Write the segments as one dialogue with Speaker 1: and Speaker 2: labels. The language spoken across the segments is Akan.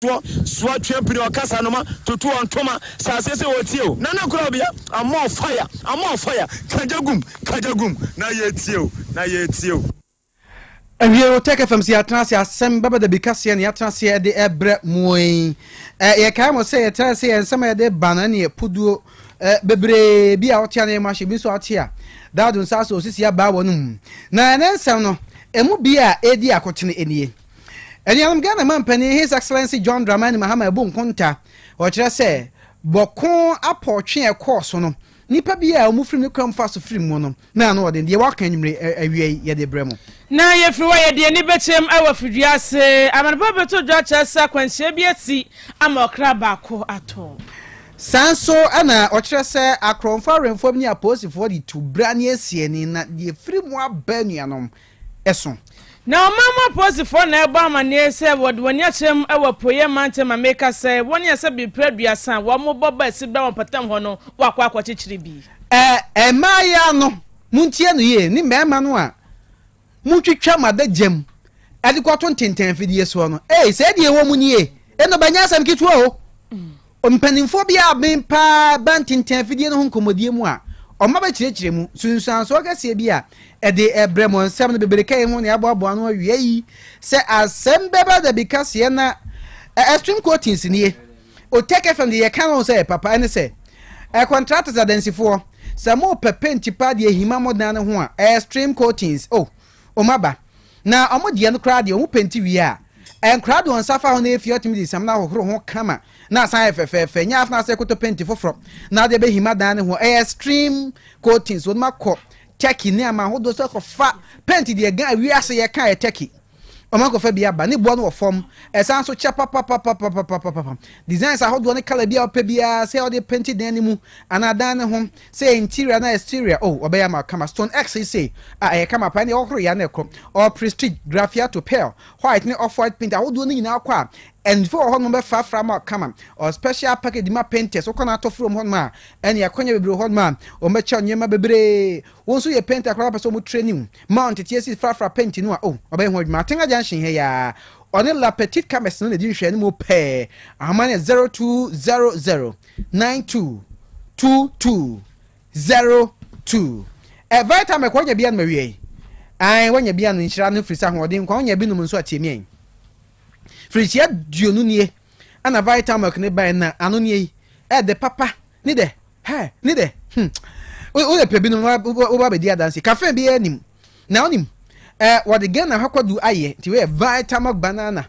Speaker 1: Toɔ soa twe pini ɔkasa noma tutu ɔntoma sɛ aseɛ sɛ ɔtie o nana korabea I'm on fire I'm on fire kagya gum kagya gum na yɛtie o na yɛtie o.
Speaker 2: Awiei Otec FM sɛ yɛatena ase asɛm bɛba dabi kaseɛ na yɛatena aseɛ de ɛbrɛ mo yi. Yɛkae mo sɛ yɛtra sɛ yɛn nsɛm a yɛde ba no ɛne puduo bebree bi a wote a na yɛmu ahyɛ bi nso a wote a daado nsa so osisi abaa wɔ no mu. Na ɛnɛ nsɛm no ɛmu bi a ɛdi akotene nie. Anuanom, Ghana Manpanin His Excellency John Dramani Mahama abu nkonta. Ɔkyerɛ sɛ, bɔko apɔɔtwe a ɛkɔɔ so no, nnipa bi a wɔfiri ne kwan fa so firi mu no, na ano ɔden. Deɛ wɔaka anwummere awia yi, yɛde brɛ mo.
Speaker 3: Na yɛfiri hɔ a, yɛde yɛn ani bɛkyerɛm wɔ afidua ase. Amanebɔ bɛtɔ dwa kyerɛ sɛ akwanhyia bi asi ama ɔkra baako atɔ.
Speaker 2: Saa nso na ɔkyerɛ sɛ akorɔmfoɔ awɛmfoɔ bi ne apolisifoɔ de tu bra ne asiane, na deɛ ɛfiri mu aba anuanom, so.
Speaker 3: Na ɔman mu apolisifoɔ na ɛrebɔ amaneɛ sɛ wɔde wɔn ani akyerɛ mu wɔ apueɛ mantam a meka sɛ wɔn a sɛ bere 30 a wɔbɔ ba asibra wɔ mpɔtam hɔ no wɔakɔ akɔkyekyere bi.
Speaker 2: Ɛ, mmaayaa no, montie no yie, ne mmarima no a motwitwa mo adagya mu de kɔto ntentan afidie soɔ no, ei, sɛɛ deɛ ɛwɔ mu nie, ɛno bɛnyɛ asɛm ketewa o. Mpanimfoɔ bi aben paa ba ntintan afidie no ho nkɔmmɔdie mu a, wɔn abɛkyerɛkyerɛ mu nsunsuansoɔ kɛseɛ bi a ɛde brɛ mo. Nsɛm no bebree ka yi ho na yɛaboaboa ano awia yi. Sɛ asɛm bɛba da bi kaseɛ na Extreme Coatings nie. Otec FM deɛ yɛka no sɛ papa ɛne sɛ contractors adansifoɔ sɛ mopɛ penti paa deɛ ahima mo dan no ho a Extreme Coatings oh wɔn aba. Na wɔn deɛ no koraa deɛ, wɔn penti wie a, nkwadaa de wɔn nsa fa ho na efie wɔtumi de samina ahohoro ho kama na asan ayɛ fɛfɛɛfɛ. Nyɛ afei na asɛ kɔtɔ penti foforɔ na ade bɛhima dan no ho. Ɛyɛ extreme coatings. Wɔn akɔ Turkey ne aman ahodoɔ so akɔfa penti deɛ gan wiase yɛ ka yɛ Turkey. Wɔn akɔfa bi aba. Ne boɔ no wɔ fam. Ɛsan so kyɛ papapapapapapa. Designs ahodoɔ ne colour bi a wɔpɛ biara sɛ wɔde penti dan no mu anaa dan no ho sɛ interior na exterior oh ɔbɛyɛ ama kama. Stone X yi sei a ɛyɛ kama paa ne ɔhoro ya na ɛkɔ ɔ prestige graffiato pearl white ne off white paint ahodoɔ no nyinaa kɔ a ɛnfo wɔ hɔnom bɛfrafra ma kama. Ɔ special package ma painters wokɔ na atɔ from hɔnom a ɛne akɔnya bebree wɔ hɔnom a wɔbɛkyɛ nneɛma bebree. Wo nso yɛ painter koraa wopɛ sɛ wɔn training ma ɔnteteɛ si frafra paint no a oh ɔbɛyɛ ho adwuma. Atenga Junction ha yi ara ɔne La Petite Commerce no na ɛdi nhwɛanimu pɛɛ. Ahoma no yɛ 0200 92 22 02. Ɛ Vitamin kɔ wanya bi anom awia yi? Ae wanya bi anom nhyira no firi sɛ ahoɔden nkwa wonya bi nom nso atie me Firihyia 20 nie ɛna Vitamilk ne bae na ano nie yi ɛdɛ papa ne dɛ hɛ ne dɛ hmm wo pɛ binom na woba bɛdi adanse caffeine biara nim na wonim ɛ wɔde Ghana hɔ kwadu ayɛ nti wɔyɛ Vitamilk banana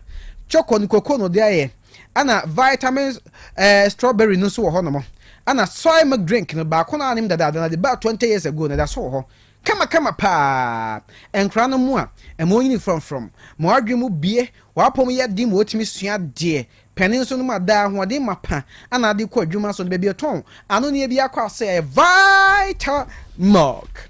Speaker 2: choco ne cocoa no de ayɛ ɛna vitamin eh, strawberry no nso wɔ hɔ nom ɛna soy milk drink no baako na anim dadaada na de ba 20 years ago na ɛda so wɔ hɔ kamakama paa. Nkora no mu a ɛma onyini frɔmfrɔm ma wadwene mu bie wapɔm yɛ den ma otumi sua adeɛ panin nso no mu adaa ahoɔden mapa ana ade kɔ adwuma so no baabi ɛtɔn ano ne bi akɔ ase ɛyɛ Vitamilk.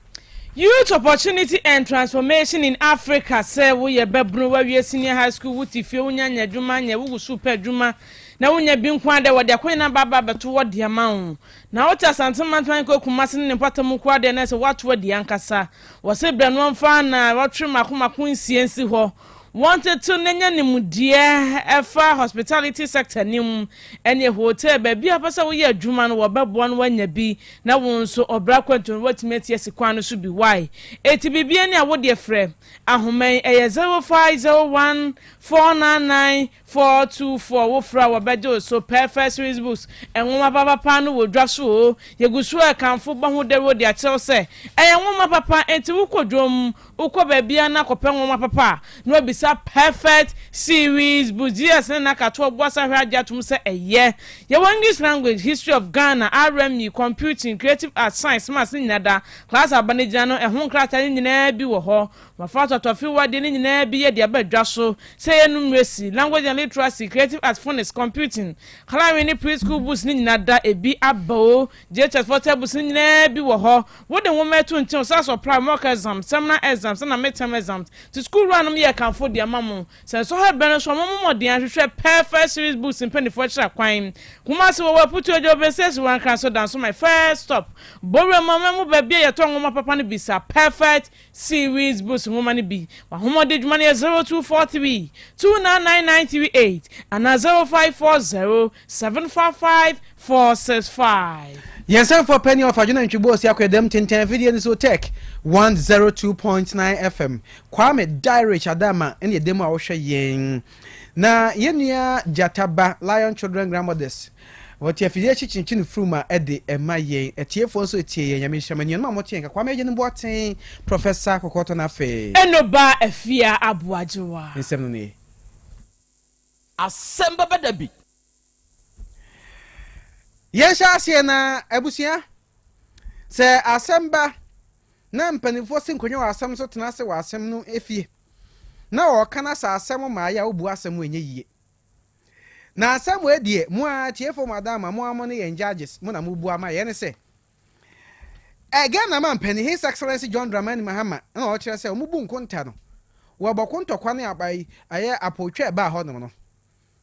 Speaker 3: Youth Opportunity and Transformation in Africa. Sɛ woyɛ bɛbono, woawie senior high school, wote fie, wonya nya adwuma nyɛ, wogu so pɛ adwuma na wonya bi nko ara dɛ, wɔde akɔnya no aba aba abɛto hɔ de ama wo. Na wote Asante mantam ahenkuro Kumasi ne ne mpɔtam nko ara deɛ, na ɛsɛ woato adi ankasa. Wɔse brɛ no ɔmfa na wɔtwe mako mako nsia nsi hɔ. Wɔntetew na nya nimdeɛ ɛfa hospitality sector no mu, ɛne hotel, baabi a wopɛ sɛ woyɛ adwuma no wɔbɛboa no woanya bi na wo nso ɔbra akwantu no woatumi ati asi kwan no so bi. Why? Enti biribiara ni a wodeɛ frɛ ahoma yi, ɛyɛ 0501 499 424, wofrɛ a wɔbɛgye wo so. Perfect Series Books, nwoma papapa no wɔ dwa so o. Yɛgu so rekamfo bɔ ho dawuro de akyerɛ wo sɛ ɛyɛ nwoma papa, enti wokɔ dwom, wokɔ baabiara na kɔpɛ nwoma papa a, na wabisa Perfect Series Books. GS ne n'akatoɔ boa sa hwɛ agye atom sɛ ɛyɛ. Yɛwɔ English Language, History of Ghana, RME, Computing, Creative Arts, Science, Maths ne nyinaa da. Class aba no gyina no, ɛho nkrataa no nyinaa bi wɔ hɔ. Wɔafa atɔtɔfewa deɛ no nyinaa bi yɛ de aba dwa so, sɛ ɛyɛ numeracy, language and literacy, creative arts, phonics, computing, colouring ne pre-school books no nyinaa da ebi aba o. JHS foɔ textbooks no nyinaa bi wɔ hɔ. Wode nwoma ɛto nkyɛn o, sɛ supply, mock exams, seminar exams ɛna midterm exams. Nti sukuu wuranom yɛ kamfo. de ama mo. Sɛ nsɔhwɛ bɛn no so a, mommɔ mmɔden ahwehwɛ Perfect Series Books mpanyinfoɔ akyira kwan. Kumasi wɔwɔ Aputuo Adwo Besesi wɔ Ankara so Danso my first stop. Bowura mu aman mu baabi a yɛtɔn nwoma papa no bisa Perfect Series Books nwoma no bi. W'ahomɔde dwuma no yɛ 0243 299938 anaa 0540 755 465.
Speaker 2: Yɛn sɛmfoɔ panin a ɔfa dwene ntwi bɔɔ si akɔyɛ dɛm tenten afidie no so Tech 102.9 FM Kwame Dyrich Adama ne ɛda mu a wohwɛ yɛn. Na yɛn nua Gyata Ba, Lion Children Grandmothers, wɔte afidie akyi kyenkyen furuma de ɛma yɛn. Atiefoɔ nso tie yɛn. Nyame nhyira mo. Anuanom a mote yɛn nka, Kwame Agyenim Boateng, Professor Kɔkɔɔtɔ no afei.
Speaker 3: Eno ba Afia Aboagyewa.
Speaker 2: Nsɛm no nie.
Speaker 4: Asɛm bɛba da bi.
Speaker 2: Yɛnhyɛ aseɛ na abusua, sɛ asɛm ba na mpanimfoɔ si nkonnwa wɔ asɛm so tena ase wɔ asɛm no efie na wɔka na sɛ asɛm mmaeɛ a wobu asɛm ɛnyɛ yie. Na asɛm wei deɛ mo ara atiefoɔ mo adaama mo ara mo ne yɛn judges mo na mobu ama yɛn ne sɛ ɛ Ghana mampanin His Excellency John Dramani Mahama na ɔkyerɛ sɛ wɔn bu nkonta no wɔ bɔko ntɔkwa ne abayi ɛyɛ apotwa ɛbaa hɔnom no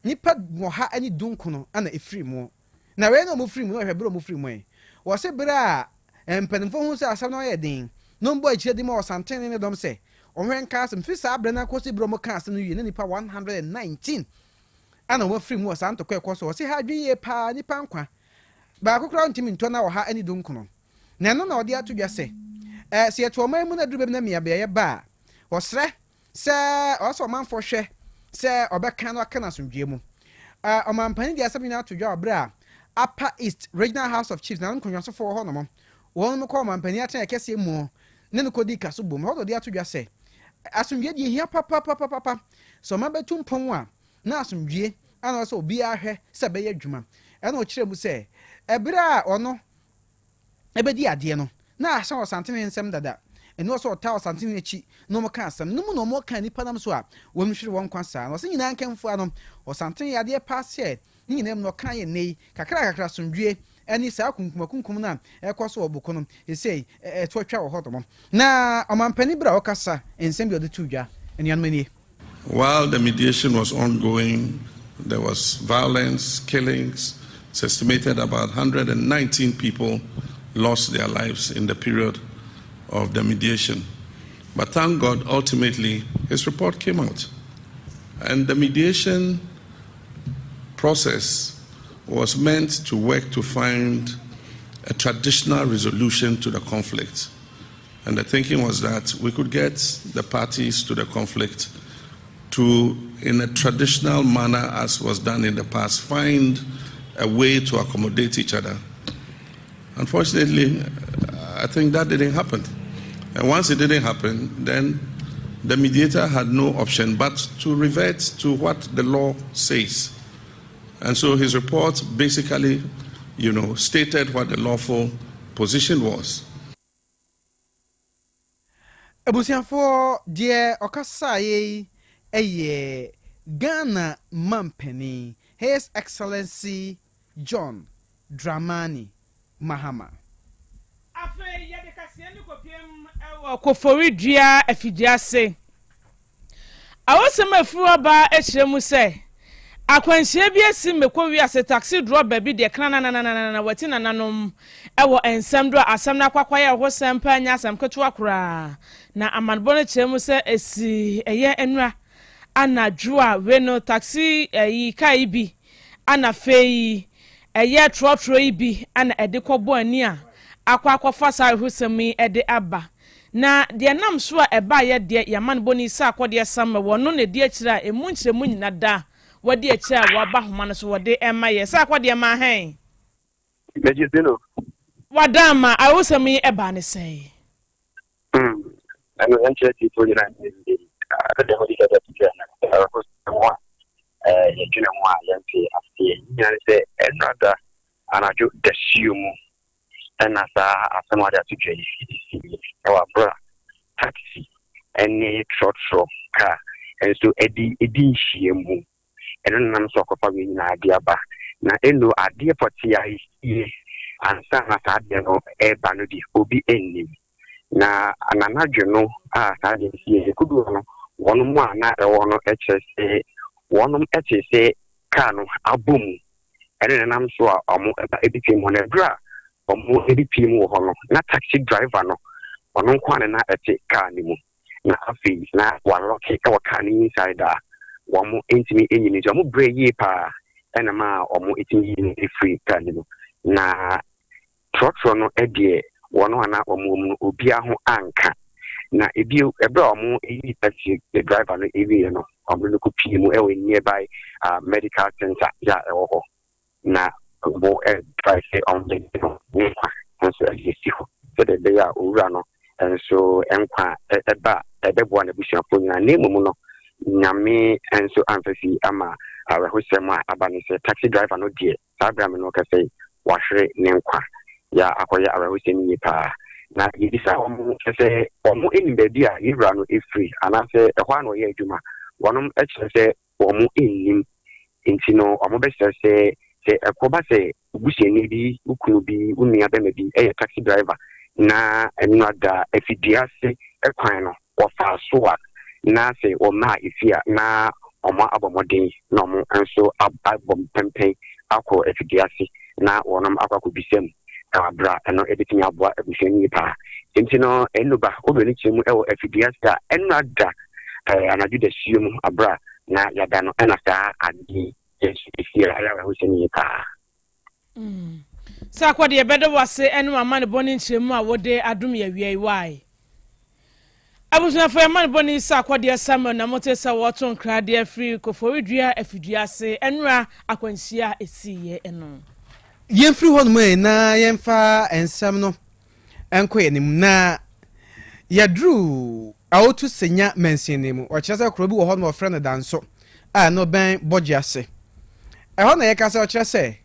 Speaker 2: Nnipa 119 na ɛfirii mu. Na wei na wɔfirii mu, na wɔhwɛ berɛ a wɔfirii mu ɛ. Wɔse berɛ a mpanimfoɔ huu sɛ asɛm no ayɛ den, na wɔbɔɔ akyire de maa ɔsantene ne ne dɔm sɛ wɔnhwɛ nka asɛm. Firi saa berɛ no ara kɔsi berɛ a wɔkaa asɛm no wie na nnipa 119 na wɔafiri mu wɔ saa ntɔkwa a ɛkɔ so. Wɔse ha adwene yie paa, nnipa nkwa baako koraa ntumi ntɔ na 119. Na ɛno na wɔde ato dwa sɛ, sɛ yɛte ɔman mu na aduru baabi na mmeabeaeɛ ba a, wɔsrɛ Sɛ ɔwɔ sɛ ɔmanfoɔ hwɛ sɛ ɔbɛka no aka no asomdwoeɛ mu. Ɔmanpanin de asɛm nyinaa to dwa wɔ berɛ a Upper East Regional House of Chiefs nananom nkonnwasofoɔ wɔ hɔnom, wɔnom kɔɔ ɔmanpanin atenaeɛ kɛseɛ mu ne no kɔdii kaso bom. Ɛhɔ na ɔde ato dwa sɛ, asomdwoeɛ deɛ ɛhia papapapapa. Sɛ ɔman bɛtu mpɔn a, na asomdwoeɛ na ɔwɔ sɛ obiara hwɛ sɛ ɛbɛyɛ adwuma. Ɛna ɔkyerɛɛ mu sɛ, ɛberɛ a ɔno bɛdi adeɛ no, na ahyɛ ɔsantene nsam dada. Ɛno ɔsɛ ɔtaa ɔsantene akyi na wɔka asɛm no mu na wɔka nnipa nam so a wɔhwere wɔn nkwa saa. Na ɔsɛ nyinaa nkamfua no, ɔsantene yɛ adeɛ paa sɛ ne nyinaa mu no ɔka yɛ nnɛ yi kakra kakra asomdwie ne saa akunkumakunkum no a ɛkɔ so wɔ Boko no seesei ɛto atwa wɔ hɔ nom. Na ɔmampanin berɛ a ɔkasa nsɛm bi a ɔde too dwa, anuanom nie.
Speaker 5: While the mediation was ongoing, there was violence, killings. It's estimated about 119 people lost their lives in the period of the mediation. But thank God, ultimately, his report came out. And the mediation process was meant to work to find a traditional resolution to the conflict. And the thinking was that we could get the parties to the conflict to, in a traditional manner as was done in the past, find a way to accommodate each other. Unfortunately, I think that didn't happen. And once it didn't happen, then the mediator had no option but to revert to what the law says. And so his report basically, you know, stated what the lawful position was.
Speaker 2: Abusuafoɔ, deɛ ɔkasaeɛ yi yɛ Ghana mampanin, His Excellency John Dramani Mahama.
Speaker 3: Afei yɛde kaseɛ no kɔpiem wɔ Koforidua Afidiase. Awosɛm a ɛfiri hɔ ba kyerɛ mu sɛ, akwanhyia bi asi mekɔ wiase taxi drɔba bi deɛ krananananana wati nananom wɔ nsɛm do a asɛm no akɔ akɔyɛ awerɛhosɛm paa nyɛ asɛm ketewa koraa na amanebɔ no kyerɛ mu sɛ ɛsi ɛyɛ nnora anadwo a wei no taxi ɛyi kaa yi bi Ana afei ɛyɛ trɔtrɔ yi bi na ɛde kɔbɔ ani a akɔ akɔfa saa awerɛhosɛm yi de aba. Na deɛ ɛnam so a ɛbaeɛ deɛ yɛamanebɔni Sarkodie Samuel wɔ no na ɛdi akyire a ɛmu nkyerɛmu nyina da wadi akyire a waba ahoma no so wɔde rema yɛ. Sarkodie maa hɛn?
Speaker 6: Megye di no.
Speaker 3: Wada ama awerɛhosɛm yi baa ne sɛn?
Speaker 6: Hmm, ɛno yɛnkyerɛ tiefoɔ nyinaa nyɛ yie. Sɛdeɛ mode dada to dwa no, awerɛhosɛm a yɛdwene ho a yɛnte aseɛ nyinaa ne sɛ ɛnnora da anadwo dasuo mu ɛna saa asɛm a wɔde ato dwa yi sii ɛwɔ aberɛ a taxi ne trɔtrɔ kaa nso ɛde ɛdi nhyiamu. Ɛno na nam so akɔfa wei nyinaa de aba. Na ɛno adeɛ pɔtee a ɛsiiɛ ansa na saa adeɛ no ɛreba no deɛ obi nnim. Na anadwo no a saa adeɛ no siiɛ, yɛkɔduu hɔ no, Wɔnom a na ɛwɔ hɔ no kyerɛ sɛ wɔnom tee sɛ kaa no abɔ mu ɛne na ɛnam so a wɔn ba bɛpue mu hɔ. Na ɛberɛ a wɔn bɛpue mu wɔ hɔ no, na taxi driver no ɔno nko ara na na ɛte kaa no mu. Na afei na walɔke wɔ kaa no inside a wɔn ntumi nyi no, nti wɔn brɛ yie paa ɛna maa wɔn tumi yi no firi kaa no mu. Na trɔtrɔ no deɛ wɔn a na wɔn wɔ mu no obiara ho anka. Na ebio ɛberɛ a wɔn yi taxi driver no wieɛ no, wɔn no kɔ pie mu wɔ nearby uh, medical center yɛ a ɛwɔ hɔ. Na wɔn try sɛ wɔn bɛgye no ne nkwa nso ɛde asi hɔ sɛdeɛ ɛbɛyɛ a owura no nso nkwa ɛba a ɛbɛboa n'abusuafoɔ nyinaa. Na mmom no Nyame nso amfa fi ama awerɛhosɛm a aba ne sɛ taxi driver no deɛ saa berɛ a me ne wo kasa yi wahwere ne nkwa. Yɛ akɔyɛ awerɛhosɛm yie paa. Na yɛbisaa wɔn sɛ wɔn nim baabi a yɛn wura no firi anaasɛ ɛhɔ ara na ɔyɛ adwuma. Wɔn kyerɛ sɛ wɔn nnim. Nti no wɔbɛsrɛ sɛ, sɛ ɛkɔba sɛ wo busuani bi, wo kunu bi, wo nua bɛma bi yɛ taxi driver na nnora da afidie ase kwan no wɔfaa so a, na sɛ wɔmaa efie a, na wɔn abɔ mmɔden na wɔn nso abɔ mpɛmpɛn akɔ afidie ase na wɔnom akɔ akɔbisa mu wɔ berɛ a ɛno ɛbɛtumi aboa abusua no yie paa. Nti no ɛnuba wobɛ no kyerɛ mu wɔ afidie ase a ɛnora da anadwo dasuo mu aberɛ a na yɛada no ɛna saa adeɛ yi nso ɛsi a ɛyɛ awerɛhosɛm yie paa.
Speaker 3: Mm. Sɛ akɔ deɛ yɛbɛda wo ase ɛne w'amanebɔ ne nkyerɛmu a wode adom yɛ awia yi why? Abusuafo yɛamanebɔ ne sɛ akɔdeɛ Samuel na mote sɛ wɔto nkra de afiri Koforidua afidua ase ɛnora akwanhyia a ɛsiiɛ no.
Speaker 2: Yɛmfiri hɔnom ɛ na yɛmfa nsɛm no nkɔ yɛn anim na yɛduru Aotu Senya mansin no mu. Ɔkyerɛ sɛ kuro bi wɔ hɔ na wɔfrɛ no Danso a ɛno bɛn Bɔgye ase. Ɛhɔ na yɛka sɛ ɔkyerɛ sɛ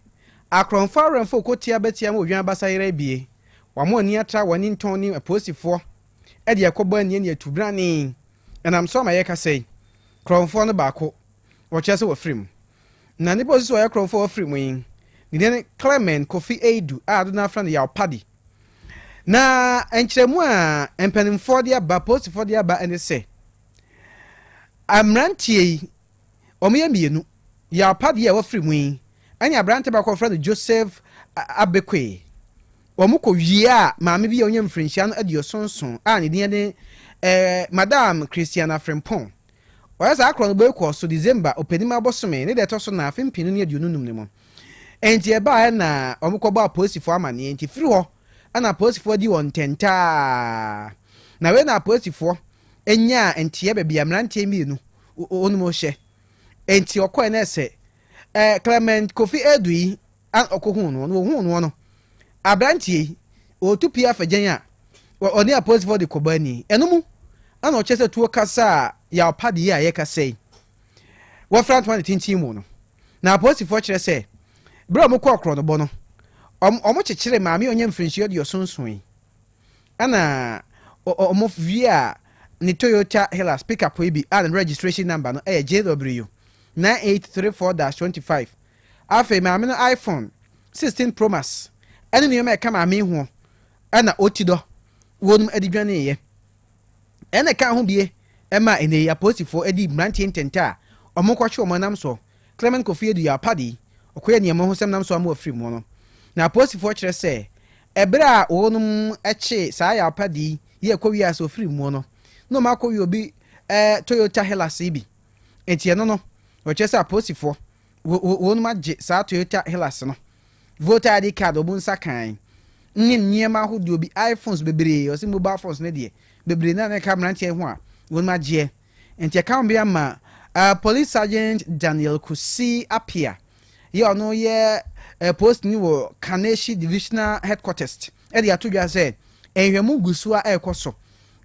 Speaker 2: akorɔmfo awɛmfo kɔ tia bɛtia ma odwan abasa yera abie. Wɔn ani atra wɔn ani ntɔn ne apolisifoɔ de ɛkɔbɔ ani ne atubrane. Ɛnam so ama yɛkasa yi, korɔmfoɔ no baako wɔkyerɛ sɛ wafiri mu. Na nipa a ɔsi sɛ ɔyɛ korɔmfoɔ a wafiri mu yi, ne din ne Clement Kofi Eidu a dodoɔ no ara frɛ no Yaw Paddy. Na nkyerɛmu a mpanimfoɔ de aba, apolisifoɔ de aba ne sɛ, mmeranteɛ yi, wɔyɛ mmienu, Yaw Paddy a wafiri mu yi ne aberante baako a wɔfrɛ no Joseph Abekoe. Wɔkɔwiaa maame bi a ɔnya mfirinhyia no aduɔsonson a ne din de eh, Madam Christiana Frimpong. Ɔyɛ saa korɔ no bue kɔɔ so December, Ɔpɛnim abosome, ne da ɛtɔ so nan afe mpenu ne 25 no mu. Enti ɛbaeɛ na wɔkɔbɔɔ apolisifoɔ amaneɛ, enti firi hɔ na apolisifoɔ dii wɔn ntɛntaa. Na wei na apolisifoɔ nyaa nteɛ baabi a mmeranteɛ mmienu wɔnom hyɛ. Enti ɔkɔɛ na ɛsɛ eh, Clement Kofi Adu yi a ɔkɔhuu noɔ no, wɔhuu noɔ no, aberanteɛ yi, ɔretu pie afa gyan a ɔne apolisifoɔ de kɔbɔ ani. Ɛno mu ana ɔkyerɛ sɛ tuo kasa a Yaw Padi yi a yɛkasa yi, wɔfra ntoma ne tenten mu no. Na apolisifoɔ kyerɛ sɛ berɛ a wɔkɔɔ korɔnobɔ no, wɔkyekyeree maame a ɔnya mfirinhyia aduɔson nson yi. Ɛna wɔwiaa ne Toyota Hilux pickup yi bi a ne registration number no yɛ JW 9834-25. Afei maame no iPhone 16 Pro Max ne nneɛma a ɛka maame yi ho na ɔti dɔ wɔnom de dwaneeɛ. Ɛna ɛka ho bie ɛma ɛnɛ yi apolisifoɔ de mmeranteɛ ntɛntɛ a wɔkɔkye wɔn nam soɔ Clement Kofi Adu Yaw Padi ɔkɔyɛ nneɛma ho sɛm nam so ama wafiri mu no. Na apolisifoɔ kyerɛ sɛ ɛberɛ a wɔnom kyee saa Yaw Padi yi ɛkɔ wiase ɔfiri mu no na wɔn akɔwie obi eh, Toyota Hilux yi bi. Enti ɛno no wɔkyerɛ sɛ apolisifoɔ Wɔnom agye saa Toyota Hilux no, voter ID card wɔn nsa kan, ne nneɛma ahodoɔ bi, iPhones bebree, ɔse mobile phones no deɛ, bebree na na ɛka mmeranteɛ ho a wɔnom agyeɛ. Nti ɛka ho bi ama uh, Police Sergeant Daniel Kusi Appiah, yɛ ɔno yɛ uh, postni wɔ Kaneshie Divisional Headquarters, ɛde ato dwa sɛ nhwɛmu gu so a ɛrekɔ so,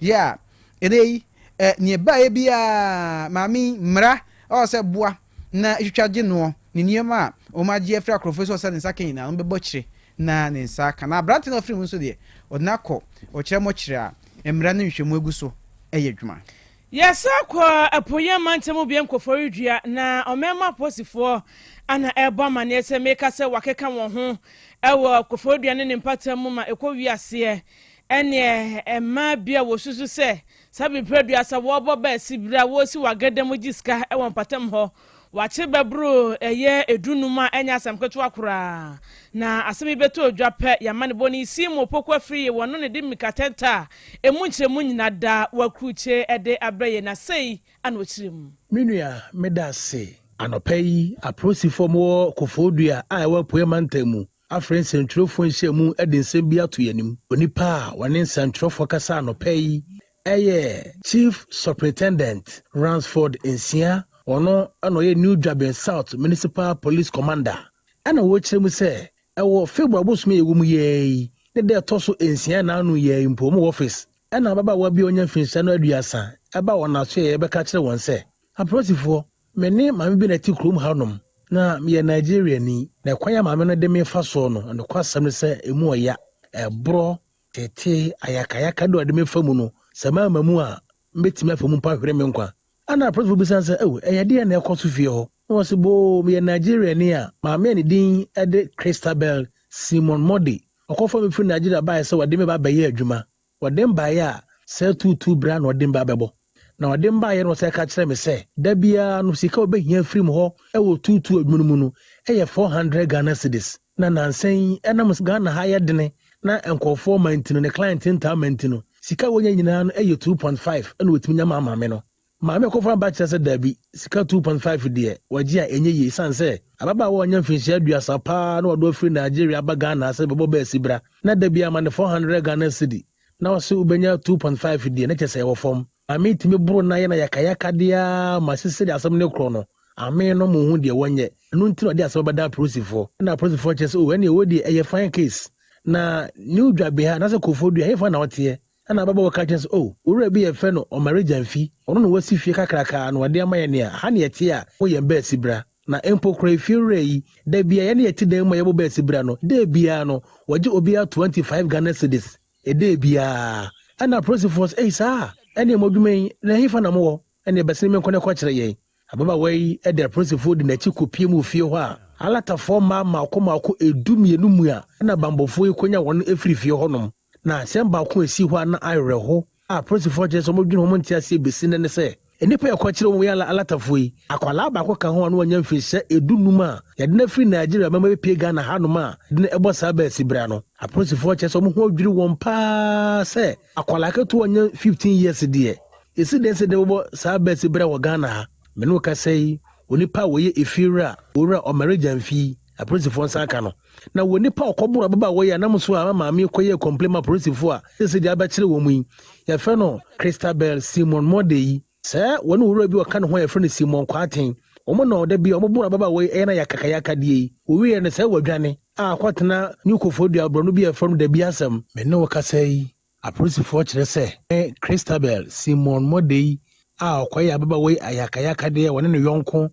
Speaker 2: yɛ a ɛnɛ yi eh, nea ɛbaeɛ biara maame yi mmara ɔwɔ sɛ boa na etwitwa gye noɔ, ne nneɛma a wɔagye afiri akorɔmfoɔ yi so a ɔsɛ ne nsa ka nyinaa, wɔbɛbɔ akyire na ne nsa aka. Na aberante no a ɔfiri mu nso deɛ, wɔde no akɔ ɔkyerɛ mɔkyerɛ a mmara no nhwehwɛmu agu so yɛ adwuma.
Speaker 3: Yɛsan kɔ Apueeɛ Mantam mu biam Koforidua, na ɔmɛɛma apolisifoɔ ana ɛrebɔ amaneɛ sɛ meka sɛ wɔakeka wɔn ho wɔ Koforidua ne ne mpatam mu ma ɛkɔ wiaseɛ. Ɛnneɛ mmaa bi a wɔsusu sɛ saa bere 30 wɔrebɔ bɛɛse bere a wɔresi wɔ agada mu gye sika wɔ mpɔtam hɔ. Wɔakye bɛboro ɛyɛ dunum a ɛnyɛ asɛm ketewa koraa. Na asɛm yi bɛtɔ dwa pɛ, yɛn amanebɔ no yi Seymour Poku Afriyie wɔ no na ɛde mmirikatɛntɛ a ɛmu nkyerɛmu nyina da wɔakrukye de abrɛ yɛn na sei na ɔkyerɛ mu.
Speaker 4: Me nua, meda ase. Anɔpa yi, apolisifo a wɔwɔ Koforidua a ɛwɔ Apuei Mantam mu afrɛ nsɛntwerɛfoɔ nhyiamu de nsɛm bi ato yɛn anim. Onipa a ɔne nsɛntwerɛfoɔ kasa anɔpa yi yɛ Chief Superintendent Ransford Nsia, ɔno na ɔyɛ New Dwabin South Municipal Police Commander. Ɛna ɔrekyerɛ mu sɛ ɛwɔ February bosome a yɛwɔ mu yi ara yi ne da ɛtɔ so nsia na ano yi ara yi mpo wɔn wɔ office ɛna ababaawa bi a ɔnya mfinhyia no 30 ɛba wɔn asoɛeɛ bɛka kyerɛ wɔn sɛ apolisifoɔ me ne maame bi na ɛte kurom hanom na meyɛ Nigeriani na ɛkwan a maame no de me fa soɔ no nokwasɛm ne sɛ ɛmu ɔya, ɛborɔ, tete, ayakayaka de ɔde me fa mu no sɛ mamma mu a mɛtumi afa mu mpo ahwere me nkwa. Ɛna apolisifoɔ bisa no sɛ oh ɛyɛ deɛn na ɛkɔ so fie hɔ? Na ɔse boo meyɛ Nigeriani a maame a ne din de Christabel Simon Modi ɔkɔfa me firi Nigeria baeɛ sɛ ɔde me ba abɛyɛ adwuma. Ɔde me baeɛ a saa tuutuu berɛ ara na ɔde me ba abɛbɔ. Na ɔde me baeɛ no ɔsan ka kyerɛɛ me sɛ da biara no sika a ɔbɛhia afiri me hɔ wɔ tuutuu adwuma no mu no yɛ 400 Ghana cedis. Na nansa yi ɛnam sɛ Ghana ha yɛ dene na nkurɔfoɔ ma nti no ne client ntaa ma nti no sika a wɔnya nyinaa no yɛ 2.5 na wɔtumi nya maa maame no. Maame a ɔkɔfa no ba kyerɛ sɛ dabi, sika 2.5 deɛ wɔgye a ɛnyɛ yie esiane sɛ ababaawa a ɔnya mfinhyia 30 paa na ɔde afiri Nigeria aba Ghana ha sɛ bɛbɔ bɛasi bra na da biara ma no 400 Ghana cedi na ɔse wobɛnya 2.5 deɛ na kyerɛ sɛ ɛwɔ fam. Maame yi tumi boro no ayɛ no ayakayakadeɛ ara ma sɛ sɛdeɛ asɛm no korɔ no ame no mo hu deɛ wɔnyɛ ɛno nti na ɔde asɛm bɛda apolisifoɔ ɛna apolisifoɔ kyerɛ sɛ oh ɛneɛ wei deɛ ɛyɛ fine case na New Dwabe ha anaasɛ Koforidua hefa na ɔteɛ Ɛnna ababaawa ka kyerɛɛ no sɛ, O, owura bi a yɛfrɛ no Ɔmare Gyamfi, ɔno na wasi fie kakraka na ɔde ama yɛn a ha na yɛte a wo yɛn baasi bra. Na mpo koraa efiewura yi, da biara yɛne yɛte dan mu a yɛbɔ baasi bra no, da biara no, wɔgye obiara 25 Ghana cedis, da biara. Ɛnna apolisifoɔ sɛ, Ei, saa? Ɛnneɛ mo adwuma yi, na ɛhefa na mowɔ? Ɛnneɛ bɛsene me nkɔ na kɔkyerɛ yɛn. Ababaawa yi de apolisifoɔ di n'akyi kɔpue mu wɔ fie hɔ a, alatafoɔ mmaa mmaako mmaako 12 mu a ɛnna bammɔfoɔ yi kɔnya wɔn firi fie hɔnom. Na asɛm baako a esii hɔ a na awerɛho a apolisifoɔ kyerɛ sɛ wɔdwene ho wɔn nte aseɛ besi nnɛ ne sɛ, nnipa a yɛkɔkyeree wɔn yɛ alatafoɔ yi, akwadaa baako ka ho a na wanya mfirihyia 15 a yɛde no afiri Nigeria ma abɛpue Ghana hanom a yɛde no bɔ saa baasi bra no. Apolisifoɔ kyerɛ sɛ wɔn ho adwiri wɔn pa ara sɛ akwadaa ketewa a ɔnya 15 years deɛ, ɛsi dɛn sɛ yɛde bɛbɔ saa baasi bra wɔ Ghana ha? Me ne wo kasa yi, onipa a ɔyɛ efiewura, Owura Omari Gyamfi, apolisifoɔ nsa aka no. Na wɔ nipa a ɔkɔboro ababaawa yi a nam so a ama maame yi kɔyɛɛ complain ma apolisifoɔ a seesei deɛ abɛkyere wɔn yi, yɛfrɛ no Christabel Simon Morde yi. Sɛ wɔne owura bi a ɔka ne ho a yɛfrɛ no Simon Kwarteng, wɔn na da bi a wɔboro ababaawa yi ɛyɛ no ayakakayakadeɛ yi. Wɔwieɛ no sɛ wɔadwane a akɔtena New Koforidua borɔno bi a yɛfrɛ no Dabiasɛm. Me ne wo kasa yi, Apolisifoɔ kyerɛ sɛ Christabel Simon Modei a ɔkɔyɛɛ ababaawa yi ayakayakadeɛ a ɔne ne yɔnko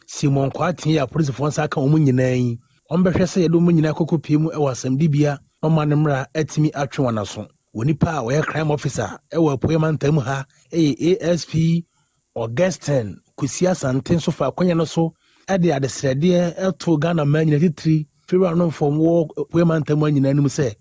Speaker 4: Simon Kwarteng yi a apolisifoɔ nsa aka wɔn nyinaa yi, wɔbɛhwɛ sɛ yɛde wɔn nyinaa kɔkɔpie mu wɔ asɛmdibea na ɔman no mmara atumi atwe wɔn aso. Onipa a ɔyɛ crime officer wɔ Apueɛ mantam ha yɛ ASP Augustine Kwesi Asante nso faa akwanya no so de adesrɛdeɛ too Ghana mmaa nyinaa titiri firi wuranom fam wɔ Apueɛ mantam ha nyinaa anim sɛ,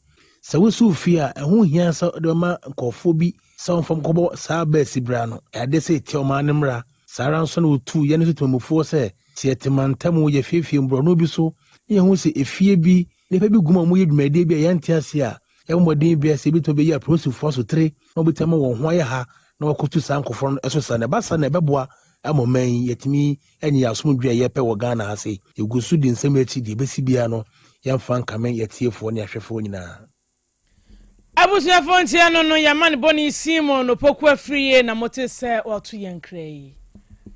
Speaker 4: sɛ wosi wo fie a, ɛho hia sɛ wode bɛma nkurɔfoɔ bi sɛ wɔmfa nkɔbɔ saa baasi bra no. Ɛyɛ adeɛ sɛ ɛtia ɔman no mmara. Saa ara nso na wɔtuu yɛn nso temamufoɔ sɛ, sɛ yɛte mantam, yɛfiefie mborɔno bi so na yɛhu sɛ efie bi, nnipa bi gu mu a wɔyɛ dwumadie bi a yɛnte aseɛ a, yɛbɔ mmɔden biara sɛ yɛbɛtumi abɛyi apolisifoɔ asotire na wɔbɛtumi ama wɔn ho ayɛ ha na wɔakɔtu saa nkurɔfoɔ no so sa. Na ɛba saa na ɛbɛboa ama ɔman yi yɛatumi anya yɛn asomdwoeɛ a yɛpɛ wɔ Ghana ha sei. Yɛgu so di nsɛm yi akyi, deɛ ɛbɛsi biara no yɛmfa nkame yɛn atiefoɔ ne ahwɛfoɔ nyinaa.
Speaker 3: Abusuafoɔ ntia no no yɛn amanebɔne Simon Opoku Afriyie na mote sɛ ɔreto yɛn nkra yi.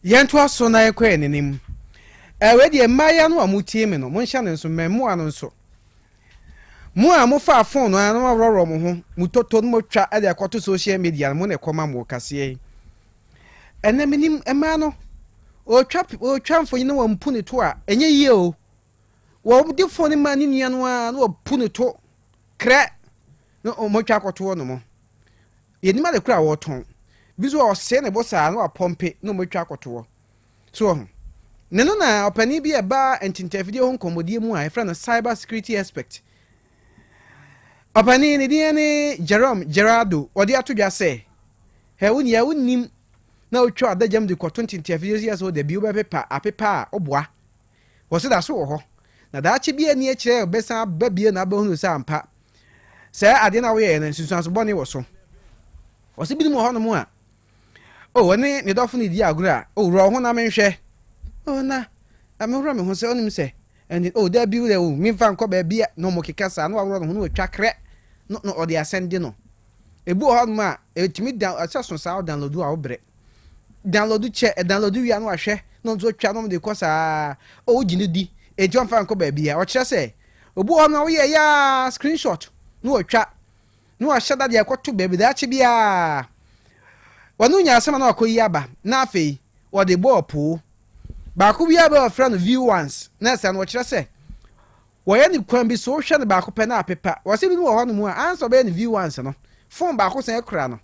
Speaker 2: Yɛntoa so na yɛnkɔ yɛn anim. Ɛɛ, wei deɛ mmaayewa no a motie me no, monhyɛ no nso, mmaamua no nso. Mo a mofaa phone no ara na moaworɔworɔ mo ho, mo toto no motwa de akɔto social media no, mo na ɛkɔma mo kaseɛ yi. Ɛnɛ menim mmaa no, ɔretwa ɔretwa mfonyin na wɔmpu ne to a, ɛnyɛ yie o. Wɔde phone no ma ne nua no ara na wɔpu ne to krɛ na wɔatwa akɔto hɔ nom. Yɛnim ade koro a wɔretɔn. Bi nso ɔsee ne bo saa na wapɔmpe na wɔatwa akɔto hɔ. So wɔ ho? Ne no na ɔpanin bi a ɛba ntentafidie ho nkɔmmɔdie mu a yɛfrɛ no cyber security expert. Ɔpanin, ne din ne Jerome Gerardo, ɔde ato dwa sɛ, Hɛ, wo nea wonnim na wotwa adagyam de kɔto ntete afidie so yɛ sɛ dabi wobɛpepa apepa a woboa. Wɔ so da so wɔ hɔ. Na daakye bi a ɛnni akyire a wobɛsan aba bio na wobɛhunu sɛ ampa saa adeɛ no a woyɛeɛ no nsunsuanso bɔne wɔ so. Ɔse binom wɔ hɔnom a, oh, ɔne ne dɔfo no redi agorɔ a, oh, worɔ wo ho na menhwɛ. Oh, na meworɔ me ho sɛ ɔnim sɛ ɛnde, oh, dabi wo deɛ, oh, memfa nkɔ baabi a, na wɔkeka saa, na waworɔ ne ho na watwa krɛ, na na ɔde asɛnde no. Ebi wɔ hɔnom a, ɛtumi da, ɛsɛ so saa ɔdownload a wobrɛ. Download kyɛ, ɛdownload wie a na wahwɛ, na ɔno nso atwa na wɔde kɔ saa, oh, wogye no di, enti ɔmfa nkɔ baabi a. Ɔkyerɛ sɛ, obi wɔ hɔnom a woyɛ yɛ a screenshot na watwa, na wahyɛ da de akɔto baabi daakye biara wɔne nya asɛm a na wakɔyi aba na afei wɔde bɔɔ poo baako biara bɛ wɔfrɛ no view once na ɛsɛ no wɔkyerɛ sɛ wɔyɛ no kwan bi so wohwɛ no baako pɛ na apepa wɔsɛ bi wɔ hɔ nom a ansa wɔbɛyɛ no view once no phone baako san kura no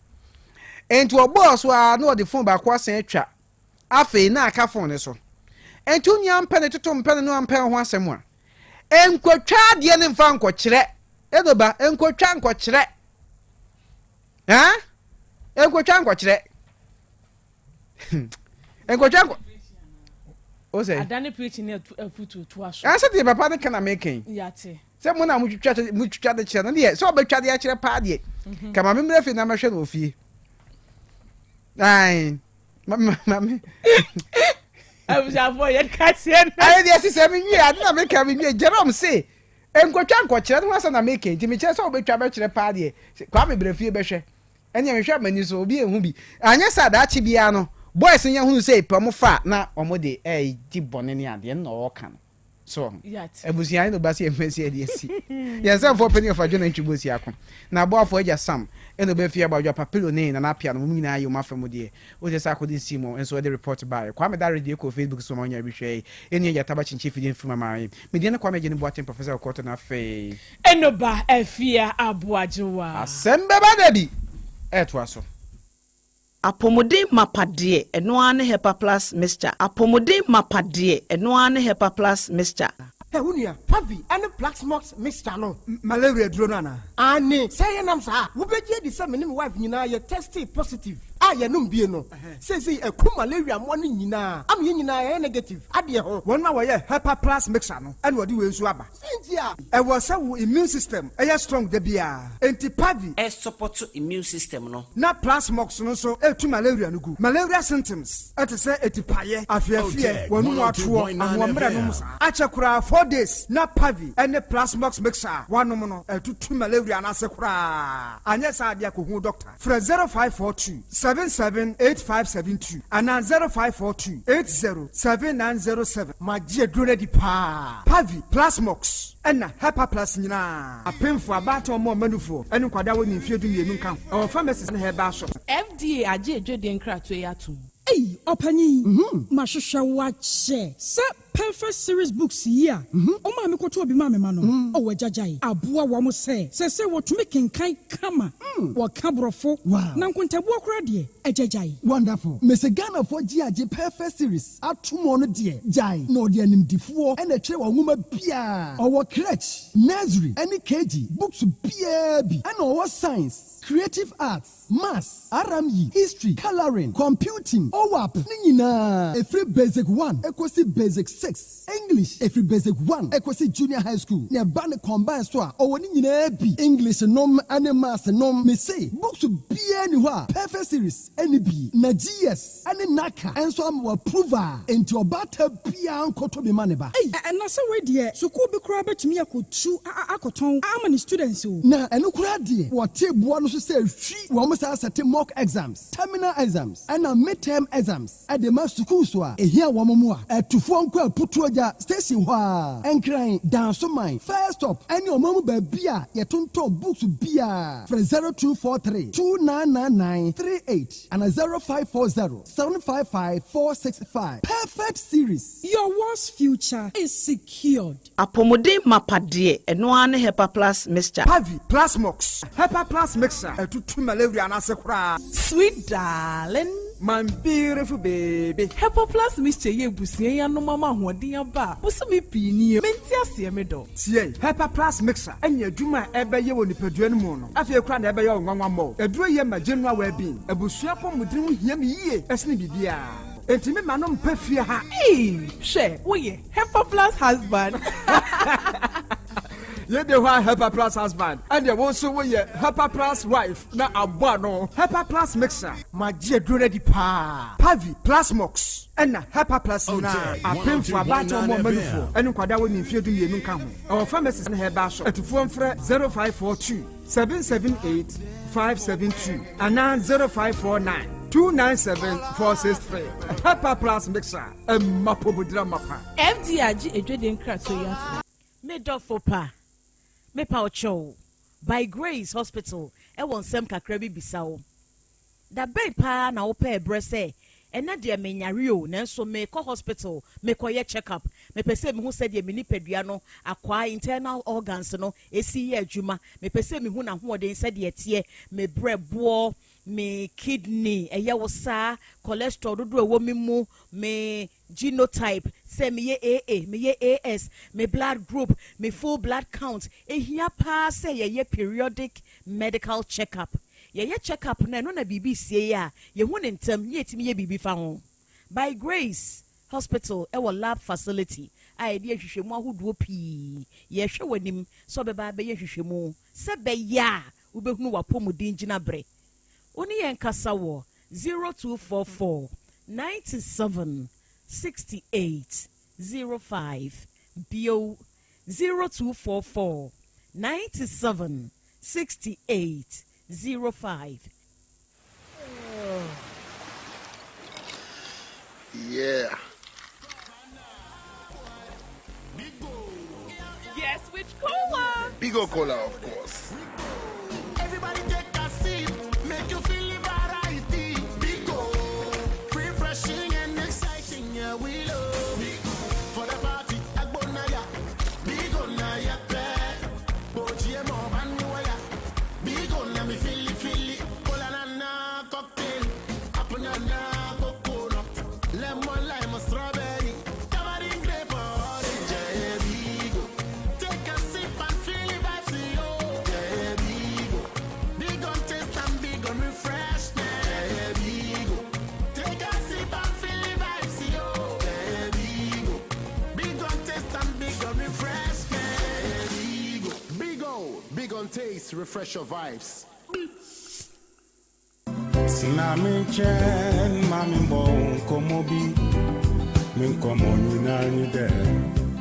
Speaker 2: enti wɔbɔɔ so a na wɔde phone baako asan atwa afei na aka phone no so enti onua mpɛ ne toto mpɛ ne no ampɛ ho asɛm a nkotwa adeɛ no mfa nkɔkyerɛ Edoba, nkotwa nkɔkyerɛ. Ɛn? Nkotwa nkɔkyerɛ. Nkotwa nkɔ. O sɛ.
Speaker 3: Adane preaching ne afutuo toa so.
Speaker 2: Ɛn sɛ deɛ papa no ka na meka yi.
Speaker 3: Yate.
Speaker 2: Sɛ mo na mo twitwa mo twitwa de kyerɛ no deɛ sɛ ɔbɛtwa de akyerɛ paa deɛ. Mhm. Kama me mmerɛ fie na mɛhwɛ no wɔ fie. Ae. Mame.
Speaker 3: Abusuafoɔ yɛ kaseɛ
Speaker 2: no. Ayɛ deɛ sisɛ me nwie ade na meka me nwie Jerome se Nkotwa nkɔkyerɛ no ho asɛm na meka yi, nti mekyerɛ sɛ wobɛtwa bɛkyerɛ paa deɛ, Kwame bra fie bɛhwɛ. Ɛneɛ mehwɛ m'ani so, obi anhu bi. Anyɛ saa daakye biara no, boys no nya hunu sɛ pɛ ɔmo fa a na ɔmo de redi bɔne ne adeɛ, ɛno na ɔɔka no. So wahu? Abusua ne ɔba sɛ yɛmfa nsi adi asi. Yɛn nsɛmfoɔ panin ɔfa Jonah Ntwi Boasiako, n'aboafoɔ Agya Sam, ɛna ɔba fie abɔ Adwoa Papilo ne Nana Appiah no, wɔn nyinaa yɛ wɔn afa mu deɛ. Wote sɛ akode sii mu nso de report baeɛ. Kwame Dare deɛ kɔɔ Facebook so ma ɔnyaa bi hwɛe. Ɛnni agyata ba kyinkyin fidie mfiri mu ama me. Me din ne Kwame Agyeni Boateng Professor Okoto na afei.
Speaker 3: Enoba Afia Aboagyewa.
Speaker 2: Asɛm bɛba da bi ɛtoa so.
Speaker 7: Apɔmuden mapa deɛ, ɛno ara ne Hepa Plus Mixture. Apɔmuden mapa deɛ, ɛno ara ne Hepa Plus Mixture.
Speaker 8: Hɛ wo nua, Pavi ne Plaxmox mixture no,
Speaker 9: malaria aduro no anaa?
Speaker 8: Aane, sɛ ɛyɛ nam saa a, wobɛgye adi sɛ me ne me wife nyinaa yɛ testee positive a yɛnom bie no. Seesei aku malaria mmoa no nyinaa ama yɛn nyinaa yɛayɛ negative adeɛ ho.
Speaker 9: Wɔn a wɔyɛ Hepa Plus mixture no na wɔde wei nso aba.
Speaker 8: Sɛn nti a?
Speaker 9: Ɛwɔ sɛ wo immune system yɛ strong da biara, enti Pavi.
Speaker 10: Ɛsupɔto immune system no.
Speaker 9: Na Plasmox no nso tu malaria no gu. Malaria symptoms te sɛ atipaeɛ, afeafeɛ, w'anum atoɔ, ahoɔmmerɛ nom saa. Akyɛ koraa 4 days na Pavi ne Plasmox mixture a woanom no atutu malaria no ase koraa. Anyɛ saa deɛ a kɔhu doctor. Frɛ 0542 77 8572 anaa 0542 80 7907. Magye aduro no adi paa. Pavi, Plasmox, ɛna Hepaplus nyinaa. Apemfo, abaatan, ɔmo a ɔma nufoɔ, ɛne nkwadaa a wɔnni mfeɛ 12 nka ho. Ɛwɔ pharmacies ne herbal shops.
Speaker 11: FDA agye adwadie nkratoɔ yi atom.
Speaker 12: Ei ɔpanyin, mahwehwɛ wo akyɛ. Sɛ Perfect Series Books yi a wo maame kɔtɔɔ bi maa me ma no, oh agyagyae, aboa wɔn sɛ seesei wɔtumi kenkan kama, wɔka Borɔfo, na nkontabuo koraa deɛ, agyagyae.
Speaker 13: Wonderful. Mese Ghanafoɔ gye agye Perfect Series ato mu ɔno deɛ gyae na ɔde animdifoɔ na ɛtwerɛ wɔn nwoma biara. Ɔwɔ crèche, nursery ɛne KG books biara bi ɛna ɔwɔ science, creative arts, maths, RME, history, colouring, computing, OWAP ne nyinaa ɛfiri basic one ɛkɔsi basic six, English ɛfiri basic one ɛkɔsi junior high school na ɛba ne combine so a ɔwɔ ne nyinaa bi English nom ɛne maths nom. Mese books biara nni hɔ a Perfect Series ɛnni bi na GS ɛne NaCCA nso ama wɔ approve a enti ɔbaata biara nkɔtɔ bi ma ne ba.
Speaker 12: Ei na sɛ wei deɛ sukuu bi koraa bɛtumi akɔtu akɔtɔn ama ne students o.
Speaker 13: Na ɛno koraa deɛ wɔte boɔ no so sɛ hwi wɔn saa sɛte mock exams, terminal exams ɛna mid-term exams ɛde ma sukuu so a ehia wɔn mmoa. Atufoɔ nkɔ Aputuogya station hɔ ara, Nkran, Dansoman, First Stop ɛne ɔman mu baabi a yɛtontɔn books biara. Frɛ 0243 2999 38 ana 0540 755 465. Perfect Series.
Speaker 12: Your world's future is secured.
Speaker 7: Apɔmuden mapa deɛ, ɛno ara ne Hepa Plus Mixture.
Speaker 9: Pavi, Plasmox, Hepa Plus Mixture ɛtutu malaria no ase koraa.
Speaker 11: Sweet darling.
Speaker 9: My beautiful baby.
Speaker 11: Hepa Plus mixture yi abusua yi anom ama ahoɔden aba a bosome pii nie. Mente aseɛ me dɔ.
Speaker 9: Tie! Hepa Plus mixture ne adwuma a ɛbɛyɛ wɔ nipadua no mu no, afei koraa na ɛbɛyɛ wo nwanwa mmɔ. Aduro yi yɛ ma general well-being. Abusua apɔmuden ho hia me yie sene biribiara. Enti me ma no mpa fie ha.
Speaker 11: Eii hwɛ woyɛ Hepa Plus husband.
Speaker 9: Yei de hɔ a Hepa Plus husband, ɛnneɛ wo nso woyɛ Hepa Plus wife na abɔ ano. Hepa Plus mixture. Magye aduro no adi paa. Pavi, Plasmox, ɛna Hepa Plus nyinaa. Apemfo, abaatan, wɔn a wɔma nufoɔ, ɛne nkwadaa a wɔnnii mfeɛ dumienu nka ho. Ɛwɔ pharmacies ne herbal shop. Atufoɔ mfrɛ 0542 778 572 anaa 0549 297 463. Hepa Plus mixture, ɛma apɔmuden amapa.
Speaker 11: FDA agye adwadie nkratoɔ yi atom.
Speaker 10: Me dɔfo pa, mepa wo kyɛw, By Grace Hospital wɔ nsɛm kakra bi bisa wo. Da bɛn paa na wopɛɛ berɛ sɛ, ɛnnɛ deɛ menyare o, nanso merekɔ hospital mekɔyɛ check up, mepɛ sɛ mehu sɛdeɛ me nipadua no akwaa, internal organs, no si yɛ adwuma, mepɛ sɛ mehu n'ahoɔden sɛdeɛ ɛteɛ, me berɛboɔ, me kidney, ɛyɛ wo saa, cholesterol dodoɔ a ɛwɔ me mu, me genotype, sɛ meyɛ AA, meyɛ AS, me blood group, me full blood count. Ehia paa sɛ yɛyɛ periodic medical check up. Yɛyɛ check up no a, ɛno na biribi sie a, yɛhu no ntɛm na yɛtumi yɛ biribi fa ho. By Grace Hospital wɔ lab facility a yɛde nhwehwɛmu ahodoɔ pii. Yɛrehwɛ w'anim sɛ wobɛba abɛyɛ nhwehwɛmu sɛ ɛbɛyɛ a wobɛhunu w'apɔmuden gyinaberɛ. Wo ne yɛn nkasa wɔ 0244 97 68 05, bio, 0244 97 68 05.
Speaker 14: Yeah.
Speaker 11: Guess which cola?
Speaker 14: Bigo Cola, of course.
Speaker 15: Everybody take a sip, make you feel the variety. Bigo, refreshing and exciting, yeah we love. Bigo for the party, Agbonaya. Bigo na ya pe, Boji mo banuaya. Bigo na me feel it, feel it. Cola na na cocktail, apple na na coconut, lemon lime strawberry, tamarind grape orange. Yeah, Bigo. Take a sip and feel the vibes, yo. Yeah, Bigo. Big on taste and big on refreshment. Yeah, Bigo. Take a sip and feel the vibes, yo. Yeah, Bigo. Big on taste and big on refreshment. Yeah, Bigo.
Speaker 14: Big O, big on taste, refresh your vibes.
Speaker 16: Tena me nkyɛn ma me mbɔ wo nkɔmmɔ bi. Me nkɔmmɔ nyinaa nye dɛ,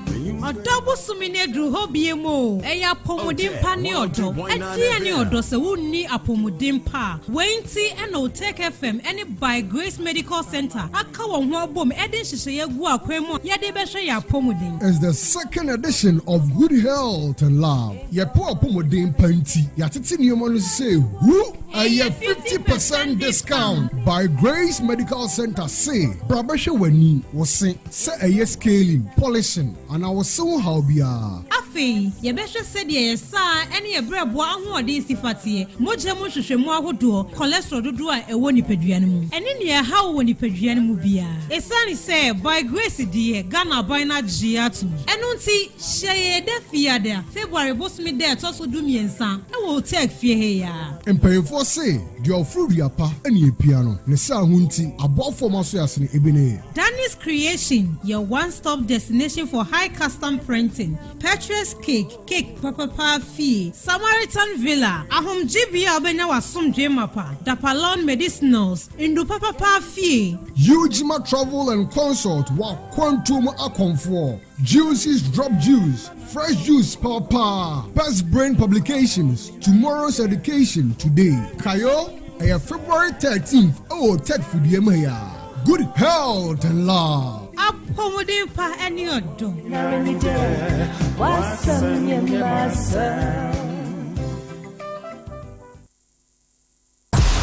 Speaker 16: m'enyiwa
Speaker 17: Ɔdɔ bosome no aduru hɔ biom o, ɛyɛ apɔmuden pa ne ɔdɔ. Ɛdeɛn ne ɔdɔ sɛ wonni apɔmuden pa a? Wei nti na Otec FM ne By Grace Medical Centre aka wɔn ho abom de nhyehyɛeɛ agu akwan mu a yɛde rebɛhwɛ yɛn apɔmuden.
Speaker 13: It's the second edition of Good Health and Love. Yɛpɛ w'apɔmuden pa nti, yɛatete nneɛma no sɛ hu. Ɛyɛ 50 percent discount by Grace Medical Centre se bra bɛhwɛ w'ani, wo se, sɛ ɛyɛ scaling, polishing anaa wo se ho haw biara.
Speaker 17: Afei, yɛbɛhwɛ sɛdeɛ yɛn saa ne yɛn berɛboɔ ahoɔden si fa teɛ, mogya mu nhwehwɛmu ahodoɔ, cholesterol dodoɔ a ɛwɔ nipadua no mu, ɛne nea ɛha wo wɔ nipadua no mu biara. Ɛsiane sɛ By Grace deɛ Ghana aban no agye atom, ɛno nti hyɛ yɛn da Fiada, February bosome da a ɛtɔ so dumiɛnsa wɔ Otec fie ha yi ara.
Speaker 13: Mpanyinfoɔ se, deɛ ɔforo dua pa ne epia no, ne saa ho nti, aboafoɔ ma so yɛ asene ebi ne.
Speaker 17: Danny's Creation, your one-stop destination for high custom printing, Petrus Cake, cake papapa fie, Samaritan Villa, ahomgyebea a wobɛnya w'asomdwoe mapa, Dapalon Medicinals, ndu papapa fie.
Speaker 13: Ujima Travel and Consult, w'akwantuo mu akɔmfoɔ, Juices Drop Juice, Fresh Juice papapaa, Best Brain Publications, Tomorrow's Education Today. Kayo, ɛyɛ February 13th ɛwɔ Tech fidua mu ha yi ara. Good health and love.
Speaker 17: Apɔmuden pa ne ɔdɔ.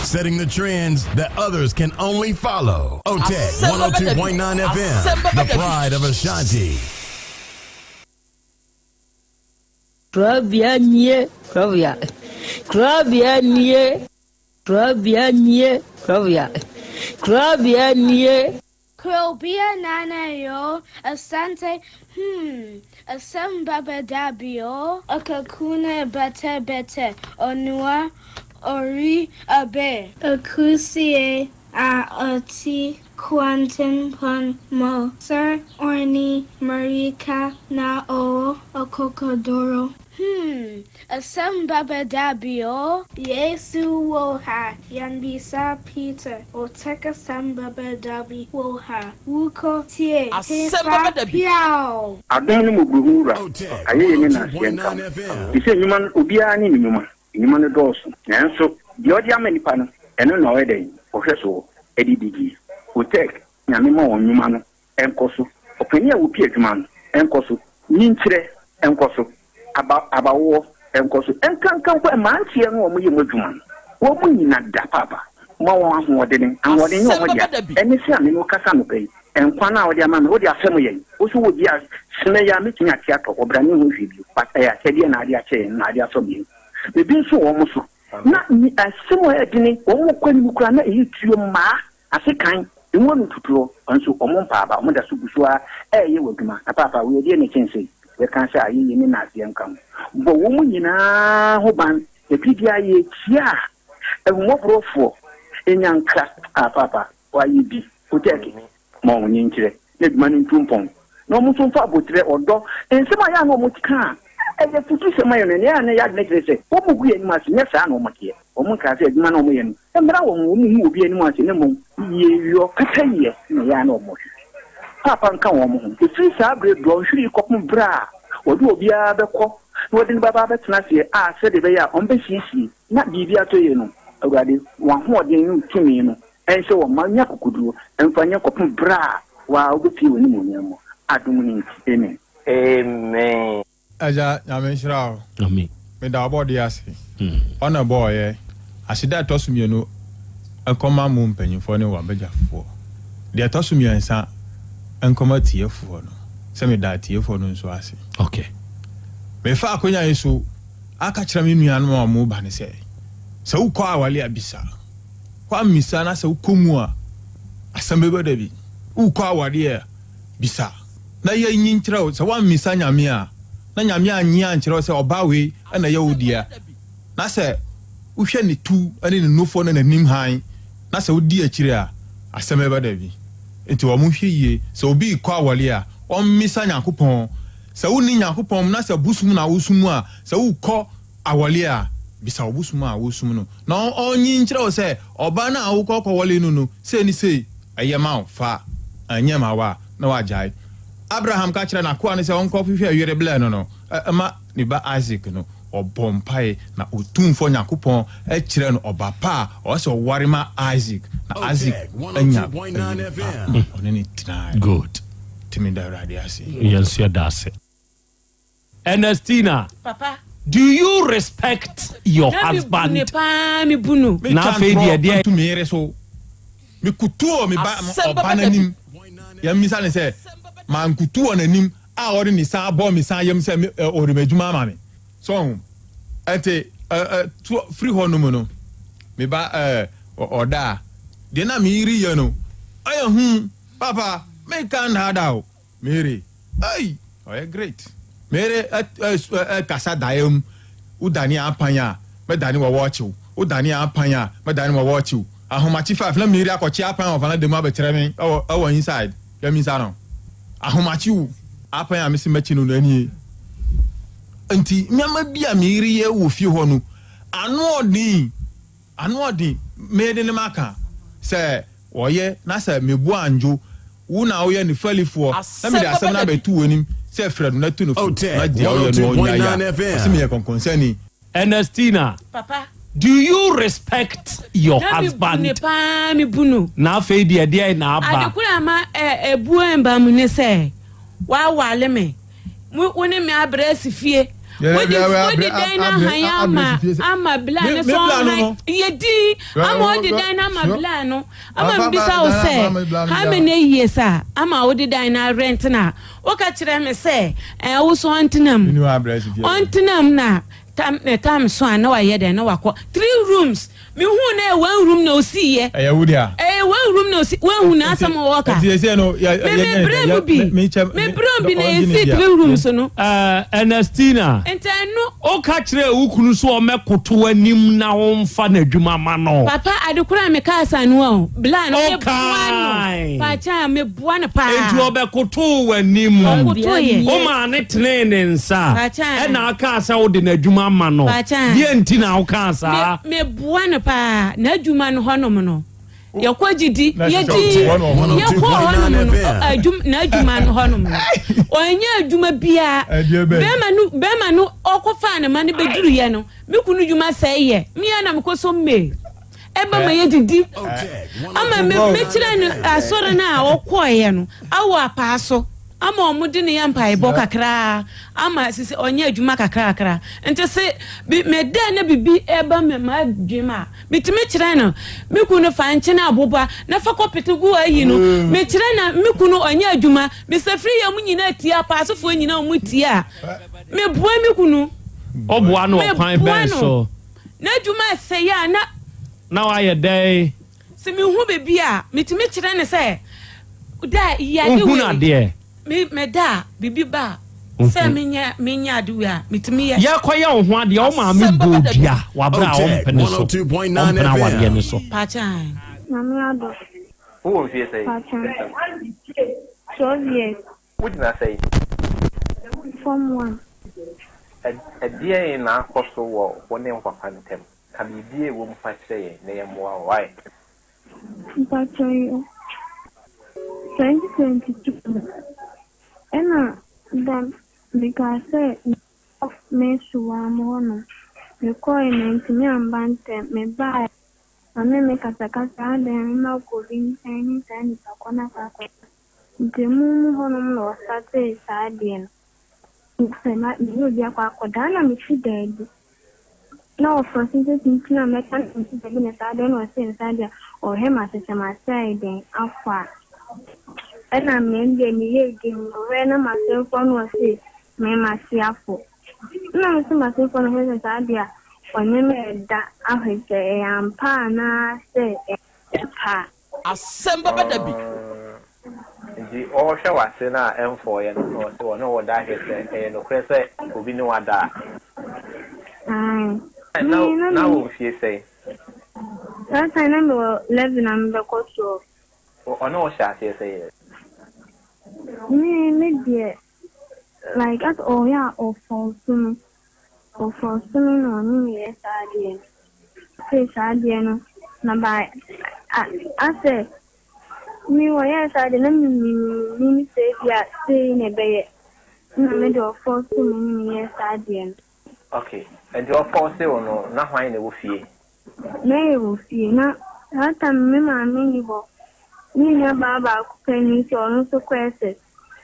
Speaker 18: Setting the trends that others can only follow. OTEC 102.9 FM, the pride of Ashanti.
Speaker 19: Korabea nie, korabea, korabea nie, korabea nie, korabea, Korabea nie.
Speaker 20: Krobea Nana yoo, Asante hmm, asɛm ba bɛda bi oo. Akakuna bɛtɛ bɛtɛ, Onua ori abe. Akusie a ɔte kwantempɔn mu sɛ ɔne mmirika na ɔwɔ akokoduro. Hmm, asɛm ba bɛda bi o. Yesu wɔ ha, yɛmmisa Peter, ɔtɛk asɛm ba bɛda bi wɔ ha, wokɔ tie,
Speaker 7: Asɛm ba
Speaker 20: hefa
Speaker 7: bɛda bi.
Speaker 20: piaw.
Speaker 6: Adom ne mmɔborɔhunu Wura, ayɛyie ne nnaseɛ nka wo. Efisɛ nnwuma no, obiara ne ne nnwuma, nnwuma no dɔɔso, nanso deɛ ɔde ama nnipa no, ɛno na ɔyɛ dɛn? Ɔhwɛ soɔ de didie. Otec, Nyame ma wɔn nnwuma no nkɔ so, ɔpanin a ɔpi adwuma no nkɔ so, nyinkyerɛ nkɔ so, aba abawoɔ nkɔ so, nkanka mpo mmeranteɛ no a wɔyɛ mu adwuma no, wɔn nyina da paapa, ma wɔn ahoɔdene, ahoɔden nyɛ
Speaker 7: Asɛm
Speaker 6: wɔn
Speaker 7: bɛba
Speaker 6: dea,
Speaker 7: da bi.
Speaker 6: ɛne sɛ a me ne wo kasa anɔpa yi, nkwa no a wode ama me, wode afɛm yɛn, wo nso wɔ bi a, semɛ yi ara mɛtumi ate atɔ, ɔbra ne ho hwee bio, but ɛyɛ akyɛdeɛ na ade akyɛ yɛn, na ade afɛm yɛn, biribi nso wɔ wɔn so, na asɛm a ɛyɛ dene, wɔn kɔ anim koraa na ɛyɛ tuo mmaa. Ase kan, emu ano tutuɔ, nso wɔn mpaa aba, wɔn da so gu so ara reyɛ wɔ adwuma. Na paapa, wei ɛdeɛn na ɛkyɛn sei? Yɛka sɛ ayeyie ne naaseɛ nka ho. Bɔ wɔn nyinaa ho ban, na biribiara yɛretia a, ahummɔborɔfoɔ nya nkra. Ah, paapa, woayɛ bi. Wotɛɛke, ma wɔn nkyerɛ, na adwuma no ntu mpɔn. Na wɔn nso mfa aboterɛ, ɔdɔ, nsɛm a ɛyɛ a na wɔka a ɛyɛ afutusɛm ma yɛn no, ɛnna ɛyɛ a na yɛn adwene kyerɛ sɛ wɔgu yɛn anim ase. Nyɛ saa na wɔteɛ. Wɔnkaa sɛ adwuma no a wɔyɛ no mmra wɔn ho, wɔnhu obi anim ase, na mmom yieyɔ, pɛpɛyɛ na ɛyɛ a na wɔhwehwɛ. Paapa nka wɔn ho. Ɛfiri saa berɛ dɔnhwere yi kɔpem berɛ a wɔde obiara bɛkɔ na wɔde no bɛba abɛtena aseɛ a sɛdeɛ ɛbɛyɛ a wɔbɛsiesie na biribi atɔ yie no, Awurade, w'ahoɔden ne wo tumi no nhyɛ wɔn ma wɔnya akokoɔduro mfa nyɛ kɔpem berɛ a wo ara wobɛpue w'animuonyam mu. Adom no nti, amen.
Speaker 21: Amen.
Speaker 22: Agya Nyame nhyira wo.
Speaker 23: Amen.
Speaker 22: Meda ɔbɔdeɛ ase. Ɔna ɛbɔɔyɛ. Aseda a ɛtɔ so mienu nkɔma mo mpanyinfoɔ ne w'abagyafoɔ. Deɛ ɛtɔ so miɛnsa nkɔma atiefoɔ no. Sɛ meda atiefoɔ no nso ase.
Speaker 23: Okay.
Speaker 22: Mefa akonya yi so aka kyerɛ me nuanom a wɔn ba no sɛ, sɛ wokɔ awale a bisa. Woammisa na sɛ wokɔ mu a, asɛm bɛba da bi. Wokɔ awadeɛ a, bisa. Na yɛnyi nkyerɛ wo, sɛ woammisa Nyame a, na Nyame annye ankyerɛ wo sɛ ɔbaa wei na ɛyɛ wo dea, na sɛ wohwɛ ne tu ne ne nufoɔ ne n'anim hann, na sɛ wodi akyire a, asɛm bɛba da bi. Enti wɔn nhwɛ yie, sɛ obi rekɔ awɔre a, ɔmmisa Nyankopɔn. Sɛ wonni Nyankopɔn mu, na sɛ bosom na wosom a, sɛ wokɔ awɔre a, bisa wo bosom a wosom no, na ɔnyi nkyerɛ wo sɛ ɔbaa no a wokɔ kɔwɔre no no, sei ne sei, ɛyɛ ma wo, fa, ɛnyɛ ma wo a, na wagyae. Abraham ka kyerɛɛ n'akoa no sɛ ɔnkɔhwehwɛ yere brɛ no no ma ne ba Isak no, ɔbɔɔ mpae, na Otumfoɔ Nyankopɔn kyerɛɛ no ɔba pa a ɔwɔ sɛ ɔware ma Isak, na Isak anya yere pa ma ɔne no tenae.
Speaker 23: Good.
Speaker 22: Nti meda Awurade ase.
Speaker 23: Yɛn nso yɛda ase. Ernestina,
Speaker 3: Papa.
Speaker 23: do you respect your
Speaker 3: Na me bu
Speaker 23: husband?
Speaker 3: ne paa, me bu no.
Speaker 22: Me
Speaker 23: Na
Speaker 22: twa
Speaker 23: afei deɛ
Speaker 22: ntorɔ
Speaker 23: deɛ.
Speaker 22: nto me yere so. Me kutu wɔ me ba
Speaker 7: Asɛm
Speaker 22: ɔba
Speaker 7: bɛba da bi.
Speaker 22: n'anim. Yɛn mmisa no sɛ, mankutu wɔ n'anim a ɔde ne nsa abɔ me nsa yam sɛ me ɛ ɔde m'adwuma ama me. So ɔho? Ɛnti ɛ ɛ to firi hɔ nom no, me ba ɛ ɔda a, deɛ na me yere yɛ no, ɔyɛ hu. Papa, menka nnaadaa o. Mary, Ei! Ɔyɛ great. Mary kasa daeɛ mu, Wo dane apan a, mɛdane wɔ wɔɔkye wo. Wo dane apan a, mɛdane wɔ wɔɔkye wo. Ahomakye five na Mary akɔkye apan wɔ vanada mu abɛkyerɛ me ɛwɔ ɛwɔ inside. Yɛ misa no. Ahomakye wo. Apan a mese mɛkye no no ɛnie. Nti nneɛma bi a Mary yɛ wɔ fie hɔ no, ano ɔden. Ano ɔden, mede ne maka sɛ ɔyɛ, na sɛ mebu andwo wo na woyɛ ne falifoɔ, na mede asɛm no abɛto w'anim sɛ frɛ no na tu no fo, na deɛ ɔyɛ no ɔnnyae a, ɔse meyɛ kɔnkɔnsani.
Speaker 23: Ernestina,
Speaker 3: Papa.
Speaker 23: do you respect your
Speaker 3: Na me bu
Speaker 23: husband?
Speaker 3: ne paa, me bu no.
Speaker 23: Na afei deɛ deɛn na aba?
Speaker 3: Ade koro a ama ɛ, ebuo mba mu ne sɛ, w'awale me. Mo, wo ne me abrɛ asi fie. Wode, wode dan no ahan ama, ama bla no sɛ ɔnhan. Yɛ din, ama wode dan no ama bla no. Ama mebisa wo sɛ, how many years a ama wode dan no arɛnt no a, woka kyerɛ me sɛ, ɛɛ, wo so ɔntena mu. Ɔntena mu na.
Speaker 1: Tam ne tam so a na wayɛ dɛn na wakɔ three rooms mehuu na ɛyɛ one room na osii yɛ.
Speaker 22: Ɛyɛ wo dea.
Speaker 1: Ɛyɛ one room na osi wahu na asɛm wɔ ka.
Speaker 22: Nti ɛsɛ no yɛ
Speaker 1: yɛ me brɛ mu bi me brɛ mu bi na esi three rooms no.
Speaker 23: Ɛɛ Ernestina.
Speaker 1: Nti ɛno.
Speaker 23: Woka kyerɛɛ wo kunu sɛ ɔmmɛkoto w'anim na womfa n'adwuma ma no.
Speaker 1: Papa ade koro a mekaa saa no o bla no meboa no pakyɛ meboa no paa.
Speaker 23: Enti ɔbɛkotoo w'anim.
Speaker 1: Ɔkotoeɛ.
Speaker 23: Womaa no tenee ne nsa.
Speaker 1: Pakyɛ.
Speaker 23: Ɛna akaa sɛ wode n'adwuma ma no.
Speaker 1: Pakyɛ.
Speaker 23: Deɛ nti na wokaa saa?
Speaker 1: Me meboa no paa n'adwuma no hɔnom no yɛkɔ gyidi yɛdi yɛkɔ hɔnom no adwum n'adwuma no hɔnom no ɔnyɛ adwuma biara bɛrima no bɛrima no ɔkɔfaa ne ma no bɛduruyɛ no me kunu dwuma sɛe yɛ mea na mekɔ so mmee ɛba ma yɛdidi ama me mekyerɛ no asɔre no a ɔkɔeɛ no awɔ apaa so ama wɔn de ne yɛ mpaebɔ kakraa ama sisi ɔnyɛ adwuma kakrakra nti se bi meda na bibi ɛba me ma adwene a metumi kyerɛ no me kunu fa nkyene aboba na fa kɔpete gu ayi no mm. mekyerɛ na me kunu ɔnyɛ adwuma mesafiri yɛ mu nyinaa tie apaasofoɔ nyinaa wɔn tie a meboa me kunu
Speaker 23: ɔboa no ɔkwan bɛn so
Speaker 1: n'adwuma ɛsɛe a na
Speaker 23: na wayɛ dɛn
Speaker 1: Sɛ mehu biribi a, metumi kyerɛ no sɛ, da yi ade wei.
Speaker 23: Wohunu adeɛ.
Speaker 1: Me meda a, biribi ba a, sɛ menyɛ menyɛ ade wei a, metumi yɛ.
Speaker 23: Yɛrekɔyɛ wo ho adeɛ, wo maame bɔɔ dua wɔ aberɛ a ɔmpene so, ɔmpene awareɛ no so.
Speaker 1: Pakyɛ.
Speaker 20: Nyame adom.
Speaker 21: Wowɔ mfie sɛn?
Speaker 20: Pakyɛ. 12 years.
Speaker 21: Wogyina sɛn?
Speaker 20: Form one.
Speaker 21: Ɛdeɛn na akɔ so wɔ wo ne wo papa ntam? Ka biribi a ɛwɔ mu fa kyerɛ yɛn na yɛmmoa wo, wai?
Speaker 20: Mpakyɛ yo, 2022 no ɛna da mekaa sɛ mekɔ Mesuwaa mu hɔ nom, mekɔɔe mantumi amba ntɛm, mebaeɛ ɔne me kasakasa adɛn mema kɔ obi nkyɛn ne saa nipa kɔ no akɔ akɔsa, nti mu mu hɔ nom na ɔsatee saa adeɛ no. Sɛ na me ne obi akɔ akɔda na mete daabi na ɔfrɛ so sɛ tenten a mɛka na mete daabi na saa deɛ na ɔse nsa deɛ ɔhwɛ ma sesɛ m'ase ayɛ dɛn afɔ a ɛna me deɛ meyɛ din ɔhwɛ na m'asefoɔ na ɔse me m'ase afɔ na me se m'asefoɔ no hwɛ sɛ saa deɛ ɔne me ɛda ahwɛ sɛ ɛyɛ ampa anaasɛ ɛyɛ pa a.
Speaker 4: Asɛm bɛba da bi.
Speaker 21: Nti ɔrehwɛ w'ase no a ɛmfɔeɛ no na ɔse ɔne wo da ahwɛ sɛ ɛyɛ nokorɛ sɛ obi ne wo ada a.
Speaker 20: Ae.
Speaker 21: Na
Speaker 20: Me na
Speaker 21: na
Speaker 20: me.
Speaker 21: wɔ mfie sɛn?
Speaker 20: Saa time na mewɔ 11 a mebɛkɔ 12.
Speaker 21: Ɔne wo hyɛ aseɛ sɛn?
Speaker 20: Me me deɛ like as ɔyɛ a ɔfɔɔso me ɔfɔɔso me na ɔne me yɛ saa adeɛ no. Ɔsee saa adeɛ no na by a asɛ me wɔyɛɛ saa adeɛ na me mennim sɛ ebia sei na ɛbɛyɛ na me deɛ ɔfɔɔso me ne me yɛɛ saa adeɛ no.
Speaker 21: Ok, nti ɔfɔɔse wo no na hwan na ɛwɔ fie?
Speaker 20: Na yɛwɔ fie na saa time no me maame nni hɔ, me nua baa baako pɛ ni nti ɔno nso kɔ SS.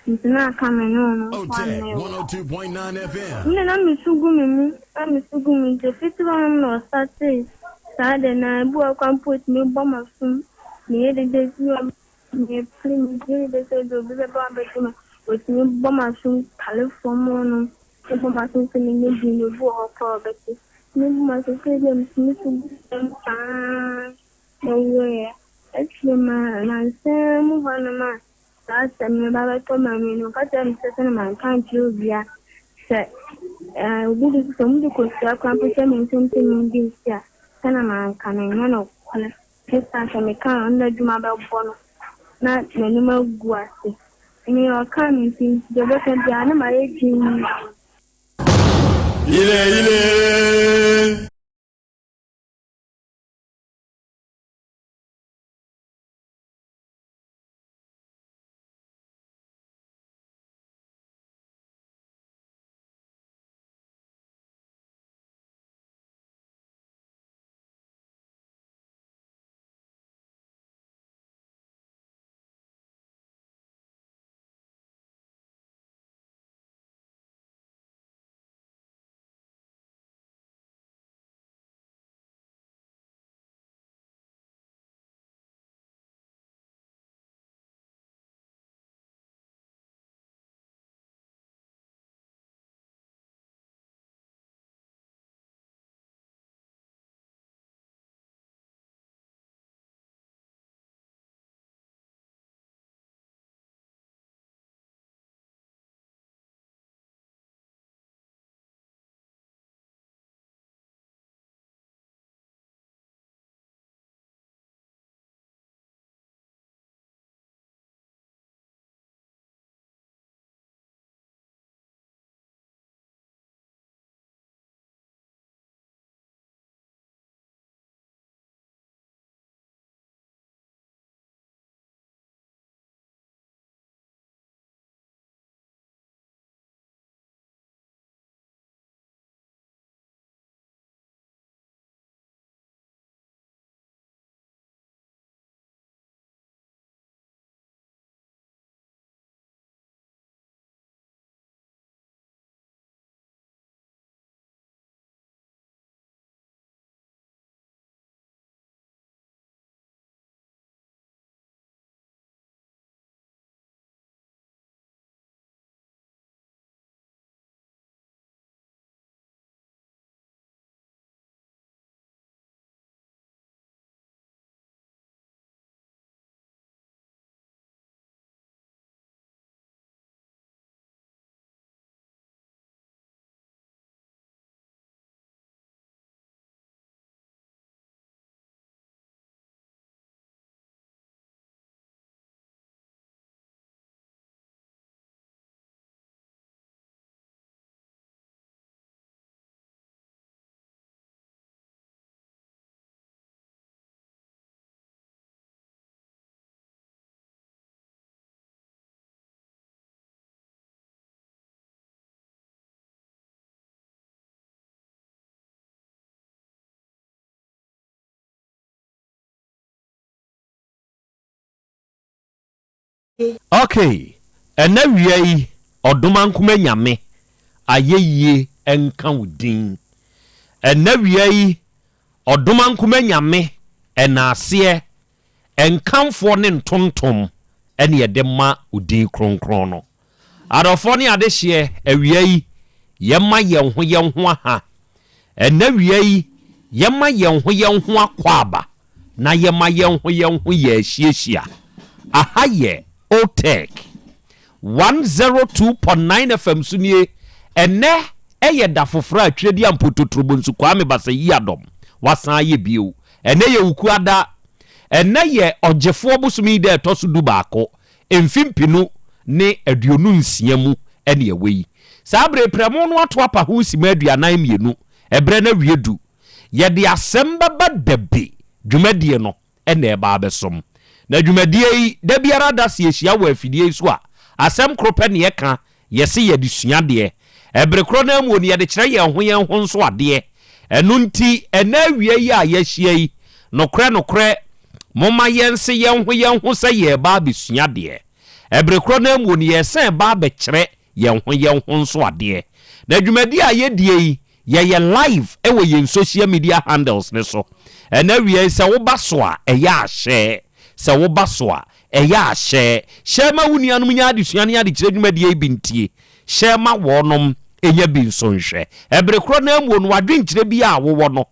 Speaker 20: Nti na aka me ne ɔno nko ara na ɛwɔ hɔ. Me de na me su gu me mu, na me su gu me nti fiti hɔnom na ɔstartee saa de na ebi wɔ hɔ koraa mpo otumi bɔ m'asom, meyɛ dede bi wɔ hɔ mepere meyɛ dede sɛ ebi obi bɛba abɛgye me, otumi bɔ m'asom tale fam hɔnom, bɔ m'asom sɛ menyɛ din obi wɔ hɔ koraa a ɔbɛte. Otumi bɔ m'asom sɛ ebi a metumi su gu fam saa na ɔwieɛ. Akyire ma nansa mu hɔnom a Saa asɛm no ba bɛtɔ Maame no, ɔka kyerɛɛ me sɛ sɛnea manka ankyerɛ obiara, sɛ obi de sɛ wɔde kosua koraa mpo hyɛ me nsam sɛ mindi nse a, sɛnea manka no ɛnyɛ nokware. Esiane sɛ meka a, ɔno n'adwuma bɛbɔ no na n'anim agu ase. Nea ɔkaa no nti, deɛ ɔbɛka biara na mayɛ dinn.
Speaker 18: Yile yile.
Speaker 23: Ok ɛnɛ wia yi Ɔdomankoma Nyame ayɛyie nka wo din Ɛnɛ wia yi Ɔdomankoma Nyame ɛnaaseɛ nkamfoɔ ne ntontom ɛne yɛde ma wo din kronkron no Adɔfoɔ ne adehyeɛ awia yi yɛma yɛn ho yɛn ho aha Ɛnɛ wia yi yɛma yɛn ho yɛn ho akwaaba na yɛma yɛn ho yɛn ho yɛ ahyiahyia. Aha yɛ Otec 102.9 FM so nie. Ɛnnɛ yɛ da foforɔ a Tweredia Mpototorobonsu Kwame Basayiadom wasan ayɛ bio. Ɛnnɛ yɛ Wukuada. Ɛnnɛ yɛ Ɔgyefoɔ bosome yi da a ɛtɔ so dubaako, mfe 2026 mu ne ɛwɔ yi. Saa berɛ yi prɛmo no ato apa ho simma 42, ɛberɛ no awie du. Yɛde asɛm bɛba dabi dwumadie no na ɛreba abɛsom. Na dwumadie yi, da biara da sɛ yɛhyia wɔ afidie yi so a, asɛm koro pɛ na yɛka, yɛse yɛde sua adeɛ. Ɛbere korɔ no ara mu no, yɛde kyerɛ yɛn ho yɛn ho nso adeɛ. Ɛno nti, ɛnnɛ awia yi a yɛahyia yi, nokorɛ nokorɛ, momma yɛnse yɛn ho yɛn ho sɛ yɛreba abɛsua adeɛ. Ɛbere korɔ no ara mu no, yɛresan reba abɛkyerɛ yɛn ho yɛn ho nso adeɛ. Na dwumadie a yɛdie yi, Yɛyɛ live wɔ yɛn social media handles no so. Ɛna awia yi sɛ woba so a, ɛyɛ a share. Sɛ woba so a, ɛyɛ a share. Share ma wo nuanom nya adesua ne adekyerɛ dwumadie yi bi ntie. Share ma wɔnom nya bi nso nhwɛ. Ɛbere korɔ no ara mu no, w'adwenkyerɛ biara a wowɔ no,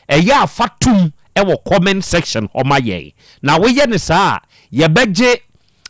Speaker 23: ɛyɛ a fa tom wɔ comment section hɔ ma yɛn. Na woyɛ no saa a, yɛbɛgye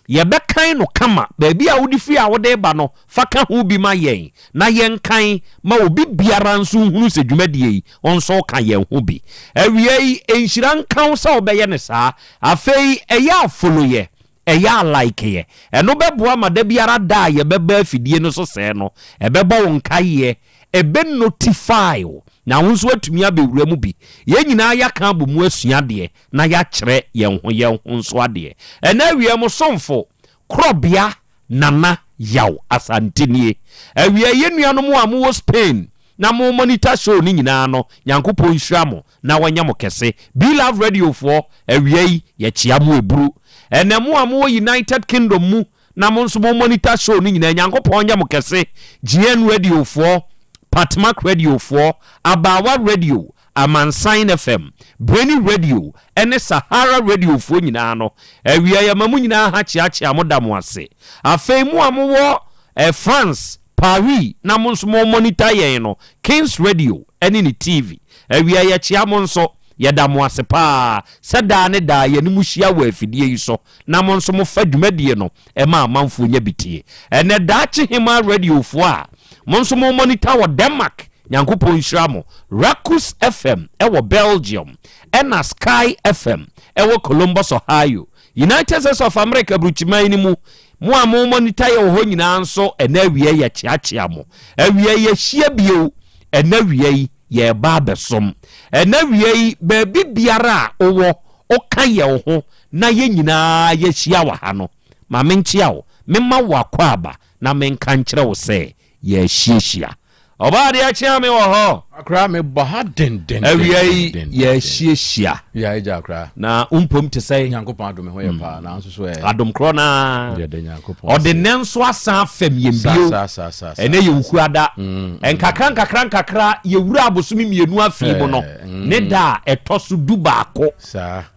Speaker 23: Yɛbɛkan no kama. Baabi a wode firi a wode reba no, fa ka ho bi ma yɛn na yɛnkan ma obi biara nso nhunu sɛ dwumadie yi, wo nso woka yɛn ho bi. Awiei, nhyira nka wo sɛ wobɛyɛ no saa. Afei, ɛyɛ a follow yɛ, ɛyɛ a like yɛ. Ɛno bɛboa ma da biara da a yɛbɛba afidie no so sɛɛ no, ɛbɛbɔ wo nkaeɛ, ɛbɛ notify wo, na wo nso woatumi abɛwura mu bi. Yɛn nyinaa yɛaka abɔ mu asua adeɛ. na yɛakyerɛ yɛn ho yɛn ho nso adeɛ. Ɛnnɛ awia mo somfo Korɔbea Nana Yaw Asante nie. Awia yɛn nuanom a mowɔ Spain na mo monitor show no nyinaa no, Nyankopɔn nhyira mo na wanyɛ mo kɛse. Be-Love Radio foɔ, awia yi yɛkyea mo aburu. Ɛnnɛ mo a mowɔ United Kingdom mu na mo nso mo monitor show no nyinaa, Nyankopɔn nyɛ mo kɛse. GN Radio foɔ, Patmak Radio foɔ, Abaawa Radio, Amansan FM, Breni Radio ne Sahara Radio foɔ nyinaa no, awia yɛma mo nyinaa ha kyeakyea mo da mo ase. Afei mo a mowɔ eh, France, Paris na mo nso mo monitor yɛn no, Kings Radio ne ne TV, awia yɛkyea mo nso, yɛda mo ase paa sɛ daa ne daa yɛne mo hyia wɔ afidie yi so na mo nso mofa dwumadie no ma amanfoɔ nya bi tie. Ɛnɛ Daakye Hemaa Radio foɔ a mo nso mo monitor wɔ Denmark, Nyankopɔn nhyira mo. Rakus FM wɔ Belgium ɛna Sky FM wɔ Columbus, Ohio, United States of America brukyiman no mu. Mo a mo monitor yɛ wɔ hɔ nyinaa nso ɛnɛ awia yi yɛkyeakyea mo. Awia yi yɛhyia bio. Ɛnɛ awia yi yɛreba abɛsom. Ɛnɛ awia yi baabi biara a wowɔ woka yɛn ho na yɛn nyinaa yɛahyia wɔ ha no, ma menkyea wo, memma wo akwaaba na menka nkyerɛ wo sɛ yɛahyiahyia. Ɔbaa deɛ kyea me wɔ hɔ.
Speaker 2: Akora mebɔ ha dendenden.
Speaker 23: Awia yi yɛahyiahyia.
Speaker 2: Ya agya akora.
Speaker 23: Na wo mpom te sɛ.
Speaker 2: Nyankopɔn adom me ho yɛ paa nanso so ɛ.
Speaker 23: Adom korɔ no ara.
Speaker 2: Yɛda Nyankopɔn
Speaker 23: ase. Ɔde nnɛ nso asan afɛm yɛn bio.
Speaker 2: Sa sa sa sa.
Speaker 23: Ɛnɛ yɛ Wukuada. Nkakra nkakra nkakra yɛwura abosome mmienu afe mu no ne da a ɛtɔ so dubaako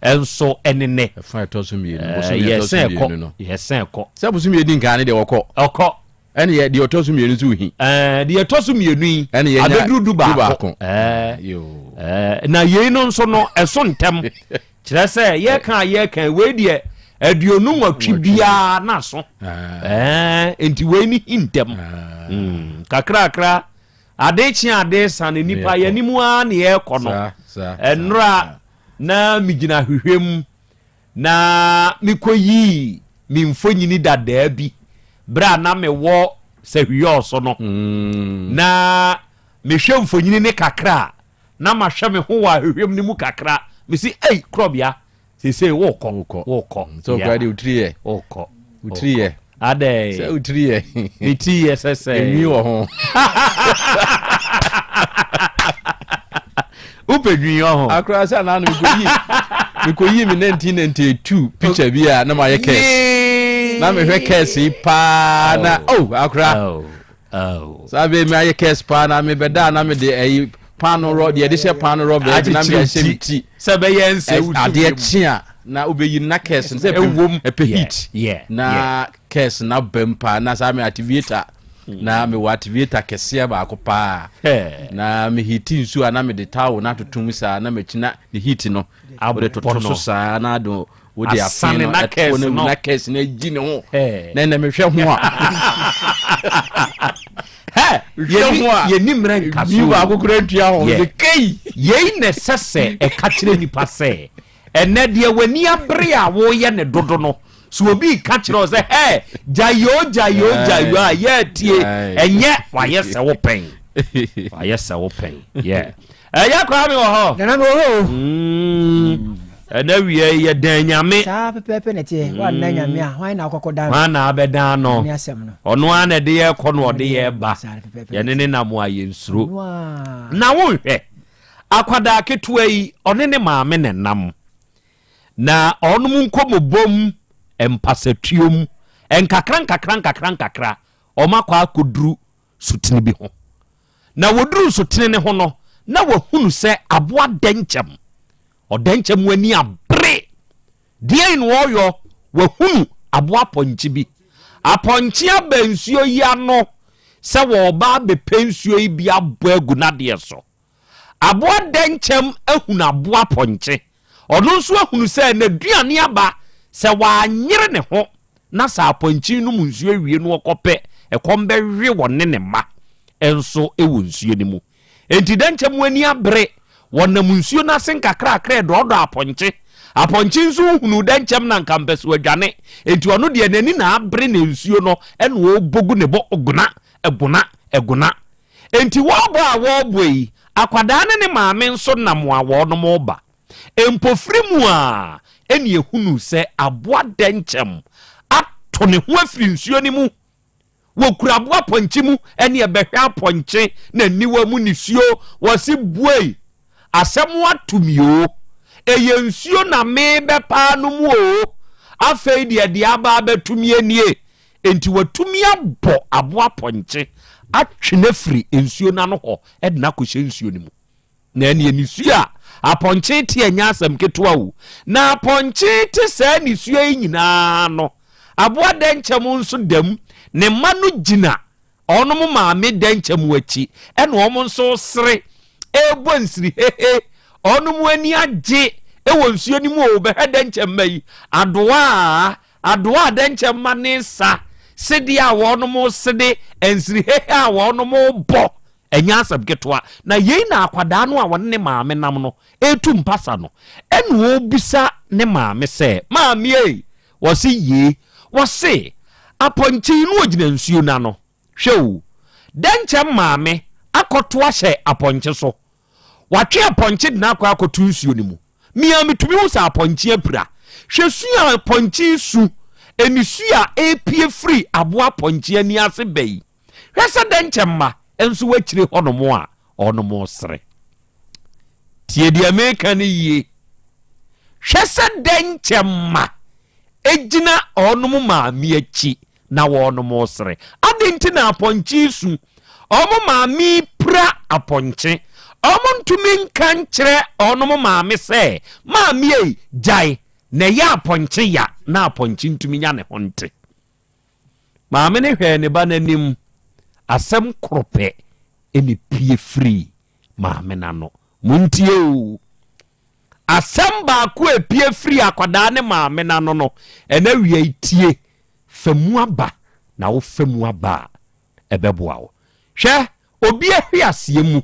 Speaker 23: nso ne nnɛ.
Speaker 2: Ɛfa ɛtɔ so mmienu bosome ɛtɔ so mmienu no.
Speaker 23: Yɛsɛn kɔ.
Speaker 2: Sɛ bosome edi nkan ne deɛ wɔkɔ.
Speaker 23: Ɔkɔ.
Speaker 2: Ɛne yɛ deɛ ɔtɔ so mmienu nso hi.
Speaker 23: Ɛɛ deɛ ɛtɔ so mmienu yi.
Speaker 2: Ɛne yɛ nya
Speaker 23: abɛduru dubaako. Ɛɛ na yei no nso no ɛso ntɛm. Kyerɛ sɛ yɛka a yɛka wei deɛ 28 biara na so. Ɛɛ nti wei ne hi ntɛm. Mm, kakrakra ade kye ade sa no nipa yɛn anim ara na yɛrekɔ no. Ɛnora na megyina hwehwɛ mu na mekɔyii me mfonini dadaa bi berɛ a na mewɔ Sahwiɔɔ so no. Na mehwɛ mfonini no kakra a, na mahwɛ me ho wɔ ahwehwɛm no mu kakra. Mese, ei, korɔbea, seesei wokɔ, wokɔ.
Speaker 2: Sɛ wokora deɛ wotiri yɛ.
Speaker 23: Wokɔ.
Speaker 2: Wotiri yɛ.
Speaker 23: Adɛn.
Speaker 2: Sɛ wotiri yɛ.
Speaker 23: Me ti yɛ sɛ sɛ.
Speaker 2: Enwi wɔ ho.
Speaker 23: Wopɛ nwi wɔ ho.
Speaker 2: Akora sɛ anaa no mekɔyi mekɔyi me 1992 picture bi a na mayɛ kɛs. Na mehwɛ kɛse yi paa na oh akora.
Speaker 23: Oh.
Speaker 2: Saa bɛyi mi ayɛ kɛse paa na mebɛda na mede ɛyi paano rɔ deɛ yɛde hyɛ paano rɔ bɛɛ bi na mede ahyɛ me ti.
Speaker 23: Sɛ bɛyɛ nsɛ wusu
Speaker 2: Adeɛ kye a na wobɛyi na kɛse no sɛ
Speaker 23: Ɛwom.
Speaker 2: ɛpɛ heat. Na kɛse na bɛm paa na saa me activator na mewɔ activator kɛseɛ baako paa na me heat nsuo a na mede towel na atoto mu saa na makyi na ne heat no wode toto so saa na ade wode afe no ɛto no na kɛse no agyi ne ho na ɛnɛ mehwɛ ho a
Speaker 23: hwɛ ho a yɛni mmerɛ nka so
Speaker 2: baako kora ntua ho de kei
Speaker 23: yei na ɛsɛ sɛ ɛka kyerɛ nipa sɛ ɛnɛ deɛ w'ani abere a woyɛ ne dodo no so obi ka kyerɛ wo sɛ hɛ gyayoo gyayoo gyayoo a yɛatie ɛnyɛ wayɛ sɛ wo pɛn wayɛ sɛ wo pɛn yɛ ɛyɛ koraa me wɔ hɔ
Speaker 5: nana me wɔ hɔ o
Speaker 23: mm. ɛnɛ wia yi yɛdan nyame
Speaker 5: saa pɛpɛɛpɛ na ɛteɛ woanna nyame a hwan na wokɔkɔ dan
Speaker 23: no hwan na abɛdan no
Speaker 5: ne asɛm no
Speaker 23: ɔno ara na ɛde yɛ kɔ na ɔde yɛ ba yɛne ne nam a yɛnsuro na wonhwɛ akwadaa ketewa yi ɔne ne maame na nam Na ɔnom nkɔmmɔbom, mpasatuom, nkakra nkakra nkakra nkakra, wɔakɔ akɔduru sutene bi ho. Na wɔduru sutene no ho no, na wɔahunu sɛ aboa dɛnkyɛm, ɔdɛnkyɛm ani abere. Deɛn na ɔreyɔ? Wahunu aboa apɔnkye bi. Apɔnkye aba nsuo yi ano sɛ wɔreba abɛpɛ nsuo yi bi abɔ agu n'adeɛ so. Aboa dɛnkyɛm ahunu aboa pɔnkye. Ɔno nso ahunu sɛ n'aduane aba, sɛ wanyere ne ho na sɛ apɔnkye nom nsuo awie no ɔkɔpɛ, ɛkɔm bɛwe ɔne ne mma nso wɔ nsuo no mu. Enti dɛnkyɛm ani abere, wɔnam nsuo no ase nkakrakra redɔɔdɔ apɔnkye. Apɔnkye nso nhunuu dɛnkyɛm na anka mpɛ sɛ ɔdwane, enti ɔno deɛ n'ani na abere na nsuo no na ɔrebɔ gu ne bo gona, gona, gona. Enti wɔrebɔ a wɔrebɔ yi, akwadaa ne ne maame nso nam a wɔnom reba. Mpofiri mu a ɛne ɛhunuu sɛ aboa dɛnkyɛm ato ne ho afiri nsuo no mu. Wɔkura aboa pɔnkye mu ɛne ɛbɛhwɛ apɔnkye na aniwa mu nisuo. Wɔse buei, asɛm ato mi oo, ɛyɛ nsuo na merebɛpaa no mu oo, afei deɛ deɛ aba abɛto mi nie. Enti watumi abɔ aboa pɔnkye atwe no afiri nsuo no ano hɔ de no akɔhyɛ nsuo no mu. Na ɛneɛ nisuo a apɔnkye te ɛnyɛ asɛm ketewa o. Na apɔnkye te saa nisuo yi nyinaa no, aboa dɛnkyɛm nso da mu. Ne mma no gyina Wɔnom maame dɛnkyɛm akyi ɛna wɔn nso resere ɛrebɔ nsirihehe. Wɔnom ani agye ɛwɔ nsuo no mu o, bɛhwɛ dɛnkyɛm mma yi. Adowa a, adowa a dɛnkyɛm mma ne sa, sedeɛ a wɔnom resede, nsirihehe a wɔnom rebɔ, ɛnyɛ asɛm ketewa. Na yei na akwadaa no a wɔne ne maame nam no ɛretu mpasa no, ɛna ɔrebisa ne maame sɛ, Maame ei, Wɔse yee. Wɔse, apɔnkye yi no ogyina nsuo no ano. Hwɛ o, dɛnkyɛm maame akɔto ahyɛ apɔnkye so. Watwe apɔnkye de no akɔ akɔto nsuo no mu. Me ara metumi hu sɛ apɔnkye apira. Hwɛ su a apɔnkye resu, nisuo a ɛrepue firi aboa apɔnkye ani ase ba yi. Hwɛ sɛ dɛnkyɛm mma nso wɔ akyire hɔnom a wɔnom resere. Tie deɛ meka no yie. Hwɛ sɛ dɛnkyɛm mma gyina wɔnom maame akyi na wɔnom resere. Adɛn nti na apɔnkye resu? Wɔn maame pira apɔnkye. Wɔn ntumi nka nkyerɛ wɔnom maame sɛ, maame ei, gyae, na ɛyɛ apɔnkye ya na apɔnkye ntumi nya ne ho nte. Maame no hwɛɛ ne ba no anim. Asɛm koro pɛ na epue firii maame no ano. Montie oo! Asɛm baako a epue firii akwadaa ne maame no ano no, ɛna awia yi tie, fa mu aba, na wofa mu aba a, ɛbɛboa wo. Hwɛ, obi ahweaseɛ mu,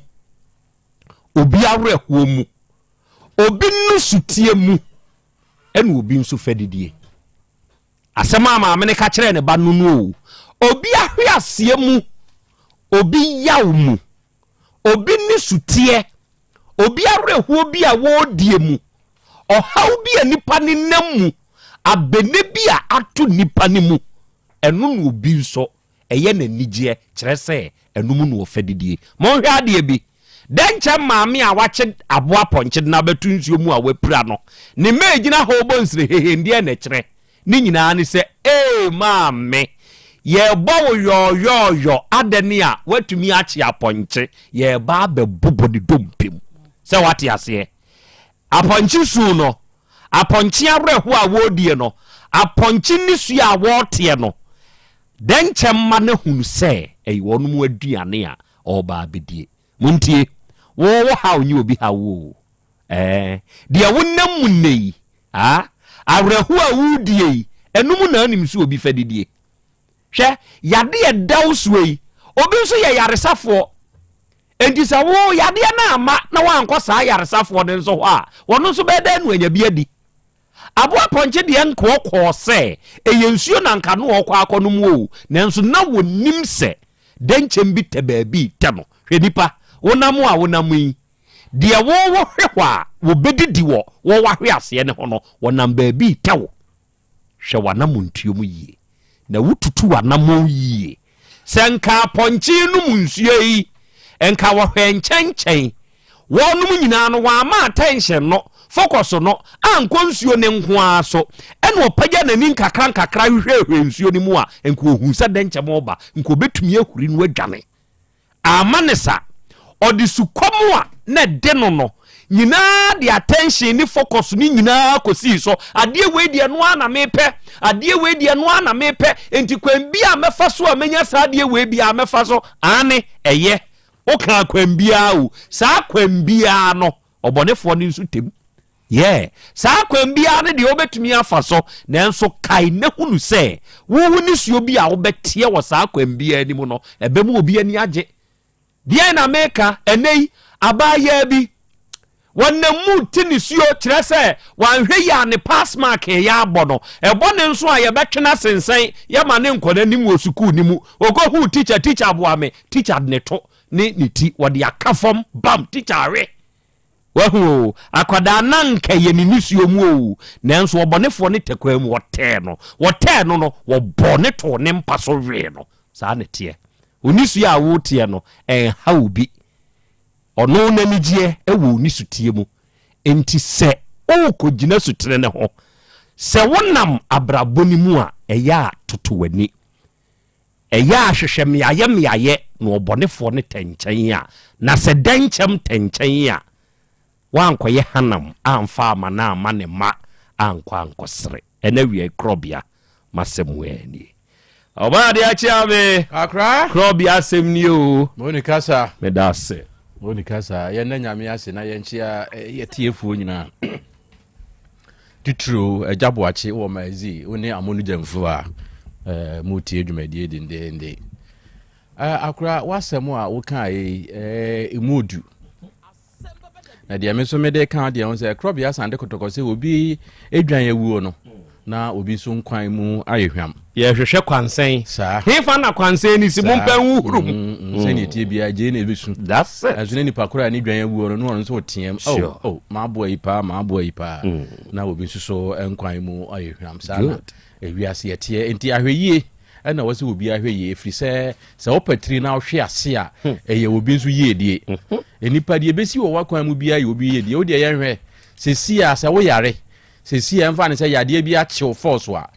Speaker 23: obi awerɛhoɔ mu, obi nusuteɛ mu, ɛna obi nso fɛdidie. Asɛm a maame no ka kyerɛɛ ne ba no no o, obi ahweaseɛ mu, obi yaw mu, obi nisuteɛ, obi awerɛhoɔ bi a wɔredie mu, ɔhaw bi a nipa no nam mu, abɛnɛ bi a ato nipa no mu, ɛno na obi nso ɛyɛ no anigyeɛ, kyerɛ sɛ ɛno mu na ɔfa didie. Monhwɛ adeɛ bi, dɛnkyɛm maame a wakye aboa pɔnkye de no abɛto nsuo mu a wapira no, ne mma ɛgyina hɔ rebɔ nsire hehe, deɛn na ɛkyerɛ? Ne nyinaa ne sɛ, Hey maame, yɛrebɔ wo yɔɔyɔɔyɔ adɛn a woatumi akye apɔnkye, yɛreba abɛbobɔ ne dompe mu. Sɛ woate aseɛ? Apɔnkye su no, apɔnkye awerɛhoɔ a wɔredie no, apɔnkye nisuo a wɔreteɛ no, dɛnkyɛm mma no ahunu sɛ ɛyɛ wɔnom aduane a ɔreba abɛdie. Montie, wo wo haw nyɛ obi haw o. Ɛɛ, deɛ wonam mu nnɛ yi, aa, awerɛhoɔ a woredie yi, ɛno mu na anim sɛ obi fɛ didie. Hwɛ, yadeɛ a ɛda wo soɔ yi, obi nso yɛ yaresafoɔ. Enti sɛ wo yadeɛ no amma na woankɔ saa yaresafoɔ no nso hɔ a, ɔno nso bɛyɛ dɛn na wanya bi adi? Aboa pɔnkye deɛ nka ɔkɔɔ sɛ ɛyɛ nsuo na nka no ɔkɔ akɔnom o, nanso na wɔnim sɛ dɛnkyɛm bi tɛ baabi retɛ no. Hwɛ nipa, wonam a wonam yi, deɛ wo wohwe hɔ a wɔbɛdidi wɔ wɔ w'ahweaseɛ no ho no, wɔnam baabi retɛ wo. Hwɛ w'anammɔntuo mu yie, na wotutu w'anammɔn yie. Sɛ nka apɔnkye renom nsuo yi, nka wɔhwɛ nkyɛnkyɛn. Wɔnom nyinaa no, wɔamma attention no, focus no, ankɔ nsuo no nko ara so. Ɛna ɔpagya n'ani nkakra nkakra hwehwɛhwɛ nsuo no mu a, nka ɔhuu sɛ dɛnkyɛm reba, nka ɔbɛtumi ahuri no adwane. Amma no sa. Ɔde sukɔm a na ɛde no no nyinaa de attention ne focus no nyinaa kɔsii so. Adeɛ wei deɛ ɛno ara na mepɛ, adeɛ wei deɛ ɛno ara na mepɛ, enti kwan bi a mɛfa so a mɛnya saa adeɛ wei biara mɛfa so. Aane, ɛyɛ. Wokaa kwan biara o, saa kwan biara no, ɔbɔnefoɔ no nso tɛm. Yeah, saa kwan biara no deɛ wobɛtumi afa so, nanso kae na hunu sɛ wo wo nisuo bi a wobɛteɛ wɔ saa kwan biara no mu no, ɛbɛma obi ani agye. Deɛn na meka? Ɛnnɛ yi, abaayaa bi, wɔnam mu te nisuo, kyerɛ sɛ wanhwɛ yie a ne pass mark reyɛ abɔ no. Ɛbɔ ne nso a yɛbɛtwe no asensɛn, yɛma no nkɔ n'anim wɔ sukuu no mu. Ɔkɔhuu tikya, tikya boa me, tikya de ne to ne ne ti, wɔde aka fam, bam, tikya awe. Wahu oo, akwadaa no anka ɛyɛ ne nisuo mu oo, nanso ɔbɔnefoɔ no tɛkwaa mu, wɔtɛɛ no. Wɔtɛɛ no no, wɔbɔɔ no too ne mpa so wee no. Saa na ɛteɛ. Wo nisuo a woteɛ no, ɛnha obi. Ɔno n'anigyeɛ wɔ wo nisuteɛ mu. Enti sɛ worekɔgyina sutene no ho, sɛ wonam abrabɔ no mu a, ɛyɛ a toto w'ani. Ɛyɛ a hwehwɛ mmeaeɛ mmeaeɛ na ɔbɔnefoɔ no tɛ nkyɛn a, na sɛ dɛnkyɛm tɛ nkyɛn a, woankɔyɛ hanam amfa amma no amma ne mma ankɔ ankɔsere. Ɛna awiei korɔbea m'asɛm ara nie. Ɔbaa adeɛ akye ame.
Speaker 2: Kakra.
Speaker 23: Korɔbea asɛm nie o.
Speaker 2: Moni kasa.
Speaker 23: Meda ase.
Speaker 2: Moni kasa. Yɛnna Nyame ase na yɛnkyea yɛtiefoɔ nyinaa. Titiriw, Agya Boakye wɔ Maadzi, wo ne Amonu Gyamfo a moretie dwumadie dendeenden. Akora, w'asɛm a wokaeɛ yi, ɛmu odu. Na deɛ me nso mede ka deɛ ho sɛ korɔbea sande kɔtɔkɔ sɛ obi adwan awuo no na obi nso nkwan mu ayɛ hwam.
Speaker 23: Yɛhwehwɛ kwansɛn.
Speaker 2: Saa.
Speaker 23: Hefa na kwansɛn no si? Mompɛ nhuhuru mu.
Speaker 2: Mm, mm, sɛnea ɛteɛ biara gyei na ɛbɛsu.
Speaker 23: That's it.
Speaker 2: Ɛnso na nipa koro a ne dwan awuo no na ɔno nso ɔteam. Oh,
Speaker 23: Sure.
Speaker 2: oh, maaboa yi paa, maaboa yi paa. Na obi nso so nkwan mu ayɛ hwam. Saa na
Speaker 23: Good.
Speaker 2: ewiase ɛteɛ. Enti ahwɛyie ɛna wɔ sɛ obi ahwɛ yie ɛfiri sɛ sɛ wopɛ tiri na wohwe ase a ɛyɛ obi nso yiedie. Nnipa deɛ ɛbɛsi wɔ w'akwan mu biara yɛ obi yiedie. Wo deɛ yɛnhwɛ sɛsi a sɛ woyare Seesei ɛmfa no sɛ yadeɛ bi akye wo force a,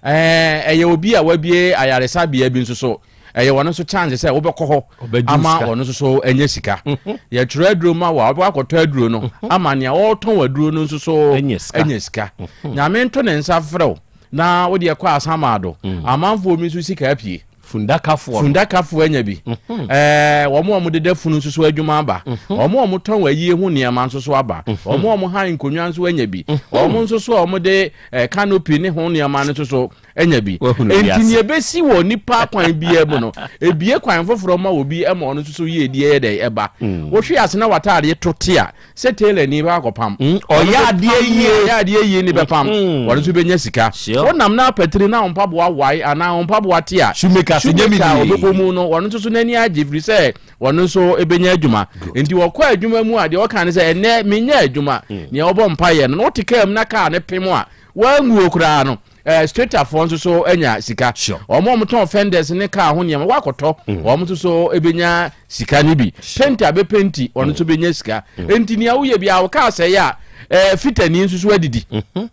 Speaker 2: ɛɛ ɛyɛ obi a wabue ayaresabea bi nso so, ɛyɛ wɔn nso chance sɛ wobɛkɔ hɔ ama wɔn nso so anya sika. Mhm. Yɛtwerɛ aduro ma wo a, wobɛkɔ akɔtɔ aduro no mhm. ama nea ɔretɔn aduro no nso so anya sika. Mhm. Nyame nto ne nsa frɛ wo na wode ɛkɔ asamado. Mm. Amanfoɔ bi nso sika apue.
Speaker 23: Fundakafoɔ no.
Speaker 2: Fundakafoɔ anya bi. Mhm. Ɛɛ wɔn a wɔdeda funu nso so adwuma aba. Mhm. Wɔn a wɔtɔn ayie ho nneɛma nso so aba. Mhm. Wɔn a wɔhan nkonnwa nso anya bi. Wɔn nso so a wɔde ɛɛ canopy ne ho nneɛma no nso so anya bi. Enti nea ebesi wɔ nipa kwan biara mu no, ebie kwan foforɔ ma obi ma ɔno nso so yie die yɛ dɛ ɛba. Mm. Wohwe ase na w'ataadeɛ to te a, Sɛ tailor ni bɛ akɔpam.
Speaker 23: Mm, ɔyɛ adeɛ yie.
Speaker 2: Ɔyɛ adeɛ yie ni bɛpam. Mm. Wɔn nso bɛnya sika.
Speaker 23: Sure.
Speaker 2: Wonam na apatiri na wɔn mpaboa wae anaa wɔn mpaboa te a.
Speaker 23: Shoemaker sɛ nyɛ mi
Speaker 2: nie. Ɔbɛbɔ mu no wɔn nso so n'ani agye firi sɛ wɔn nso bɛnya adwuma. Nti wɔkɔ adwuma mu a deɛ ɔka ne sɛ ɛnɛ menyɛ adwuma. Mm. Nea ɔbɔ mpaeɛ no na wote kaa mu na kaa ne pem a wanguo koraa no. Eh, stratafoɔ nso so anya sika.
Speaker 23: Sure.
Speaker 2: Wɔn a wɔtɔn fenders ne kaa ho nneɛma wakɔtɔ. Mm. Wɔn nso so ebenya sika no bi.
Speaker 23: Sure.
Speaker 2: Penti a bɛpenti wɔn nso benya sika.
Speaker 23: Mm.
Speaker 2: Enti nea woyɛ bi a wo kaa sɛe a eh, fitani nso so adidi.
Speaker 23: Mm-hmm.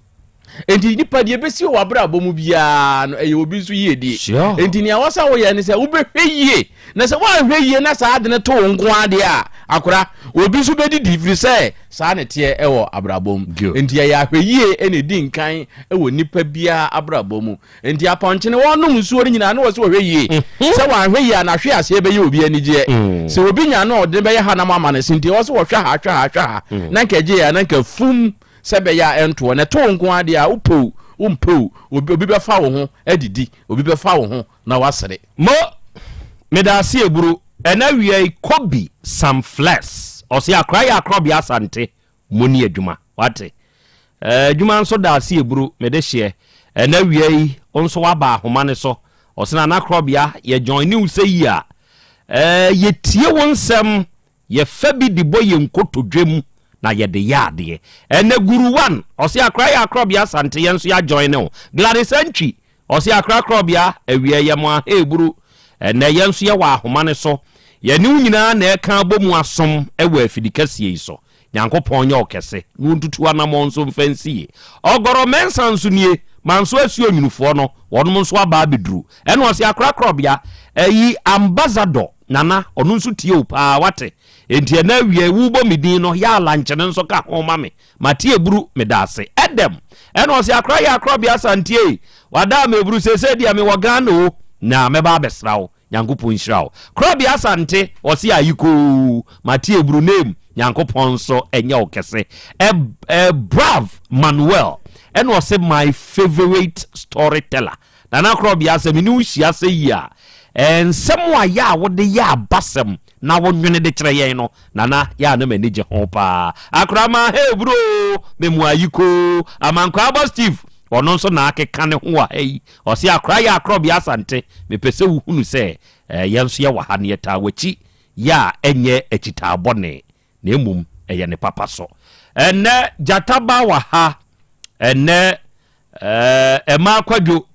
Speaker 2: Enti nipa deɛ ɛbɛsi wɔ w'abrabɔ mu biara no, ɛyɛ obi nso yiedie. Enti nea ɛwɔ sɛ woyɛ ne sɛ wobɛhwɛ yie, na sɛ woanhwɛ yie na saa ade no to wo nko ara deɛ a, akora, obi nso bɛdidi, firi sɛ saa na ɛteɛ wɔ abrabɔ mu. Enti ɛyɛ ahwɛyie na ɛdi nkan wɔ nipa biara abrabɔ mu. Enti apɔnkye no wɔnom nsuo no nyinaa na wɔ sɛ wɔhwɛ yie. Sɛ wɔanhwɛ yie a n'ahwe aseɛ bɛyɛ obi anigyeɛ. Sɛ obi nya no a ɔde no bɛyɛ hanam ama no se nti ɛwɔ sɛ wɔhwɛ ha hwɛ ha hwɛ ha na nka ɛgye a na nka fum sɛ ɛbɛyɛ a ɛntoɔ. Na ɛto wo nko ara deɛ a wopɛ o wompɛ o obi obi bɛfa wo ho adidi, obi bɛfa wo ho na wasere.
Speaker 23: Mo, medaase eburu, ɛna awia yi Kobe Sam Flex, ɔse akora yɛ akorɔbea Asante, Moni adwuma wate eh, adwuma nso da ase eburu me de hyeɛ Ɛnɛ awia yi wo nso waba ahoma no so Ɔse Nana Korɔbea yɛ joine wo sɛ yi a eh, Yɛtie wo nsɛm yɛ fa bi de bɔ yɛn nkotodwe mu na yɛde yɛ adeɛ Ɛnɛ Guru One ɔse Akra yɛ Akorɔbea Asante yɛn nso yɛ ajoine wo Gladys Antwi Ɔse Akra Korɔbea awia yɛ mo aha eburu Ɛnɛ yɛn nso yɛwɔ ahoma no so Yɛne wo nyinaa na ɛka abɔ mu asom wɔ afidi kɛseɛ yi so Nyankopɔn nyɛ wo kɛse na ɔntutu w'anamɔn nso mfa nsi yie. Ɔgɔrɔ Mensah nso nie, Manso Asuo Nwunufoɔ no, wɔnom nso aba abɛduru. Ɛna ɔse Akora Korɔbea, ɛyi Ambassador Nana, ɔno nso tie wo paa, wate? Enti ɛnɛ awia yi wobɔ me din no, yɛ a lankyene nso ka ho ma me. Mate aburu, medaase. Ɛdɛm! Ɛna ɔse Akora yɛ Akorɔbea Asante ei, wada a meburu, seesei deɛ mewɔ Ghana o, na mɛba abɛsra wo. Nyankopɔn nhyira wo. Korabea Asante ɔse ayikoo mate aburu name Nyankopɔn nso ɛnyɛ wo kɛse ɛ ɛ Brav Manuel ɛna ɔse my favourite story teller Nana Korabea sɛ me ne wo hyia sɛ yi a ɛ nsɛm a yɛ a wode yɛ abasɛm na wo nwene de kyerɛ yɛn no Nana yɛ a na m'ani gye ho paa Akorama hey bro me mo ayikoo Amankwaa Abɔ Steve ɔno nso na akeka ne ho wɔ ha yi Ɔse akora yɛ akorɔbea Asante mepɛ sɛ wo hunu sɛ yɛn nso yɛwɔ ha na yɛtaa wakyi yɛ a ɛnyɛ akyitaa bɔne na mmom ɛyɛ ne papa so. Ɛnɛ gyata ba wɔ ha ɛnɛ ɛmaa kwadwo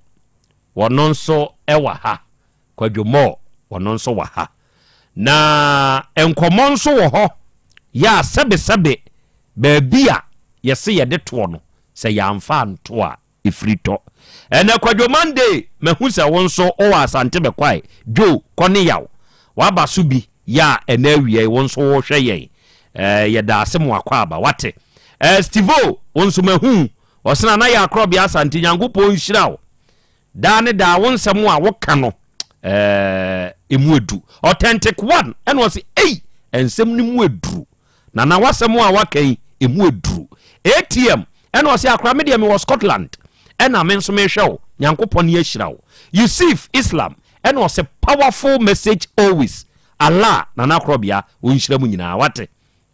Speaker 23: wɔno nso ɛwɔ ha kwadwo mɔɔ wɔno nso wɔ ha na nkɔmɔ nso wɔ hɔ yɛ a sɛbesɛbe baabi a yɛse yɛde toɔ no sɛ yɛamfa anto a ɛfiri tɔ. Ɛnɛ Kwadwo Monday mahu sɛ wo nso wowɔ Asante Bɛkwae, Joe, kɔ ne yaw. Waba so bi yɛ a ɛnɛ awia yi wo nso wohwɛ yɛn. Eh, yɛda ase mo akwaaba, wate. Eh, Stevo, wo nso mahu wo. Ɔsena na yɛ akorɔbea Asante, Nyankopɔn nhyira wo. Daa ne daa wo nsɛm a woka no, eh, emu edu. Authentic one, ɛna ɔse, ei, nsɛm no mu eduru. Nana w'asɛm a waka yi emu aduru. ATM ɛna ɔse akora me deɛ mewɔ Scotland ɛna me nso mehwɛ wo Nyankopɔn ahyira wo. Yusuf Islam ɛna ɔse powerful message always Allah Nana Akorɔbea ɔnhyira mo nyinaa wate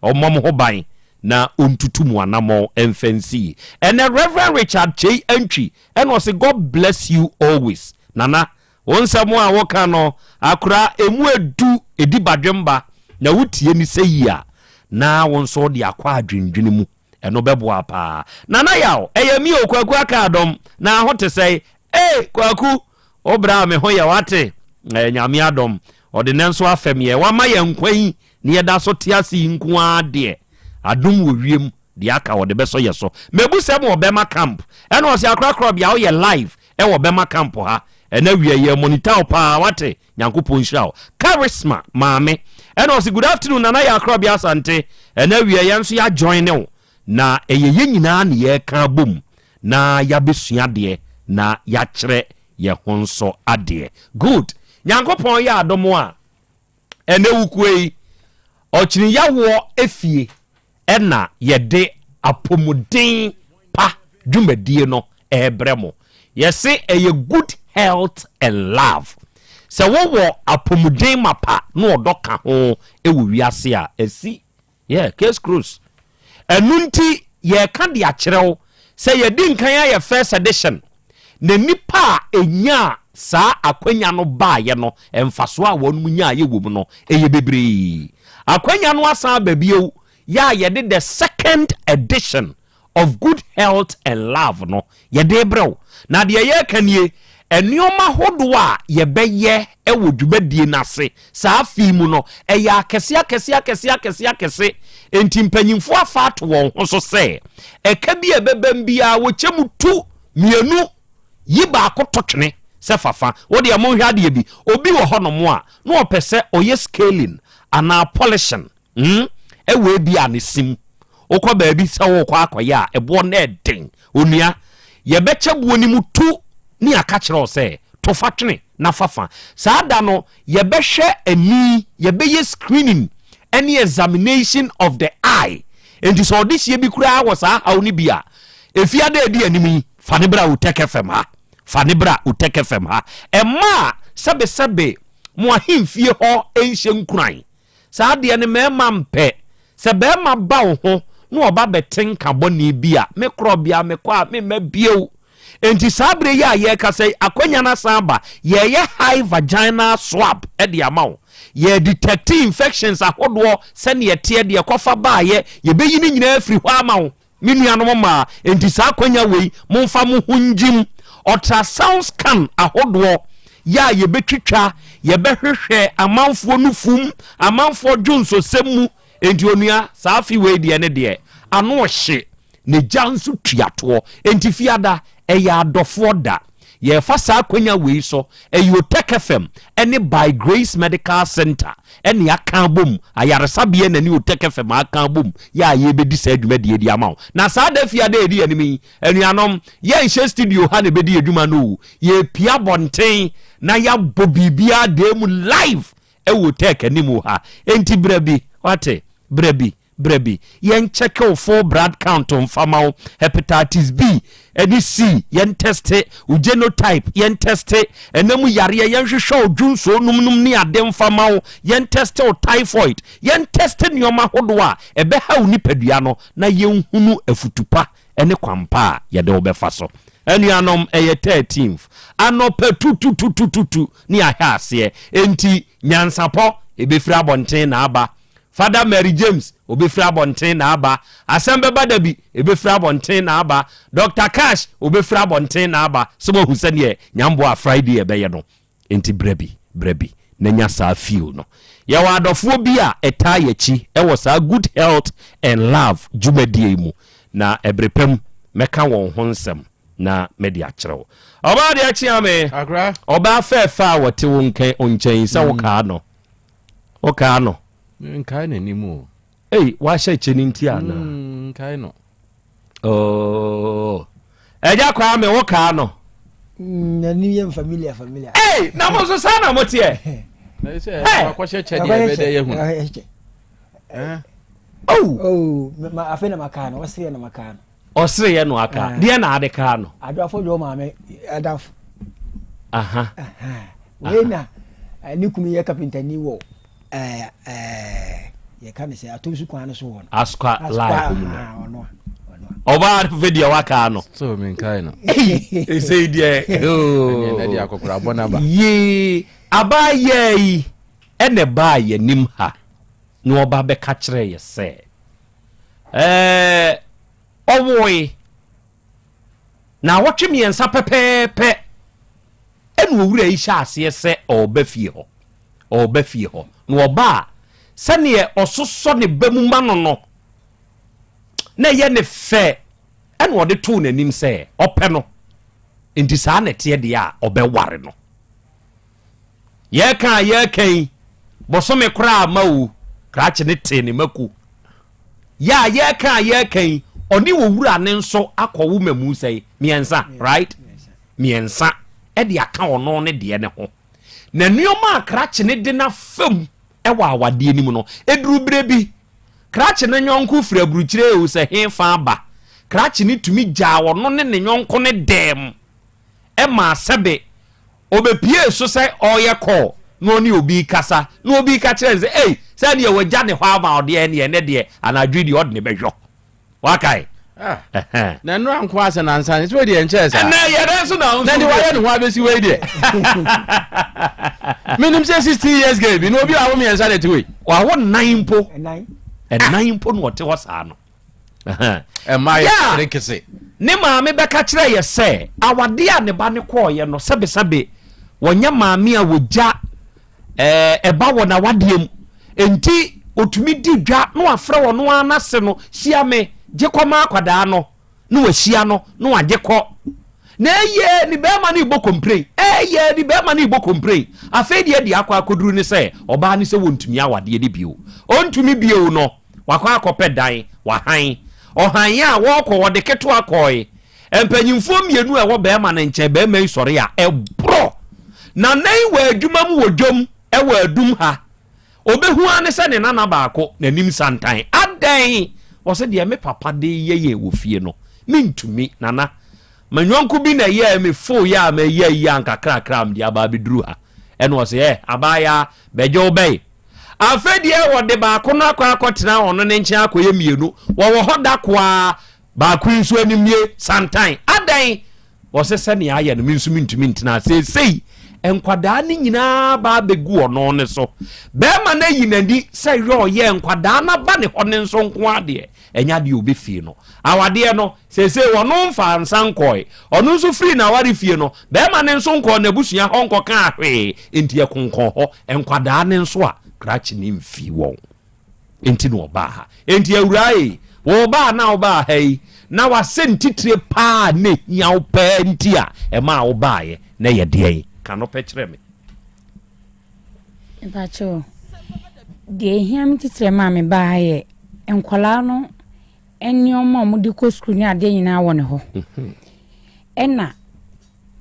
Speaker 23: ɔmmɔ mo ho ban na ɔntutu mo anamɔn ɛmfa nsi yie. Ɛnɛ Rev Richard Kyei Antwi ɛna ɔse God bless you always Nana Wo nsɛm a woka no akora emu edu edi badwemba na wotie no sɛ yie a na wo nso wode akɔ adwendwene mu ɛno bɛboa paa. Nana Yaw ɛyɛ me o Kwaku Akaadom na ho te sɛe ee Kwaku wo bra a me ho yɛ wate ɛɛ Nyame adom ɔde nɛ nso afɛm yɛ wama yɛn nkwa yi na yɛda so te ase yi nko ara deɛ adom wɔ wiem deɛ aka ɔde bɛsɔ yɛ so. Mebusɛm wɔ bɛma camp ɛna ɔse akora korɔbea woyɛ live Ɛwɔ bɛma camp ha ɛnɛ awia yi yɛ monitor wo paa wate Nyankopɔn nhyira wo Charisma maame ɛna ɔse good afternoon Nana Yaa Korabea Asante ɛnɛ awia yɛn nso yɛ join ne wo na ɛyɛ yɛn nyinaa ne yɛka abom na yɛabɛsua adeɛ na yɛakyerɛ yɛn ho nso adeɛ good Nyankopɔn yɛ adom a ɛnɛ wukuo yi ɔkyini yawoɔ efie na yɛde apɔmuden pa dwumadie no rebrɛ mo. Yɛse ɛyɛ good health and love. Sɛ wowɔ apɔmuden mapa na ɔdɔ ka ho wɔ wiase a, asi. Yeah, case closed. Ɛno nti yɛreka de akyerɛ wo sɛ yɛadi nkan ayɛ first edition na nnipa a ɛnyaa saa akwanya no baeɛ no, mfasoɔ a wɔn nyaeɛ wɔ mu no, ɛyɛ bebree. Akwanya no asan aba bio yɛ a yɛde the second edition of Good Health and Love no yɛde rebrɛ wo. Na deɛ yɛreka nie, Nnoɔma hodoɔ a yɛbɛyɛ wɔ dwumadie no ase saa afe yi mu no, ɛyɛ akɛse akɛse akɛse akɛse akɛse. Enti mpanyimfoɔ afa ato wɔn ho so sɛ, ɛka bi a ɛbɛbam biara wɔkyɛ mu tu mmienu yi baako to twene sɛ fa fa. Wo deɛ monhwɛ adeɛ bi, obi wɔ hɔnom a na ɔpɛ sɛ ɔyɛ scaling anaa polishing Hmm, ɛwɔ ebi a ne sim. Wokɔ baabi sɛ wokɔ akɔyɛ a, ɛboɔ no ɛden. Onua, yɛbɛkyɛ boɔ no mu tu ne aka kyerɛ wo sɛ, to fa twene na fa fa. Saa da no, yɛbɛhwɛ ani, yɛbɛyɛ screening ɛne examination of the eye. Enti sɛ ɔdehyeɛ bi koraa wɔ saa haw no bi a, efiada a ɛdi anim yi, fa no bra Utec FM ha. Fa no bra Utec FM ha. Ɛmma a sɛbesɛbe mo ahemfie hɔ nhyɛ nkuran. Saa adeɛ no mmarima mpɛ. Sɛ barima ba wo ho na ɔba bɛte nka bɔne bi a, me korɔbea mekɔ a memma bio. Enti saa berɛ yi a yɛrekasa yi, akwanya no asan aba. Yɛreyɛ high vaginal swab de ama wo. Yɛredetɛkte infections ahodoɔ sɛdeɛ ɛteɛ, deɛ ɛkɔfa baeɛ, yɛbɛyi ne nyinaa afiri hɔ ama wo. Me nuanom mmaa, enti saa akwanya wei, momfa mo ho ngyim. Ultrasound scan ahodoɔ yɛ a yɛbɛtwitwa, yɛbɛhwehwɛ amanfoɔ nufum, amanfoɔ dwonsosɛm mu. Enti onua, saa afe wei deɛ ne deɛ, ano hye, na gya nso tua toɔ. Enti Fiada, ɛyɛ adɔfoɔ da. Yɛrefa saa akwanya wei so, ɛyɛ Otec FM ne By Grace Medical Centre ne aka abom, ayaresabea na ne Otec FM aka abom yɛ a yɛrebɛdi saa dwumadie de ama wo. Na saa da Fiada a ɛdi anim yi, anuanom, yɛnhyɛ studio ha na ɛbɛdi yɛn dwuma no o, yɛrepue abɔnten na yɛabɔ biribiara dan mu live wɔ Otec anim ha. Enti bra bi, woate, bra bi. Bra bi, yɛn kyɛke wo full blood count mfa ma wo, hepatitis B ne C yɛn tɛste, wo genotype yɛn tɛste, ɛna mu yareɛ yɛn hwehwɛ wo dwonsuo nom nom ne ade mfa ma wo, yɛn tɛste wo typhoid, yɛn tɛste nneɛma ahodoɔ a ɛbɛha wo nipadua no na yɛn hunu afutu pa ne kwan pa a yɛde wo bɛfa so. Anuanom, ɛyɛ 13th anɔpa tutututututu ne yɛahwɛ aseɛ, enti nyansapɔ ɛbɛfiri abɔnten na aba. Fada Mary James, obefiri abɔnten na aba. Asɛm bɛba da bi, ebefiri abɔnten na aba. Doctor Cash, obefiri abɔnten na aba. So moahu sɛdeɛ Nyamboa Friday ɛbɛyɛ no? Enti bra bi, bra bi na nya saa feel no. Yɛwɔ adɔfoɔ bi a ɛtaa yɛakyi wɔ saa Good Health and Love dwumadie yi mu, na ɛbere pa mu mɛka wɔn ho nsɛm na mede akyerɛ wo. Ɔbaa deɛ kyea me, ɔbaa fɛɛfɛ a wɔte wo nkyɛn yi, sɛ wokaa no. Wokaa no?
Speaker 2: Menkae n'anim o.
Speaker 23: Ei, wahyɛ kyɛ no nti anaa?
Speaker 2: Mm, nkae no.
Speaker 23: Oh. Ɛgya kwaa me wokaa no?
Speaker 5: Mm, n'anim yɛ familiar familiar.
Speaker 23: Ei, na mo nso saa na mo teɛ.
Speaker 2: Wakɔhyɛ kyɛ deɛ ɛbɛdɛ yɛ hu.
Speaker 23: Oh.
Speaker 5: Oh, ma afei na makaa no, ɔsereɛ na makaa no.
Speaker 23: Ɔsereɛ no aka. Ah. Deɛ na ade kaa no.
Speaker 5: Adwafo dwo maame adafo.
Speaker 23: Aha.
Speaker 5: Wei na eh, ne kunu yɛ kapentani wɔ eh, eh, yɛka ne sɛ atom so kwan no so hɔ no.
Speaker 23: Asukwa line mu no. Ɔbaa no fɛ deɛ waka no.
Speaker 2: So menkae no.
Speaker 23: Ɛsei deɛ.
Speaker 2: Ɛnɛ deɛ akɔkora bɔ n'aba.
Speaker 23: Yee abaa yɛɛ yi ɛna ɛbaa yɛnim ha na ɔba bɛka kyerɛ yɛ sɛ. Ɛɛ, ɔwoe. Naawɔtwe mmiɛnsa pɛpɛɛpɛ ɛna owura yi hyɛ aseɛ sɛ ɔreba fie hɔ. Ɔreba fie hɔ. Na ɔba a, sɛdeɛ ɔsosɔ ne ba mu ma no no, na ɛyɛ ne fɛ ɛna ɔde too n'anim sɛ ɔpɛ no. Nti saa na ɛteɛ deɛ a ɔbɛware no. Yɛreka a yɛreka yi, bosome koraa amma o, krakye no tee ne mako. Yɛ a yɛreka a yɛreka yi, ɔne owura no nso akɔwo mmamu sɛe? Mmiɛnsa, right? Mmiɛnsa de aka ɔno ne deɛ no ho. Na nneɛma a krakye no de no afa mu wɔ awadeɛ no mu no, ɛduru berɛ bi, krakye no yɔnko firi aburukyire o sɛ hefa aba, krakye no tumi gyaa ɔno ne ne yɔnko no dɛm maa sɛbe Obepiee so sɛ ɔreyɛ call na ɔne obi rekasa na obi reka kyerɛ no sɛ ei sɛ ɛneɛ wagya ne hɔ ama wo deɛ ɛneɛ ɛnɛ deɛ anadwo yi deɛ ɔde ne bɛhwɛ wakae.
Speaker 2: Ah, na nnora nko asɛ nansa ne sɛ wei deɛ nkyɛɛ saa.
Speaker 23: Ɛnɛ yɛ dɛn so na wo
Speaker 2: nso. Na deɛ wayɛ ne ho abɛsi wei deɛ. Menim sɛ 16 years girl bi na obi a wawo mmiɛnsa na ɛte wei.
Speaker 23: Wawo nnan mpo. Ɛnan mpo na ɔte hɔ saa no.
Speaker 2: Ɛma yɛ kerekese.
Speaker 23: Ne maame bɛka kyerɛ yɛ sɛ awadeɛ a ne ba no kɔɔyɛ no sɛbesɛbe wɔnyɛ maame a wɔgya ɛba wɔ n'awadeɛ mu enti ɔtumi di dwa na wafrɛ ɔno ara n'ase no hyia me gye kɔma akwadaa no na wahyia no na wagye kɔ na ɛyɛ ne bɛrima no rebɔ komprɛn ɛyɛ ne bɛrima no rebɔ komprɛn afei deɛ deɛ akɔ akɔduru ne sɛ ɔbaa no sɛ wɔntumi awadeɛ no bio ɔntumi bio no Wakɔ akɔpɛ dan, wahan. Ɔhan a wɔrekɔ, wɔde ketewa kɔe. Mpanyimfoɔ mmienu a ɛwɔ barima no nkyɛn, barima yi sɔre a, ɛborɔ. Nana yi wɔ adwuma mu wɔ dwam wɔ Adum ha. Ɔbɛhu ara ne sɛ ne nana baako, n'anim santan. Adɛn? Ɔse deɛ me papa de reyɛ yɛn wɔ fie no, mentumi, Nana. Me yɔnko bi na ɛyɛɛ me fooyɛ a mɛyɛ yi a nkakrakra a mede aba abɛduru ha. Ɛna ɔse, ɛ, abaayaa, bɛgye wo bɛn? Afei deɛ wɔde baako no akɔ akɔtena ɔno ne nkyɛn akɔyɛ mmienu. Wɔwɔ hɔ da ko ara, baako yi nso anim nie, santan. Adɛn? Wɔse sɛnea ayɛ no, me nso mentumi ntena. Seesei nkwadaa no nyinaa ba abɛgu ɔno ne so. Bɛrima no ayi n'ani sɛ yɛ ɔyɛ nkwadaa no aba ne hɔ ne nso nko ara deɛ, ɛnyɛ adeɛ ɔbɛfie no. Awadeɛ no, Seesei ɔno mfaa nsa nkɔe. Ɔno nso firii n'aware fie no, barima no nso nkɔɔ n'abusua hɔ nkɔkaa hwee, enti ɛkonkɔn hɔ. Nkwadaa no nso a, krakye no mfii wɔn. Enti na ɔbaa ha. Enti awuraa ei, wobaa a na wobaa ha yi, na w'asɛntitire paa a na ɛhia wo paa nti a ɛmaa wobaeɛ, na ɛyɛ deɛn? Ka no pɛ kyerɛ me.
Speaker 1: Mepakyɛw, deɛ ɛhia me titire maa mebaa ha yɛ nkwadaa no nneɛma a wɔde kɔ sukuu ne adeɛ nyinaa wɔ ne hɔ. Ɛna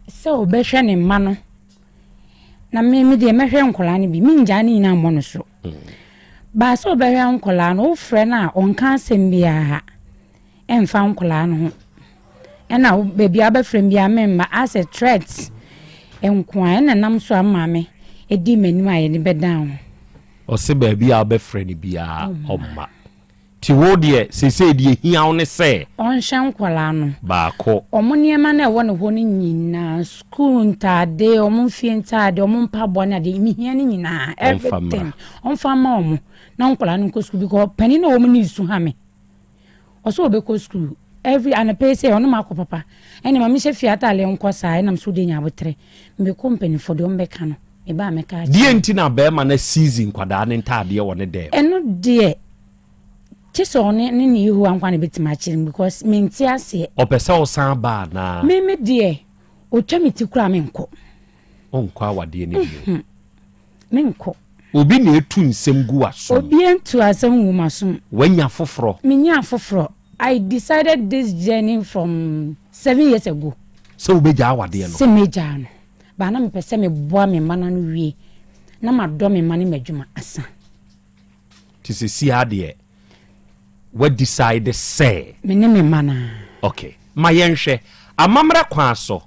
Speaker 1: sɛ ɔbɛhwɛ ne mma no, na me me deɛ mɛhwɛ nkwadaa no bi, mengyaa ne nyinaa mmɔ no so. Baa sɛ ɔbɛhwɛ nkwadaa no, wofrɛ no a ɔnka asɛm biara ɛmfa nkwadaa no ho. Ɛna baabi a wobɛfrɛ me biara memma asɛ threat nko a ɛna nam so a maame ɛdi m'anim a yɛde bɛdan ho.
Speaker 23: Ɔse baabi a wobɛfrɛ no biara ɔmma. Nti wo deɛ seesei deɛ ɛhia wo ne sɛ.
Speaker 1: Ɔnhwɛ nkwadaa no.
Speaker 23: Baako.
Speaker 1: Wɔn nneɛma no a ɛwɔ ne hɔ no nyinaa, sukuu ntaade, wɔn fie ntaade, wɔn mpaboa ne adeɛ, mehia ne nyinaa, everything. Ɔmfa mma wɔn na nkwadaa no nkɔ sukuu because panin na wɔn ne su ha me. Ɔsɛ ɔbɛkɔ sukuu every anɔpa yi sɛ ɔno ma akɔ papa ɛna ma mehyɛ fie ataadeɛ nkɔ saa ɛnam so de nya abotrɛ mebɛkɔ mpanimfoɔ deɛ ɔmbɛka no meba a mɛka akyerɛ.
Speaker 23: Deɛ nti na bɛrima no asiizi nkwadaa no ntaadeɛ wɔ ne dɛm?
Speaker 1: Ɛno deɛ kye sɛ ɔne ne ne Yehowa nkwa na ɛbɛtumi akyerɛ mu because mente aseɛ.
Speaker 23: Ɔpɛ sɛ ɔsan ba anaa?
Speaker 1: Me me deɛ ɔtwa me ti koraa menkɔ.
Speaker 23: Ɔnkɔ awadeɛ no bio?
Speaker 1: Mhm. Menkɔ.
Speaker 23: Obi na etu nsɛm gu w'asom.
Speaker 1: Obi ntu asɛm ngu m'asom.
Speaker 23: Wanya foforɔ.
Speaker 1: Menyaa foforɔ. I decided this journey from seven years ago.
Speaker 23: Sɛ wobɛgyaa awadeɛ no.
Speaker 1: Sɛ mɛgyaa no. But na mepɛ sɛ meboa me mma no ano wie na madɔ me mma ne m'adwuma asa.
Speaker 23: Nti seesei ara deɛ wa decide sɛ.
Speaker 1: Me ne me mma no ara.
Speaker 23: Okay. Ma yɛnhwɛ. Amammerɛ kwan so,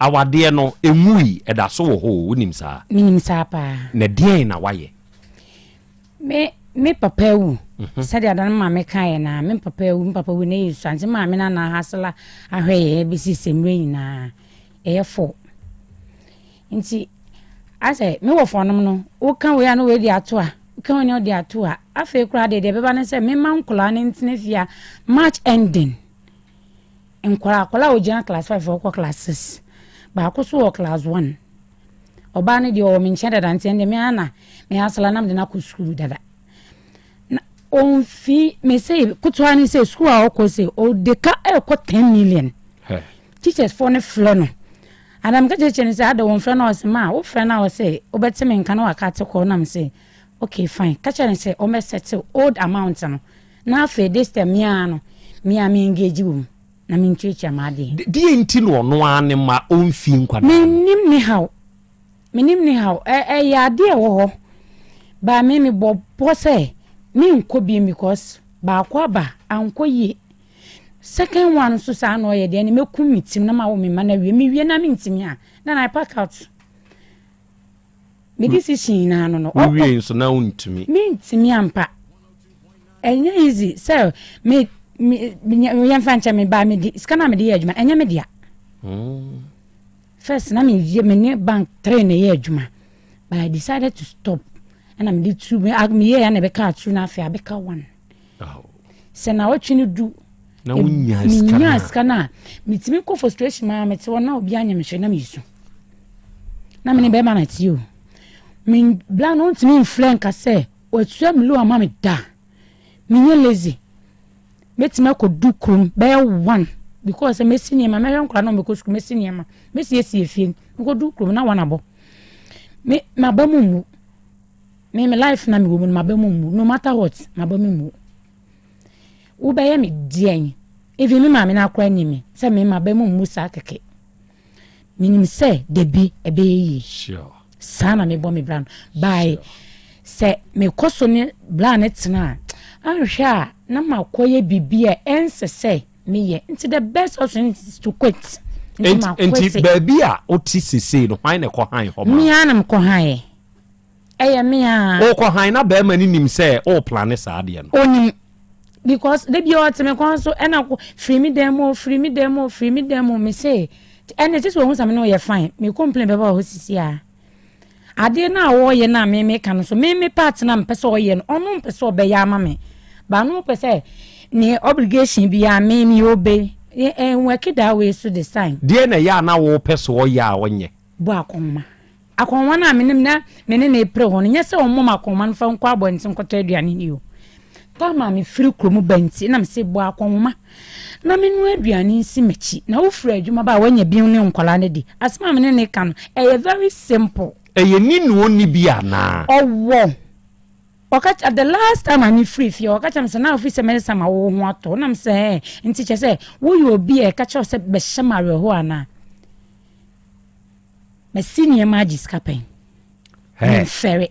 Speaker 23: awadeɛ no, ɛnwui, ɛda so wɔ hɔ o, wonim saa?
Speaker 1: Menim saa paa.
Speaker 23: Na deɛn na woayɛ?
Speaker 1: Me, me papa awu. Mhm. Sɛdeɛ ada no maame kaeɛ no a, me papa awu, me papa wu na ɛyɛ sua. Nti maame no na ahasela ahwɛ yɛn bɛsi sɛ mmerɛ nyinaa. Ɛyɛ fɔ. Nti, asɛ me wɔfɔnom no, woka wei a na wei de ato a, woka wei na wode ato a. Afei koraa deɛ deɛ ɛbɛba ne sɛ mema nkwadaa no ntena fie a March ending. Nkwadaa, akwadaa a ɔgyina class five ɔkɔ class six. Baako so wɔ class one. Ɔbaa no deɛ ɔwɔ me nkyɛn dada nti ɛndeɛ me ara na me asla na mede no akɔ sukuu dada. Na ɔmfi me se ketewa ne sɛ sukuu a ɔkɔ se ɔde ka ɛkɔ ten million. Teachers foɔ no frɛ no. Ada meka kyerɛkyerɛ no sɛ ada wɔn frɛ no ɔse ma wofrɛ no a ɔse wobɛte me nka na waka ate kɔ na me se okay fine ka kyerɛ no sɛ ɔmmɛ settle old amount no na afei this time me ara no me ara me engage wɔ mu na me ntuatua m'adeɛ.
Speaker 23: Deɛ nti na ɔno ara ne mma ɔmfie nkwadaa no?
Speaker 1: Mennim ne haw. Mennim ne haw. Ɛ ɛyɛ adeɛ a ɛwɔ hɔ but me mebɔ pɔ sɛ menkɔ biom because baako aba ankɔ yie. Second one nso saa na ɔyɛ deɛ ɛne mɛkum me tirim na mawo me mma no awie. Mewie na mentumi a then I pack out. Me decision nyinaa no no.
Speaker 23: Wowie nso na wontumi.
Speaker 1: Mentumi ampa. Ɛnyɛ easy sɛ me me yɛmfa nkyɛ me ba me de sika na mede yɛ adwuma ɛnyɛ me dea. Hmm. First na me yɛ me ne bank three na ɛyɛ adwuma but I decided to stop ɛna mede tu me yɛ ya na ɛbɛka two na afei abɛka one. Sɛ na wɔtwe no du.
Speaker 23: Na wonyaa sika no a.
Speaker 8: Menyaa sika no a, metumi kɔ frustration maa mete hɔ na obi anyɛ me hwee na mesu. Na me ne bɛrima na te o. Me bla no ntumi mfrɛ nka sɛ watua me loan ama me da. Menyɛ lazy. Mɛtumi akɔdu kurom bɛyɛ one because sɛ mɛsi nneɛma mɛhwɛ nkwadaa na wɔbɛkɔ sukuu mɛsi nneɛma mɛsiesie fie mekɔdu kurom na wɔn abɔ. Me maba mu mmu. Me me life na mewɔ mu no maba mu mmu no matter what maba mu mmu. Wobɛyɛ me deɛn? Even me maame no akora nim me sɛ me maba mu mmu saa kɛkɛ. Menim sɛ dabi ɛbɛyɛ yie.
Speaker 23: Sure.
Speaker 8: Saa na mebɔ me bra no. By sɛ mekɔ so ne bra no tena a, anhwɛ a na makɔyɛ biribi a ɛnsɛ sɛ meyɛ. Nti the best option is to quit.
Speaker 23: Nti nti baabi a wote sesei no hwan na ɛkɔ han hɔ ma?
Speaker 8: Me ara na mekɔ han yɛ. Ɛyɛ me ara.
Speaker 23: Wokɔ han na bɛrima no nim sɛ wo plane saa adeɛ no?
Speaker 8: Onim. Because da biara ɔte me kɔn so ɛna ko firi me dan mu o firi me dan mu o firi me dan mu me se ɛna ɛkyɛ sɛ wɔn sɛ me ne ɔyɛ fine me complain bɛba wɔ hɔ sisi a adeɛ no a wɔyɛ no a me me ka no so me me part no a mepɛ sɛ ɔyɛ no ɔno mpɛ sɛ ɔbɛyɛ ama me ba no pɛ sɛ ne obligation biara me me obey ɛnwɛke that way so this time.
Speaker 23: Deɛ na ɛyɛ a na wopɛ sɛ ɔyɛ a ɔnyɛ?
Speaker 8: Bɔ akɔnma. Akɔnhoma no a me ne na me ne no repere ho no, nyɛ sɛ ɔmmɔ me akɔnhoma no mfa nkɔ abɔnten nkɔtɔ aduane nni o. Tam a mefiri kurom ba nti, na mese bɔ akɔnhoma na menoa aduane nsi m'akyi. Na wofiri adwuma ba a, woanya bi ne nkwadaa no adi. Asɛm a me ne no reka no, ɛyɛ very simple.
Speaker 23: Ɛyɛ ni na ɔnni bi anaa?
Speaker 8: Ɔwɔ. Ɔka kyerɛ, the last time a mefiri fie, ɔka kyerɛ me sɛ, na wofiri sɛ mɛsesa ma wo ho atɔ. Na mesɛ, ɛɛ, nti kyerɛ sɛ woyɛ obi a ɛka kyerɛ wo sɛ bɛhyɛ me awerɛhoɔ anaa? Masi nneɛma agye sika pɛn. Memfɛre.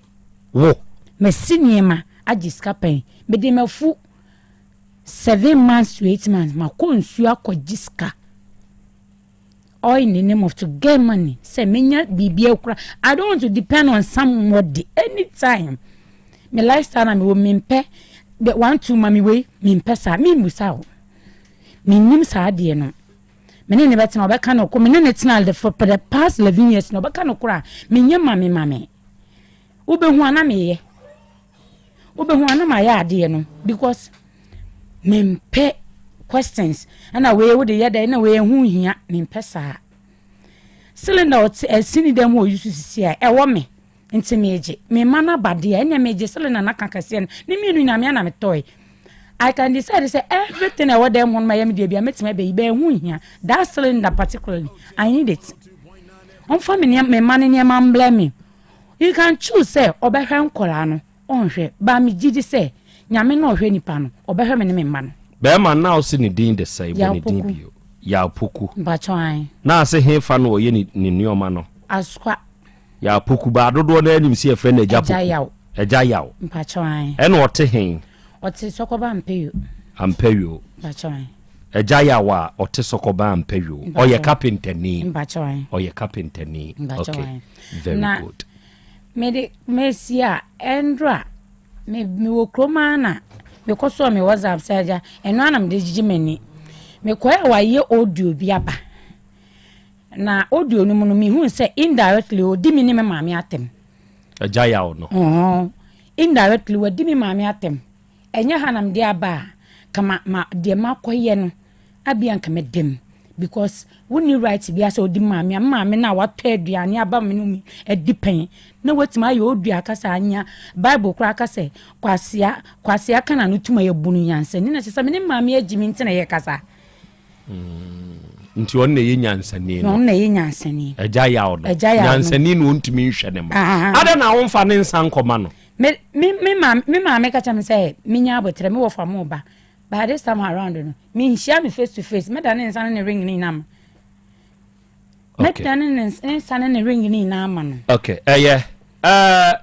Speaker 23: Wo.
Speaker 8: Masi nneɛma agye sika pɛn. Mede mafu seven months to eight months makɔ nsuo akɔgye sika. All in the name of to get money. Sɛ menya biribi akura. I don't want to depend on somebody anytime. Me lifestyle na mewɔ mempɛ. The one two ma me wei mempɛ saa. Memmusa wo. Mennim saa adeɛ no. Me ne no bɛtena, ɔbɛka no me ne no tena the for the past 11 years na ɔbɛka no koro a menyɛ mame mame. Wobɛhu a na meyɛ. Wobɛhu a na mayɛ adeɛ no because mempɛ questions ɛna wei wode yɛ dɛn na wei ɛho hia mempɛ saa. Cylinder ɔte ɛsi ne dɛm hɔ ɔyi so sisi a ɛwɔ me. Nti megye me mma no aba deɛ ɛnneɛ megye cylinder no aka kɛseɛ no ne mmienu nyinaa me ara na metɔe. I can decide sɛ everything a ɛwɔ dɛm hɔ no ma ɛyɛ me deɛ bia mɛtumi abɛyi bɛyɛ ho nhia that cylinder particularly I need it. Ɔmfa me nneɛma me mma no nneɛma mblɛ me. You can choose sɛ ɔbɛhwɛ nkɔlaa no ɔnhwɛ but megye di sɛ Nyame no a ɔhwɛ nipa no ɔbɛhwɛ me ne me mma no.
Speaker 23: Bɛɛma no na wose ne din de sɛn? Bɔ ne din bio. Yaw Poku.
Speaker 8: Mpakyɛw ae.
Speaker 23: Na ase hefa na ɔyɛ ne ne nnoɔma no?
Speaker 8: Asukwa.
Speaker 23: Yaw Poku, baa dodoɔ no ara nim sɛ yɛfrɛ no Agya Poku.
Speaker 8: Agya Yaw.
Speaker 23: Agya Yaw.
Speaker 8: Mpakyɛw ae.
Speaker 23: Ɛna ɔte he?
Speaker 8: Ɔte Sɔkɔba Ampɛyo.
Speaker 23: Ampɛyo.
Speaker 8: Mpakyɛw ae.
Speaker 23: Agya Yaw a ɔte Sɔkɔba Ampɛyo. Ɔyɛ kapentani.
Speaker 8: Mpakyɛw ae.
Speaker 23: Ɔyɛ kapentani.
Speaker 8: Mpakyɛw
Speaker 23: Okay.
Speaker 8: ae.
Speaker 23: Very
Speaker 8: Na
Speaker 23: good.
Speaker 8: mede mesi a ɛndora me mewɔ kurom ara na mekɔ so me WhatsApp sɛ agya ɛno ara na mede gyegye m'ani. Mekɔɛ a wayɛ audio bi aba. Na audio no mu no, mehuu sɛ indirectly ɔdi me ne me maame atɛm.
Speaker 23: Agya yaw no.
Speaker 8: Ɔhɔn. Indirectly wadi me maame atɛm. Ɛnyɛ ha na mede aba a, ka ma, ma deɛ makɔyɛ no, abia nka meda mu. Because wonni right biara sɛ wodi me maame a, me maame no a watɔ aduane aba me ne me adi pɛn, na watumi ayɛ audio aka sɛ anya, Bible koraa ka sɛ, kwasea, kwasea ka n'ano tum a yɛbu no nyansani. Na kyerɛ sɛ me ne me maame agyi me nti na yɛkasa.
Speaker 23: Mm. Nti ɔno na ɛyɛ nyansani no.
Speaker 8: Ɔno na ɛyɛ nyansani.
Speaker 23: Agya yaw no.
Speaker 8: Agya yaw no.
Speaker 23: Nyansani na ɔntumi nhwɛ ne ma.
Speaker 8: Ah.
Speaker 23: Adɛn na womfa ne nsa nkɔma no?
Speaker 8: Me me me maame me maame ka kyerɛ me sɛ menya abotrɛ me wɔfa mo ba. By this time around no, menhyia me face to face. Mɛda ne nsa ne ne ring ne nyinaa ma. Mɛda ne ne nsa ne ne ring ne nyinaa ma no.
Speaker 23: Okay, ɛyɛ. Ɛɛ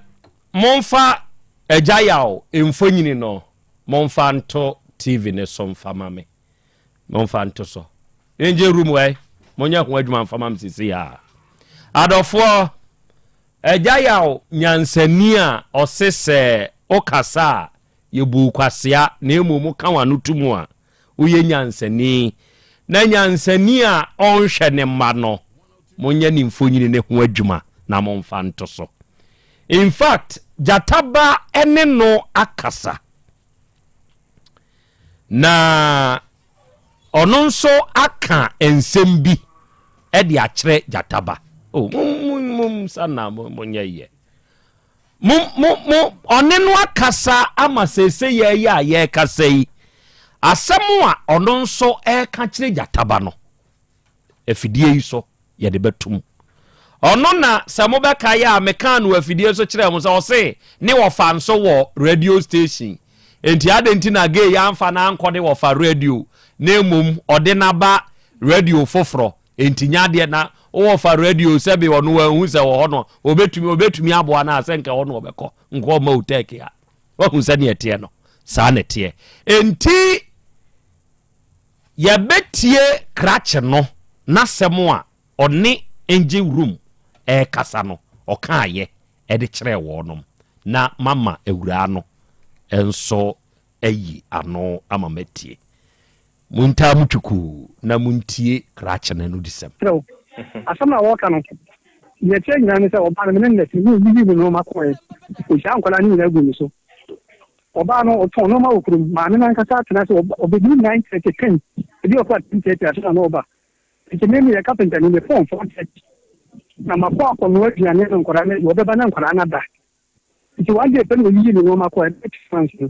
Speaker 23: momfa agya yaw mfonyini no momfa nto TV ne so mfa ma me. Momfa nto so. Yɛngye room wɛ. Monyɛ ho adwuma mfa ma me sisi a. Adɔfoɔ, Agya Yaw nyansani a ɔse sɛ wokasa a yɛbu wo kwasea na mmom woka w'ano to mu a woyɛ nyansani. Na nyansani a ɔnhwɛ ne mma no, monyɛ ne mfonyini no ho adwuma na momfa nto so. In fact, gyata ba ne no akasa. Na. Ɔno nso aka nsɛm bi de akyerɛ gyata ba. Oh, mo, mo, mo, nsa na mo, mo nyɛ yɛ. Mo, mo, mo, ɔne no akasa ama seesei yɛ yi a yɛrekasa yi. Asɛm a ɔno nso ɛreka kyerɛ gyata ba no, afidie yi so yɛde bɛtom. Ɔno na sɛ mobɛkae a mekaa no afidie so kyerɛɛ mo sɛ ɔse ne wɔfa nso wɔ radio station enti adɛn nti na gay amfa no ankɔ ne wɔfa radio na mmom ɔde no aba radio foforɔ enti nyɛ adeɛ na wowɔfa radio sɛbe ɔno wanhu sɛ wɔ hɔ no ɔbɛtumi ɔbɛtumi aboa no a sɛ nka ɛhɔ no ɔbɛkɔ nka ɔma otɛki a wahu sɛdeɛ ɛteɛ no saa na ɛteɛ enti Yɛbɛtie krakye no n'asɛm a ɔne Angel Room rekasa no ɔkaeɛ de kyerɛɛ wɔnom, na mama awuraa no nso ayi ano ama matie. Montaa mo twukuu na montie krakye no anodisɛm.
Speaker 9: Kyerɛ wo. Asɛm no a wɔreka no, deɛ ɛkyerɛ nyinaa ne sɛ ɔbaa no, me ne no na ɛte, me na ɔyiyii ne nnoɔma kɔeɛ. Ɔhyiaa nkwadaa no nyinaa guu me so. Ɔbaa no, ɔtɔn nneɛma wɔ kurom. Maame no ankasa atena ase, ɔbɛduru 9:30, 10, ebi wɔ koraa 10:30 ansa na na ɔreba. Nti me meyɛ kapentani, mepɔn 4:30 na makɔ akɔnoa aduane ama nkwadaa no adi, ɔbɛba na nkwadaa no ada. Nti one day pɛ na ɔyiyi ne nneɛma kɔɔ, ɛbɛyɛ 2 months no.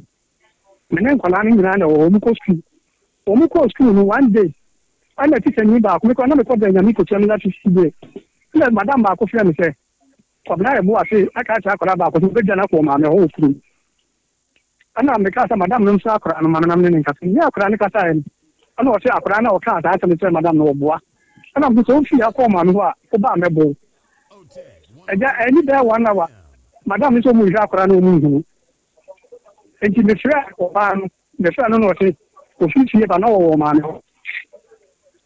Speaker 9: Me ne nkwadaa no nyinaa na ɛwɔ hɔ, wɔkɔ sukuu. Wɔkɔɔ sukuu no, one day, ɛna tikyani baako, me koraa na mekɔ bɛn Nyame kɔtua me last day, ɛna madam baako frɛɛ me sɛ, Kwabena yɛ boa se aka akyerɛ akwadaa baako sɛ ɔbɛdwane akɔ ɔmaame hɔ wɔ kurom. Ɛna mekaa sɛ madam no mfrɛ akwadaa no ma me na me ne no nkasa. Me ne akwadaa no kasaeɛ no, ɛna ɔse akwadaa no a ɔkaa saa asɛm no kyerɛɛ madam no ɔboa. Ɛna mese sɛ wofii ha kɔ ɔmaame hɔ a, woba a mɛbo wo. Agya, anni bɛyɛ one hour, madam no sɛ ɔmu nhwɛ akwadaa no ɔmu nhunu. Enti mefrɛɛ ɔbaa no, mefrɛɛ no na ɔse ɔfiri fie ba na ɔwɔ ɔmaame hɔ.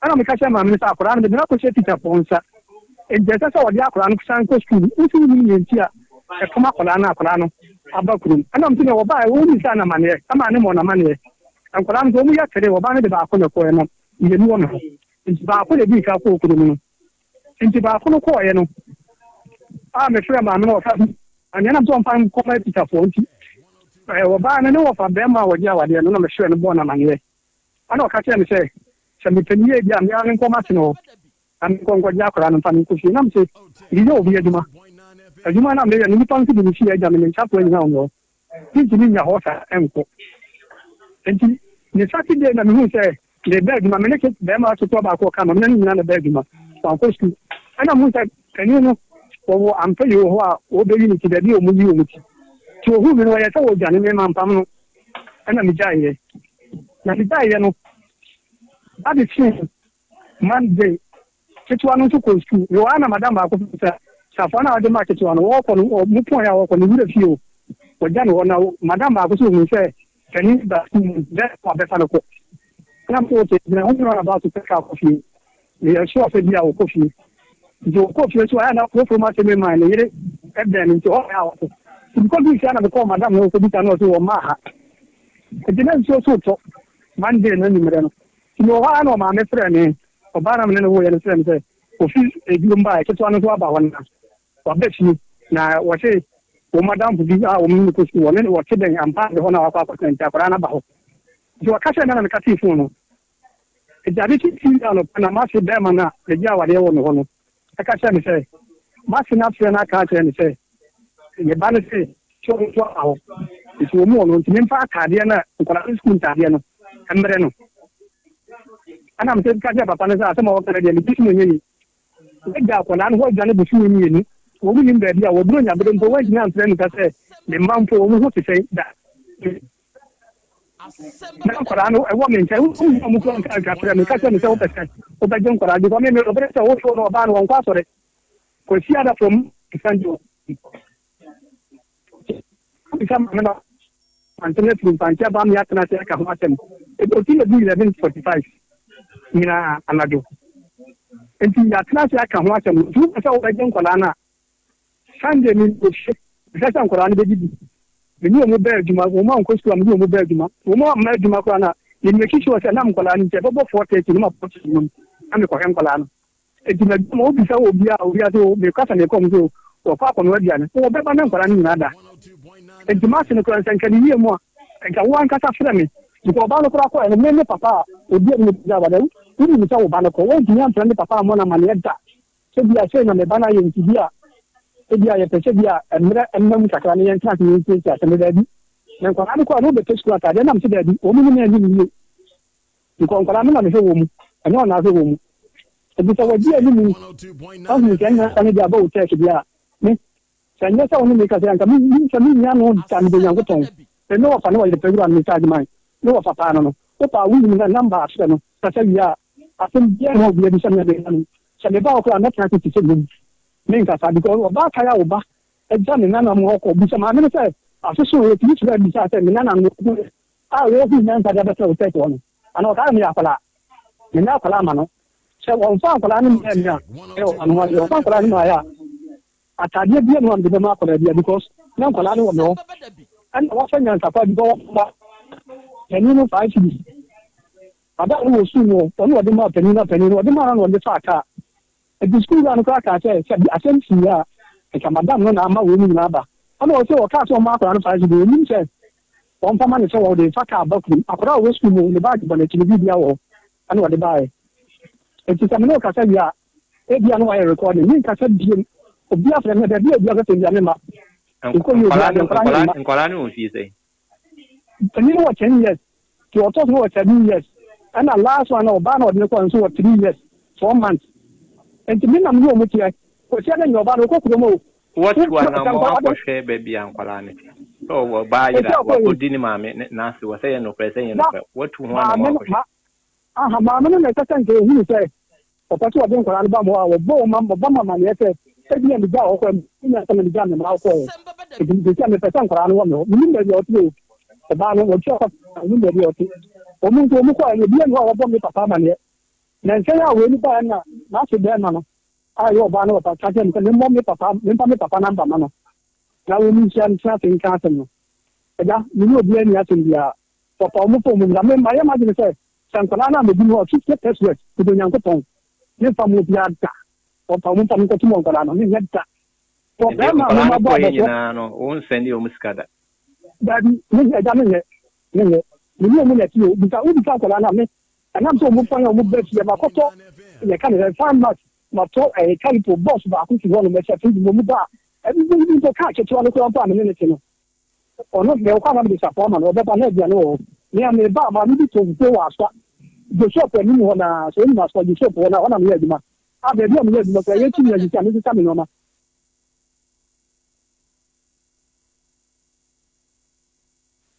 Speaker 9: Ɛna meka kyerɛɛ maame no sɛ akwadaa no mede no akɔhyɛ tikyafoɔ nsa, enti ɛsɛ sɛ ɔde akwadaa no san kɔ sukuu. Wo se wonim nea nti a ɛfam akwadaa no a akwadaa no aba kurom? Ɛna mese deɛ wɔbaeɛ wɔmmisaa no amaneɛ, ɛmaa ne mmɔɔ no amaneɛ. Nkwadaa no nso wɔyɛ tere, ɔbaa no de baako na ɛkɔeɛ na mmienu wɔ me hɔ. Nti baako na ɛdii kan kɔɔ kurom no. Nti baako no kɔeɛ no a mefrɛɛ maame no ɔka aneɛ nam sɛ ɔmfa nkɔma tikyafoɔ nti ɔbaa no ne wɔfa bɛrima a wɔgye awadeɛ no na mefrɛ no bɔɔ no amaneɛ. Ɛnna ɔka kyerɛɛ me sɛ, Sɛ mepɛ no yie deɛ a, me ara menkɔ m'asene hɔ, na menkɔ nkɔgye akwadaa no mfa no nkɔ fie. Na mese, Meyɛ obi adwuma. Adwuma no a meyɛ no, nnipa nso de me fie agya me ne nsafoa nyinaa wɔ me hɔ. Mentumi nnya hɔ saa nkɔ. Enti ne Saturday na mehuu sɛ mereba adwuma. Me ne barima ketewa baako a ɔka me ho, me ne no nyinaa na ɛba adwuma. Wankɔ sukuu. Ɛnna mehuu sɛ panin no, wɔwɔ ampa yi wɔ hɔ a wɔbɛyi ne ti, baabi a wɔyi wɔn ti. Nti ɔhuu me no, ɔyɛɛ sɛ ɔredwane me, mampam no. Ɛnna megyaeɛ. Na megyaeɛ no, ade kyee Monday, ketewa no nso kɔɔ sukuu. Mewɔ ha na madam baako frɛ me sɛ, Safoa no a wode maa ketewa no, wɔrekɔ no, wɔn pɔn a wɔrekɔ no, ne werɛ fie o. Wɔagya no hɔ. Na madam baako nso ohuu sɛ panin bi ba sukuu mu, dɛn na wabɛfa no kɔ. Ɛnna mese, okay, gyina ho nyina aba so pɛ kaa kɔ fie. Meyɛ sure sɛ bi a wɔkɔ fie. Nti wɔkɔɔ fie nso a, na kurofuo mu asɛm maa ne yere bɛn no nti hɔ na ɔkɔ. Nti mekɔduu fie a na mekɔɔ madam no hɔ kɔbisa no, ɔse wɔmmaa ha. Nti na nsuo so retɔ Monday no anwummerɛ no. Nti mewɔ hɔ ara na ɔmaame frɛɛ me, ɔbaa no a me ne no woeɛ no frɛɛ me sɛ ofi adwuma baeɛ, ketewa no nso aba hɔ na waba fie na wɔse wɔn adamfo bi a wɔn ne no kɔ sukuu, wɔne no wɔte bɛn ampa ade hɔ na wakɔ akɔtena nti akwadaa no aba hɔ. Nti wɔka kyerɛɛ me na mekatee fon no. Nti ade kye Tuesday anɔpa na m'ase bɛrima no a megye awadeɛ wɔ ne hɔ no ka kyerɛɛ me sɛ m'ase no afrɛ no aka akyerɛ no sɛ ne ba no se sɛ ɔno nso aba hɔ nti wɔn wɔ no nti memfa ataadeɛ no a nkwadaa no sukuu ntaadeɛ no mmrɛ no. Ɛna mese ka kyerɛ papa no sɛ asɛm a wɔka no deɛ megye tom ɛnyɛ yie. Wɔagya akwadaa no hɔ adwane bosome mmienu wɔn nim baabi a wɔduro nyabere mpo wɔantumi amfrɛ nnipa sɛ ne mma mpo wɔn ho te sɛn da. Na nkwadaa no ɛwɔ me nkyɛn wohu wɔn kura nka nka frɛ me ka kyerɛ me sɛ wopɛ sɛ wobɛgye nkwadaa because me me ɔbɛrɛ sɛ wohwɛ no ɔbaa no wɔnkɔ asɔre kɔsi ada from Sunday bisa maame no ante no afiri mfankyɛ ba me atena ase aka ho asɛm ɔti na du 11:45 nyinaa anadwo nti yɛatena ase aka ho asɛm nti wopɛ sɛ wobɛgye nkwadaa no a Sunday me wɔ fie, mehwɛ sɛ nkwadaa no bɛdidi. Me ne wɔn bɛ adwuma, wɔn ankɔ sukuu a me ne wɔn bɛ adwuma. Wɔn amma adwuma koraa no a, me make sure sɛ nam nkwadaa no nti ɛbɛbɔ 4:30 no mapɔ adwuma mu na mekɔhwɛ nkwadaa no. Enti m'adwuma wobisa wɔ obiara a obiara sɛ mekɔ sɛ mekɔ wɔn sɛ wɔkɔ akɔnoa aduane. Wɔbɛba na nkwadaa no nyinaa da. Enti m'ase no koraa sɛ nka ne yie mu a, nka wo ankasa frɛ me. Because ɔbaa no koraa kɔɛ no, me ne papa a Obi a ne bɛgya awadeɛ, wonim sɛ wo ba no kɔ, woantumi amfrɛ ne papa ammɔ no amanneɛ da sɛ bi a sei na me ba no ayɛ nti bi a ebia yɛpɛ sɛ bi a mmerɛ mma mu kakra na yɛntena ase na yɛnsiesie asɛm no. Daabi. Na nkwadaa no kɔ a na wɔbɛpɛ sukuu ataadeɛ na mese daabi, wɔn ne me anni no yie. Because nkwadaa no na mehwɛ wɔn mu, ɛnyɛ wɔn na ahwɛ wɔn mu. Enti sɛ wɔgye anim ahunu sɛ nyansa no de aba wo church deɛ a, me, sɛ ɛnyɛ sɛ wo ne me kasa yi anka me, me, sɛ menni ano da mede Onyankopɔn, me ne wɔfa ne wɔyere pɛ wura no me charge man, ne wɔfa paa no no, wo paa wonim na number akyerɛ no, kasa wie a, asɛm biara nni hɔ a obiara bisa me a mɛnya no. Sɛ meba hɔ koraa a mɛtena ase te sɛ mmum, menkasa because ɔbaa kae a wo ba agya ne nananom hɔ kɔ, bisa maame no sɛ afe so yɛtumi frɛ bisaa sɛ me nananom a wɔhuu nyansa de abɛtena wo church hɔ no, anaa ɔkaa sɛ meyɛ akwadaa, menyɛ akwadaa ma no. Sɛ wɔmfa akwadaa no mmaa me a, ɛyɛ ɔba no ho adeɛ. Wɔfa akwadaa no maaeɛ a, ataadeɛ biara nni hɔ a mede bɛma akwadaa biara because na nkwadaa no wɔ me hɔ. Ɛna wɔafa nyansakwa bi because wɔfa panin no five cedis. Ada no wɔ sukuu mu hɔ, ɔno ɔde maa panin no a panin no ɔde maa no na ɔde faa kaa. Enti sukuu wura no koraa kaa sɛ, sɛ asɛm sii a, nka madam no na ama wei mu nyinaa aba. Ɛna ɔse ɔkaa sɛ ɔmma akwadaa no five cedis, ɔnim sɛ Wɔmfa ma no sɛ wɔde refa kaa ba kurom. Akwadaa a ɔwɔ sukuu mu, ne baage bɔ n'akyi, ne biribiara wɔ hɔ, ɛna ɔde baeɛ. Enti sɛ me ne wo kasa wie a, ebia na wayɛ recording. Menkasa biom. Obiara frɛ me a, baabi a obiara bɛfrɛ me biara, memma. Mekɔ yie obiara deɛ, nkwadaa no mma.
Speaker 21: Nkwadaa no wɔ mfie sɛn?
Speaker 9: Panin no wɔ ten years, deɛ ɔtɔ so no wɔ seven years, ɛna last one no, ɔbaa no a ɔde no kɔeɛ no nso wɔ three years, four months. Enti me na me ne wɔn teɛ. Kɔsia no nyɛ ɔbaa no, ɔkɔ kurom o.
Speaker 21: Woatu anammɔn akɔhwɛ baabi a nkwadaa no te? Sɛ ɔbaa yere a, wakɔdi ne maame n'ase wɔ sɛ ɛyɛ nokorɛ sɛ ɛnyɛ nokorɛ. Woatu ho anammɔn akɔhwɛ?
Speaker 9: Aha, maame no na ɛsɛ sɛ nka ɔhunu sɛ ɔpɛ sɛ ɔde nkwadaa no ba mo hɔ a, wɔbɔ wɔn ma, wɔbɔ me amaneɛ sɛ ebia megyaa hɔ kɔɛ, mennya sɛ na megyaa me mma hɔ kɔɛ. Enti seesei a mepɛ sɛ nkwadaa no wɔ me hɔ. Mennim baabi a ɔte o. Ɔbaa no, wɔtua kɔ, mennim baabi a ɔte. Wɔn nso, wɔn kɔɛ no, obiara nni hɔ a wɔbɔ me papa amaneɛ. Nnansa yi a wei no baeɛ no na m'ase barima no a ɛyɛ ɔbaa no papa ka kyerɛɛ me sɛ memmɔ me papa, memfa me papa namba mma no na wɔnhyia ntena ase nka asɛm no. Agya, me ne obiara nni asɛm biara. Wɔpa wɔn fon mu mmra. Me, mayɛ m'adwene sɛ, sɛ nkwadaa no ammɛdi me hɔ a, 50 pesewas, mede Onyankopɔn, memfa mma obiara da. Wɔpa wɔn mfa me nkɔto mu nkwadaa no, menyɛ da. Wɔ
Speaker 21: Nti
Speaker 9: barima a
Speaker 21: nkwadaa no
Speaker 9: mema bɔ
Speaker 21: kɔeɛ
Speaker 9: abɔsoɔ.
Speaker 21: nyinaa no, wonsɛndee wɔn sika da?
Speaker 9: Dabi, me, agya, menyɛ, menyɛ. Me ne wɔn na ɛte o. Bisa, wobisa nkwadaa no a, me, Ɛnam sɛ wɔn kwan a wɔn ba fie, makɔtɔ yɛka no sɛ fan mat, matɔ ɛyɛ calipo box baako si hɔ nom, ɛhyɛ fridge mu, wɔn ba a, ɛbi bi mpo kaa ketewa no koraa mpo a me ne no te no, ɔno deɛ ɔkɔ a na mede safoa ama no, ɔbɛba na aduane wɔ hɔ. Me a meba a, maame bi tɔ fufuo wɔ Aswa, Joshop anim hɔ na, sɛ wonim Aswa, Joshop hɔ na, hɔ na meyɛ adwuma. A baabi a meyɛ adwuma koraa, yɛtu me asisi a, mesesa me nneɛma.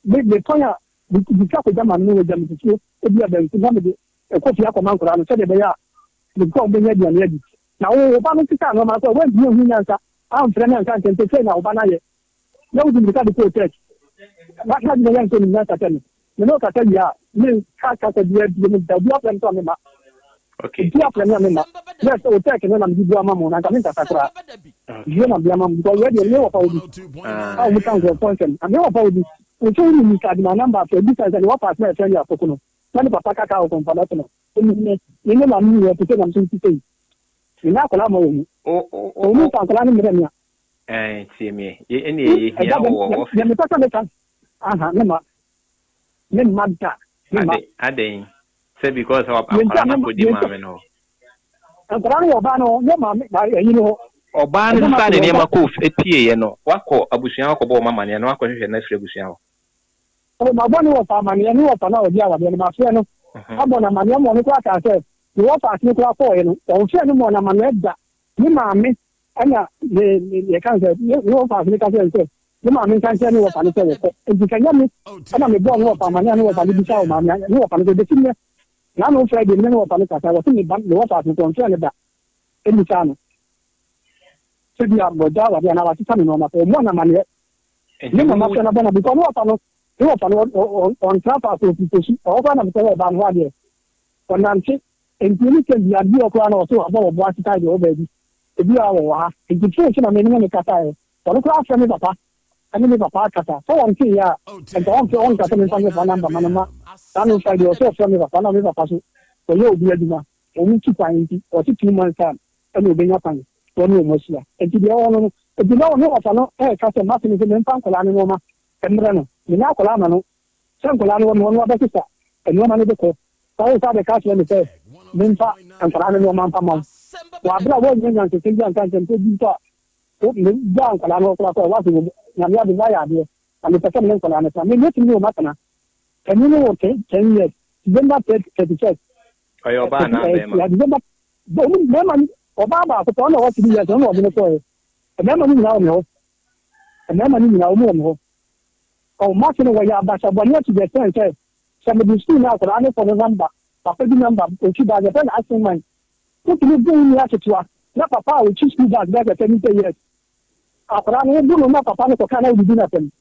Speaker 9: Me me kwan a metwa kɔgya maame no wagya me fufuo ebi a banku na mede kɔ fie akɔma nkwadaa no sɛdeɛ ɛbɛyɛ a mekɔ a wɔbɛnya aduane adi. Na wo wo ba no sesaa nneɛma nso a woantumi anhu nyansa amfrɛ no anka nkyɛn sɛ sei na wo ba no ayɛ na wode mmirika de kɔɔ church. Na n'adwene yɛ no sɛ onim nyansa kyɛn me. Me ne wo kasa wie a menka kasa biara bio da. Obi afrɛ me nso a memma.
Speaker 21: Okay.
Speaker 9: Obi afrɛ me a memma. Yes, o tech no na mede bu ama mo na nka menkasa koraa. Wie na mede ama mo because wei deɛ me wɔfa obi a wɔn ka nkurɔfoɔ nsɛm na me wɔfa obi nso wo nim Mr. Adima number afɛ bi sɛ ne wɔfa asɛm a ɛfrɛ ne afɔko no na ne papa kaka wɔ kɔnfa bɛto no ɛnim ne ne ne maame nyinaa te sɛ nam so nti sɛ yi menya akwadaa ma wɔ mu wɔn mu nfa akwadaa no mmerɛ me a
Speaker 21: Ɛn tie me yɛ ɛne yɛ hia wɔ wɔ office.
Speaker 9: Deɛ mepɛ sɛ meka aha me ma me mma da me ma.
Speaker 21: Ade adɛn sɛ because akwadaa no akɔdi maame no hɔ.
Speaker 9: Nkwadaa no wɔ ɔbaa no hɔ nyɛ maame ɛyi no hɔ.
Speaker 21: Ɔbaa no sesaa ne nneɛma kɔɔ fie pieeɛ no wakɔ abusua hɔ akɔbɔ wɔn amaneɛ na wakɔhwehwɛ no afiri abusua hɔ.
Speaker 9: Oh mabɔ ne wɔfa amaneɛ ne wɔfa no a ɔdi awadeɛ no mafrɛ no abɔ no amaneɛ ma ɔno koraa kaa sɛ ne wɔfa ase no koraa kɔɔeɛ no ɔmfrɛ no mmɔɔ no amaneɛ da ne maame ɛna ne ne yɛka no sɛ ne ne wɔfa ase no ka kyerɛ no sɛ ne maame nka nkyerɛ ne wɔfa no sɛ wɔkɔ nti sɛ nyɛ me ɛna mebɔɔ ne wɔfa amaneɛ a ne wɔfa no bisa wɔ maame ne wɔfa no sɛ bɛsi nnɛ N'ano Friday me ne ne wɔfa no kasa, wɔse me ba me wɔfa ase nso ɔnfrɛ no da mmisaa no sɛ bi a wɔgya awadeɛ anaa wasesa ne nnoɔma sɛ ɔmmɔ no amaneɛ.
Speaker 21: Nti
Speaker 9: Me mama
Speaker 21: wo
Speaker 9: frɛ no abɔ no because ne wɔfa no ne wɔfa no ɔntra faako ɔfiri Fosu ɛhɔ koraa na mekɔyɛ ɔbaa no hɔ adeɛ ɔnante nti ne sɛ bi adeɛ koraa na ɔse wabɔ wɔ boase side wɔ baabi ebi a wɔwɔ ha nti phone so na me ne ne kasaeɛ ɔno koraa frɛ me papa ɛne me papa akasa sɛ wɔnte yɛ a nka ɔmfrɛ ɔnka sɛ memfa me papa namba ma no ma saa no Friday ɔsɛ ɔfrɛ me papa na me papa so ɔyɛ obi adwuma wɔn tu kwan nti ɔse two months time ɛna ɔbɛnya kwan na ɔne wɔn ahyia nti deɛ ɔwɔ no no nti na ɔne ɔfa no ɛɛka sɛ mase no sɛ memfa nkwadaa no nneɛma mmerɛ no menya akwadaa ma no sɛ nkwadaa no wɔ no ɔno abɛsesa nneɛma no de kɔ. Sɛ wo nsa bɛka akyerɛ me sɛ memfa nkwadaa no nneɛma mfa ma wo wɔ abere a woannya nyansasɛm bi anka nkyerɛ me sɛ ebi mpo a wo megyaa nkwadaa no hɔ koraa kɔɛ woase wɔ mu Nyame adom woayɛ adeɛ na mepɛ sɛ me ne nkwadaa no tena. Me mɛtumi ne wɔn atena. Panin no wɔ ten years, December 31st.
Speaker 21: Ɔyɛ ɔbaa anaa bɛrima?
Speaker 9: December, wɔn mmarima no, ɔbaa baako pɛ, ɔno na ɔwɔ three years, ɔno na ɔde no kɔɛ. Mmarima no nyinaa wɔ me hɔ. Mmarima no nyinaa wɔn wɔ me hɔ. Ɔwɔ mase no wɔyɛ abasa bɔne to the extent sɛ, sɛ mede sukuu no akwadaa no kɔ no number, papa bi number, otwi bus, yɛfrɛ no action man. Wotumi bu wo nua ketewa na papa a otwi school bus bɛyɛ sɛ 70 years. Akwadaa no wobu no na papa no kɔka na wodidi no asɛm.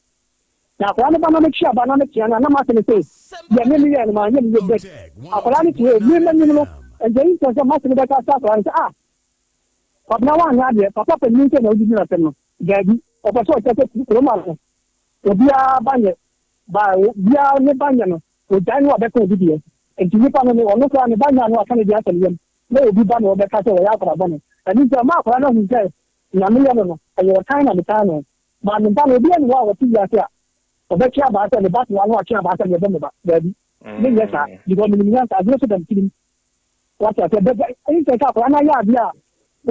Speaker 9: Na akwadaa no ba na metwe aba na metea no a, na m'ase ne se, Deɛ me meyɛɛ no, manyɛ no yie. But akwadaa no te hɔ, me m'anim no, nti ɛyi nkyerɛ sɛ m'ase no bɛka akyerɛ akwadaa no sɛ, Ah, Kwabena woanyɛ adeɛ, papa panin sɛ na wodidi no asɛm no. Daabi, ɔpɛ sɛ ɔkyerɛ sɛ kurom ha no, obiara ba nyɛ, ba obiara ne ba nyɛ no, ogyae no abɛka obi deɛ. Nti nipa no ne, ɔno koraa ne ba nyɛ a na waka ne deɛ ahyɛ ne yam, na obi ba na ɔbɛka sɛ ɔyɛ akwadaa bɔne. Ɛno nti ama akwadaa no ahu sɛ nea meyɛ no no, ɛyɛ ɔtan na metan no. Maa me ba no, obiara nni hɔ a ɔte wiase a ɔbɛtwe abaa sɛ me ba te hɔ a na watwe abaa sɛ merebɔ me ba. Daabi, menyɛ saa because menim nyansa, adwene so da me tirim. Wate aseɛ? But instead sɛ akwadaa no ayɛ adeɛ a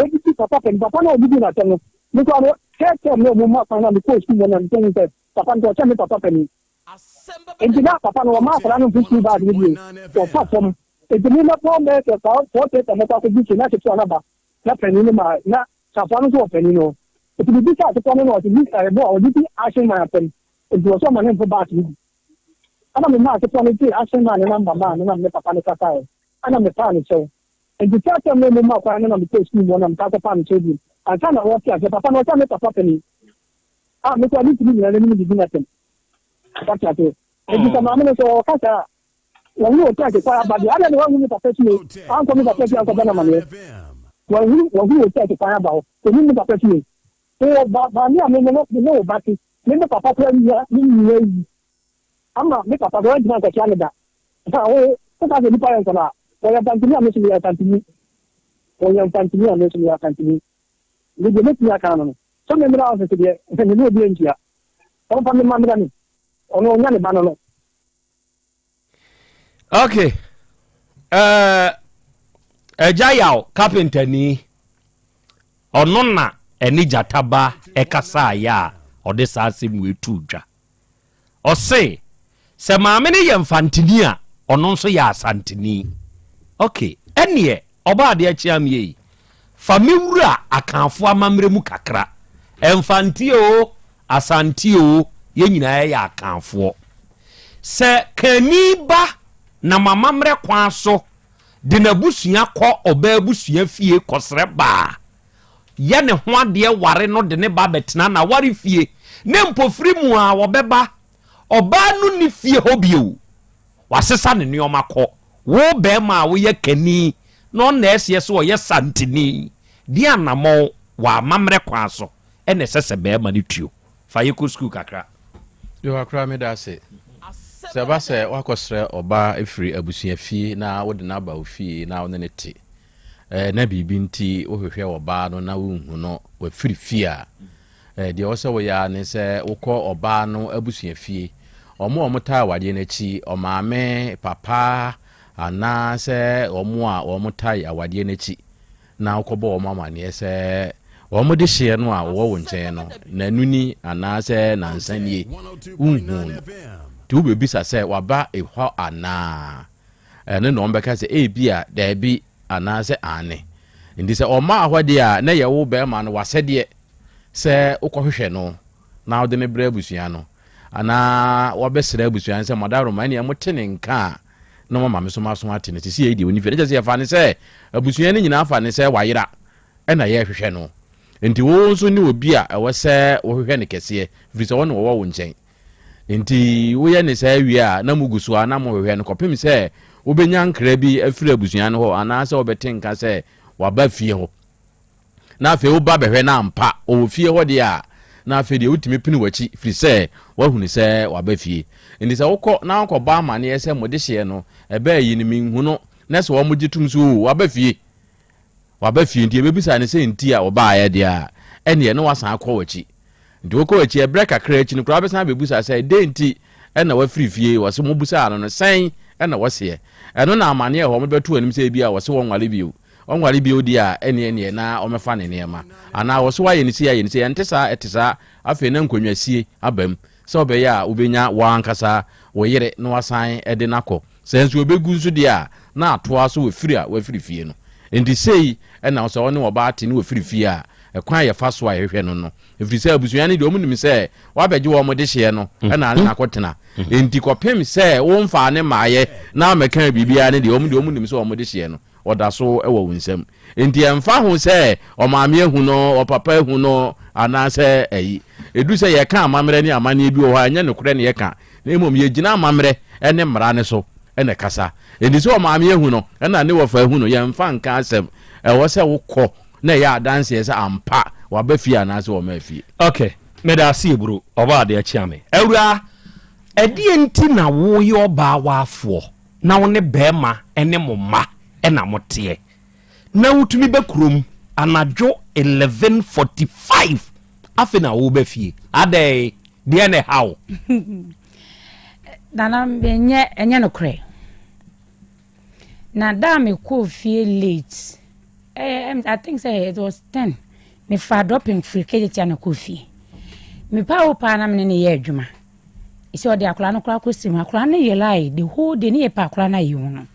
Speaker 9: ɔdidi papa pɛ no, papa no a ɔdidi n'asɛm no, me koraa no, third term na ɔmo ma kwan na mekɔɔ sukuu mu na mekɔhu sɛ papa no sɛ ɔkyɛn me papa panin. Nti na papa no ɔma akwadaa no mfo sukuu bag no bio, ɔfa fam. Nti me mɛpɔn bɛyɛ sɛ 4:30 mɛkɔ akɔgye fie na ketewa no aba na panin no ma na Safoa no nso wɔ panin no hɔ. Nti mebisaa ketewa no na ɔse Mister Yeboah ɔde di Action Man asɛm nti ɔse ɔma ne mfo bus no bi. Ɛna memaa ketewa no gyee Action Man no number maa no na me ne papa no kasaeɛ ɛna mepaa no kyɛw. Nti saa term no ɔmo maa kwan no na mekɔɔ sukuu mu hɔ na mesan kɔpaa no kyɛw bio ansa na ɔɔte aseɛ. Papa no ɔsan me papa panin a me koraa mentumi nyina n'anim didi n'atɛm. Wate aseɛ? Nti sɛ maame no sɛ ɔɔka saa a Wahunu Otiake kwan aba deɛ, adɛn na wanhu me papa fie, ankɔ me papa fie ankɔbɔ no amaneɛ? Wahunu, wahunu Otiake kwan aba hɔ, ɔnim me papa fie. Wowɔ ba, maame a me ne no, me ne wo ba te, me me papa koraa nua, me nua yi, ama me papa koraa wantumi ankɔkyea no da. Ha, wo, woka sɛ nnipa yɛ nkwadaa, wɔyɛ mfantini a me nso meyɛ asanteni. Wɔyɛ mfantini a me nso meyɛ asanteni. Me deɛ mɛtumi aka ano no, sɛ me mmra ɔfese deɛ, me ne obi anhyia. Ɔmfa me mma mmra me, ɔno ɔnya ne ba no no.
Speaker 23: Okay. Eh, Agya Yaw kapentani, ɔno na ɛne gyata ba ɛkasaeɛ a ɔde saa asɛm wei too dwa. Ɔse, sɛ maame no yɛ mfantini a, ɔno nso yɛ asanteni. Okay, ɛneɛ ɔbaa adeɛ kye amie yi, fa me wura Akanfoɔ amammerɛ mu kakra. Mfante oo, Asante oo, yɛn nyinaa yɛyɛ Akanfoɔ. Sɛ Kanni ba nam amammerɛ kwan so de n'abusua kɔ ɔbaa abusua fie kɔsrɛ ba a, yɛ ne ho adeɛ ware no de ne ba bɛtena n'aware fie ne mpofiri mu a wɔbɛba. Ɔbaa no nni fie hɔ bio. Wasesa ne nneɛma kɔ. Wo barima a woyɛ Kanni na ɔnna ɛseɛ sɛ ɔyɛ Santini, deɛ anammɔn wɔ amammerɛ kwan so na ɛsɛ sɛ barima no tuo? Fa yɛkɔ sukuu kakra.
Speaker 2: Yehowa koraa meda ase. Sɛ ɛba sɛ woakɔsrɛ ɔbaa afiri abusua fie na wode no aba wo fie na wo ne no te, na biribi nti wohwehwɛ ɔbaa no na wonhu no, wafiri fie a, deɛ ɛwɔ sɛ woyɛ ara ne sɛ wokɔ ɔbaa no abusua fie. Wɔn a wɔtaa awadeɛ no akyi, ɔmaame, papa, anaasɛ wɔn a wɔtae awadeɛ no akyi, na wokɔbɔ wɔn amanneɛ sɛ wɔn dehyeɛ no a wɔwɔ wo nkyɛn no, nanu ni anaasɛ nansa nie, wonhuu no. Nti wobɛbisa sɛ waba hɔ anaa? Ɛno na wɔbɛka sɛ ebia daabi anaasɛ aane. Nti sɛ ɔmmaa hɔ deɛ a, na ɛyɛ wo barima no w'asɛdeɛ sɛ wokɔhwehwɛ no na wode no brɛ abusua no, anaa wabɛsrɛ abusua no sɛ moadaworoma ɛneɛ mote ne nka a na moama me so maso ate no. Sisi yei deɛ ɔnni fie. Na kyerɛ sɛ yɛfa no sɛ abusua no nyinaa fa no sɛ wayera ɛna yɛrehwehwɛ no. Nti wo nso ne obi a ɛwɔ sɛ wohwehwɛ no kɛseɛ, ɛfiri sɛ ɔne ɔwɔ wo nkyɛn. Nti woyɛ ne saa wie a, na mogu so a na mohwehwɛ no kɔpem sɛ wobɛnya nkra bi afiri abusua no hɔ anaasɛ wobɛte nka sɛ waba fie hɔ. Na afei woba bɛhwɛ na ampa ɔwɔ fie hɔ deɛ a, na afei deɛ wotumi pini w'akyi firi sɛ woahunu sɛ waba fie. Nti sɛ wokɔ na wokɔbɔ amaneɛ sɛ mo dehyeɛ no ɛbaa yi no menhu no, na sɛ wɔgye tom sɛ oo waba fie, waba fie nti yɛbɛbisa no sɛ nti a ɔbaeɛ deɛ a, ɛnneɛ na wasan akɔ w'akyi. Nti wokɔ w'akyi ɛberɛ kakra akyi no koraa wobɛsan abɛbusa sɛ dɛn nti na wafiri fie, wɔse mobusaa no no sɛn na wɔseɛ. Ɛno na amaneɛ ɛwɔ hɔ wɔde bɛto anim sɛ ebia wɔse wɔnware bio. Ɔnware bio deɛ a, ɛnneɛ neɛ na ɔmmɛfa ne nneɛma. Anaa wɔse woayɛ no sei ayɛ no sei. Ɛnte saa, ɛte saa. Afei na nkonnwasie aba mu sɛ ɔbɛyɛ a wobɛnya wo ankasa wo yere na wasan de no akɔ. Sɛ nso ɔbɛgu nso deɛ a, na atoa so wɔ firi a wafiri fie no. Enti sei na sɛ wo ne ɔbaa te na wafiri fie a, ɛkwan a yɛfa so a yɛhwehwɛ no no. Ɛfiri sɛ abusua no deɛ wɔn nim sɛ woabɛgye wɔn dehyeɛ no na ne no akɔtena. Enti kɔpem sɛ womfaa ne mmaeɛ na ammɛkaa biribiara no deɛ, wɔn deɛ wɔn nim sɛ wɔn dehyeɛ no ɔda so wɔ wo nsam. Enti ɛmfa ho sɛ ɔmaame ahu no, ɔpapa ahu no, anaasɛ ayi. Ɛduru sɛ yɛka amammerɛ ne amanneɛ bi wɔ hɔ a, ɛnyɛ nokorɛ na yɛka, na mmom yɛgyina amammerɛ ne mmara no so na ɛkasa. Enti sɛ ɔmaame ahu no na ne wɔfa ahu no, yɛmfa nka asɛm. Ɛwɔ sɛ wokɔ na ɛyɛ adanseɛ sɛ ampa waba fie anaasɛ ɔmmaa fie.
Speaker 23: Ok, meda ase Eburu, ɔbaa adeɛ kyea me. Awuraa, ɛdeɛn nti na woyɛ ɔbaa waafoɔ na wo ne bɛɛma ne mo mma na mo teɛ na wotumi bɛ kurom anadwo 11:45 afei na woba fie adɛn deɛ na ɛha wo?
Speaker 8: Nana ɛnyɛ ɛnyɛ nokorɛ na da a mekɔɔ fie late eh, I think sɛ it was 10 mefaa dropping firi Kejetia na kɔɔ fie mepaa wo paa na mene ne yɛ adwuma Sɛ ɔde akwadaa no koraa kɔsi mu, akwadaa no yerae the whole day ne yɛpɛ akwadaa no a yɛhu no.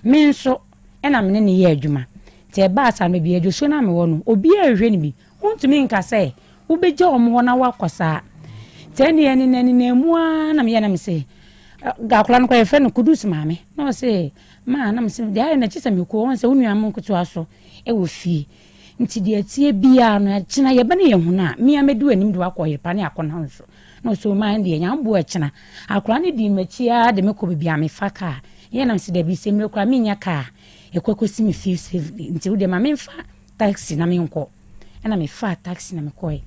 Speaker 8: Me nso ɛna me ne no yɛ adwuma. Nti ɛbaa saa no baabi adwosuo no a mewɔ no, obiara nhwɛ no bi. Wontumi nka sɛ wobɛgya wɔn hɔ na woakɔ saa. Nti ɛnneɛ nenam nenam mu ara na meyɛ na mese akwadaa no koraa yɛfrɛ no Kudus maame. Na ɔse maa na mese deɛ ayɛ no akyi sɛ mekɔ wɔn sɛ wo nua mo nketewa so wɔ fie. Nti deɛ ɛteɛ biara no ɛkyena yɛba ne yɛhu no a, me ara mɛdi w'anim de wo akɔ Ɔyerepa ne Akɔnɔ nso. Na ɔsɛ ɔmaa no deɛ Nyame boa ɛkyena. Akwadaa no dii m'akyi ara de me kɔ baabi a mefa kaa. Yɛ na mese dabi sɛ mmerɛ koraa mennya kaa ɛkɔ kɔsi me fie safely nti wodeɛ ma memfa taxi na menkɔ. Ɛna mefaa taxi na mekɔɛ.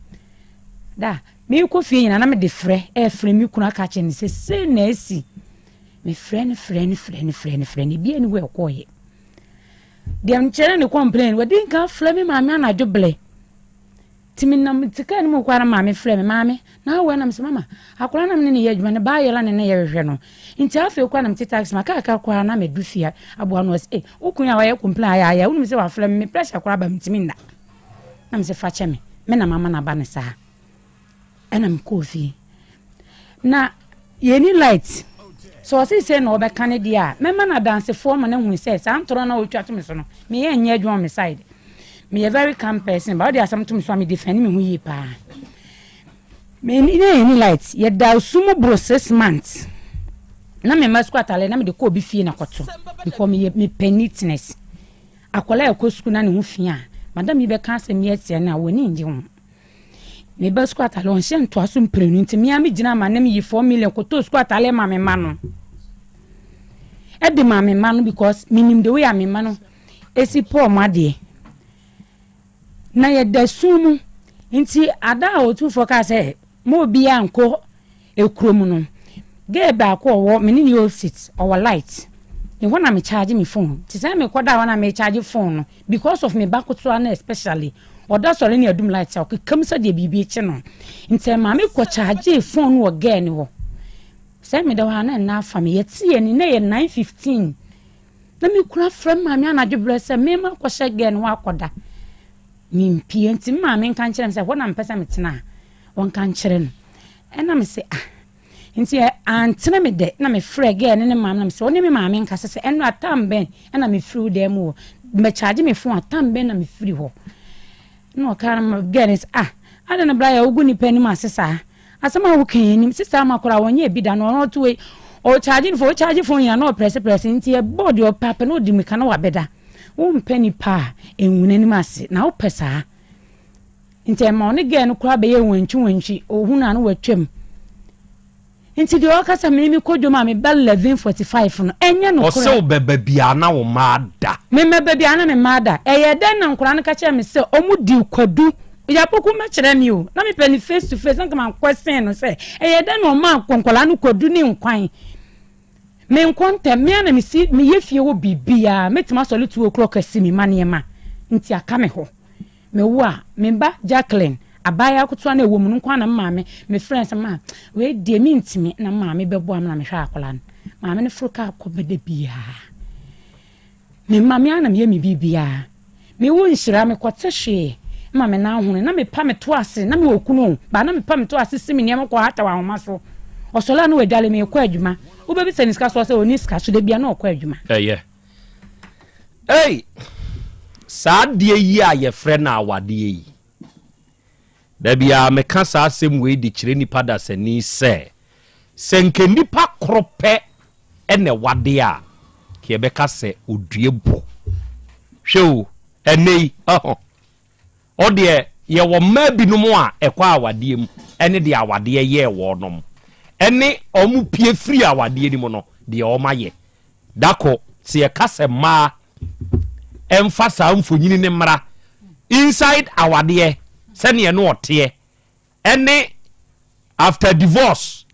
Speaker 8: Da merekɔ fie nyinaa na mede frɛ ɛrefrɛ me kunu aka akyerɛ no sɛ sei na asi. Mefrɛ no frɛ no frɛ no frɛ no frɛ no ebi ani hɔ ɛkɔɔyɛ. Deɛ nkyerɛ ne complain wadi nka frɛ me maame anadwo blɛ. Nti me nam te kaa no mu kɔ ara maame frɛ me, maame, na awɔ na mesɛ mama, akwadaa na me ne no yɛ adwuma no baa yɛla ne ne yɛhwehwɛ no. Nti afei koraa na mete taxi ma kaa ka koraa na madu fie aboa no ɔsɛ, eh, wo kun a wayɛ complain ayɛ ayɛ, wonim sɛ wafrɛ me, me pressure koraa ba mentumi nna. Na mesɛ fa kyɛ me, me na mama no aba no saa. Ɛna mekɔɔ fie. Na yɛnni light. Sɛ ɔse sei na ɔbɛka ne deɛ a, mɛma no adansefoɔ ma no ahunu sɛ saa ntorɔ no a ɔtwa to me so no, meyɛ nyɛ adwuma wɔ me side. Meyɛ very calm person, but wode asɛm to me so a, me defend me ho yie paa. Menni na yɛnni light. Yɛda sum mu boro six months. Na me mma sukuu atale na mede kɔ obi fie na kɔto because meyɛ mepɛ neatness. Akwadaa a ɛkɔ sukuu na ne ho fi a, madam yi bɛka asɛm yi atia no a, w'ani ngye ho. Me ba sukuu atare ɔnhyɛ ntoaso mprenu nti me ara me gyina ma ne me yi 4 million kɔtɔɔ sukuu atare ma me ma no ɛde ma me ma no because me nim the way a me ma no esi pɔɔ mo adeɛ na yɛda sum mu nti ada a otumfoɔ kaa sɛ mo obiara nkɔ Ekurom no, girl baako a ɔwɔ me ne ne opposite, ɔwɔ light. Ne hɔ na me charge me phone. Nti sɛ mekɔ da hɔ na me charge phone no, because of me ba ketewa no especially, ɔda sɔre ne adum light a, ɔkeka mu sɛdeɛ biribi rekye no. Nti ɛmaa me kɔ charge phone no wɔ girl no hɔ. Sɛ meda hɔ a na nna afa me. Yɛte yɛn ani na ɛyɛ 9:15. Na me kunu afrɛ me maame anadwo berɛ sɛ me ma kɔhyɛ girl no hɔ akɔda. Mempie nti me maame nka nkyerɛ me sɛ hɔ na mepɛ sɛ metena a, ɔnka nkyerɛ no. Ɛna me se ah nti antene me dɛ na me frɛ girl no ne maame na me se ɔne me maame nkasa sɛ ɛnora tam bɛn ɛna me firi wo dan mu hɔ mɛ charge me phone a tam bɛn na me firi hɔ na ɔka no girl no sɛ ah adɛn na bra yɛ wogu nipa anim ase saa asɛm a woka yɛn anim sista ama koraa wɔnyɛ bi da no ɔno ɔto wei ɔcharge no phone ɔcharge phone nyina na ɔprɛse prɛse nti ɛbɔ deɛ ɔpɛ apɛ na ɔdi mika na wabɛda wompɛ nipa a ɛngu n'anim ase na wopɛ saa Nti ɛma ɔne girl no koraa bɛyɛ wantwi wantwi, ohunu a na watwam. Nti deɛ ɔka sɛ me mekɔ dwom a meba 11:45 no, ɛnyɛ nokorɛ.
Speaker 23: Ɔse wo bɛba biaa na wo mma ada.
Speaker 8: Me mɛba biaa na me mma ada. Ɛyɛ dɛn na nkwadaa no ka kyerɛɛ me sɛ ɔmo dii kwadu? Yapoku mmɛkyerɛ me o, na mepɛ no face to face na nka ma question no sɛ ɛyɛ dɛn na ɔmaa nkwadaa no kwadu ne nkwan? Menkɔ ntɛm, me ara na mesi meyɛ fie hɔ biribiaa, mɛtumi asɔre 2 o'clock asi me mma nneɛma nti aka me hɔ. Mewo a, me ba Jacqueline, abaayewa ketewa no a ɛwɔ mu no nko ara na me maame, mefrɛ no sɛ, Ma, wei deɛ mentumi, na me maame bɛboa me na mehwɛ akwadaa no. Maame no foro kaa kɔ ba da biara. Me mma, me ara na meyɛ me biribiara. Me wo nhyira, mekɔte hwee ma me nan hono. Na mepa me to ase, na mewɔ kunu o, but na mepa me to ase si me nneɛma kɔ hata wɔ ahoma so. Ɔsɔre a na wadwale, merekɔ adwuma. Wobɛbisa ne sika so ɔsɛ ɔnni sika so, da biara na ɔkɔ adwuma.
Speaker 23: Ɛyɛ. Ei! Saa adeɛ yi a yɛfrɛ no awadeɛ yi, da biara meka saa asɛm wei de kyerɛ nnipa dasani sɛ, sɛ nka nnipa koro pɛ na ɛwade a, nka yɛbɛka sɛ odue bo. Hwɛ o, ɛnnɛ yi, ɔho, ɔdeɛ yɛwɔ mmaa binom a ɛkɔ awadeɛ mu ɛne deɛ awadeɛ yɛɛ wɔnom, ɛne wɔn pie firi awadeɛ no mu no, deɛ wɔn ayɛ. Dako, sɛ yɛka sɛ mmaa ɛmfa saa mfonyini no mmra inside awadeɛ sɛdeɛ ne ɔteɛ ɛne after divorce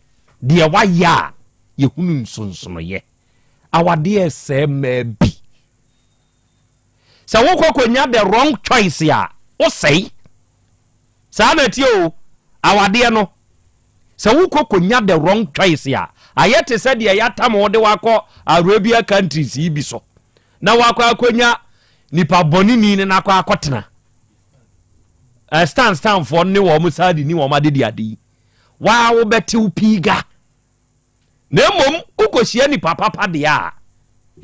Speaker 23: deɛ wayɛ a, yɛhunu nsonsonoyɛ. Awadeɛ ɛsɛe mmaa bi. Sɛ wokɔ kɔnya the wrong choice a, wosɛe. Saa na ɛteɛ o, awadeɛ no, sɛ wokɔ kɔnya the wrong choice a, ayɛ te sɛ deɛ yɛatam wo de wakɔ Arabia countries yi bi so na wakɔ akɔnya nipa bɔneni ne no akɔ akɔtena. Eh, stan stanfoɔ ne wɔn saa de ni wɔn adedi ade yi. Waa wobɛtew pii ga. Na mmom wokɔhyia nipa papa deɛ a,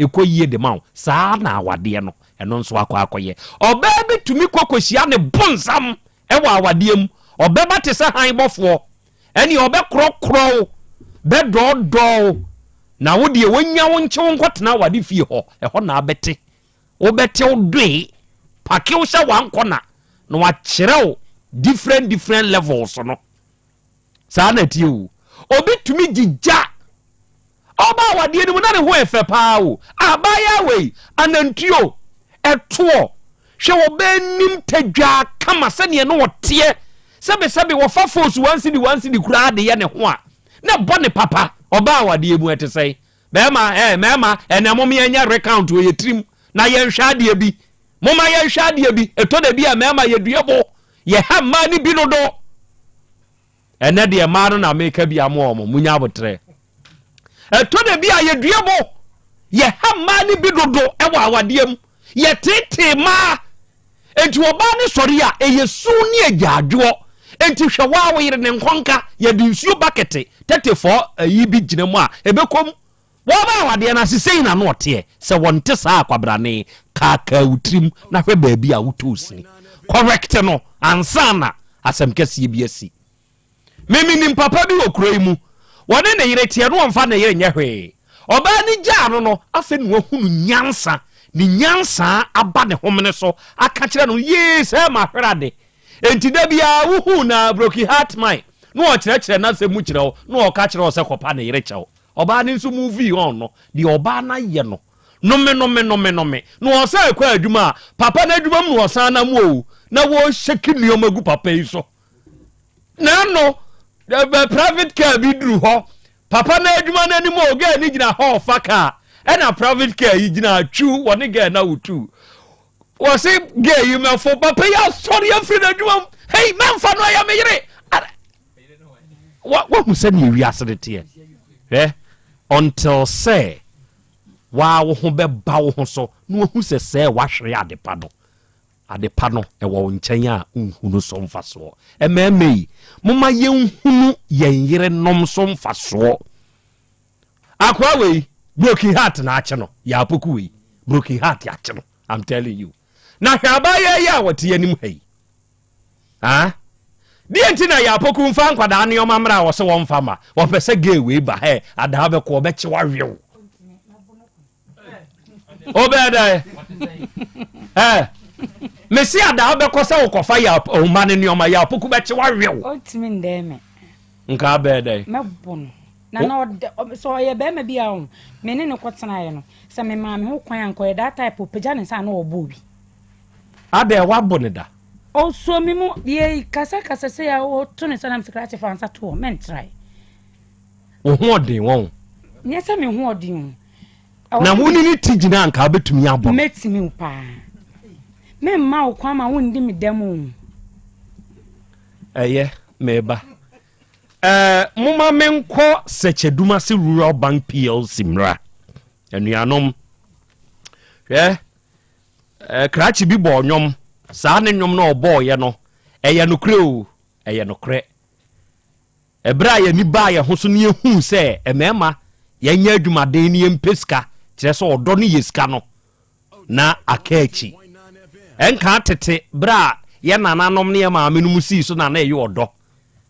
Speaker 23: ɛkɔ yie de ma wo. Saa ara na awadeɛ no, ɛno nso akɔ akɔyɛ. Ɔbaa bi tumi kɔ kɔhyia ne bonsam wɔ awadeɛ mu. Ɔbɛba te sɛ hann bɔfoɔ, ɛnneɛ ɔbɛkorɔkorɔ wo, bɛdɔɔdɔɔ wo, na wo deɛ wɔnnya wo nkye wo nkɔtena awade fie hɔ, ɛhɔ na abɛte. Wobɛte wo doe, pake wo hyɛ wankɔna, na wakyerɛ wo different different levels no. Saa na ɛteɛ o. Obi tumi gyigya ɔba awadeɛ no mu na ne ho yɛ fɛ paa o. Abaayewa wei, anantuo, ɛtoɔ, hwɛ ɔbaa nim tadwaa kama sɛdeɛ ne ɔteɛ. Sɛbesɛbe wɔfa fos one cedi one cedi koraa de yɛ ne ho a, na ɛbɔ ne papa. Ɔbaa awadeɛ mu ɛte sɛn? Bɛrima, ɛɛ mmarima, ɛnɛ mom yɛnyɛ recount wɔ yɛ tirim na yɛnhwɛ adeɛ bi. Momma yɛnhwɛ adeɛ bi. Ɛtɔ da bi a mmarima yɛdue bo. Yɛha mmaa no bi dodo. Ɛnɛ deɛ mmaa no na meka bi ama wɔn, munya abotrɛ. Ɛtɔ da bi a yɛdue bo. Yɛha mmaa no bi dodo wɔ awadeɛ mu. Yɛtetee mmaa. Enti ɔbaa no sɔre a, ɛyɛ su ne agyaadwoɔ. Enti hwɛ wo a wo yere ne nkɔnka, yɛde nsuo bakɛte 34 ayi bi gyina mu a, ɛbɛkɔ mu. Wɔba awadeɛ no ase sei na na ɔteɛ, sɛ wɔnte saa a kwabrane, kaakaa wo tirim na hwɛ baabi a wotɔɔ sini. Correct no ansa na asɛm kɛseɛ bi asi. Me menim papa bi wɔ kuro yi mu, wɔne ne yere teɛ na ɔmfa ne yere nyɛ hwee. Ɔbaa no gyaa no no, afei na wahunu nyansa, ne nyansa aba ne homene so aka kyerɛ no, yee sɛ mahwere ade. Enti da biara wohuu no a broken heart man na ɔkyerɛkyerɛ n'asɛm mu kyerɛ wo na ɔka kyerɛ wo sɛ kɔpa ne yere kyɛw. Ɔbaa no nso movii on no, deɛ ɔbaa no ayɛ no, nome nome nome nome, na ɔsan kɔ adwuma a, papa no adwuma mu na ɔsan nam o, na wɔrehyɛki nneɛma gu papa yi so. Na ano, private car bi duru hɔ, papa no adwuma no anim o, girl no gyina hɔ ɔfa car, ɛna private car yi gyina twiw, wɔne girl no awotu. Wɔse girl yi mɛfo, papa yi asɔre afiri n'adwuma mu, hei mɛmfa no ɛyɛ me yere. Wahu sɛdeɛ wiase no teɛ. Hwɛ, until sɛ waa wo ho bɛba wo ho so na wahu sɛ sɛɛ wahwere adepa no. Adepa no, ɛwɔ wo nkyɛn a wonhunu so mfasoɔ. Mmarima yi, momma yɛnhunu yɛn yerenom so mfasoɔ. Akoa wei, broken heart na akye no. Yɛ apoku wei, broken heart akye no. I'm telling you. Na hwɛ abaayewa yi a wɔte anim ha yi. Ah? Deɛ nti na yɛ apoku mfa nkwadaa nneɛma mmra a wɔsɛ wɔmfa ma. Wɔpɛ sɛ gay wei ba hɛ, adaa bɛkɔ ɔbɛkye wawew. Wobɛyɛ dɛ? Eh, mese adaa bɛkɔ sɛ wokɔfa yɛ ɔma ne nneɛma yɛ apoku bɛkye wawew.
Speaker 8: Ɔntumi ndɛɛ me.
Speaker 23: Nka abɛyɛ dɛ?
Speaker 8: Mɛbɔ no. Na na ɔdɛ sɛ ɔyɛ bɛrima bi a ɔho me ne no kɔtenaeɛ no sɛ memaa me ho kwan a nka ɔyɛ that type ɔpagya ne nsa a na ɔbɔ obi.
Speaker 23: Adɛn wabɔ no da?
Speaker 8: Ɔsɔ me mu yɛ kasa kasa sɛ a ɔto ne nsa na mesɛ krakye fa nsa to hɔ mɛntrae.
Speaker 23: Wo ho ɔden wɔn?
Speaker 8: Nyɛ sɛ me ho ɔden
Speaker 23: o. Na wo ne ne ti gyina anka wobɛtumi abɔ no?
Speaker 8: Mɛtumi wo paa. Memma wo kwan ma wondi me dɛm o.
Speaker 23: Ɛyɛ meba. Eh, momma menkɔ Sɛkyɛdumase Rural Bank PLC mmra. Anuanom, hwɛ, eh, krakye bi bɔɔ nnwom. Saa ne nnwom no ɔbɔɔyɛ no, ɛyɛ nokorɛ o, ɛyɛ nokorɛ. Ɛberɛ a yɛn ani baa yɛn ho so na yɛhuu sɛ mmarima yɛnyɛ adwumaden na yɛmpɛ sika, kyerɛ sɛ ɔdɔ no yɛ sika no, na aka akyi. Ɛnka tete berɛ a yɛn nananom ne yɛn maamenom sii so na na ɛyɛ ɔdɔ.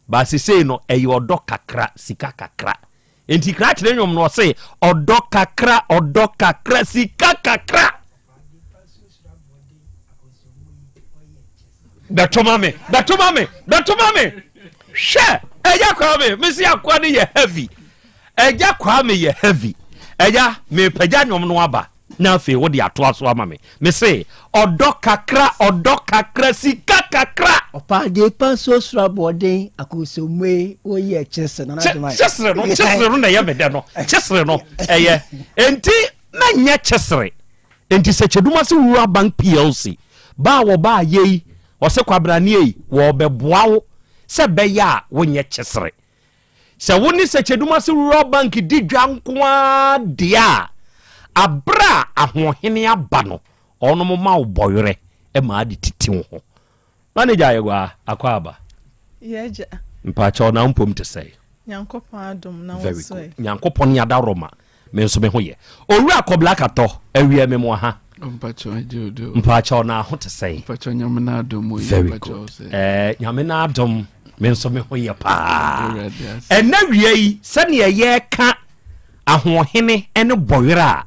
Speaker 23: Ba sesei no ɛyɛ ɔdɔ kakra, sika kakra. Enti krakyere nnwom no ɔse ɔdɔ kakra, ɔdɔ kakra, sika kakra. Bɛto ma me, bɛto ma me, bɛto ma me. Hwɛ, ɛgya Kwame, mesi akoa no yɛ heavy. Ɛgya Kwame yɛ heavy. Ɛgya, mepagya nnwom no aba. Na afei wode atoa so ama me. Mese, ɔdɔ kakra, ɔdɔ kakra, sika kakra.
Speaker 5: Ɔpa de pa nsuo soro aboɔden akosomue woyɛ kyesere nana adwuma yɛ.
Speaker 23: Kyesere no, kyesere no na ɛyɛ me dɛ no. Kyesere no ɛyɛ. Enti mɛnyɛ kyesere. Enti sɛ Kyedumase Rural Bank PLC ba a wɔbaa yei, ɔse Kwabrane ei, wɔrebɛboa wo sɛ ɛbɛyɛ a wonyɛ kyesere. Sɛ wo ne Sɛkyɛdumase Rural Bank di dwa nko ara deɛ a, aberɛ a ahoɔhene aba no, wɔnom ma wo bɔwerɛ ma ade titi wo ho. Manager Ayeguaa, Akwaaba.
Speaker 10: Yɛ agya.
Speaker 23: Mpaakyɛw na wo mpom te sɛn?
Speaker 10: Nyankopɔn adom na wo
Speaker 23: Very
Speaker 10: nso ɛ?
Speaker 23: good. Nyankopɔn adaworoma. Me nso me ho yɛ. Owura Kɔbla Katɔ, awiɛ me mo aha.
Speaker 11: Mpakyɛw agye odo.
Speaker 23: Mpakyɛw na ho te sɛn?
Speaker 11: Mpakyɛw nyame n'adom mo yɛ.
Speaker 23: Very good. Eh, nyame n'adom me nso me ho yɛ paa. Ɛnɛ wia yi sɛnea yɛreka ahoɔhene ne bɔwerɛ a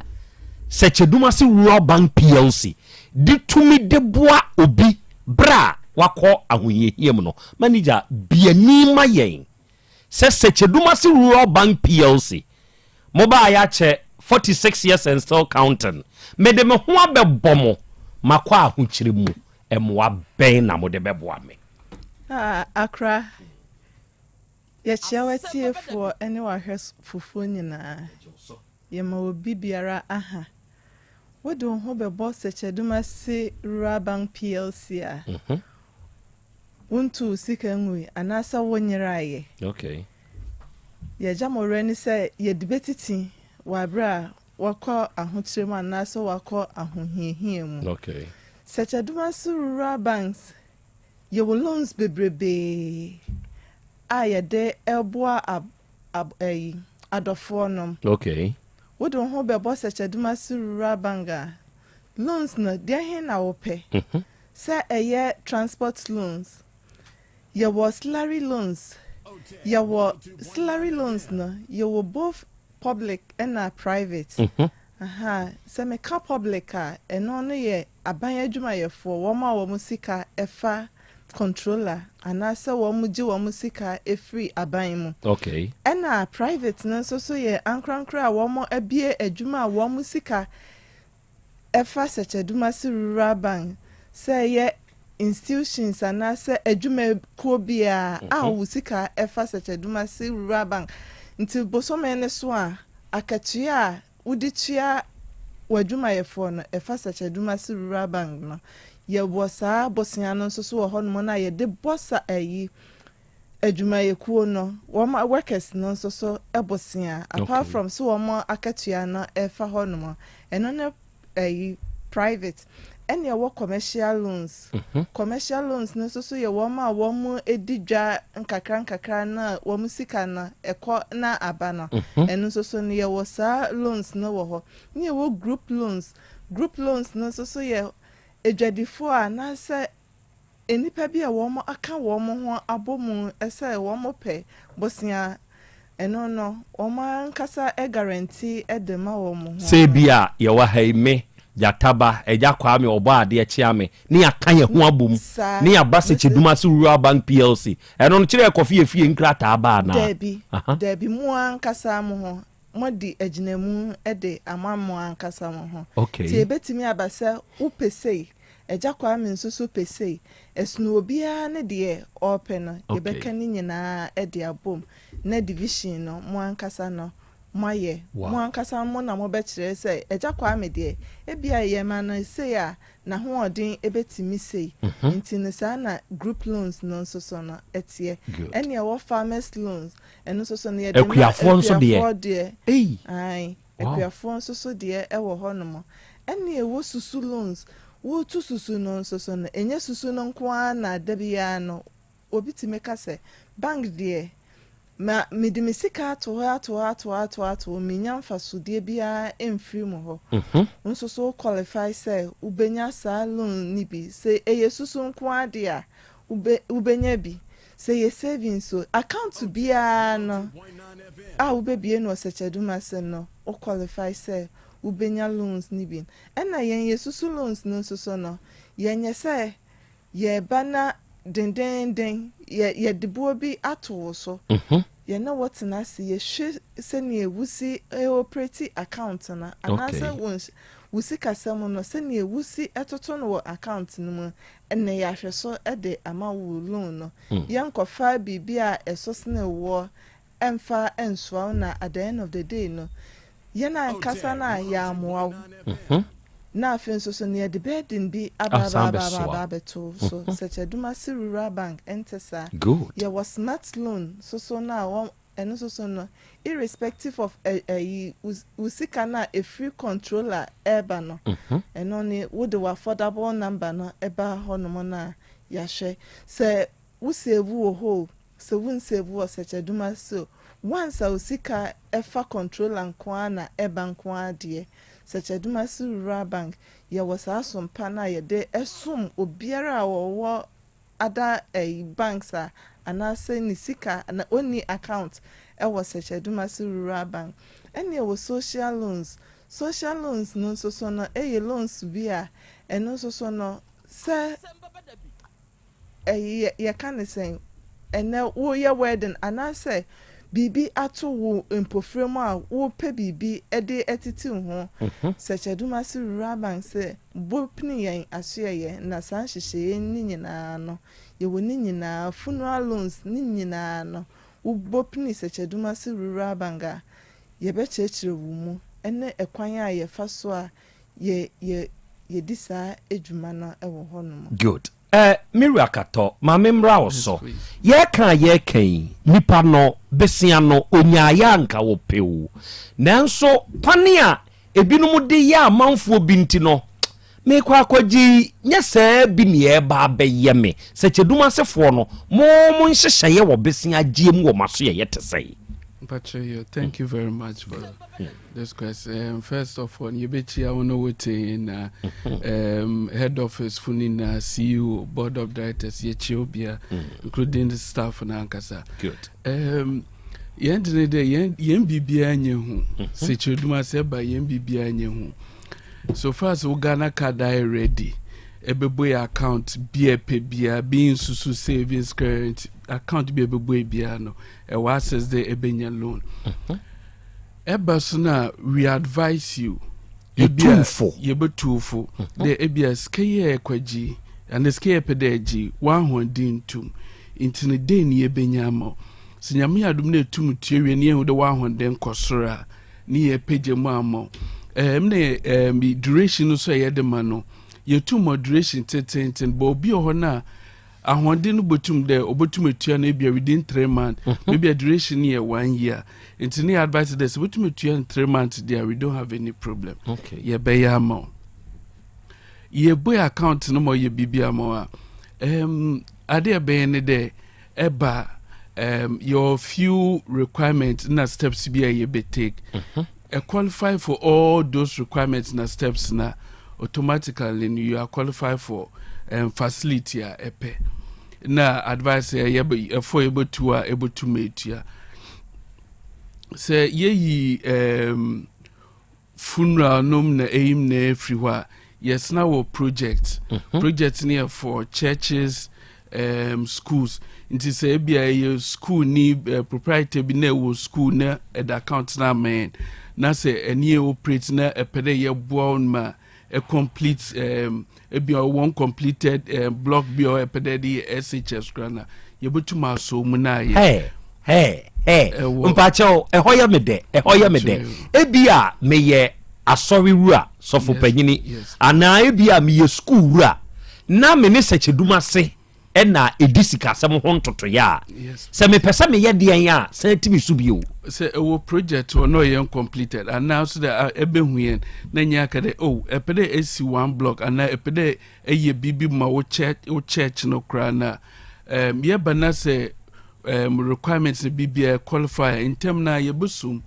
Speaker 23: Sɛkyɛdumase Rural Bank PLC de tumi de boa obi berɛ a wakɔ ahohiahia mu no, manager biani ma yɛn sɛ Sɛkyɛdumase Rural Bank PLC Mo baa yɛ akyɛ 46 years and still counting. Mede me ho abɛbɔ mo, makɔ ahokyere mu, mmoa bɛn na mode bɛboa me?
Speaker 10: Ah, Accra, yɛkyea w'atiefoɔ ne w'ahwɛfofoɔ nyinaa. Yɛma obi biara aha. Wode wo ho bɛbɔ Sɛkyɛdumase Rural Bank PLC a, wontuu wo sika ngui anaasɛ wonyeraeɛ.
Speaker 23: Okay.
Speaker 10: Yɛgya mo werɛ ne sɛ yɛde bɛtiti wɔ aberɛ a wakɔ ahokyerɛ mu anaasɛ wakɔ ahohiahia mu.
Speaker 23: Okay.
Speaker 10: Sɛkyɛdumase Rural Banks, yɛwɔ loans bebrebee a yɛde boa ab, ab, ayi, adɔfoɔ nom.
Speaker 23: Okay.
Speaker 10: Wode wo ho bɛbɔ Sɛkyɛdumase Rural Bank a, loans no, deɛ he na wopɛ? Sɛ ɛyɛ transport loans, yɛwɔ salary loans, yɛwɔ salary loans no, yɛwɔ both public ɛna private. Ahaa, sɛ meka public a, ɛno no yɛ aban adwumayɛfoɔ, wɔn a wɔn sika ɛfa controller anaasɛ wɔn gye wɔn sika ɛfiri aban mu.
Speaker 23: Okay.
Speaker 10: Ɛna private no nso so yɛ ankorankoro a wɔn abue adwuma a wɔn sika ɛfa Sɛkyɛdumase Rural Bank sɛ ɛyɛ institutions anaasɛ adwumakuo biara a wo sika ɛfa Sɛkyɛdumase Rural Bank nti bosome no so a akatua a wode tua w'adwumayɛfoɔ no ɛfa Sɛkyɛdumase Rural Bank no yɛwɔ saa bosea no nso so wɔ hɔnom no a yɛde bɔ sa ayi adwumayɛkuo no wɔn workers no nso so bosea apart from so wɔn akatua no ɛfa hɔ nom ɛno ne ɛyi private ɛne ɛwɔ commercial loans commercial loans no nso so yɛ wɔn a wɔn di dwa nkakra nkakra na wɔn sika no ɛkɔ na aba no ɛno nso so no yɛwɔ saa loans no wɔ hɔ ne yɛwɔ group loans group loans no nso so yɛ adwadifoɔ anaasɛ nnipa bi a wɔaka wɔn ho abɔ mu sɛ wɔpɛ bosea, ɛno no, wɔn ankasa guarantee de ma wɔn ho.
Speaker 23: Sɛ ebia yɛwɔ ha yi, me, Gyata Ba, Agya Kwame, Ɔbɔadeɛ Kyeame, ne yɛaka yɛn ho abom, ne yɛaba Sekyedumase Rural Bank PLC, ɛno no kyerɛ yɛkɔfe yɛn fie nkrataa ba anaa?
Speaker 10: Daabi, daabi, mo ankasa mo ho, moadi agyinamu de ama mo ankasa mo ho.
Speaker 23: Okay.
Speaker 10: Nti ebetumi aba sɛ wopɛ sei, Agya Kwame nso so pɛ sei. Ɛsono obiara ne deɛ ɔrepɛ no, yɛbɛka ne nyinaa de abom na division no, mo ankasa no, moayɛ. Mo ankasa mo na mobɛkyerɛ sɛ, Agya Kwame deɛ, ebia yɛma no sei a, n'ahoɔden bɛtumi sei. Nti no saa na group loans no nso so no teɛ. Ɛnna ɛwɔ farmers loans, ɛno nso so no yɛde ma
Speaker 23: Akuafoɔ nso deɛ?
Speaker 10: akuafoɔ deɛ.
Speaker 23: Ei!
Speaker 10: Ae,
Speaker 23: Wow.
Speaker 10: akuafoɔ nso so deɛ wɔ hɔnom. Ɛnna ɛwɔ susu loans, woretu susu no nso so no, ɛnyɛ susu no nko ara na da biara no Obi tumi ka sɛ, Bank deɛ, ma mede me sika ato hɔ ato hɔ ato hɔ ato hɔ ato hɔ, mennya mfasodeɛ biara mfiri mu hɔ. Wo nso so wo qualify sɛ wobɛnya saa loan no bi. Sɛ ɛyɛ susu nko ara deɛ a, wobɛ wobɛnya bi. Sɛ ɛyɛ savings o, account biara no a wobɛbue no wɔ Sɛkyɛdumase no, wo qualify sɛ wobɛnya loans no bi. Ɛna yɛn yɛsusu loans no nso so no, yɛnyɛ sɛ Yɛreba na dendeenden yɛ yɛde boɔ bi ato wo so. Yɛne wo tena ase, yɛhwɛ sɛdeɛ wosi operate account no anaasɛ wo wo sikasɛm no sɛdeɛ wosi toto no wɔ account no mu na yɛahwɛ so de ama wo loan no. Yɛnkɔfa biribi a ɛso sene woɔ ɛmfa nsoa wo na at the end of the day no yɛn ankasa no a yɛammoa wo na afei nso so no yɛde burden bi aba aba aba aba aba abɛto wo so. Sɛkyɛdumase Rural Bank ɛnte saa. Yɛwɔ smart loan nso so no a wɔn ɛno nso so no irrespective of ɛ ɛyi wo sika no a ɛfiri controller ɛreba no ɛno ne wode wo affordable number no ɛba hɔnom no a yɛahwɛ sɛ wo save wɔ hɔ o Sɛ wo nsave wɔ sɛkyɛduma so once a wo sika ɛfa controller nko ara na ɛba nko ara deɛ, Sɛkyɛdumasi Rural Bank yɛwɔ saa som pa no a yɛde som obiara a ɔwɔ other ɛyi banks a anaasɛ ne sika na ɔnni account ɛwɔ Sɛkyɛdumasi Rural Bank. Ɛne ɛwɔ social loans, social loans no nso so no ɛyɛ loans bi a ɛno nso so no sɛ ɛyi yɛka no sɛn, ɛnnɛ woreyɛ wedding anaasɛ biribi ato wo mpofire mu a worepɛ biribi de atete wo ho, Sɛkyɛdumase Rural Bank sɛ bopini yɛn asoɛeɛ na saa nhyehyɛeɛ no nyinaa no, yɛwɔ ne nyinaa, funeral loans ne nyinaa no, wobopini Sɛkyɛdumase Rural Bank a, yɛbɛkyerɛkyerɛ wo mu ne ɛkwan a yɛfa so a yɛ yɛ yɛdi saa dwuma no wɔ hɔnom.
Speaker 23: Good. Eh, me wura Katɔ, ma me mmra wo so. Yɛreka a yɛreka yi, nipa no, besia no, ɔnyaeɛ a anka ɔpɛ o. Nanso kwane a ebinom de yɛ amanfoɔ bi nti no, merekɔ akɔgye yi, nyɛ saa bi ne ɛreba abɛyɛ me. Sɛkyɛdum asefoɔ no, mo mo nhyehyɛeɛ wɔ besia gyeɛ mu wɔ mo asoɛeɛ te sɛn?
Speaker 11: Mpakyɛ yo, thank you very much for this question. Um, first of all, yɛbɛkyia wo no wote na um, head office fo no nyinaa, CEO, board of directors, yɛkyia obia, mm. including the staff no ankasa.
Speaker 23: Good.
Speaker 11: Um, yɛn de ne dɛ yɛn yɛn biribiara nyɛ hu mhm. sɛ kyerɛdum ase ɛba yɛn biribiara nyɛ hu so far as wo Ghana card ayɛ ready ɛbɛbɔ yɛ account bi a ɛpɛ biara bi nsusu savings current account bi a ɛbɛbɔ yɛ biara no ɛwɔ access dɛ ɛbɛnya loan mhm. Ɛba so no a, we advise you.
Speaker 23: Yɛtu fo.
Speaker 11: Yɛbɛtu fo. Dɛ ebia sika yi a yɛkɔgye yi, anaa sika yi a yɛpɛ dɛ yɛgye yi, w'ahoɔden ntum. Nti no, dɛn na yɛbɛnya ama wo? Sɛ Nyame yɛ adom na etum tua wie na yɛhu dɛ w'ahoɔden kɔ sor a, ne yɛpagya mu ama wo. Ɛɛm na ɛɛm duration no so a yɛde ma no, yɛtum ma duration tsentsenntsen, but obi wɔ hɔ no a, Ahoɔden no botum dɛ obotum etua no ebia within three months, maybe a duration no yɛ one year. Ntsi ne yɛ advice dɛ sɛ botum etua no three months deɛ a we don't have any problem.
Speaker 23: Okay.
Speaker 11: Yɛbɛyɛ ama wo. Yɛbue account no ma ɔyɛ biribi ama wo a, um, ade a ɛbɛyɛ ne dɛ ɛba um, your few requirements na steps bi a yɛbɛ take. Mm -hmm. Ɛ qualify for all those requirements na steps na automatically no you are qualify for um, facility a ɛpɛ na advice ɛ yɛbɛ ɛfɔ yɛbɛtu a ɛbɛtu ma etua sɛ yɛyi um, funeral nom na ɛyim na ɛfiri hɔ a yɛsena wɔ project mm -hmm. project no yɛ for churches um, schools nti sɛ ebia ɛyɛ school ni uh, proprietor bi na ɛwɔ school na ɛda account na ama yɛn na sɛ ɛne yɛ operate na ɛpɛ dɛ yɛboa wɔn ma ɛ complete um, ebia wɔn completed um, block bi a ɛpɛ dɛ ɛde yɛ SHS koraa na yɛbɛtum asɔ mu na ayɛ.
Speaker 23: Hey. Hɛ hɛ mpakyɛw ɛhɔ yɛ me dɛ ɛhɔ yɛ me dɛ ebi a meyɛ asɔre wura sɔfo panyini anaa ebi a meyɛ sukuu wura na me ne sɛkyɛdum ase ɛna ɛdi sikasɛm ho ntotoeɛ a sɛ mepɛ sɛ meyɛ deɛn a san ti me so bio.
Speaker 11: Sɛ ɛwɔ project hɔ na ɔyɛ uncompleted anaa so dɛ ɛbɛhu yɛn na nyɛ aka dɛ oh ɛpɛ dɛ ɛsi one block anaa ɛpɛ dɛ ɛyɛ biribi ma wo church wo church no koraa na um, yɛba na sɛ um, requirements no biribiara qualify ntɛm na yɛbɛsum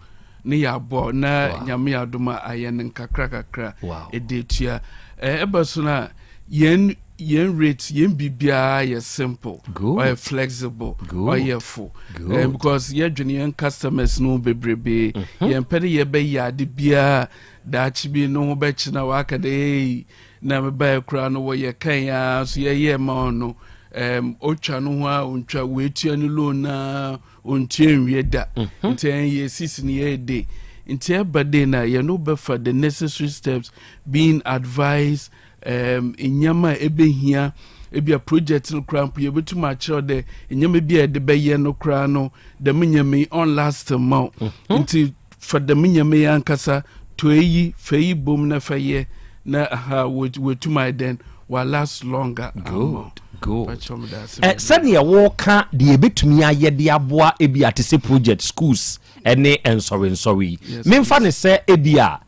Speaker 11: ne yɛabɔ na wow. Nyame yɛ adom a ayɛ no nkakra kakra ɛde atua ɛba so no a yɛn yɛn rate yɛn biribiara yɛ simple ɔyɛ flexible ɔyɛ fo um, because yɛdwene yɛn customers no bebrebe mm -hmm. yɛn pɛ de yɛbɛyɛ ade biara daakye bi no ho bɛkyena waka dɛ ei na mebaeɛ koraa no wɔyɛ kan ara so yɛyɛɛ ma ɔno um, ɔtwa no ho a ɔntwa wɔatua no loan na ɔntua nwie da mhm. nti ɛn yɛ sisi no yɛyɛ de nti ɛba de na yɛn bɛfa the necessary steps being advised um, nneɛma a ɛbɛhia ebi a project no koraa mpo yɛbɛtum akyerɛw dɛ nneɛma bi a yɛde bɛyɛ no koraa no dɛm nneɛma yi on last ma wo mhm. nti Fa dɛm ndzɛmba yi ankasa tɔ iyi, fa iyi bɔ mu na fa yɛ na aha woetum ayɛ dɛn, wɔa last longer ama wo.
Speaker 23: Good, good.
Speaker 11: Pakyɛw meda ase
Speaker 23: Ɛ,
Speaker 11: bebree.
Speaker 23: sɛdeɛ woka deɛ yɛbɛtumi ayɛ de aboa ebia te sɛ project schools ne nsɔrensɔre yi,
Speaker 11: Yes,
Speaker 23: memfa no
Speaker 11: please.
Speaker 23: sɛ ebia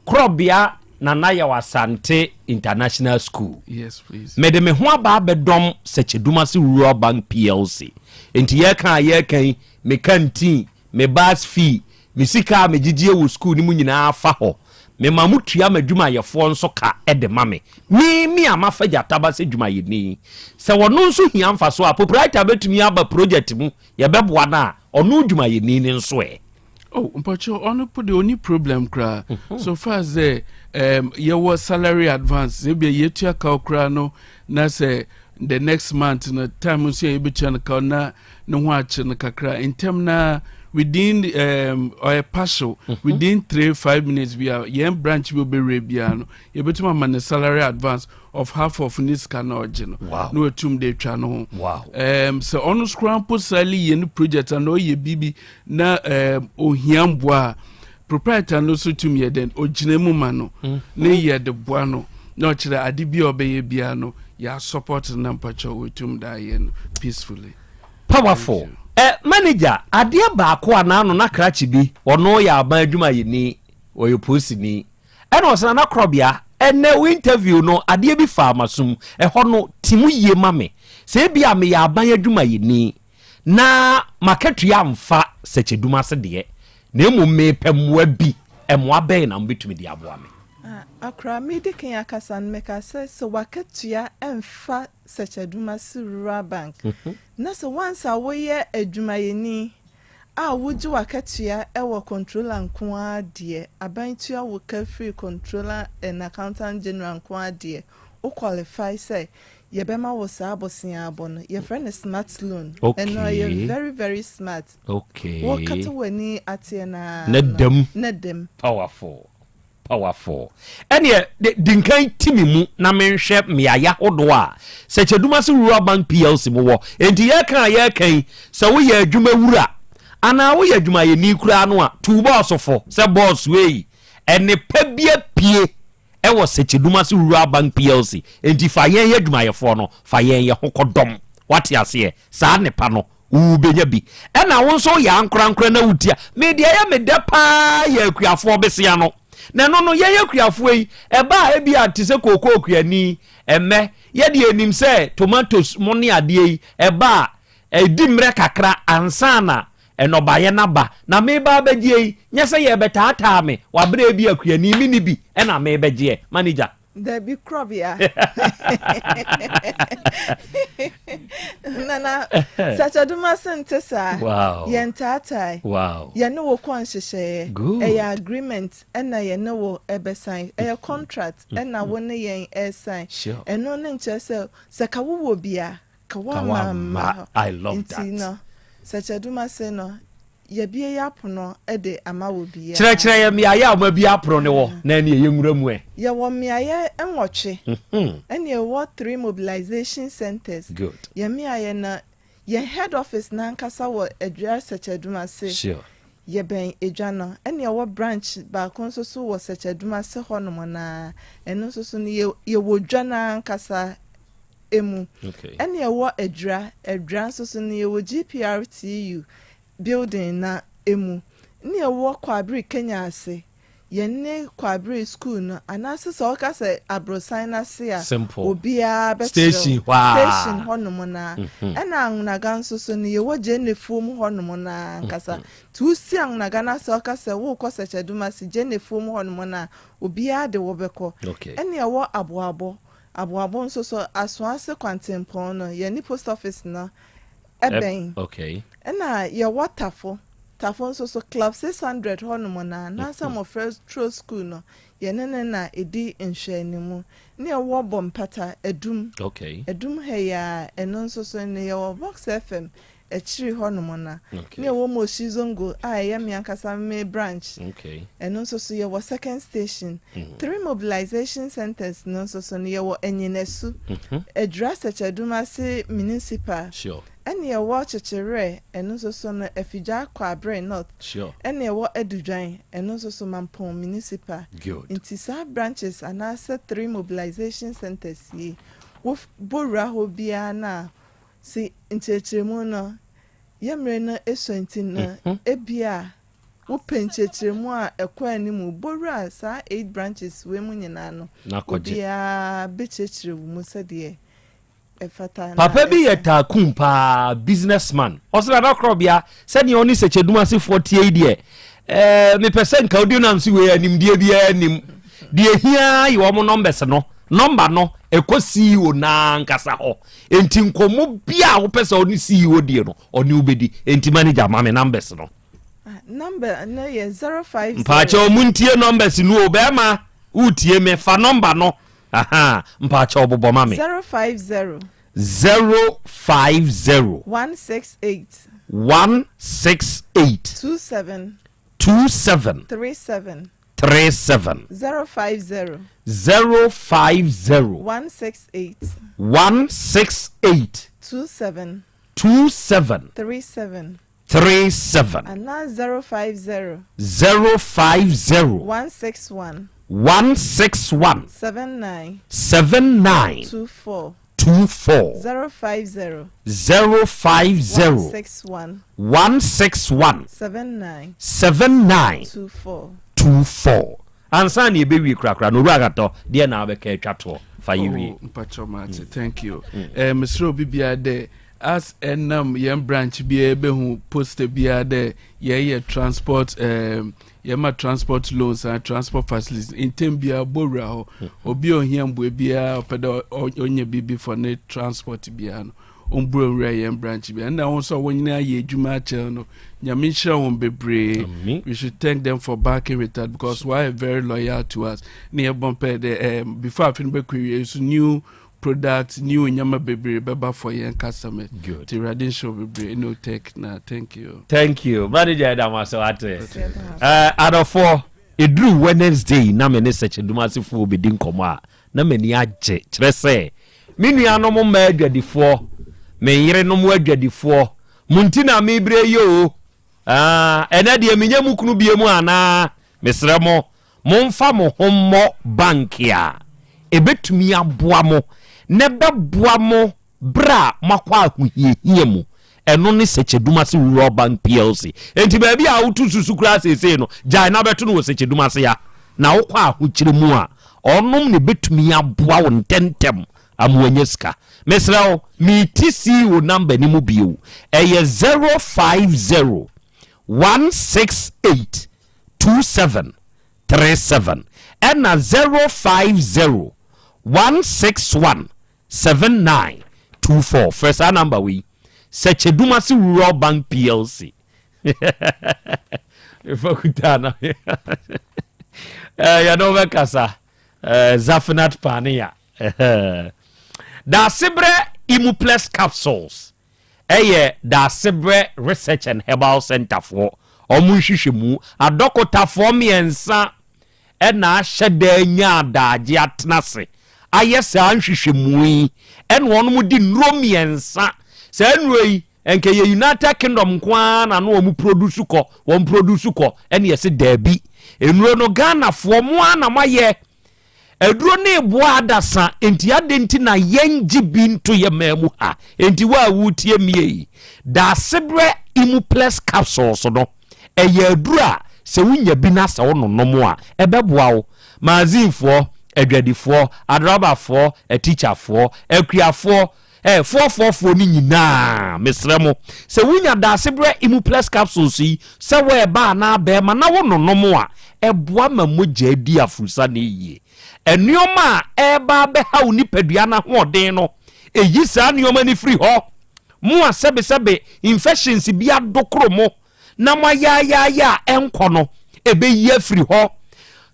Speaker 23: Korɔbea Nana Yaw Asante International School.
Speaker 11: Yes, please.
Speaker 23: Mede me ho aba abɛdɔm Sɛkyɛdumase Rural Bank PLC. Enti yɛreka a yɛreka yi, me canteen, Me bus fee, me sika a megyegyeɛ wɔ sukuu no mu nyinaa fa hɔ. Mema motua m'adwumayɛfoɔ nso ka de ma me. Me, me a mafa gyata ba sɛ dwumayɛni. Sɛ ɔno nso hia mfasoɔ a, proprietor bɛtumi aba project mu, yɛbɛboa no a, ɔno dwumayɛni no nso ɛ?
Speaker 11: Oh, mpakyɛw, ɔno po deɛ ɔnni problem koraa. So far as dɛ um, yɛwɔ salary advance, ebia yɛtua kaw koraa no, na sɛ the next month no, time nso a yɛbɛtua no kaw na ne ho akye no kakra ntɛm na within um, ɔyɛ partial mm -hmm. within 3 5 minutes bi a yɛn branch bi obɛwura biara no yɛbɛtumi ama ne salary advance of half of ne sika na ɔgye no
Speaker 23: wow.
Speaker 11: na watum de atwa no ho
Speaker 23: wow.
Speaker 11: um, sɛ ɔno so koraa mpo sale yɛ no project ana ɔyɛ biribi na um, ohia mboa a proprietor no so tum yɛ dɛn ogyina mu ma no mm. ne yɛ de boa no na ɔkyerɛ ade bi a ɔbɛyɛ biara no yɛ support no na mpakyɛw wetum da ayɛ no peacefully.
Speaker 23: Powerful. Eh, manager, adeɛ baako a n'ano na krakye bi, ɔno yɛ aban adwumayɛni, ɔyɛ polisini. Ɛna ɔsɛ Nana Korɔbea, ɛnɛ wo interview no, adeɛ bi faa m'asom, ɛhɔ no, te mu yie ma me. Sɛ ebia meyɛ aban adwumayɛni, na m'akatua mfa sɛkyɛdum ase deɛ, na mmom mepɛ mmoa bi, mmoa bɛn na mobɛtumi de aboa me?
Speaker 10: Ah, akora, medi kan akasa no, meka sɛ, sɛ w'akatua mfa sɛkyɛdum ase Rural Bank, na sɛ once a woyɛ adwumayɛni a wogye w'akatua wɔ Controller nko ara deɛ, aban tua wo ka firi Controller and Accountant General nko ara deɛ, wo qualify sɛ Yɛbɛma wo saa boseaabɔ no. Yɛfrɛ no smart loan. Ɛno ɛyɛ very very smart.
Speaker 23: Okay.
Speaker 10: Wokata w'ani ateɛ no ara
Speaker 23: Na
Speaker 10: no,
Speaker 23: da mu.
Speaker 10: na da mu.
Speaker 23: Powerful. Powerful. Ɛneɛ de, di nkan ti me mu na menhwɛ mmeaeɛ ahodoɔ a Sɛkyɛdumase Rural Bank PLC mo wɔ. Enti yɛreka a yɛreka yi, sɛ woyɛ adwuma wura anaa woyɛ adwumayɛni koraa no a, tu wo bɔɔso fo sɛ bɔɔso ei, ɛnne pa bi apue wɔ Sekyedumase Rural Bank PLC, enti fa yɛn adwumayɛfoɔ no, fa yɛn yɛ ho kɔdɔm. Woate aseɛ? Saa nnepa no, wobɛnya bi. Ɛna wo nso woyɛ ankorankorɛ na wotia. Me deɛ ɛyɛ me dɛ pa ara yɛ akuafoɔ besea no. Na ɛno no, yɛn akuafoɔ yi, ɛba a ebia te sɛ kookoo kuani, ɛmmɛ, yɛdeɛ yɛnim sɛ tomatoes mo ne adeɛ yi, ɛba a, ɛdi mmerɛ kakra ansa na Nnɔbaeɛ no aba, na mereba abɛgyeɛ yi, nyɛ sɛ yɛrebɛtaataa me wɔ aberɛ a ebia kuani menni bi na merebɛgyeɛ. Manager.
Speaker 10: Dabi korɔbea. Nana, Sakyadumase nte saa.
Speaker 23: Wow.
Speaker 10: Yɛntaatae.
Speaker 23: Wow.
Speaker 10: Yɛne wo kɔ nhyehyɛeɛ.
Speaker 23: Good.
Speaker 10: Ɛyɛ agreement ɛna yɛne wo ɛbɛsan. Ɛyɛ contract ɛna wo ne yɛn ɛresan.
Speaker 23: Sure.
Speaker 10: Ɛno no nkyerɛ sɛ, sɛ ka wowɔ bi a, Ka w'ama mma
Speaker 23: I love
Speaker 10: nti
Speaker 23: that.
Speaker 10: no sɛkyɛdumase no yɛbue y'apono de ama wɔ biaa.
Speaker 23: Kyerɛkyerɛ yɛn mmeaeɛ a moabue apono no wɔ na ɛneɛ yɛnwura mu ɛ.
Speaker 10: Yɛwɔ mmeaeɛ nwɔtwe ɛne yɛwɔ three mobilization centers.
Speaker 23: Good.
Speaker 10: Yɛn mmeaeɛ no. Yɛn head office no ankasa wɔ Adwira Sɛkyɛdumase.
Speaker 23: Sure.
Speaker 10: Yɛbɛn Edwa no. Ɛna yɛwɔ branch baako nso so wɔ Sɛkyɛdumase hɔnom no ara. Ɛno nso so no yɛ yɛwɔ dwa no ankasa mu.
Speaker 23: Okay.
Speaker 10: Ɛna yɛwɔ Adwira. Adwira nso so no yɛwɔ GPRTU building no mu. Ɛna yɛwɔ Kwabere Kenya ase. Yɛne Kwabere School no anaasɛ sɛ woka sɛ aborosan no ase a,
Speaker 23: Simple.
Speaker 10: obiara bɛkyerɛ
Speaker 23: Station
Speaker 10: wo.
Speaker 23: hɔ ara.
Speaker 10: Station hɔnom no ara. Ɛna Anwonaga nso so no, yɛwɔ Gyenefuom hɔnom no ara ankasa. Nti wosi Anwonaga no ase a woka sɛ worekɔ Sɛkyɛdum ase, Gyenefuom hɔnom no a, obiara de wo bɛkɔ.
Speaker 23: Okay.
Speaker 10: Ɛna yɛwɔ Aboabo. Aboabo nso so, Asoase Kwantempɔn no, yɛne Post Office no bɛn.
Speaker 23: Okay.
Speaker 10: Ɛna yɛwɔ Tafo. Tafo nso so, Club 600 hɔnom no a, anaasɛ mmɔfra turo sukuu no, yɛne no na ɛdi nhwɛanimu. Ne yɛwɔ Bɔ Mpata, Adum.
Speaker 23: Okay.
Speaker 10: Adum ha yi ara, ɛno nso so no, yɛwɔ Vox FM akyiri hɔnom no a.
Speaker 23: Okay.
Speaker 10: Ne yɛwɔ Moshi Zongo a ɛyɛ me ankasa me branch.
Speaker 23: Okay.
Speaker 10: Ɛno nso so, yɛwɔ Second Station. Three mobilization centers no nso so no, yɛwɔ Anyinasu, Adwira Sɛkyɛdumase Municipal.
Speaker 23: Sure.
Speaker 10: Ɛne ɛwɔ Kyekyewerɛ, ɛno nso so no, Afigya Kwabre North.
Speaker 23: Sure.
Speaker 10: Ɛne ɛwɔ Adudwan, ɛno nso so Mampong Municipal.
Speaker 23: Good.
Speaker 10: Nti saa branches anaasɛ three mobilization centers yi, wo bɔ wura hɔ biara no a, se nkyerɛkyerɛmu no, yɛ mmerɛ no sua nti no, ebia wopɛ nkyerɛkyerɛmu a ɛkɔ anim, bɔ wura saa eight branches wei mu nyinaa no,
Speaker 23: Na kɔgye.
Speaker 10: obiara bɛkyerɛkyerɛ wo mu sɛdeɛ ɛfata na
Speaker 23: Papa bi yɛ
Speaker 10: ɛsɛ.
Speaker 23: tycoon paa, business man. Ɔsɛ Nana Korɔbea, sɛdeɛ ɔne Sɛkyɛdum asefoɔ teɛ yi deɛ, ɛɛ mepɛ sɛ nka wodi nam se wei animdeɛ biara nim. Deɛ ehia yɛ wɔn numbers no. Number no, ɛkɔ CEO no ankasa hɔ. Enti nkɔmmɔ biara a wopɛ sɛ ɔne CEO die no, ɔne wo bɛdi. Enti manager, ma me numbers no.
Speaker 10: Ah, number no yɛ 050.
Speaker 23: Mpaakyɛw montie numbers no o, bɛrima wotie me, fa number no. Ahaa, mpaakyɛw bobɔ ma me.
Speaker 10: 050.
Speaker 23: 050.
Speaker 10: 168.
Speaker 23: 168.
Speaker 10: 27.
Speaker 23: 27.
Speaker 10: 37.
Speaker 23: 37.
Speaker 10: 050.
Speaker 23: 050.
Speaker 10: 168.
Speaker 23: 168.
Speaker 10: 27.
Speaker 23: 27.
Speaker 10: 37.
Speaker 23: 37.
Speaker 10: Anaa 050.
Speaker 23: 050.
Speaker 10: 161.
Speaker 23: 161.
Speaker 10: 79.
Speaker 23: 79.
Speaker 10: 24.
Speaker 23: 24.
Speaker 10: 050.
Speaker 23: 050.
Speaker 10: 161.
Speaker 23: 161.
Speaker 10: 79.
Speaker 23: 79.
Speaker 10: 24.
Speaker 23: 24. Ansa na yɛbɛwie korakora no, Owura Agatɔ, deɛ na wobɛka atwa toɔ? Fa yɛ wie.
Speaker 11: Oh, mpakyɛw mate, thank you. Eh, mesrɛ obi biara dɛ as ɛnam yɛn branch biara bɛhu poster biara dɛ yɛyɛ transport eh, yɛma transport loans and transport facilities ntɛm biara bɔ wura hɔ. Obi a ohia mboa biara ɔpɛ dɛ ɔnya biribi for ne transport biara no, ɔmbura nwura yɛn branch biara. Ɛna wɔn nso a wɔn nyinaa yɛ adwuma akyɛn no, Nyame nhyira wɔn bebree. We should thank them for backing with us because wɔayɛ very loyal to us. Ne yɛ bɔ mpɛ dɛ eh, before afe no bɛkɔ awie so new product new nneɛma bebree bɛba for yɛn customers.
Speaker 23: Good.
Speaker 11: Ti Awurade nhyira wo bebree. No tech na thank you.
Speaker 23: Thank you. Manager ɛda mo ase wate. Eh, adɔfoɔ, ɛduru Wednesday na me ne Sɛkyɛdumasefoɔ bɛdi nkɔmmɔ a, na m'ani agye. Kyerɛ sɛ, me nuanom mmaa adwadifoɔ, me yerenom adwadifoɔ, mo nti na mebrɛ yi o. Ah, ɛnɛ deɛ menyɛ mo kunu bie mu anaa? Mesrɛ mo, momfa mo ho mmɔ bank a ɛbɛtumi aboa mo na ɛbɛboa mo berɛ a moakɔ ahohiahia mu. Ɛno ne Sɛkyɛdumase Rural Bank PLC. Enti baabi a woto susu koraa seesei no, gyae na bɛto no wɔ Sɛkyɛdumase ha. Na wokɔ ahokyere mu a, ɔnom na ɛbɛtumi aboa wo ntɛmntɛm ama woanya sika. Mesrɛ wo, meti CEO number no mu bio. Ɛyɛ 050 168 27 37 ɛna 050 161 7924 Frɛ saa number wei, Sɛkyɛdumase Rural Bank PLC. Mefa kutaa na eh, yɛne wo bɛkasa eh, Zafinat Pania. Daasebrɛ Imuplex Capsules ɛyɛ Daasebrɛ Research and Herbal Center foɔ ɔmo nhwehwɛmu adɔkotafoɔ mmiɛnsa na ahyɛ da anya adaagye atena ase ayɛ saa nhwehwɛmu yi, ɛna wɔn de nnuro mmiɛnsa, saa nnuro yi, Nka ɛyɛ United Kingdom nko ara na na wɔn produce kɔ, wɔn produce kɔ, ɛna yɛse daabi. Nnuro no Ghanafoɔ mo ara na moayɛ. Aduro no reboa adasa, enti adɛn nti na yɛngye bi nto yɛn man mu ha? Enti wo a woretie me yi, Daasebrɛ Imuplex Capsules no, ɛyɛ aduro a sɛ wonya bi na sɛ wononom a, ɛbɛboa wo. Magazinefoɔ, adwadifoɔ, adrabafoɔ, atikyafoɔ, akuafoɔ, Eh, foɔfoɔfoɔ no nyinaa, mesrɛ mo, sɛ wonya Daasebrɛ Imuplex capsules yi, sɛ woɛba anaa bɛɛma na wononom a, ɛboa ma mogya di afurusane yie. Nnoɔma a ɛreba abɛha wo nipadua no ahoɔden no, ɛyi saa nnoɔma no firi hɔ. Mo a sɛbesɛbe infections bi adokoro mo na moayaayaaya a ɛnkɔ no, ɛbɛyi afiri hɔ.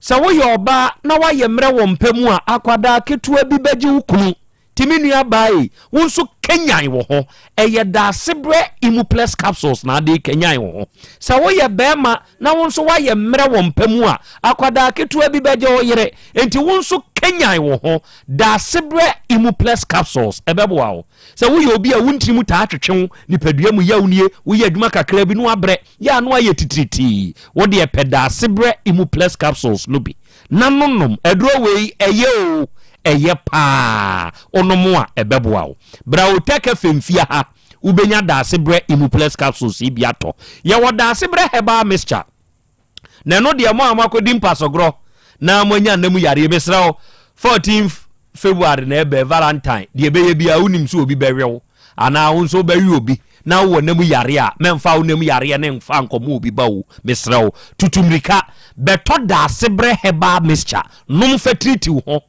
Speaker 23: Sɛ woyɛ ɔbaa na woayɛ mmerɛ wɔ mpa mu a, akwadaa ketewa bi bɛgye wo kunu. Nti me nua baa ei, wo nso kanyan wo ho. Ɛyɛ Daasebrɛ Imuplex capsules na ade rekanyan wo ho. Sɛ woyɛ barima na wo nso woayɛ mmerɛ wɔ mpa mu a, akwadaa ketewa bi bɛgye wo yere. Nti wo nso kanyan wo ho. Daasebrɛ Imuplex capsules, ɛbɛboa wo. Sɛ woyɛ obi a wo ntini mu taa twetwe wo, nipadua mu yaw nie, woyɛ adwuma kakra bi na woabrɛ, yɛ a na woayɛ titiritii, wo deɛ pɛ Daasebrɛ Imuplex capsules no bi. Na no nom aduro wei ɛyɛ oo ɛyɛ paa wonom a ɛbɛboa wo. Bra Otec FM fie ha wobɛnya Daasebrɛ Imuplex capsules yi bi atɔ. Yɛwɔ Daasebrɛ herbal mixture na ɛno deɛ mo a moakɔdi mpasɔgorɔ na moanya nna mu yareɛ mesrɛ wo 14th February na ɛbɛ Valentine deɛ ɛbɛyɛ biara wonim sɛ obi bɛwe wo Anaa wo nso wobɛwe obi na wowɔ nna mu yareɛ a, mɛmfa wo nna mu yareɛ no mfa nkɔma obi ba o, mesrɛ wo, tutu mmirika bɛtɔ Daasebrɛ Herbal Mixture nom fa tiritiw ho.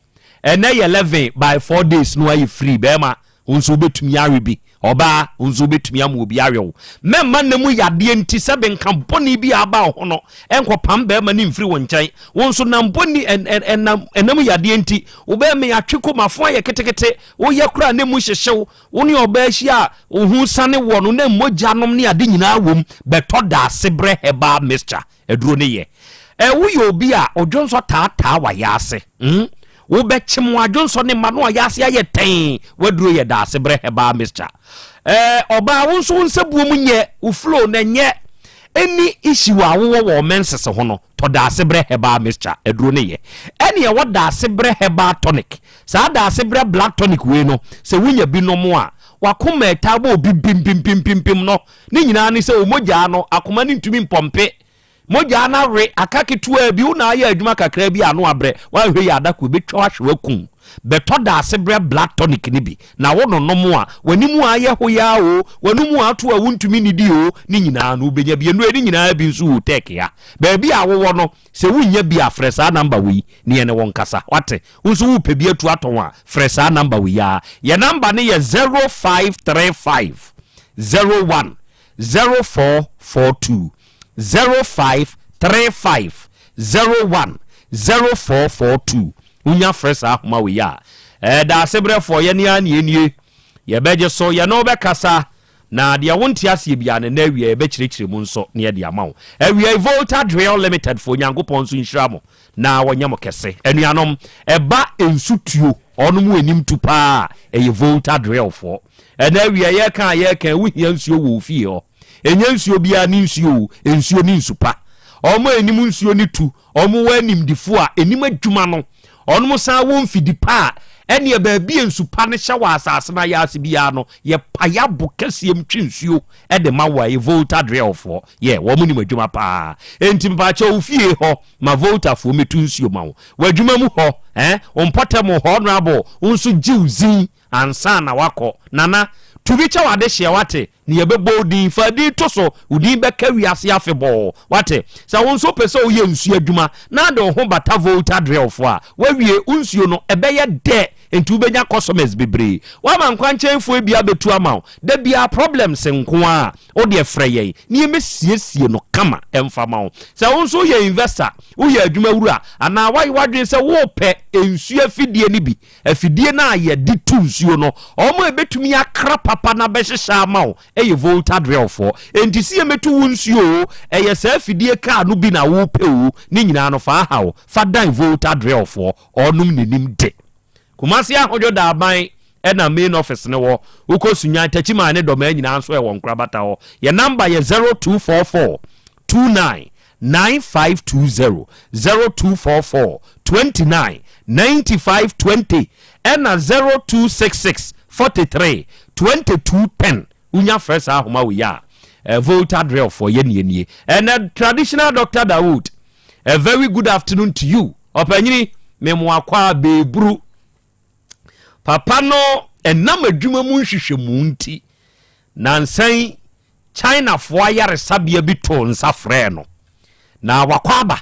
Speaker 23: Ɛnnɛ yɛ 11 by 4 days no ayɛ free, bɛrima wo nso wobɛtumi awe bi, ɔbaa wo nso wobɛtumi ama obi awe wo. Mɛmma nna mu yadeɛ nti sɛbe nka bɔne bi a aba wo ho no nkɔpam bɛrima no mfiri wo nkyɛn. Wo nso nam bɔne ɛnam ɛnna mu yadeɛ nti wo bɛrima yi atwe kɔ mu, afo ayɛ ketekete, Woyɛ koraa na emu hyehye wo. Wo ne ɔbaa hyia a, wo ho sane woɔ no, na mogya nom ne ade nyinaa wom. Bɛtɔ Daasebrɛ Herbal Mixture aduro no yɛ. Ɛ, woyɛ obi a odwonsɔ taataa w'ayaase. Hmm? Wobɛkyem w'adwonsɔ ne mma na w'ayaase ayɛ tɛnn. W'aduro yɛ Daasebrɛ Herbal Mixture. Ɛ, ɔbaa, wo nso wo nsabuo mu nyɛ, wo flow no ɛnyɛ. Any issue a wowɔ wɔ wo menses ho no, tɔ Daasebrɛ Herbal Mixture aduro no yɛ. Ɛne ɛwɔ Daasebrɛ Herbal Tonic. Saa Daasebrɛ Black Tonic wei no, sɛ wonya bi nom a, w'akoma ɛtaa bɔ obi bimbimbimbimbim no, ne nyinaa ne sɛ wo mogyaa no, akoma no ntumi mpɔmpe. Mogyaa no awe, aka ketewaa bi, wo na ayɛ adwuma kakraa bi a ano abrɛ, woanhwɛ yie a da koro ɛbɛtwa wo ahwe woaku wo. Bɛtɔ Daasebrɛ Black Tonic no bi na wo nonom a, w'anim ayɛ hoyaa oo, w'anomu ato a wontumi nnidi oo, ne nyinaa no wobɛnya bi. Nnuro yi ne nyinaa bi nso wɔ Turkey ha. Baabi a wowɔ no, sɛ wonnya bi a, frɛ saa number wei na yɛne wo nkasa. Woate? Wo nso wopɛ bi atu atɔn a, frɛ saa number wei ara. Yɛn number no yɛ 0535 01 0442. 0535 01 0442. Wonya frɛ saa ahoma wei a, ɛɛ Daasebrɛfoɔ, yɛne ara ne yɛnie. Yɛbɛgye so, yɛne wo bɛkasa, na deɛ wonte aseɛ biara no, ɛnnɛ awia yɛbɛkyerɛkyerɛ mu nso na yɛde ama wo. Awia yi, Volta Drill Limited foɔ, Nyankopɔn nso nhyira mo na wɔnyɛ mo kɛse. Anuanom, ɛba nsu tuo, ɔnom anim tu paa a, ɛyɛ Volta Drill foɔ. Ɛnnɛ awia yɛreka a yɛreka yi, wohia nsuo wɔ wo fie hɔ. Ɛnyɛ nsuo biara ne nsuo o, nsuo ne nsu pa. Wɔn a ɛnim nsuo no tu, wɔn wɔ animdefoɔ a ɛnim adwuma no. Wɔn san wɔ mfidi pa a ɛneɛ baabi a nsu pa no hyɛ wɔ asase no ayaase biara no, yɛpae abo kɛseɛ mu twe nsuo de ma wɔ ɛyɛ Volta Drillfoɔ. Yɛ, wɔn nim adwuma paa. Enti mpakyɛw wo fie hɔ, ma Voltafoɔ mmɛtu nsuo ma wo. W'adwuma mu hɔ, eh, wo mpɔtam hɔ, Honourable, wo nso gye wo dzin ansa na woakɔ. Nana, tu bi kyɛ w'adehyeɛ, woate? Na yɛbɛbɔ wo din. Fa din to so, wo din bɛka wiase afebɔɔ. Woate? Sɛ wo nso wopɛ sɛ woyɛ nsuo adwuma na wode wo ho bata Volta Drillfoɔ a, woawie, wo nsuo no, ɛbɛyɛ dɛ, enti wobɛnya customers bebree. Woama nkwankyɛnfoɔ bi abɛtu ama wo, da biara problems nko ara. Wo deɛ frɛ yɛn na yɛmmɛsiesie no kama mfa ma wo. Sɛ wo nso woyɛ investor, woyɛ adwumawura, anaa woayɛ w'adwene sɛ worepɛ nsuo afidie no bi, Afidie no a yɛde tu nsuo no, wɔn a ɛbɛtumi akra papa no abɛhyehyɛ ama wo yɛ Volta Drillfoɔ. Enti sɛ yɛmmɛtu wo nsuo oo, ɛyɛ saa afidie kaa no bi na worepɛ oo, ne nyinaa no fa ha wo, fa dan Volta Drillfoɔ, wɔnom na ɛnim de. Kumasi Ahodwo Daaban. ɛna main office no wɔ. Wokɔ Sunyani, Techiman ne Dɔmaa nyinaa nso ɛwɔ nkorabata hɔ. Yɛn number yɛ 0244 29 9520, 0244 29 95 20 ɛna 0266 43 22 10. Wonya frɛ saa ahoma wei a, Volta Drill foɔ yɛ nie nie. Ɛnɛ traditional doctor Dawood, a very good afternoon to you. Ɔpanyini, memoakɔ a beeburu. Papa no ɛnam adwuma mu nhwehwɛmu nti, nansan Chinafoɔ ayaresabea bi too nsa frɛɛ no na wakɔ aba.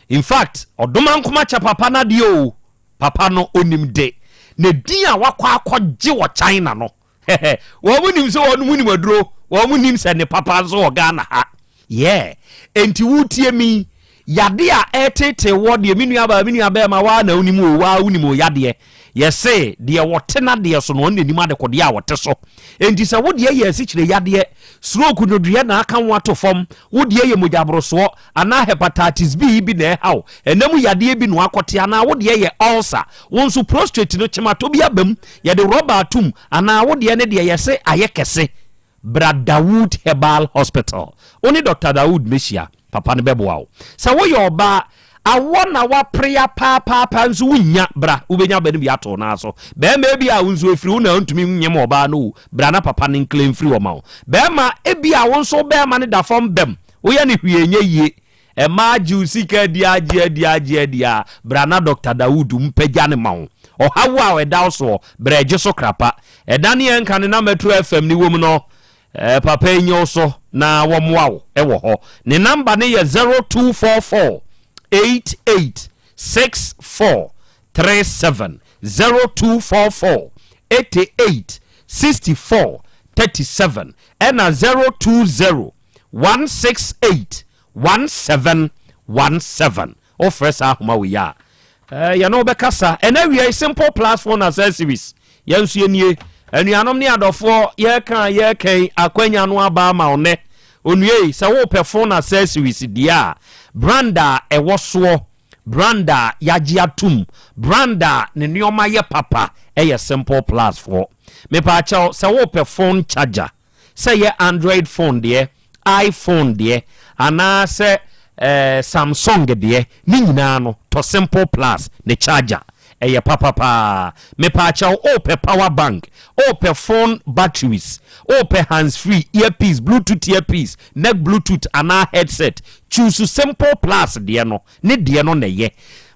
Speaker 23: In fact, ɔdoma nkoma kyɛ papa no adeɛ o. Papa no onim de na din a wakɔ akɔgye wɔ China no, wɔn mu nim sɛ wɔn mu nim aduro, wɔn mu nim sɛ ne papa nso wɔ Ghana ha. Yeah, enti wotie mi, yade a ɛtetee wɔ deɛ, me nua baa, me nua bɛrima, waa na wonim o, waa wonim o. Yadeɛ yɛse deɛ wɔte n'adeɛ so no, ɔno n'anim adekodeɛ a wɔte so. Enti sɛ wodeɛ yɛ asikyire yadeɛ, stroke, nodweɛ na aka ho ato fam, wodeɛ yɛ mogyaborosoɔ anaa hepatitis B bi na ɛhaw, ɛnam yadeɛ bi na wakɔte, anaa wodeɛ yɛ ulcer, wo nso prostate no kyematɔ bi aba mu, yɛde rɔba atom, anaa wodeɛ ne deɛ yɛse ayɛ kɛse, bra Dawood Herbal Hospital. Wo ne Dr Dawood mɛhyia. Papa no bɛboa wo. Sɛ woyɛ ɔbaa, awɔ na waprea paapaapa nso wonnya, bra, wobɛnya ba no bi ato naa so. Bɛrima, ebi a wo nso ɛfiri wo na wontumi nyem ɔbaa no o, bra na papa no nkle mfiri wɔ ma wo. Bɛrima, ebi a wo nso bɛrima no da fam bɛm, woyɛ no hwee nyɛ yie, ɛma agye wo sika adi, agye adi, agye adi a, bra na Dr Dawood mpagya ne ma wo. Ɔhaw a ɛda wo soɔ, brɛ gye so krapa. Ɛda ne yɛnka ne na Metro FM ne wɔ mu no, papa yi nye wo so na wɔmmoa wo ɛwɔ hɔ. Ne number ne yɛ 0244 88 64 37, 0244 88 64 37 ɛna 020 168 1717. Wofrɛ saa ahoma wei a, yɛne wobɛkasa. Ɛna awia, Simple Plus phone accessories, yɛn nso yɛnie. Anuanom ne adɔfoɔ, yɛka yɛkɛn akwanya no aba ama wo nɛ. Onue, sɛ wopɛ phone accessories deɛ a, brand a ɛwɔ soɔ, brand a yɛagye atom, brand a ne nneɛma yɛ papa, ɛyɛ Simple Plus foɔ. Mepaakyɛw, sɛ wopɛ phone charger, sɛ yɛ Android phone deɛ, iPhone deɛ, anaasɛ Samsung deɛ, ne nyinaa no, tɔ Simple Plus ne charger, ɛyɛ papapaa. Mepaakyɛw, wopɛ power bank, wopɛ phone batteries, wopɛ hands free earpiece, Bluetooth earpiece, neck Bluetooth anaa headset, choose Simple Plus deɛ no. Ne deɛ no na ɛyɛ.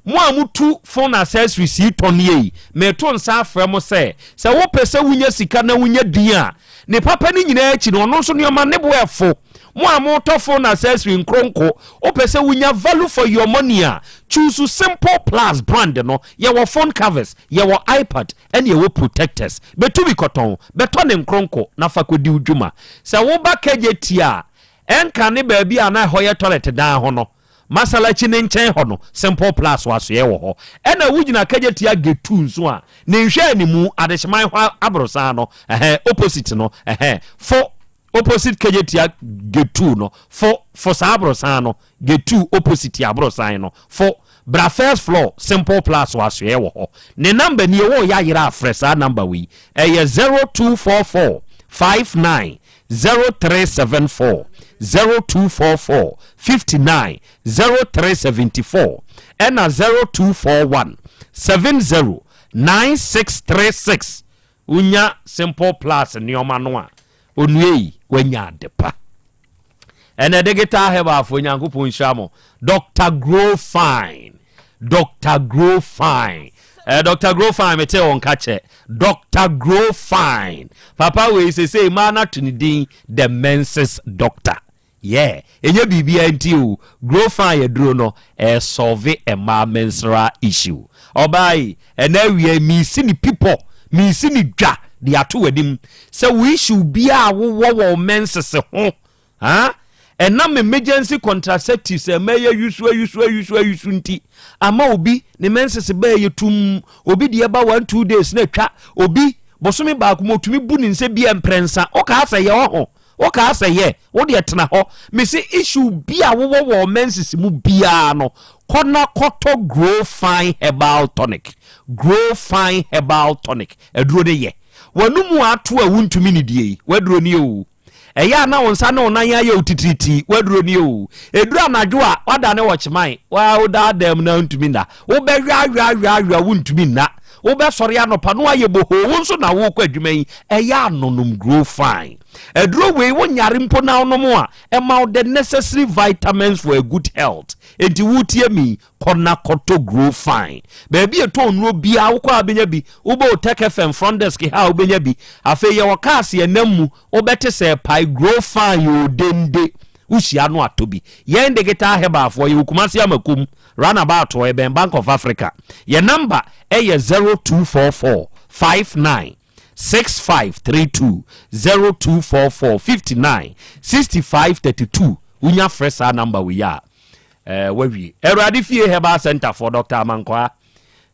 Speaker 23: Mo a motu phone accessories yi tɔ ne yi, meto nsa afrɛ mo sɛ wopɛ sɛ wonya sika na wonya din a ne papa no nyinaa akyi no, ɔno nso nneɛma ne bo ɛfo. Mo a motɔ phone accessory nkronko, wopɛ sɛ wonya value for your money a, choose Simple Plus brand no. Yɛwɔ phone covers, yɛwɔ iPad, ɛne yɛwɔ protectors. Bɛtu bi kɔtɔn, bɛtɔ ne nkronko na fa kɔdi wo dwuma. Sɛ woba kagye ti a, ɛnka ne baabi a na ɛhɔ yɛ toilet dan ho no, Masalachi ne nkyɛn hɔ no, Simple Plus wasoɛ wɔ hɔ. Ɛna wogyina kagye tia gate 2 nso a, ne nhwɛ animu adehyeman hɔ aborosan no, ɛhɛn, opposite no, ɛhɛn, fo opposite kagye tia gate 2 no, fo saa aborosan no, gate 2 opposite aborosan no, fo bra first floor, Simple Plus wasoɛ wɔ hɔ. Ne number nie, wɔ yɛ ayerɛ afrɛ saa number wei, ɛyɛ 0244 59 0374, 0244 59 0374 ɛna 0241 70 9636. Wonya Simple Plus nneɔma no a, onue yi, wanya ade pa. Ɛnɛ Digital Herbalfoɔ, Nyankopɔn nhyira mo. Dr Grow Fine, Dr Grow Fine, Dr Grow Fine, mete wɔn ka kyɛ Dr Grow Fine. Papa wei sesei maa no ato ne din The Menses Doctor. Yeah, ɛnyɛ biribiara nti o, Grow Fine aduro no ɛsolve mmaa menstrual issue. Ɔbaa yi, ɛnɛ awia, miisi ne pipɔ, miisi ne dwa de ato w'anim sɛ wo issue biara a wowɔ wɔ menses ho, ha ɛnam emergency contraceptives ɛmɛ yɛ yusu ayusu ayusu ayusu nti ama obi ne menses bɛɛ yɛ tum, obi deɛ ba 1, 2 days na atwa, obi bɔsome baako mu otumi bu ne nsa bi mprɛnsa. Ɔkaa sɛ yɛ ɔho. Wokaa sɛ yɛ, wo deɛ tena hɔ. Mese issue bi a wowɔ wɔ menses mu biara no, kɔ na kɔtɔ Grow Fine Herbal Tonic. Grow Fine Herbal Tonic. Aduro no yɛ. W'anomu ato a wontumi nidie yi, w'aduro nie o. Ɛyɛ a na wo nsa ne wo nan ayɛ wo titiritii, w'aduro nie o. Ɛduru anadwo a, woadane wɔkyeman, woa wodaa dan mu na wontumi nna. Wobɛweaweaweawea wontumi nna. Wobɛsɔre anɔpa na woayɛ bohoo, wo nso na worekɔ adwuma yi, ɛyɛ a nonom Grow Fine. Aduro wei wonyare mpo na wonom a, ɛma wo the necessary vitamins for a good health. Enti woretie me yi, Kɔ na kɔtɔ Grow Fine. Baabi a ɛtɔn nnuro biara wokɔ a wobɛnya bi. Wobɔ Otec FM front desk ha a wobɛnya bi. Afei yɛwɔ cars yɛnam mu, wobɛte sɛ ɛpae Grow Fine oo dende. Wohyia no a tɔ bi. Yɛn Digital Herbalfoɔ yɛwɔ Kumasi Amakom, Runabout hɔ, yɛbɛn Bank of Africa. Yɛn number yɛ 0244 59 6532 0244 59 65 32. Wonya frɛ saa number wei a, Eh, wawie. Awurade fie herbal center for Dr. Amankwaa.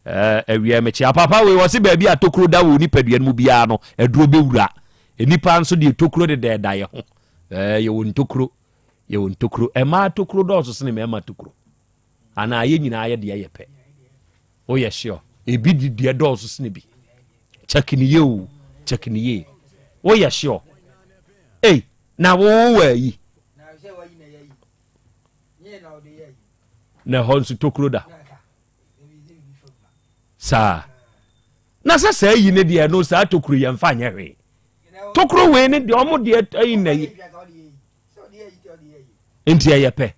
Speaker 23: Eh, awia mekyea papa wei wɔse baabi a tokuro da wɔ nipadua no mu biara no aduro bɛwura. Nnipa nso deɛ tokuro deda ɛda yɛ ho. Eh, yɛwɔ ntokuro. Yɛwɔ ntokuro. Ɛmaa tokuro dɔɔso sene mmarima tokuro. Anaa yɛ nyinaa yɛ deɛ yɛ pɛ. Woyɛ sure. Ebi di deɛ dɔɔso sene bi. Check ne yie o. Check ne yie. Woyɛ sure. Ei, na wowɔ ayi. Na ɛhɔ nso tokuro da saa na sɛ saa yi ne deɛ no saa tokuro yɛn fa nyɛ hwee tokuro wei ne deɛ ɔmo deɛ ayi na yi nti ɛyɛ pɛ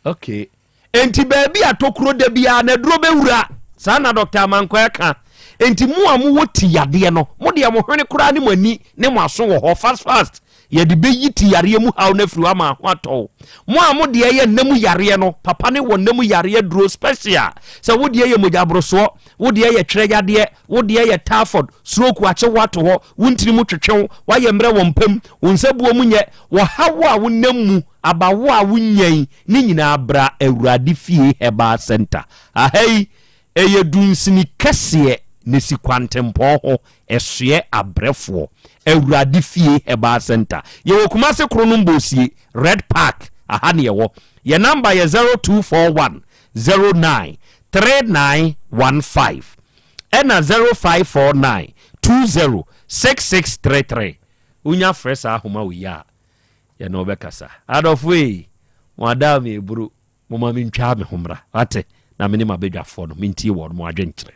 Speaker 23: okay nti baabi a tokuro da biara na aduro bɛwura saa na dɔkta amankwa ɛka nti mo a mowɔ ti yadeɛ no mo deɛ mo hwene koraa ne mo ani ne mo aso wɔ hɔ fast fast Yɛde bɛyi ti yareɛ mu haw no afiri hɔ ama ho atɔ wo. Mo a mo deɛ yɛ nna mu yareɛ no, papa no wɔ nna mu yareɛ duro special. Sɛ wo deɛ yɛ mogyaborosoɔ, wo deɛ yɛ twerɛ yadeɛ, wo deɛ yɛ typhoid, stroke akye wo ato hɔ, wo ntini mu twetwe wo, woayɛ mmerɛ wɔ mpa mu, wo nsa buo mu nyɛ, ɔhaw a wonam mu, abawo a wonya yi, ne nyinaa bra Awurade Fie Herbal Centre. Aha yi, Ɛyɛ dunsini kɛseɛ na ɛsi kwantempɔn ho, ɛsoɛ abrɛfoɔ. Awurade Fie Herbal Centre. Yɛwɔ Kumase Kronom Bosie, Red Park, aha ne yɛwɔ. Yɛn number yɛ 0241 09 3915 ɛna 0549 20 6633. Wonya frɛ saa ahoma wei a, yɛne wo bɛkasa. Adɔfoɔ ei, mo adaa me aburo. Momma mentwa me ho mmra, wate, na me ne m'abadwafoɔ no mentie wɔn adwenkyerɛ.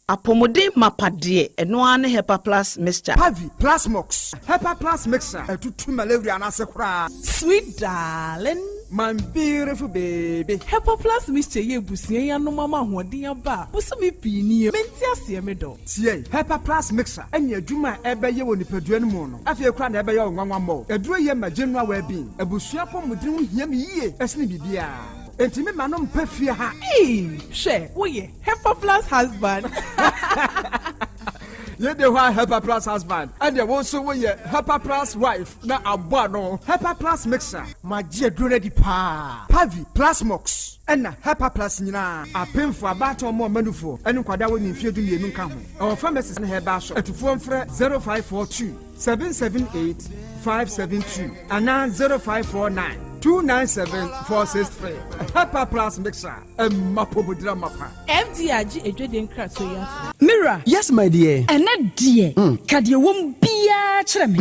Speaker 7: Apɔmuden mapa deɛ, ɛno ara ne Hepa Plus Mixture.
Speaker 13: Pavi, Plasmox, Hepa Plus Mixture, ɛtutu malaria no ase koraa.
Speaker 12: Sweet darling.
Speaker 13: My beautiful baby.
Speaker 12: Hepa Plus Mixture yi abusua yi anom ama ahoɔden aba a bosome pii nie. Mente aseɛ me dɔ.
Speaker 13: Tie! Hepa Plus Mixture ne adwuma a ɛbɛyɛ wɔ nipadua no mu no, afei koraa na ɛbɛyɛ wo nwanwa mmɔ. Aduro yi ma general well-being. Abusua apɔmuden ho hia me yie sene biribiara. Enti me ma no mpa fie ha.
Speaker 12: Eii hwɛ woyɛ Hepa Plus husband.
Speaker 13: Yei de hɔ a Hepa Plus husband, ɛnneɛ wo nso woyɛ Hepa Plus wife na abɔ ano. Hepa Plus Mixture. Magye aduro no adi paa. Pavi, Plasmox, ɛna Hepa Plus nyinaa. Apemfo, abaatan, ɔmo a ɔma nufoɔ, ɛne nkwadaa a wɔnni mfeɛ dumienu nka ho. Ɛwɔ pharmacies ne herbal shop. Atufoɔ mfrɛ 0542 778 572 anaa 0549 297 463. Hepa Plus Mixture, ɛma apɔmuden amapa.
Speaker 12: FDA agye adwadie nkratoɔ yi atom.
Speaker 14: Me wura.
Speaker 13: Yes my dear.
Speaker 14: Ɛnnɛ deɛ, ka deɛ ɛwɔ mu biara kyerɛ me.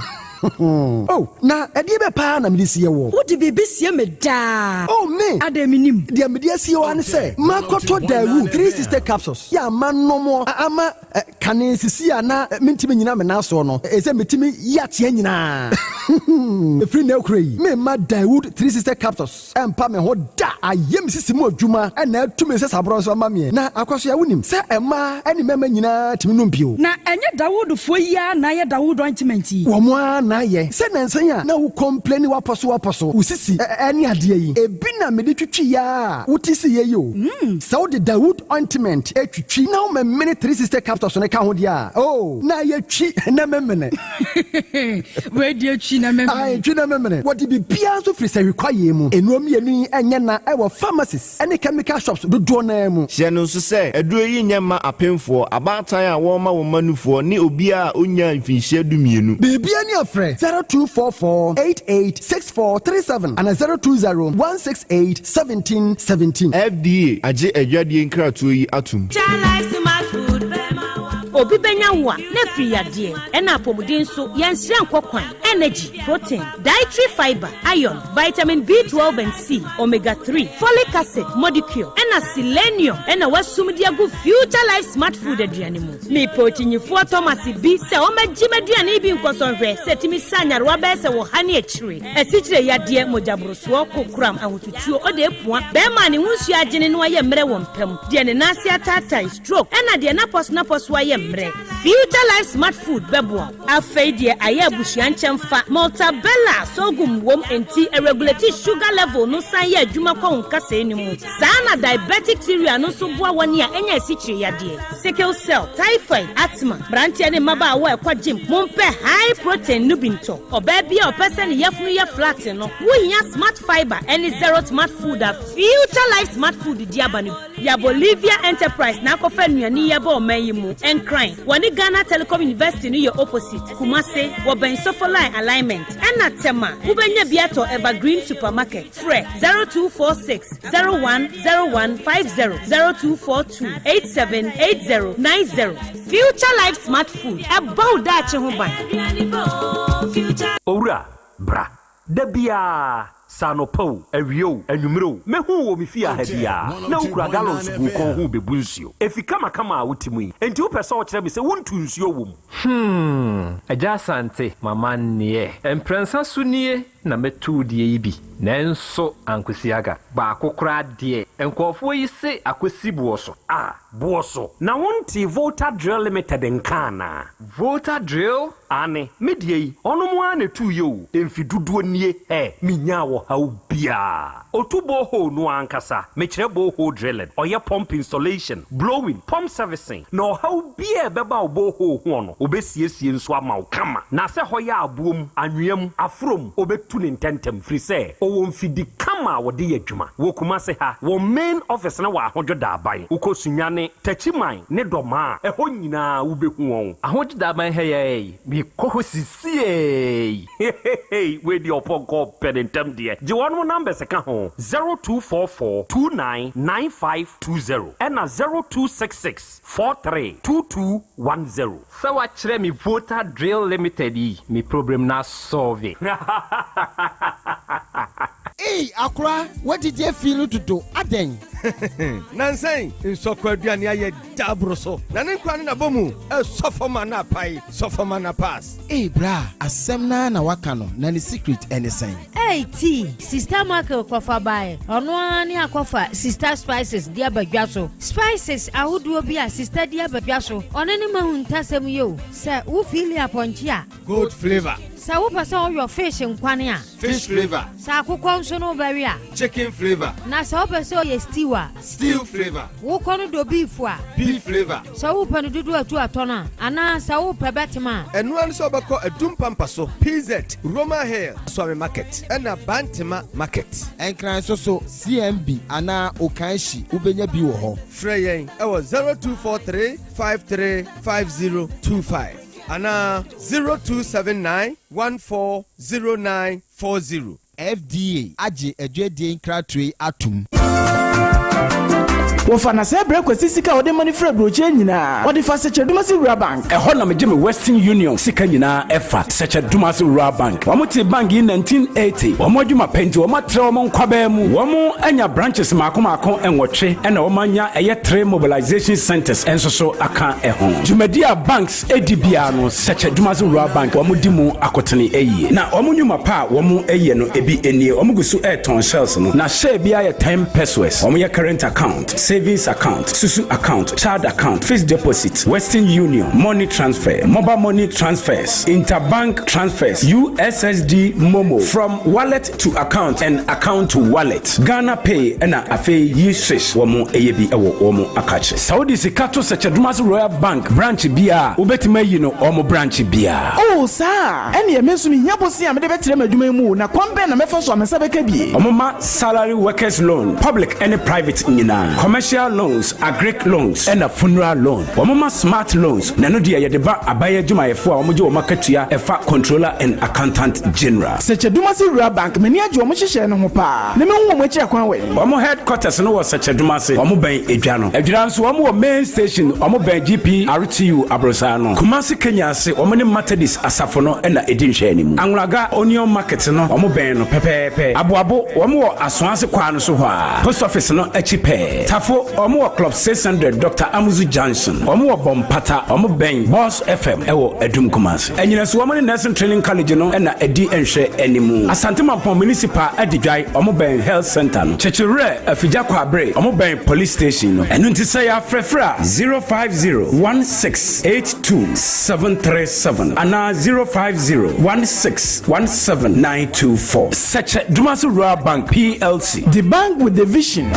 Speaker 13: Oh, na ɛdeɛ bɛ paa na mede sie woɔ?
Speaker 14: Wode biribi sie me daa.
Speaker 13: Oh, me!
Speaker 14: Adɛn mennim?
Speaker 13: Deɛ mede asie wo ara ne sɛ, makɔtɔ Daewoo 360 capsules yɛ a manom ama kane sisi a na mentumi nnyina me nan soɔ no, ɛsɛ metumi yi ateɛ nyinaa. Ɛfiri nnɛ rekora yi, meremma Daewoo 360 capsules. Ɛmpa me ho da. Ayɛ me sisi mu adwuma na atu me nsasaborɔ nso ama meɛ. Na Akwasoa, wonim sɛ mmaa ne mmarima nyinaa tumi nom bio.
Speaker 14: Na ɛnyɛ Dawoodfoɔ yi ara na ayɛ Dawood ointment yi?
Speaker 13: Wɔn ara na ayɛ. Sɛ nansa yi a na wo complaini w'apɔso w'apɔso, wo sisi ne adeɛ yi, ebi na mede twitwiiɛ ara a wote siiɛ yi o. Sɛ wode Dawood ointment twitwi na womemene 360 capsules no ka ho deɛ a, oh, na ayɛ twi na memene.
Speaker 14: Wei deɛ twi. Twi na memene.
Speaker 13: Ae, twi na memene. Wɔde biribiara nso firi sahwi kwaeɛ mu. Nnuro mmienu yi nyɛ na wɔ pharmacies ne chemical shops dodoɔ no ara mu.
Speaker 15: Hyɛ no nso sɛ, aduro yi nyɛ mma apemfoɔ, abaatan a wɔrema wɔn mma nufoɔ ne obiara a ɔnnyaa mfinhyia dumienu.
Speaker 13: Biribiara ni a frɛ 0244 88 6437 anaa 020 168 1717.
Speaker 15: FDA agye adwadie nkratoɔ yi atom.
Speaker 16: Obi bɛnya wo a, na afiri yadeɛ, ɛna apɔmuden nso, yɛnsrɛ nkɔ kwan, energy, protein, dietary fibre, iron, vitamin B12 and C, omega 3, folic acid, modicure, ɛna selenium ɛna wasum de agu Future Life Smart Food aduane mu. Mepɛ okyinyifoɔ Thomas bi sɛ ɔmmɛgye m'aduane yi bi nkɔsɔ nhwɛ sɛ ɛtumi sa nyarewa bɛyɛ sɛ wɔ ha ne akyire, asikyire yadeɛ, mogyaborosoɔ, kokoram, ahotutuo, ɔde apua, bɛrima a ne ho nsuo agyene na wayɛ mmerɛ wɔ mpa mu, deɛ ne nan ase ataatae, stroke, ɛna deɛ n'apɔso-n'apɔso ayɛ mmerɛ. Future Life Smart Food bɛboa wo. Afei deɛ ayɛ abusua nkyɛmfa, Maltabella sorghum wom enti ɛregulate sugar level no san yɛ adwuma kɔ wo nkasɛɛ no mu. Saa na diabetic cereal no nso boa wɔn a anya asikyire yadeɛ, sickle cell, typhoid, asthma. Mmeranteɛ ne mmabaawa a ɛkɔ gym, mompɛ high protein no bi ntɔ. Ɔbaa bi a ɔpɛ sɛ ne yafunu yɛ flat no, wohia Smart Fibre ne Zero Smart Food a Future Life Smart Food de aba no bi. Ya Bolivia Enterprise na akɔfa nnuane yi aba ɔman yi mu. Nkran, wɔne Ghana Telecom University no yɛ opposite. Kumase, wɔbɛn Sofoline Alignment. Ɛna Tema, wobɛnya bi atɔ Evergreen Supermarket. Frɛ 0246 010150, 0242 878090. Future Life Smart Food, ɛbɔ wo daakye ho ban.
Speaker 23: Owura, bra. Da biara, sɛ anɔpa o, awia o, anwummere o, mɛhu wo wɔ me fie ha biara, na wokura gallons gu wo kɔn ho rebebu nsuo. Efi kamakama a wote mu yi, enti wopɛ sɛ wokyerɛ me sɛ wontu nsuo wɔ mu?
Speaker 17: Hmm, Agya Asante, m'amanneɛ. Mprɛnsa so nie na mɛtu wo deɛ yi bi, nanso ankosi aga. Baako koraa deɛ, nkurɔfoɔ yi se akɔsi boɔ so.
Speaker 23: Ah, boɔ so? Na wontee Volta Drill Limited nka anaa?
Speaker 17: Volta Drill?
Speaker 23: Aane, me deɛ yi, ɔnom ara na ɛtuiɛ o, mfe dodoɔ nie, hɛ, menyaa ɔhaw biara. Ɔtu borehole no ara ankasa, mekyerɛ borehole drilling, ɔyɛ pump installation, blowing, pump servicing, na ɔhaw biara a ɛbɛba wo borehole hoɔ no, ɔbɛsiesie nso ama wo kama. Na sɛ hɔ yɛ aboɔ mu, anwea mu, aforɔ mu, ɔbɛtu no ntɛntɛm, firi sɛ ɔwɔ mfidi kama a wɔde yɛ adwuma. Wɔ Kumase ha, wɔn main office no wɔ Ahodwo Daaban. Wokɔ Sunyani, Techiman ne Dɔmaa a, ɛhɔ nyinaa wobɛhu wɔn.
Speaker 17: Ahodwo Daaban ha yi ara yi, mekɔ hɔ sisiei.
Speaker 23: Heheheey wei deɛ ɔpɔnkɔ pɛ ne ntɛm deɛ. Gye wɔnom numbers ka ho, 0244 29 9520 ɛna 0266 43 2210.
Speaker 17: Sɛ wakyerɛ me Volta Drill Limited yi, me problem no asɔlve.
Speaker 24: Ei akora w'adidi afi no dodo adɛn.
Speaker 25: Nansa yi nsɔkɔ aduane ayɛ dɛ aboro so na ne nkwa ne n'abɔmu ɛsɔ fam a na apae sɔ fam a na pass.
Speaker 24: Ei bra asɛm no ara na waka no na ne secret ɛne sɛn.
Speaker 26: Ei tea, Sista Michael kɔfa baeɛ, ɔno ara ne akɔfa Sista Spices de aba dwa so. Spices ahodoɔ bi a Sista de aba dwa so, ɔno ne m'ahuntasɛm yi o. Sɛ wo feeli apɔnkye a.
Speaker 25: Goat flavour.
Speaker 26: Sɛ wopɛ sɛ woyɔ fish nkwane a.
Speaker 25: Fish flavour.
Speaker 26: Sɛ akokɔ nso no wobɛwe a.
Speaker 25: Chicken flavour.
Speaker 26: Na sɛ wopɛ sɛ ɔyɛ stew a.
Speaker 25: Stew flavour.
Speaker 26: Wokɔ no dɔ beef a.
Speaker 25: Beef flavour.
Speaker 26: Sɛ wopɛ no dodoɔ atu atɔ no a, anaa sɛ wopɛ bɛtem a.
Speaker 25: Ɛno ara ne sɛ wobɛkɔ Adum Pampa so, PZ, Roma Hill, Suame Market, ɛna Bantema Market.
Speaker 24: Nkran nso so, CMB anaa Okaishie, wobɛnya bi wɔ hɔ.
Speaker 25: Frɛ yɛn wɔ 0243 53 5025 anaa 0279 1409 40.
Speaker 24: FDA agye adwadie nkratoɔ yi atom.
Speaker 27: Wɔfa Nasɛɛ brɛ Kwasi sika a ɔde ma no firi aburokyire nyinaa. Ɔde fa Sɛkyɛ-Dumasi Rural Bank.
Speaker 28: Ɛhɔ na megye me Western Union sika nyinaa ɛfa, Sɛkyɛ-Dumasi Rural Bank. Wɔn tee bank yi 1980. Wɔn adwuma pɛ nti wɔn atrɛ wɔn nkwabaa mu. Wɔn anya branches mmaako mmaako nwɔtwe ɛna wɔn anya ɛyɛ three mobilization centers nso so aka ɛho. Dwumadi a banks di biara no, Sɛkyɛ Dumase Rural Bank wɔn di mu akotene yie. Na wɔn nnwuma pa a wɔn yɛ no ebi nie, wɔn gu so retɔn shells no, na share biara yɛ ten pesewas. Wɔn yɛ current account, savings. Savings account, Susu account, Child account, Fixed deposit, Western Union, Money transfer, Mobile money transfers, Interbank transfers, USSD Momo, from wallet to account and account to wallet, Ghana Pay ɛna afei Yi Swish wɔn ɛyɛ bi ɛwɔ wɔn akakye. Sɛ wode sika to Sɛkyɛdomase Royal Bank branch biara a, wobɛtumi ayi no wɔn branch biara.
Speaker 27: Oh, saa a? Ɛnneɛ me nso mehia bosea a mede bɛtrɛ m'adwuma yi mu o, na kwan bɛn na mɛfa so a me nsa bɛka bi?
Speaker 28: Wɔma salary workers loan, public ne private nyinaa, commercial loans, agric loans ɛna funeral loan. Wɔma smart loans, na ɛno deɛ yɛde ba aban adwumayɛfoɔ a wɔgye wɔn akatua ɛfa Controller and Accountant General.
Speaker 27: Sɛkyɛdumase Rural Bank, m'ani agye wɔn nhyehyɛɛ no ho paa, na mɛhu wɔn akyiri akwan wɛn?
Speaker 28: Wɔn headquarters no wɔ Sɛkyɛdumase, wɔn bɛn Edwa no. Adwira nso wɔn wɔ main station, wɔn bɛn GPRTU aborosan no. Kumasi Kenya ase, wɔn ne Methodist asafo no na ɛdi nhwɛanimu. Anwulaga Onion Market no, wɔn bɛn no pɛpɛɛpɛ. Aboabo, wɔn wɔ Asoase kwan no so hɔ ara, Post Office no akyi pɛɛ. Tafo, wɔn wɔ Club 600, Doctor Amuzu Junction. Wɔn wɔ Bompata, wɔn bɛn Boss FM wɔ Adum Kumasi. Anyinaso, wɔn ne Nursing Training College no na ɛdi nhwɛanimu. Asante Mampong Municipal Adidwae, wɔn bɛn Health Centre no. Kyekyewerɛ, Afigya Kwabre, wɔn bɛn Police Station no. Ɛno nti sɛ yɛafrɛfrɛ a, 050 16 82 737 anaa 050 16 17 924. Sɛkyɛ Dumasi Rural Bank PLC.
Speaker 27: The bank with the vision.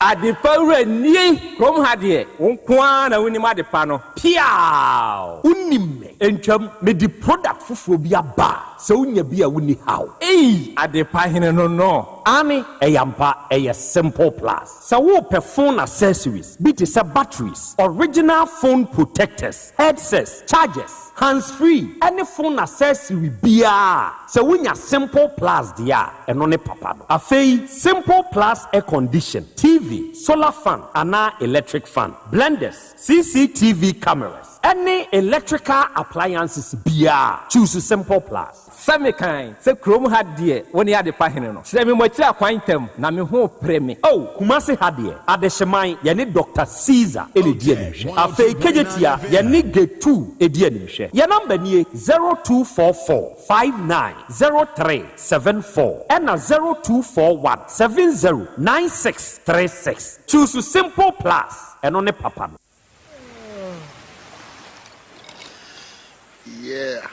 Speaker 17: Adepa wura nie! Kurom ha deɛ, wo nko ara na wonim adepa no. Piaaw! Wonim me. Ntwam, mede product foforɔ bi aba a, sɛ wonya bi a wonni haw. Ei! Adepa hene no no. Aane, ɛyɛ ampa, ɛyɛ Simple Plus. Sɛ worepɛ phone accessories bi te sɛ batteries, original phone protectors, headsets, chargers, hands free ne phone accessory biara a, sɛ wonya Simple Plus deɛ a, ɛno ne papa no. Afei Simple Plus air condition, TV, solar fan anaa electric fan, blenders, CCTV cameras ne electrical appliances biara a, choose Simple Plus.
Speaker 1: Sɛ mekan sɛ kurom ha deɛ wo ne adepa hene no. Kyerɛ me mo akyiri akwan ntɛm na me ho repere me.
Speaker 17: Oh, Kumasi ha deɛ, Adehyeman, yɛne Doctor Caesar na ɛdi animhwɛ. Afei Kejetia, yɛne Getu di animhwɛ. Yɛn number nie, 0244 59 03 74 ɛna 0241 70 96 36. Choose Simple Plus, ɛno ne papa no.
Speaker 3: Yeah.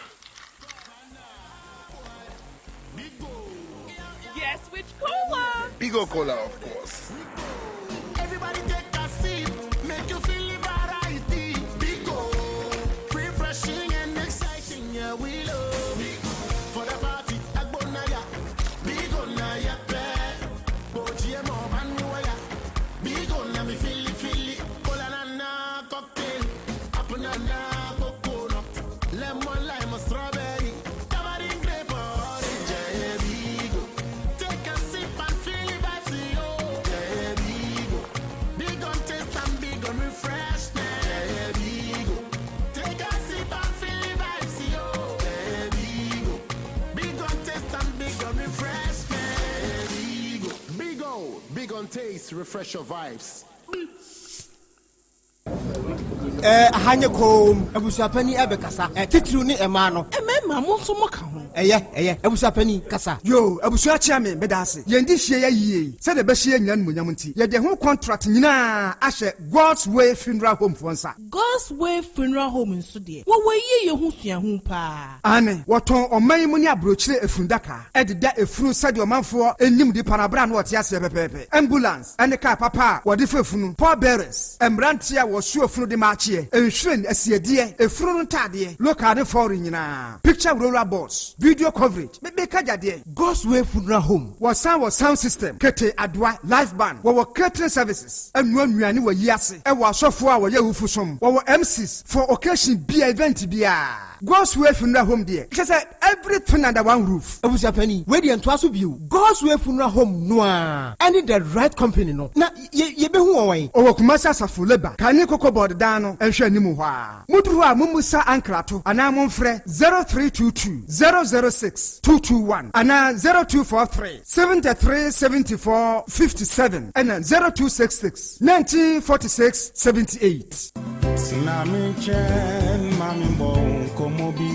Speaker 12: Guess which cola?
Speaker 3: Bigo Cola, of course.
Speaker 4: Everybody take a sip, make you feel the variety. Bigo, refreshing and exciting, yeah, we love. Bigo, for the party, Agbonaya. Bigo na ya pe, Boji mo manuaya. Bigo na mi feel it, feel it. Cola na na cocktail, apple na na coconut, lemon lime or strawberry, tamarind grape or orange, yeah, Bigo. Take a sip and feel the vibes, yo. Yeah, Bigo. Big on taste and big on refreshment. Yeah, Bigo. Take a sip and feel the vibes, yo. Yeah, Bigo. Big on taste and big on refreshment. Yeah, Bigo.
Speaker 3: Big O, big on taste, refresh your vibes.
Speaker 24: Ɛɛ, aha nyɛ komm. Abusuapanin ɛbɛkasa. Ɛ, titiriw ne mmaa no.
Speaker 12: Mmarima, mo nso moka ho.
Speaker 24: Ɛyɛ, ɛyɛ. Abusuapanin, kasa.
Speaker 13: Yoo, abusua kyea me, meda ase. Yɛn de hyia yɛ yie yi, sɛdeɛ ɛbɛhyɛ yɛn nyinaa animuonyam nti, yɛde ɛho kɔntrat nyinaa ahyɛ God's Way Funeral Home foɔ nsa.
Speaker 12: God's Way Funeral Home nso deɛ, wɔwɔ yieyɛ ho suahu paa.
Speaker 13: Aane, wɔtɔn ɔman yi mu ne aburokyire efundaka, de da efunu sɛdeɛ ɔmanfoɔ nim nipa no berɛ a na ɔte aseɛ pɛpɛɛpɛ, ambulance ne kaa papa a wɔde fa efunu, pallbearers, mmeranteɛ a wɔsoa efunu de ma akyeɛ, nhwiren, asiedeɛ, efunu no ntaadeɛ, local ne foreign nyinaa, picture roller boards, video coverage, me meka gya deɛn? God's Way Funeral Home, wɔsan wɔ sound system, kete, adoa, live band, wɔwɔ catering services, ɛnoa nnuane wɔ ayi ase, ɛwɔ asɔfoɔ a wɔyɛ awufo som, wɔwɔ MCs for occasion biara, event biara. God's Way Funeral Home deɛ, kyerɛ sɛ everything under one roof.
Speaker 24: Abusuapanin, wei deɛ ntoa so bio. God's Way Funeral Home no ara ɛne The Right Company no, na yɛ, yɛbɛhu wɔn wɛn?
Speaker 13: Ɔwɔ Kumasi Asafo Labour kane Cocoa Board dan no nhwɛ anim hɔ ara. Moduru hɔ a mommusa ankrato anaa momfrɛ 0322 006 221 anaa 0243 73 74 57 ɛna 0266 19 46 78.
Speaker 6: Tena me nkyɛn ma me mmɔ wo nkɔmmɔ bi.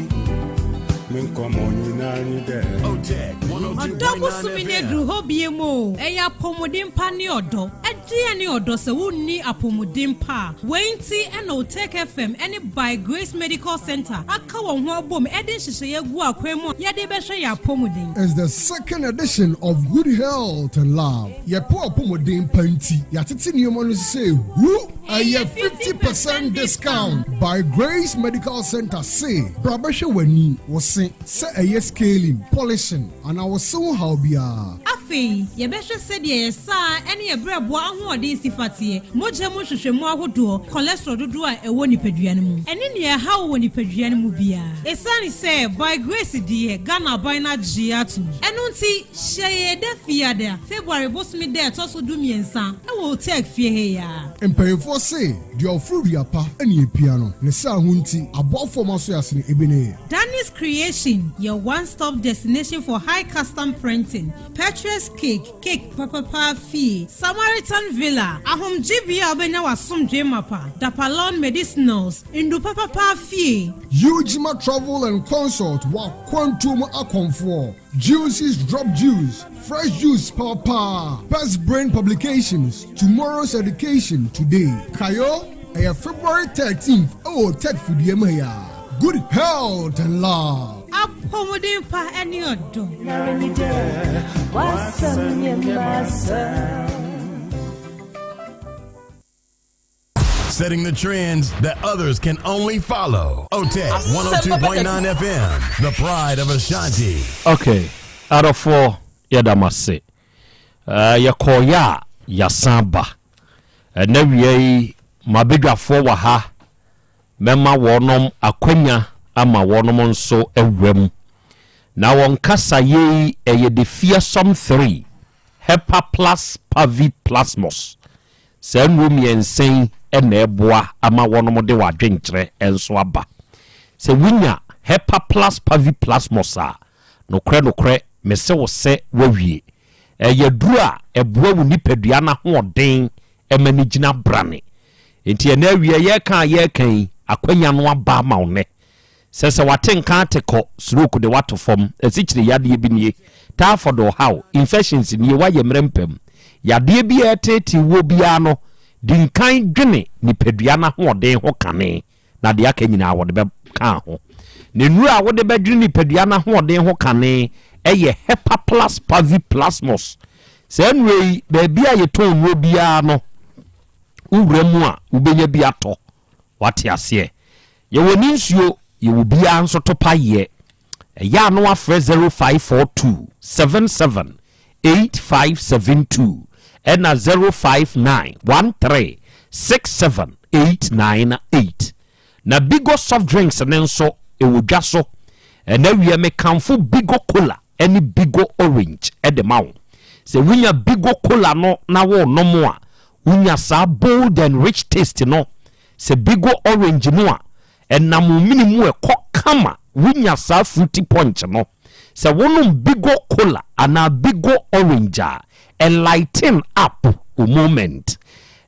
Speaker 2: Me nkɔmmɔ nyinaa nye dɛ.
Speaker 6: Ɔdɔ bosome no aduru hɔ biom o, ɛyɛ apɔmuden pa ne ɔdɔ. Ɛdeɛn ne ɔdɔ sɛ wonni apɔmuden pa a? Wei nti na Otec FM ne By Grace Medical Centre aka wɔn ho abom de nhyehyɛeɛ agu akwan mu a yɛde rebɛhwɛ yɛn apɔmuden.
Speaker 9: It's the second edition of Good Health and Love. Yɛpɛ w'apɔmuden pa nti, yɛatete nneɛma no so sɛ hu! Ɛyɛ 50 percent discount! By Grace Medical Centre se bra bɛhwɛ w'ani, wo se, sɛ ɛyɛ scaling, polishing, anaa wo se ho haw biara.
Speaker 6: Afei, yɛbɛhwɛ sɛdeɛ yɛn saa ne yɛn berɛboɔ ahoɔden si fa teɛ, mogya mu nhwehwɛmu ahodoɔ, cholesterol dodoɔ a ɛwɔ nipadua no mu, ɛne nea ɛha wo wɔ nipadua no mu biara. Ɛsiane sɛ By Grace deɛ Ghana aban no agye atom, ɛno nti hyɛ yɛn da Fiada, February bosome da a ɛtɔ so dumiɛnsa wɔ Otec fie ha yi ara.
Speaker 9: Mpanyinfoɔ se, deɛ ɔforo dua pa ne epia no, ne saa ho nti, aboafoɔ a wɔasoɛ ase no ebi ne.
Speaker 6: Danny's Creation, your one stop destination for high custom printing, Petrus Cake, cake papapa fie, Samaritan Villa, ahomgyebea a wobɛnya w'asomdwee mapa, Dapalon Medicinals, ndu papapa fie.
Speaker 9: Ujima Travel and Consult, w'akwantuo mu akɔmfoɔ, Juices Drop Juice, Fresh Juice papapaa, Best Brain Publications, Tomorrow's Education Today. Kayo, ɛyɛ February 13th ɛwɔ Tech fidua mu ha yi ara. Good health and love.
Speaker 6: Apɔmuden pa ne ɔdɔ.
Speaker 18: Setting the trends that others can only follow. OTEC 102.9 FM, the pride of Ashanti.
Speaker 23: Okay, adɔfoɔ yɛda mo ase. Uh, yɛkɔɔyɛ a yɛasan ba. Ɛnɛ wia yi, mabadwafoɔ wɔ ha. Mɛma wɔnom akwanya ama wɔnom nso awura mu. Na wɔn kasayɛ yi ɛyɛ the fearsome three, Hepaplus paviplasmus. Saa nnuro mmiɛnsa yi na ɛboa ama wɔnom de wɔn adwenkyerɛ nso aba. Sɛ wonya Hepaplus paviplasmus a, nokorɛ nokorɛ mese wo sɛ woawie. Ɛyɛ aduro a ɛboa wo nipadua no ahoɔden ma no gyina brane. Enti ɛnnɛ awia yɛreka a yɛreka yi, akwanya no aba ama wo nnɛ. Sɛ sɛ wate nka ate kɔ, stroke de woato fam, asikyire yadeɛ bi nie, typhoid ɔhaw, infections nie, woayɛ mmerɛ mpam. Yadeɛ bi a ɛreteetee woɔ biara no, di nkan dwene nipadua no ahoɔden ho kane. na deɛ aka nyinaa wɔde bɛka ho. Na nnuro a wode bɛdwene nipadua no ahoɔden ho kane yɛ Hepaplas Paviplasmus. Saa nnuro yi, baabi a yɛtɔn nnuro biara no, wowura mu a, wobɛnya bi atɔ. Wate aseɛ? Yɛwɔ ne nsuo, yɛwɔ biara nso to payeɛ. Ɛyɛ a na wafrɛ 0542 77 8572 ɛna 059 13 67 898. Na Bigo soft drinks no nso ɛwɔ dwa so. Ɛna wiɛ mekamfo Bigo Cola ɛne Bigo Orange ɛde ma wo. Sɛ wonya Bigo Cola no na wonom a, wonya saa bold and rich taste no. Sɛ Bigo Orange no a, Ɛnam wo mene mu ɛkɔ kama wonya saa fruity punch no. Sɛ wonom Bigo Cola anaa Bigo Orange a, ɛ lighten up wo moment.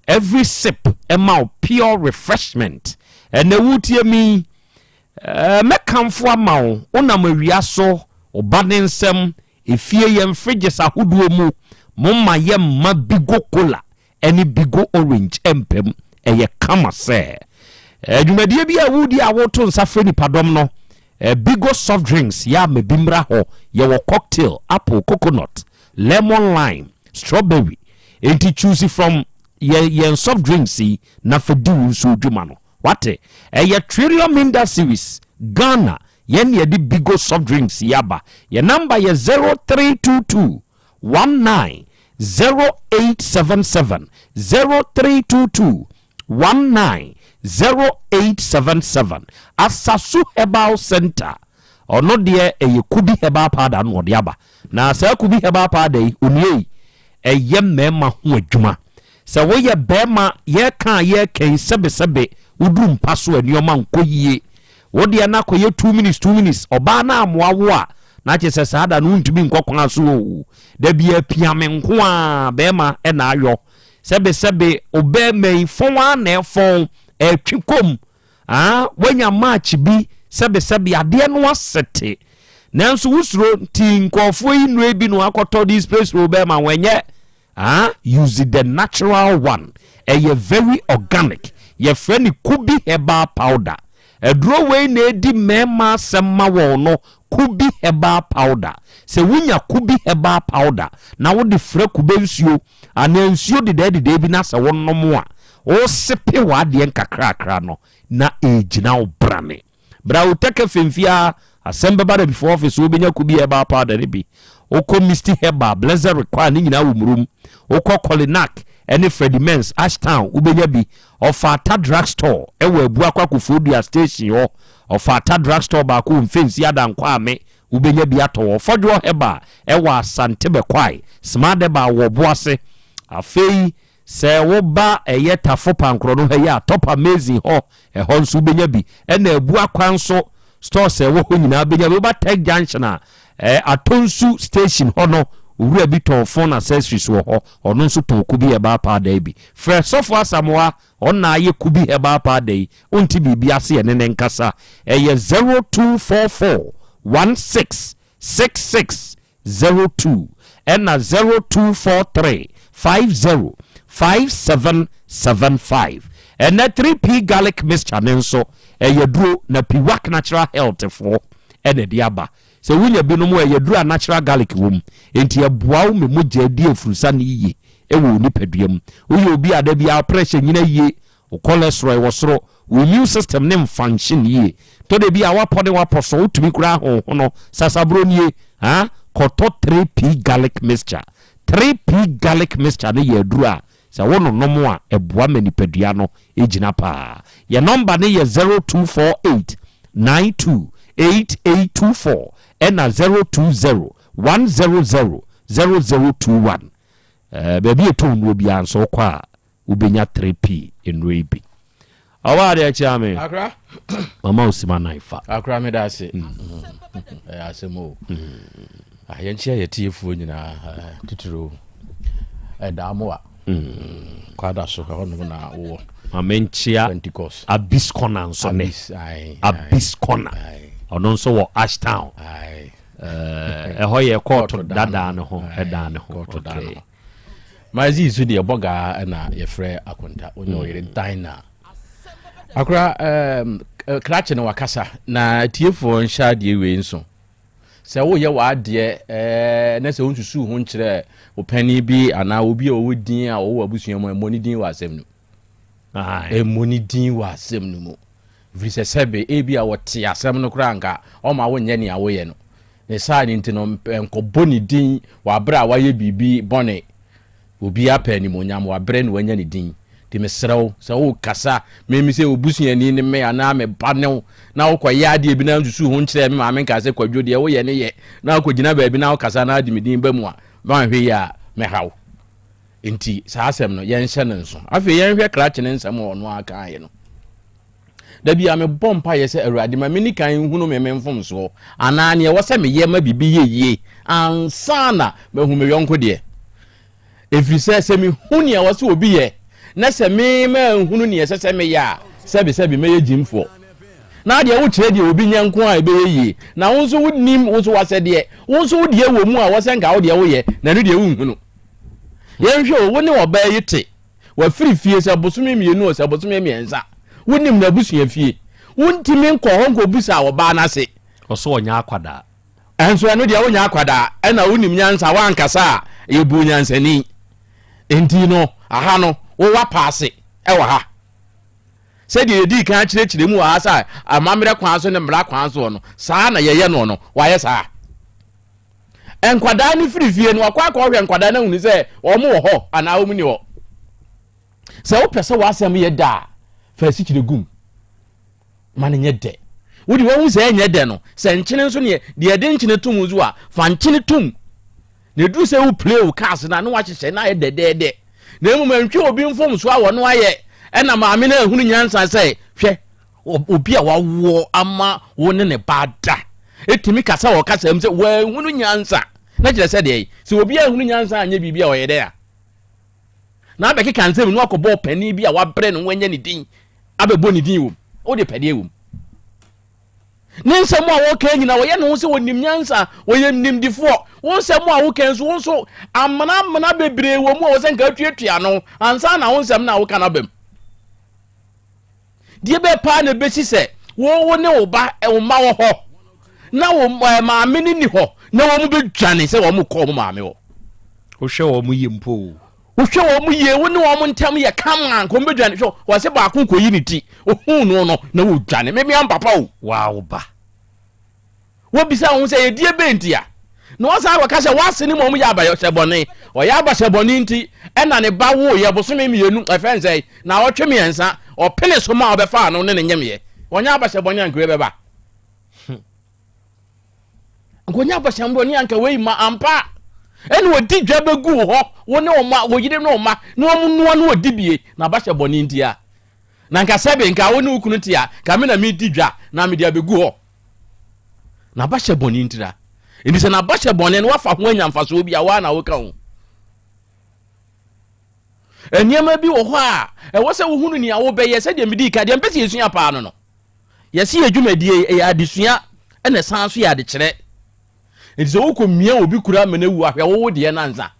Speaker 23: Every sip ɛma wo pure refreshment. Ɛnɛ woretie me yi, eh, mɛkamfo ama wo, wonam awia so, wo ba ne nsam, efie yɛn fridges ahodoɔ mu, momma yɛmma Bigo Cola ɛne Bigo Orange mpam. Ɛyɛ kama sɛ dwumadie bi a woredi a woto nsa frɛ nipadɔm no. Bigo soft drinks yɛ ama bi mmra hɔ. Yɛwɔ cocktail, apple, coconut, lemon lime, strawberry. Enti choose from yɛn yɛn soft drinks yi na fa di wo nsuo dwuma no. Wate? Ɛyɛ Trillium Industries Ghana yɛn na yɛde Bigo soft drinks yi aba. Yɛn number yɛ 0322 190877 0322 190877 Asasu Herbal Center ɔno deɛ ɛyɛ Kubi Herbal Powder na ɔde aba na saa Kubi Herbal Powder yi onua yi ɛyɛ mmarima ho adwuma sɛ woyɛ barima yɛka a yɛka yi sɛbesɛbe woduru mpa so a nneɛma nkɔ yie Wo deɛ na kɔyɛ two minutes two minutes ɔbaa no amoa wo a na kyerɛ sɛ saa da no wontumi nkɔ kwan so oo. Da biara pia me nko a bɛrima na ayɔ. Sɛbe sɛbe obɛrima yi fɔn ara na ɛfɔn ɛtwe kɔm ah woanya match bi sɛbe sɛbe adeɛ no asete. Nanso wosuro nti nkurɔfoɔ yi nnuro bi na wakɔtɔ de spray spray bɛrima ho ɛnyɛ ah use the natural one ɛyɛ very organic yɛfrɛ no kubi herbal powder aduro wei na ɛdi mmarima asɛm ma wɔn no kubi herbal powder sɛ wonya kubi herbal powder na wode frɛ kube nsuo anaa nsuo dedɛɛdedɛɛ bi na sɛ wonom a wosepe w'adeɛ nkakrakra no na ɛgyina wo brane Bra Uteke Femfia asɛm bɛba da before office wobɛnya kubi herbal powder no bi. Wokɔ Misty Herbal, Blessed Require ne nyinaa wɔ Murum. Wokɔ Kolinak ne Freddie Mens, Ashtown wobɛnya bi. Ɔfata Drug Store ɛwɔ Abuakwa Koforidua Station hɔ. Ɔfata Drug Store baako wɔ Mfensi Adankwame wobɛnya bi atɔ hɔ. Fɔdwoɔ Herbal ɛwɔ Asante Bɛkwae. Smart Herbal wɔ Ɔboase. Afei Sɛ wo ba ɛyɛ tafo pankorɔ no ha yi a, Top Amazing hɔ, ɛhɔ nso wobɛnya bi. Ɛna Abua kwan so stores a ɛwɔ hɔ nyinaa wobɛnya bi. Woba Tech Junction a, ɛɛ Atonsu station hɔ no, owura bi tɔn phone accessories wɔ hɔ. Ɔno nso tɔn Kubi Herbal Powder yi bi. Frɛ Sɔfo Asamoah, ɔno na ayɛ Kubi Herbal Powder yi. Wonte biribi ase ɛne ne nkasa. Ɛyɛ 0244 16 66 02 ɛna 0243 50 5775. Ɛnɛ 3P garlic mixture no nso ɛyɛ duro na Piwak Natural Health foɔ ɛna ɛde aba. Sɛ wonya binom a ɛyɛ duro a natural garlic wɔ mu enti ɛboa wo ma mogya di afurusane yie ɛwɔ wo nipadua mu. Woyɛ obi a da biara pressure nyina yie, Wo cholesterol wɔ soro, wo immune system no mfunction yie. Tɔ da bi a w'apɔ ne w'apɔ so, wotumi koraa honhono. Sasabro nie, ha, kɔtɔ 3P garlic mixture. 3P garlic mixture no yɛ aduro a sɛ wononom a ɛboa ma nipadua no gyina paa. Yɛn nɔmba no yɛ 0248 92 8824 ɛna 020 100 0021. Ɛɛ, baabi a ɛtɔn nnuro biara nso wokɔ a wobɛnya 3P nnuro yi bi. Ɔwɔ adeɛ kyea me.
Speaker 5: Akra.
Speaker 23: Mama wo sima nan fa.
Speaker 5: Akra me da ase. Ɛyɛ asɛm o. Ah, yɛnkyia yɛ tiefoɔ nyinaa eh, titiriw ɛda amoa. Kwada so ɛhɔ nom na wowɔ.
Speaker 23: Ma menkyia
Speaker 5: Pentecost.
Speaker 23: Abis Corner nso ne.
Speaker 5: Abis, aye,
Speaker 23: Abis Corner. Ɔno nso wɔ Ashtown.
Speaker 5: Aye.
Speaker 23: Eh, ɛhɔ yɛ kɔɔto dadaa no ho, ɛdan no ho.
Speaker 5: Kɔɔto dan no
Speaker 23: Okay.
Speaker 5: ho. Mazi so deɛ bɔgaa na yɛfrɛ akonta onye mm. ɔyere Dina akora um, krakye no wakasa na atiefoɔ nhyɛ adeɛ wei nso sɛ woyɛ w'adeɛ eh, na sɛ wonsusu ho nkyerɛ wo panin bi anaa obi a ɔwɔ din a ɔwɔ abusua mu ɛmmɔ ne din wɔ asɛm no ɛmmɔ ne din wɔ asɛm no mu ɛfiri sɛ sɛbe ebi a wɔte asɛm no koraa nka ɔma wonyɛ nea woyɛ no Ne saa no nti no, nkɔbɔ ne din wɔ aberɛ a wayɛ biribi bɔne. Obiara pɛ animuonyam wɔ aberɛ na wanya ne din. Nti mesrɛ wo, sɛ worekasa, meme sɛ wo busuani ne me anaa me ba ne wo, na wokɔyɛ adeɛ bi na wonsusu ho nkyerɛɛ me maame nkaa sɛ Kwadwo deɛ woyɛ ne yɛ, na wokɔgyina baabi na wokasa na wode me din ba mu a, woanhwɛ yie a mɛha wo. Nti saa asɛm no, yɛnhyɛ no nso. Afei yɛnhwɛ krakye ne nsɛm a ɔno ara kaeɛ no. Da biara mebɔ mpaeɛ sɛ, Awurade, ma menni kan nhunu me me mfomsoɔ anaa deɛ ɛwɔ sɛ meyɛ ma biribi yɛ yie ansa na mahu me yɔnko deɛ. Ɛfiri sɛ, sɛ mehu nea ɛwɔ sɛ obi yɛ, na sɛ me manhunu nea ɛsɛ sɛ meyɛ a, sɛbesɛbe mɛyɛ gyimfoɔ. Na adeɛ wokyerɛ deɛ obi nyɛ nko a ɛbɛyɛ yie, na wo nso wonnim wo nso w'asɛdeɛ, wo nso wo deɛ wɔ mu a ɛwɔ sɛ nka wo deɛ woyɛ, na ɛno deɛ wonhunu. Yɛnhwɛ o, wo ne ɔbaa yi te, Wafiri fie sɛ bosome mmienu o, sɛ bosome mmiɛnsa. Wonim n'abusua fie. Wontumi nkɔ hɔ nkɔbisa ɔbaa no ase.
Speaker 23: Ɔsɛ ɔnyɛ akwadaa.
Speaker 5: Ɛnso ɛno deɛ wonyɛ akwadaa. Ɛna wonim nyansa, woankasa a yɛbu wo nyansani. Enti no, aha no, wo woapaase wɔ ha. Sɛdeɛ yɛdii kan akyerɛkyerɛ mu wɔ ha sɛ amammerɛ kwan so ne mmara kwan soɔ no, saa na yɛyɛ no no, wayɛ saa. Nkwadaa no firi fie no, wakɔ akɔhwɛ nkwadaa no ahunu sɛ wɔn wɔ hɔ anaa wɔn ni hɔ. Sɛ wopɛ sɛ w'asɛm yɛ dɛ a, fa asikyire gum ma no nyɛ dɛ. Wode wahu sɛ ɛnyɛ dɛ no, sɛ nkyene nso neɛ deɛ ɛde nkyene tom nso a, fa nkyene tom. Na ɛduru sɛ wo play wo cars no a, na wahyehyɛ na ayɛ dɛdɛɛdɛ. Na mmom ɛntwe obi mfomsoɔ a wɔno ayɛ ɛna maame no ahunu nyansa sɛ hwɛ Obi a wawoɔ ama wo ne ne ba da tumi kasa wɔ kasa mu sɛ wanhunu nyansa. Na kyerɛ sɛ deɛ sɛ obi anhunu nyansa anyɛ biribi a ɔyɛ dɛ a na abɛkeka nsɛm no akɔbɔ ɔpanin bi a wabrɛ ne ho anya ne din abɛbɔ ne din wom. Wode pɛdeɛ wom. Ne nsɛm a wɔka nyina wɔyɛ ne ho sɛ wɔnim nyansa, wɔyɛ nimdifoɔ. Wo nsɛm a woka nso, wo nso amena amena bebree wɔ mu a wɔ sɛ nka atuatua no ansa na wo nsɛm no a woka no abam. Deɛ bɛɛ paa na ɛbɛsi sɛ wo wo ne wo ba wo mma wɔ hɔ na wo maame no ni hɔ na wɔn bɛdwane sɛ wɔn kɔ wɔn maame hɔ.
Speaker 23: Wohwɛ wɔn yie mpo o.
Speaker 5: Wohwɛ wɔn yie, wo ne wɔn ntam yɛ kama nka wɔn bɛdwane. Hwɛ wɔse baako kɔyi ne ti, ohuu no no na wɔdwane. Meme ampapa o.
Speaker 23: Waa wo ba.
Speaker 5: Wobisa wɔn sɛ, Ɛdeɛ bɛn ntia? Na wɔsan kɔka sɛ, W'ase no mmom yɛ abahyɛbɔne. Ɔyɛ abahyɛbɔne nti na ne ba woeɛ bosome mmienu, ɛfɛ nsɛe, naawɔtwe mmiɛnsa, ɔpene so ma ɔbɛfaa no ne no nyemeɛ. Ɔnyɛ abahyɛbɔne anka wei bɛba. Nka ɔnyɛ abahyɛbɔne anka wei ma ampa. Ɛna ɔdi dwa bɛgu wo hɔ, wo ne wo mma, wo yere ne wo mma, na wɔn noa na wɔdi bie, na abahyɛbɔne ntia. Na nka sɛbe nka wo ne wo kunu te a, nka me na medi dwa na mede abɛgu hɔ. N'abahyɛ bɔne ntira. Enti sɛ n'abahyɛ bɔne no wafa ho anya mfasoɔ bi a, waa na woka ho. Nneɛma bi wɔ hɔ a ɛwɔ sɛ wohunu nea wobɛyɛ sɛdeɛ medii ka deɛ mpɛ sɛ yɛsua paa no no. Yɛse yɛ dwumadie ɛyɛ adesua ɛna ɛsan so yɛ adekyerɛ. Enti sɛ wokɔ mia obi kura ama no awu a hwɛ wowo deɛ no ansa.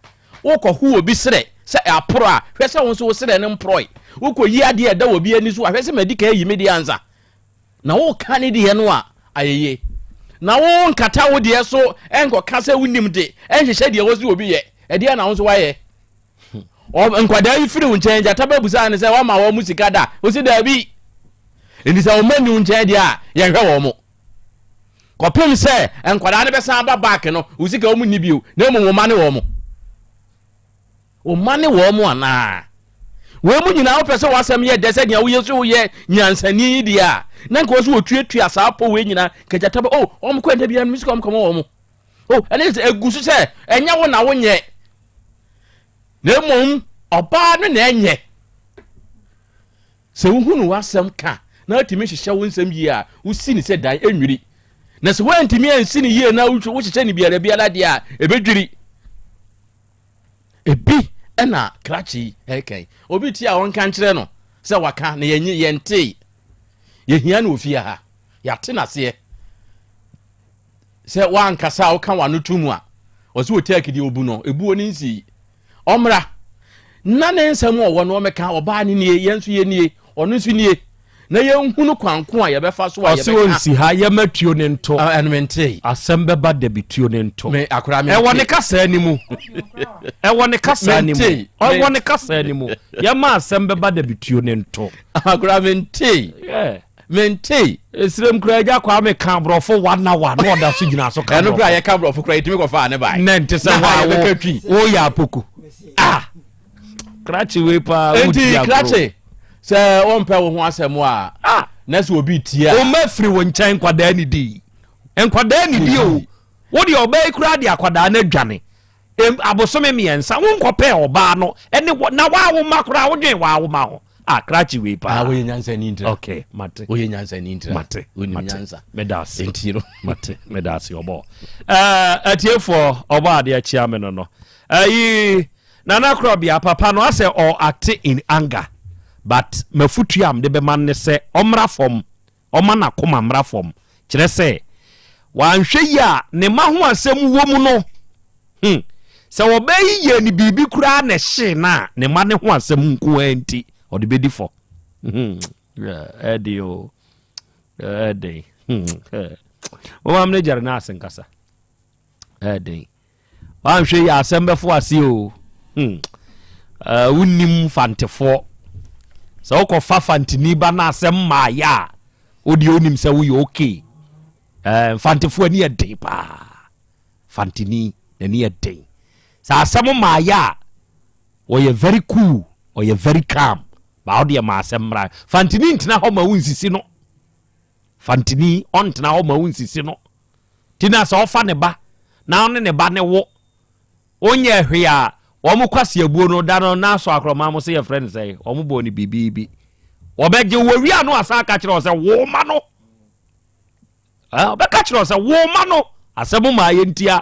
Speaker 5: Wokɔ ho obi serɛ sɛ aporɔ a hwɛ sɛ wo nso wo serɛ no mporɔe. Wokɔ yi adeɛ a ɛda obi ani so a hwɛ sɛ madi kan ayi me deɛ ansa. Na woka ne deɛ no a, ayɛ yie. Na wonkata wo deɛ so nkɔka sɛ wonim de, nhyehyɛ deɛ wɔsi obi yɛ. Ɛdeɛ na wo nso woayɛ. Nkwadaa yi firi wo nkyɛn, gyata bɛbusaa no sɛ woama wɔn mo sika da? Wosi daabi. Nti sɛ wɔn nni wo nkyɛn deɛ a, yɛnhwɛ wɔn mo. Kɔpem sɛ nkwadaa no bɛsan aba back no, wo sika wɔn nni bio, na mmom wo mma ne wɔn mo. Wo mma ne wɔn anaa? Wei mu nyinaa wopɛ sɛ w'asɛm yɛ dɛ sɛ nea woyɛ so woyɛ nyansani yi deɛ a, na nka wɔ so wɔtuatua saa pɔ wei nyinaa kagyata bɛ, oh, wɔn kɔ ɛnta biara no sika wɔn kɔma wɔn. Oh, ɛne sɛ egu so sɛ ɛnyɛ wo na wonyɛ, na mmom ɔbaa no na ɛnyɛ. Sɛ wohunu w'asɛm ka na wotumi hyehyɛ wo nsɛm yie a, wosi no sɛ dan, ɛnnwiri. Na sɛ woantumi ansi no yie na wohyehyɛ no biara biara deɛ a, ɛbɛdwiri. Ebi na krakye yi ɛreka yi. Obi tie a ɔnka nkyerɛ no sɛ waka na yɛnye yɛntee. Yɛhia no wɔ fie ha. Yɛate n'aseɛ. Sɛ woankasa a woka w'ano to mu a, ɔsɛ wɔtɛɛki deɛ ɔbu no, ebuo ne nsii. Ɔmmra na ne nsɛm a ɔwɔ no ɔmmɛka, ɔbaa no nie, yɛn nso yɛnie, ɔno nso nie, na yɛnhunu kwan ko a yɛbɛfa so a
Speaker 23: Ɔse
Speaker 5: yɛbɛka.
Speaker 23: ɔnsi ha, yɛma tuo no nto.
Speaker 5: Ah, ɛno mentee.
Speaker 23: Asɛm bɛba dabi tuo no nto.
Speaker 5: Me, akora mentee.
Speaker 23: Ɛwɔ ne kasaa no mu. Ɛwɔ ne kasaa no mu.
Speaker 5: Mentee.
Speaker 23: Ɛwɔ ne kasaa no mu. Yɛma asɛm bɛba dabi tuo no nto.
Speaker 5: Akora mentee.
Speaker 23: Yeah.
Speaker 5: Mentee.
Speaker 23: Esirem koraa agya Kwame ka aborɔfo one hour na ɔda so gyina so ka
Speaker 5: Ɛno
Speaker 23: aborɔfo.
Speaker 5: koraa yɛka aborɔfo koraa yɛtumi kɔfaa ne bae.
Speaker 23: Nɛ nte sɛ
Speaker 5: Na
Speaker 23: wo a
Speaker 5: yɛbɛka
Speaker 23: wo
Speaker 5: twi.
Speaker 23: woyɛ apoko. Ah! Krakye wei paa
Speaker 5: Enti
Speaker 23: wodi agorɔ.
Speaker 5: krakye sɛ wompɛ wo ho asɛm a
Speaker 23: Ah!
Speaker 5: na sɛ obi tie a.
Speaker 23: Wo mma firi wo nkyɛn nkwadaa nidi. Nkwadaa nidi o. Wo deɛ ɔbaa yi koraa de akwadaa no adwane. Abosome mmiɛnsa wonkɔpɛɛ ɔbaa no ɛne wɔ na waa wo mma koraa wodwen waa wo mma ho ah krakye wei paa.
Speaker 5: Ah woyɛ nyansa ni ntira.
Speaker 23: Okay mate.
Speaker 5: Woyɛ nyansa ni ntira.
Speaker 23: Mate.
Speaker 5: Wonim
Speaker 23: mate.
Speaker 5: nyansa.
Speaker 23: Meda ase.
Speaker 5: Nti no.
Speaker 23: Mate meda ase ɔbɔ. Ɛɛ atiefoɔ ɔbɔ adeɛ kyea me no no. Ɛyi Nana Korɔbea papa no asɛ ɔ acte in anger but mafutuo a mede bɛma no ne sɛ ɔmmra fam ɔma n'akoma mmra fam, kyerɛ sɛ, wanhwɛ yie a ne mma ho asɛm wɔ mu no, hmm, sɛ ɔbaa yi yɛɛ no biribi koraa na ɛhyee no a, ne mma no ho asɛm nko ara nti, ɔde bɛdi fɔ. Hmm, ɛden o, ɛden. Hmm, Momma me ne Jeremias nkasa. Ɛden. Wanhwɛ yi asɛm bɛfo ase o. Hmm. Uh, wonim fantefoɔ. Sɛ wokɔfa fantini ba na asɛm maayɛ a, wodeɛ wonim sɛ woyɛ okay. Uh, mfantefoɔ ani yɛ den paa. Fantini n'ani yɛ den. Sɛ asɛm maayɛ a, wɔyɛ very cool, ɔyɛ very calm. Ba wodeɛ ma asɛm mmra. Fantini ntena hɔ ma wonsisi no. Fantini ɔntena hɔ ma wonsisi no. Nti na sɛ ɔfa ne ba na ɔne ne ba ne wo wonyɛ hwee a wɔn kwasiabuo no da no na asɔ akorɔma mo sɛ yɛfrɛ no sɛ wɔn bɔɔ no biribi wɔbɛgye wɔ wia no asan aka kyerɛ wɔ sɛ wo ma no ɔbɛka kyerɛ wɔ sɛ wo ma no asɛm maa yɛ ntia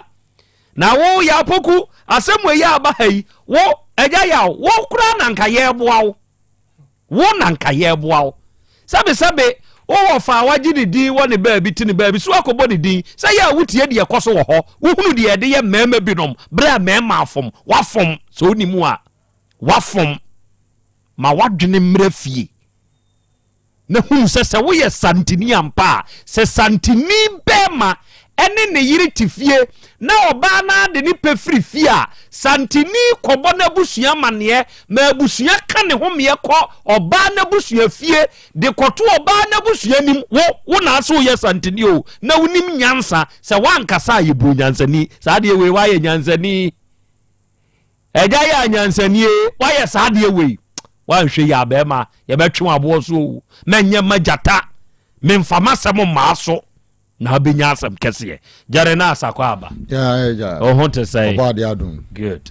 Speaker 23: na wo yɛ apoku asɛm wɔ yi aba ha yi wo agya yaw wo koraa na nka yɛreboa wo Wo na nka yɛreboa wo. Sɛbesɛbe, Wo wɔfa a wagye ne din wɔ ne baabi te ne baabi so akɔbɔ ne din sɛ yɛ a wotie deɛ ɛkɔ so wɔ hɔ, wohunu deɛ yɛde yɛ mmarima binom berɛ a mmarima afom, wafom, sɛ wonim a, wafom. Ma w'adwene mmra fie na hunu sɛ sɛ woyɛ Santini ampa a, sɛ Santini barima ne ne yere te fie na ɔbaa no ara de ne pɛ firi fie a, Santini kɔbɔ n'abusua amanneɛ ma abusua ka ne homeɛ kɔ ɔbaa no abusua fie de kɔto ɔbaa no abusua anim. Wo, wo na ase woyɛ Santini o, na wonim nyansa. Sɛ woankasa a yɛbu wo nyansani. Saa adeɛ wei woayɛ nyansani. Agya yɛ anyansani ee, woayɛ saa adeɛ wei. Woanhwɛ yie a bɛrima, yɛbɛtwe wo aboɔ so o. Mɛnyɛ mma gyata, memfa m'asɛm mmaa so na abɛnya asɛm kɛseɛ. Gyare na asakɔ aba. Wo ho te sɛn?
Speaker 9: Ɔbɔ adeɛ adom.
Speaker 23: Good.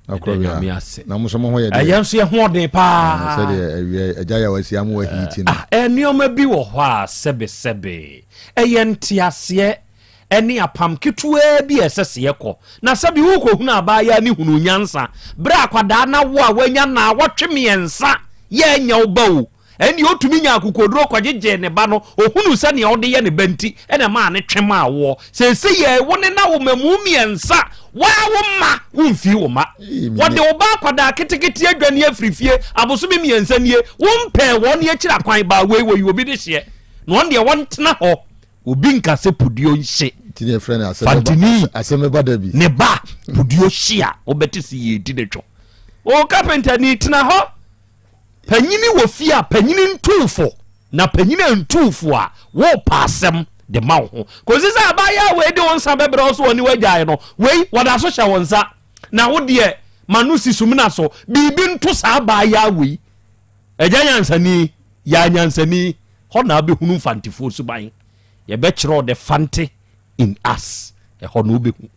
Speaker 23: Ɛda Nyame ase.
Speaker 9: Na mo nso mo ho yɛ deɛ.
Speaker 23: Ɛyɛ nso yɛ ho ɔden paa.
Speaker 9: Sɛdeɛ ɛwiɛ agya yɛ wasi amu wɔ hiiti no.
Speaker 23: Ah, nneɛma bi wɔ hɔ a sɛbesɛbe ɛyɛ nteaseɛ ne apam ketewaa bi a ɛsɛ sɛ yɛkɔ. Na sɛbi worekɔhunu abaayaa ne hunu nyansa berɛ a akwadaa no awo a wanya naawɔtwe mmiɛnsa yɛ ɛnyɛ wo ba o. Ɛndeɛ ɔtumi nya akokoɔduro kɔgyegyee ne ba no, ɔhunuu sɛ nea ɔde yɛ ne ba nti na ɛmaa no twe maa woɔ. Seesei yɛ wo ne no awo mmamu mmiɛnsa, woa wo mma, womfii wo mma. Wɔde wo ba akwadaa ketekete adwane afiri fie abosome mmiɛnsa nie, wompɛɛ wɔn akyiri akwan, baa wei wɔyi obi de hyeɛ na wɔn deɛ wɔntena hɔ. Obi nka sɛ puduo nhye.
Speaker 9: Nti ne yɛfrɛ no
Speaker 23: Fantini.
Speaker 9: asɛm bɛba da bi.
Speaker 23: Ne ba puduo hye a wobɛte sɛ yɛredi ne two. O kapentani tena hɔ. Panyini wɔ fie a panyini ntuu fo na panyini antuu fo a worepa asɛm de ma wo ho. Kɔsi sɛ abaayewa wei de wo nsa bɛbrɛ wo so ɔne wagyae no, wei wɔda so hyɛ wo nsa na wo deɛ ma no si sumina so. Biribi nto saa abaayewa wei. Agya nyansani, yɛ anyansani, hɔ na wobɛhunu Mfantefoɔ suban. Yɛbɛkyerɛ wo the Fante in us, ɛhɔ na wobɛhu.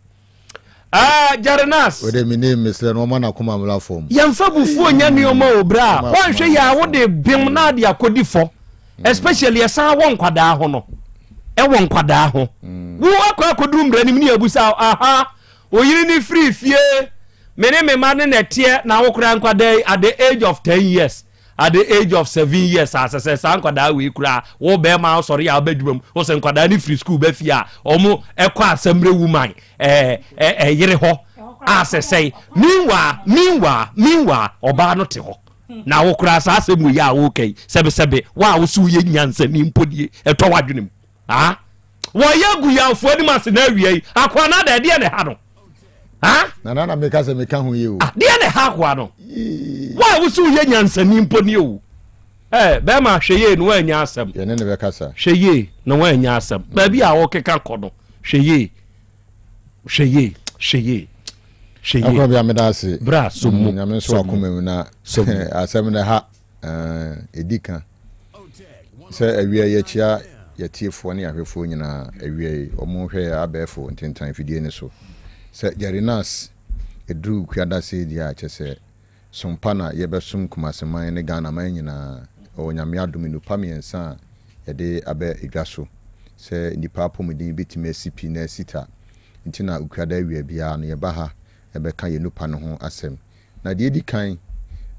Speaker 23: Ah, Jerenas.
Speaker 9: Wode me name mesrɛ no ɔma n'akoma mmra fam.
Speaker 23: Yɛmfa bufuo nyɛ nneɛma o bra. Woanhwɛ yie a wode bem na ade akɔdi fɔ. Especially ɛsan wɔ nkwadaa ho no. Ɛwɔ nkwadaa ho. Wo akɔ akɔduru mmara nim ne yɛabusa wo, aha, wo yere ne firi fie, me ne me mma ne na ɛteɛ na wo koraa nkwadaa yi at the age of 10 years. At the age of 7 years a sɛ saa nkwadaa wei koraa wo bɛrima asɔre a wobɛdwuma mu wo sɛ nkwadaa no firi school bɛ fie a wɔn ɛkɔ asɛmmerɛ woman ɛɛ ɛyere hɔ a sɛ sɛe meanwhile meanwhile meanwhile ɔbaa no te hɔ na wo koraa saa asɛm wei a woka yi sɛbesɛbe wo a wo so woyɛ nyansani mpo die ɛtɔ w'adwene mu ah wɔyɛ gu yɛnfoɔ anim ase na awia yi akoa no ada ɛdeɛ na ɛha no.
Speaker 9: Nana na meka sɛ meka ho yie o.
Speaker 23: Ah, deɛ na ɛha akoa no. Wo a wosi woyɛ nyansani mpo ni o. Eh, bɛrima hwɛ yie na woanya asɛm.
Speaker 9: Yɛne ne bɛkasa.
Speaker 23: Hwɛ yie na woanya asɛm. Baabi a wɔkeka kɔ no, hwɛ yie. Hwɛ yie, hwɛ yie. Hwɛ yie.
Speaker 9: Akora bi a meda ase.
Speaker 23: Bra so mu.
Speaker 9: Nyame nso akoma mu na asɛm no ha ɛdi ka. Sɛ awia yi yɛkyea yɛtiefoɔ ne yɛahwɛfoɔ nyinaa awia yi wɔn hwɛ yɛ abɛɛfo ntentan fidie no so sɛ Jerry Nas ɛduru Kuada sei deɛ a kyɛ sɛ som pa na yɛbɛsom Kumaseman ne Ghanaman nyinaa ɛwɔ Nyame adom nnupa miɛnsa a yɛde abɛ dwa so sɛ nnipa apɔmuden bɛtumi asi pi na asi ta nti na Kuada awia biara no yɛba ha ɛbɛka yɛn nnupa no ho asɛm Na deɛ ɛdi kan,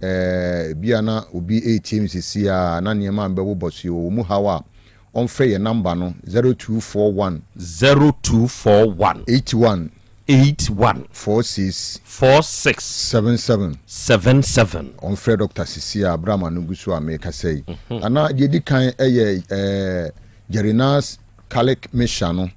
Speaker 9: ɛɛ, ebia na obi retie me seesei ara na nneɛma a mebɛbobɔ so yi, ɔwɔ mu haw a, ɔmfrɛ yɛn namba no, 0241.
Speaker 23: 0241.
Speaker 9: 81.
Speaker 23: 81.
Speaker 9: 46.
Speaker 23: 46.
Speaker 9: 77.
Speaker 23: 77.
Speaker 9: Ɔmfrɛ dɔkta seesei ara berɛ a m'ano gu so a merekasa yi. Anaa deɛ ɛdi kan yɛ ɛɛ, Jerinas Kalik Misha no.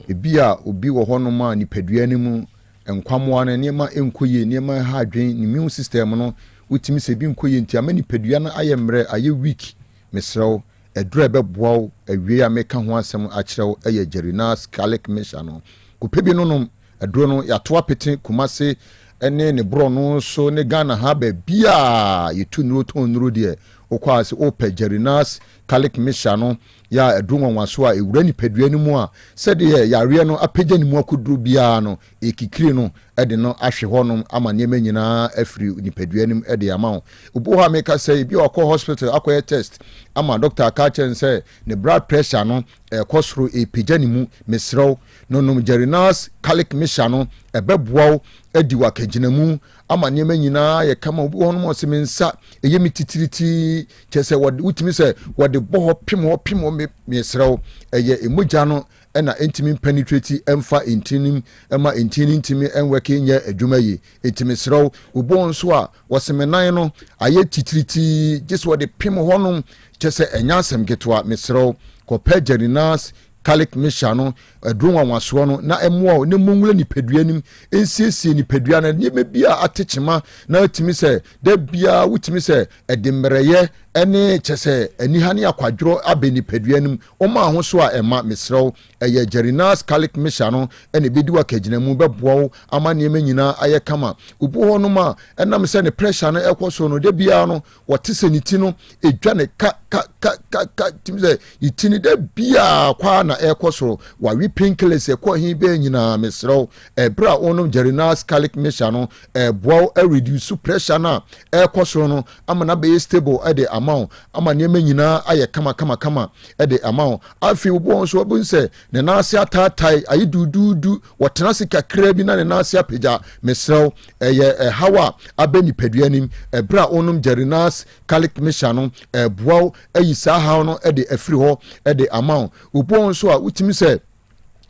Speaker 9: Ebia obi wɔ hɔnom a nipadua no mu Nkwammoa no, nneɛma nkɔ yie, nneɛma ɛha adwene, ne immune system no, wotumi sɛ ebi nkɔ yie nti ama nipadua no ayɛ mmerɛ, ayɛ weak. Mesrɛ wo, aduru a ɛbɛboa wo awiei a meka ho asɛm akyerɛ wo yɛ Jerinas Garlic Mixture no. Kɔpɛ bi nonom. Aduro no, yɛato apete Kumase ne ne borɔno so ne Ghana ha baabiara a yɛtu nnuro tɔn nnuro deɛ, wokɔ a sɛ wopɛ Jerinas Garlic Mixture no, yɛ a aduru nwanwaso a ɛwura nipadua no mu a sɛdeɛ yareɛ no apagya ne mu akɔduru biara no, ɛkikiri no de no ahwe hɔnom ama nneɛma nyinaa afiri nipadua no mu de ama wo. Obi wɔ hɔ a meka sɛ ebi a wakɔ hospital akɔyɛ test ama doctor aka akyerɛ no sɛ ne blood pressure no ɛrekɔ soro, ɛrepagya ne mu. Mesrɛ wo, nonom Jerinas Garlic Mixture no, ɛbɛboa wo adi w'akagyinamu ama nneɛma nyinaa ayɛ kama. Obi wɔ hɔnom a ɔse me nsa ɛyɛ me titiritii, kyerɛ sɛ wɔde wotumi sɛ wɔde.
Speaker 7: wɔde bɔ hɔ pem hɔ pem hɔ me mesrɛ wo ɛyɛ mogya no na ɛntumi mpenetrate mfa ntini no mu ma ntini no ntumi nwɛke nyɛ adwuma yie. Enti mesrɛ wo, obi wɔ hɔ nso a wɔse me nan no ayɛ titiritii gye sɛ wɔde pem hɔnom kyɛ sɛ ɛnyɛ asɛm ketewa. Mesrɛ wo, kɔpɛ Jerinas Garlic Mixture no, aduro nwanwasoɔ no, na ɛmmoa wo na ɛmu nwura nipadua no mu, ɛnsiesie nipadua no, nneɛma bi a ate kyema na atumi sɛ da biara wotumi sɛ ɛde mmerɛyɛ ne kyɛ sɛ aniha ne akwadworɔ abɛ nipadua no mu. Woma ho so a ɛma, mesrɛ wo, ɛyɛ Jerinas Garlic Mixture no na ɛbɛdi wo akagyinamu, bɛboa wo ama nneɛma nyinaa ayɛ kama. Obi wɔ hɔnom a, ɛnam sɛ ne pressure no ɛkɔ soro no, da biara no, wɔte sɛ ne ti no ɛdwa ne ka ka ka ka ka, tumi sɛ ne ti no da biara kwaa na ɛkɔ soro. Wawe painkillers ɛkɔ he bɛɛ nyinaa, mesrɛ wo, ɛberɛ a wonom Jerinas Garlic Mixture no, ɛboa wo ɛreduce pressure no a ɛkɔ soro no ama no abɛyɛ stable de ama wo, ama nneɛma nyinaa ayɛ kama kama kama de ama wo. Afei obi wɔ hɔ nso wobɛhu sɛ ne nan ase ataatae, ayɛ duuduudu, wɔtena ase kakraa bi na ne nan ase apagya. Mesrɛ wo, ɛyɛ ɛhaw a abɛ nipadua anim. Ɛberɛ a wonom Jerinas Garlic Mixture no, ɛboa wo ayi saa haw no de afiri hɔ de ama wo. Obi wɔ hɔ nso a wotumi sɛ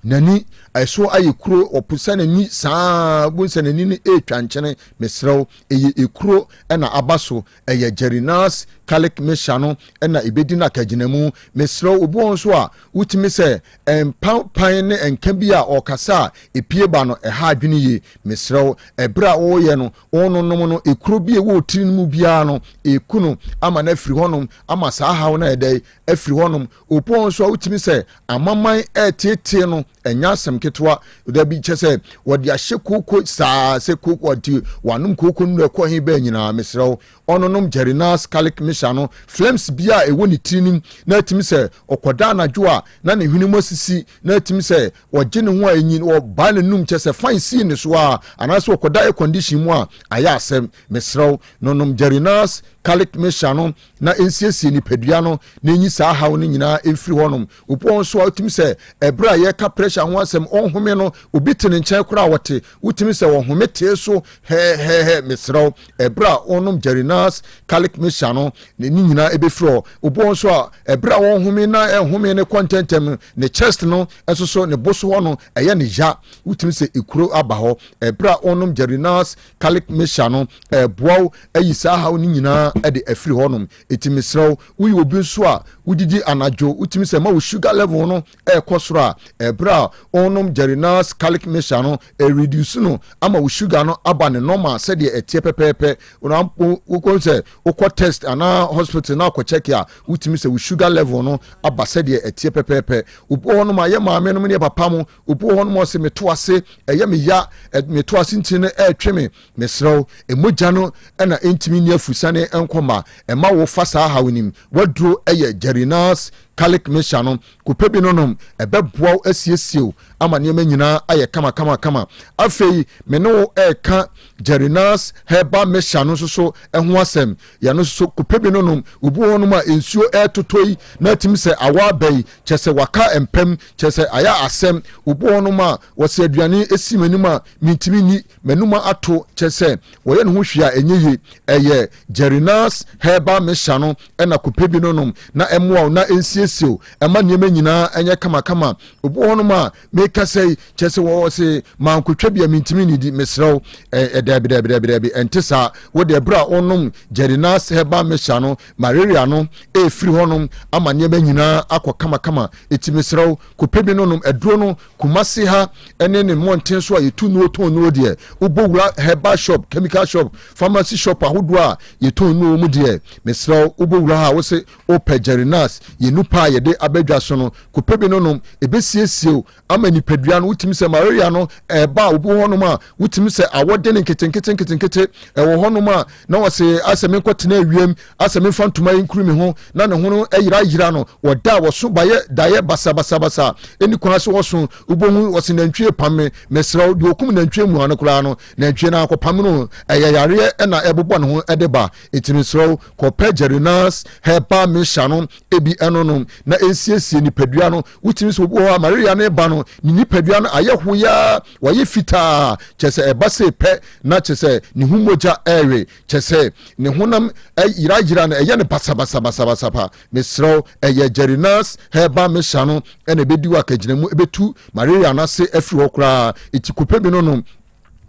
Speaker 7: n'ani ɛso ayɛ kuro, ɔposa n'ani saa, wobɛhu sɛ n'ani no ɛretwa nkyene. Mesrɛ wo, ɛyɛ ekuro na aba so. Ɛyɛ Jerinas Garlic Mixture no na ɛbɛdi no akagyinamu. Mesrɛ wo, obi wɔ hɔ nso a wotumi sɛ mpa pan ne nka bi a ɔkasa a ɛpie ba no, ɛha adwene yie. Mesrɛ wo, ɛberɛ a wɔreyɛ no, wɔnonom no, ekuro bi a ɛwɔ tiri no mu biara no, ɛku no ama no afiri hɔnom, ama saa haw no a ɛdɛ afiri hɔnom. Obi wɔ hɔ nso a wotumi sɛ amaman ɛreteetee no, ɛnyɛ asɛm ketewa. Dabi, kyɛ sɛ wɔde ahyɛ kooko saa sɛ kooko nti wanom kooko nnuro ɛkɔ he bɛɛ nyinaa. Mesrɛ wo, ɔnonom Jerinas Garlic Mixture no, flames bi a ɛwɔ ne tiri nim na atumi sɛ ɔkɔda anadwo a na ne hwene mu asisi, na atumi sɛ ɔgye ne ho a enyin ɔbaa n'anum kyɛ sɛ fine sii ne so a, anaasɛ ɔkɔda air condition mu a ayɛ asɛm. Mesrɛ wo, nonom Jerinas Garlic Mixture no na ensiesie nipadua no na enyi saa haw no nyinaa mfiri hɔnom. Obi wɔ hɔ nso a wotumi sɛ ɛberɛ a yɛreka pressure ho asɛm ɔnhome no, obi te ne nkyɛn koraa a ɔte, wotumi sɛ ɔhome tee so hɛɛhɛɛhɛ. Mesrɛ wo, ɛberɛ a ɔnom Jerinas Garlic Mixture no, ne nyinaa ɛbɛfiri hɔ. Obi wɔ hɔ nso a ɛberɛ a ɔnhome na ɛhome no kɔ ntɛntɛm no, ne chest no nso so, ne bo so hɔ no ɛyɛ ne ya, wotumi sɛ ekuro aba hɔ. Ɛberɛ a ɔnom Jerinas Garlic Mixture no, ɛboa wo ayi saa haw no nyinaa de afiri hɔnom. Enti mesrɛ wo, woyɛ obi nso a wodidi anadwo, wotumi sɛ ma wo sugar level no ɛrekɔ soro a, ɛberɛ a wonom Jerinas Garlic Mixture no, ɛreduce no ama wo sugar no aba ne normal sɛdeɛ ɛteɛ pɛpɛɛpɛ. Na wokɔ sɛ wokɔ test anaa hospital na akɔ check a, wotumi sɛ wo sugar level no aba sɛdeɛ ɛteɛ pɛpɛɛpɛ. Obi wɔ hɔnom a yɛ maame nom ne yɛ papa mo, obi wɔ hɔnom a ɔse meto ase, ɛyɛ me ya, meto ase nti no ɛretwe me. Mesrɛ wo, mogya no na ɛntumi nni afusane nkɔ ma ɛma wo fa saa haw no mu. W'aduro yɛ Jerinas Garlic Mixture no. Kɔpɛ bi no nom, ɛbɛboa wo asiesie wo ama nneɛma nyinaa ayɛ kama kama kama. Afei me ne wo reka Jerinas Herbal Mixture no nso so ho asɛm. Yɛno nso so kɔpɛ bi no nom. Obi wɔ hɔnom a nsuo ɛretotɔ yi na atumi sɛ awɔ aba yi, kyerɛ sɛ waka mpam, kyerɛ sɛ ayɛ asɛm. Obi wɔ hɔnom a wɔsɛ aduane si m'anim a mentumi nni. M'anum ato, kyerɛ sɛ, wɔyɛ ne ho hwee a ɛnyɛ yie. Ɛyɛ Jerinas Herbal Mixture no na kɔpɛ bi no nom na ɛmmoa wo na ɛnsiesie wo, ɛma nneɛma nyinaa nyɛ kamakama. Obi wɔ hɔnom a mekasa yi, kyerɛ sɛ wɔse mankɔtwa bi a mentumi nnidi. Mesrɛ wo, ɛ, daabi, daabi, daabi, daabi, ɛnte saa. Wo deɛ, berɛ a wonom Jerinas Herbal Mixture no, malaria no ɛrefiri hɔnom ama nneɛma nyinaa akɔ kamakama. Enti mesrɛ wo, kɔpɛ bi no nom. Aduro no, Kumasi ha ne ne mmɔnten so a yɛtu nnuro tɔn nnuro deɛ, wobɔ wura herbal shop, chemical shop, pharmacy shop ahodoɔ a yɛtɔn nnuro mu deɛ, mesrɛ wo, wobɔ wura ha a wose wopɛ Jerinas, yɛn nupa a yɛde aba dwa so no, kɔpɛ bi no nom, ɛbɛsiesie wo ama nipadua no, wotumi sɛ malaria no ɛba a, obi wɔ hɔnom a wotumi sɛ awɔ de no nketenkete nketenkete, ɛwɔ hɔnom a na wɔse asɛ menkɔtena awiem, asɛ memfa ntoma yi nkuru me ho, na ne ho no yerayera no, wɔda a wɔso bayɛ daeɛ basabasabasa, ɛni kwan so wɔso, wobɛhu wɔse nantwie pam me, mesrɛ wo, deɛ ɔkum nantwie mua no koraa no, nantwie no akɔpam no, ɛyɛ yareɛ na ɛbobɔ ne ho de ba, ɛti mesrɛ wo, kɔpɛ Jerinas herbal mixture no ebi ɛno nom. nom na ɛnsiesie nipadua no. Wotumi sɛ obi wɔ hɔ a malaria no ba no, ne nipadua no ayɛ hoyaa, wayɛ fitaa, kyerɛ sɛ ɛba sei pɛ na kyerɛ sɛ ne ho mogya ɛrewe, kyerɛ sɛ ne honam yerayera no, ɛyɛ no basabasabasabasa pa. Mesrɛ wo, ɛyɛ Jerinas herbal mixture no ɛna ɛbɛdi wo akagyinamu, ɛbɛtu malaria no ase afiri hɔ koraa. Eti kɔpɛ bi no nom.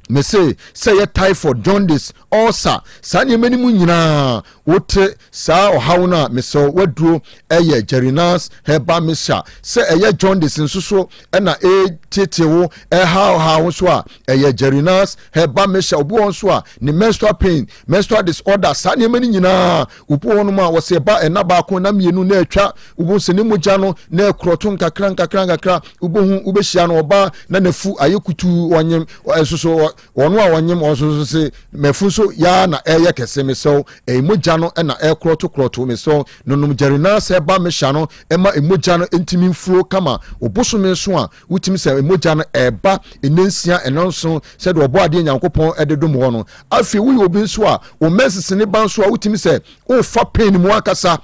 Speaker 7: Mese sɛ ɛyɛ typhoid, jaundice, ulcer, saa nneɛma no mu nyinaa wote saa ɔhaw no a, mesɛ waduro ɛyɛ Jerinas herbal mixture. Sɛ ɛyɛ jaundice nso so ɛna ɛtete wo ɛhaw wo nso a, ɛyɛ Jerinas herbal mixture. Obi wɔ nso a ne menstrual pain, menstrual disorder, saa nneɛma no nyinaa, obi wɔ hɔnom a wɔsɛ ɛba ɛna baako na mmienu na atwa, wobɛhu sɛ ne mogya no na ɛkorɔto nkakra nkakra nkakra. Wobɛhu wobɛhyia no ɔbaa na n'afu ayɛ kutuu, ɔnyem ɛnso so ɔno a ɔnyem ɔnso so se mafu nso yaa na ɛyɛ kɛse. Mesɛw ɛyɛ mogya no na ɛkorɔto korɔto. Mesɛw nonom Jerinas herbal mixture no, ɛma mogya no ntumi mfuro kama. Obosome nso a wotumi sɛ mogya no ɛba ɛnɛ nsia ɛnɛ nson sɛdeɛ ɔbɔ adeɛ Nyankopɔn ɛde dom hɔ no. Afei woyɛ obi nso a wo menses ne ba nso a, wotumi sɛ wofa pain mu ankasa,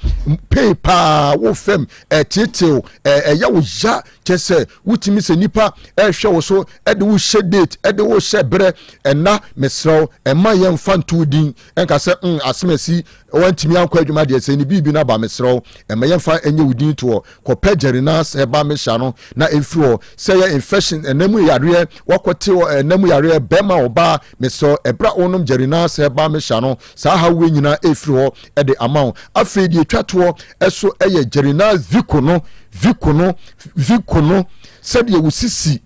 Speaker 7: pain paa, wo fam ɛtetew, ɛyɛ wo ya, kyɛ sɛ wotumi sɛ nipa ɛhwɛ wo so, ɛde wo hyɛ date, ɛde wo hyɛ berɛ ɛna. Mesrɛw, ɛma yɛn mfa nto din ɛnka sɛ asɛm wantumi ankɔ adwuma deɛ sɛ ne biribi no aba. Mesrɛw, ɛma yɛmfa ɛnyɛ wo din toɔ. Kɔpɛ Jerinas herbal mixture no na ɛmfiri hɔ. Sɛ yɛ infection, ɛnam yareɛ, wakɔte ɛnam yareɛ, bɛrima, ɔbaa, mesrɛw, ɛberɛ a wonom Jerinas herbal mixture no, saa haw wei nyinaa ɛfiri hɔ ɛde ama wo. Afei deɛ ɛtwa toɔ ɛso ɛyɛ Jerinas Vico no, Vico no, Vico no, sɛdeɛ wo sisi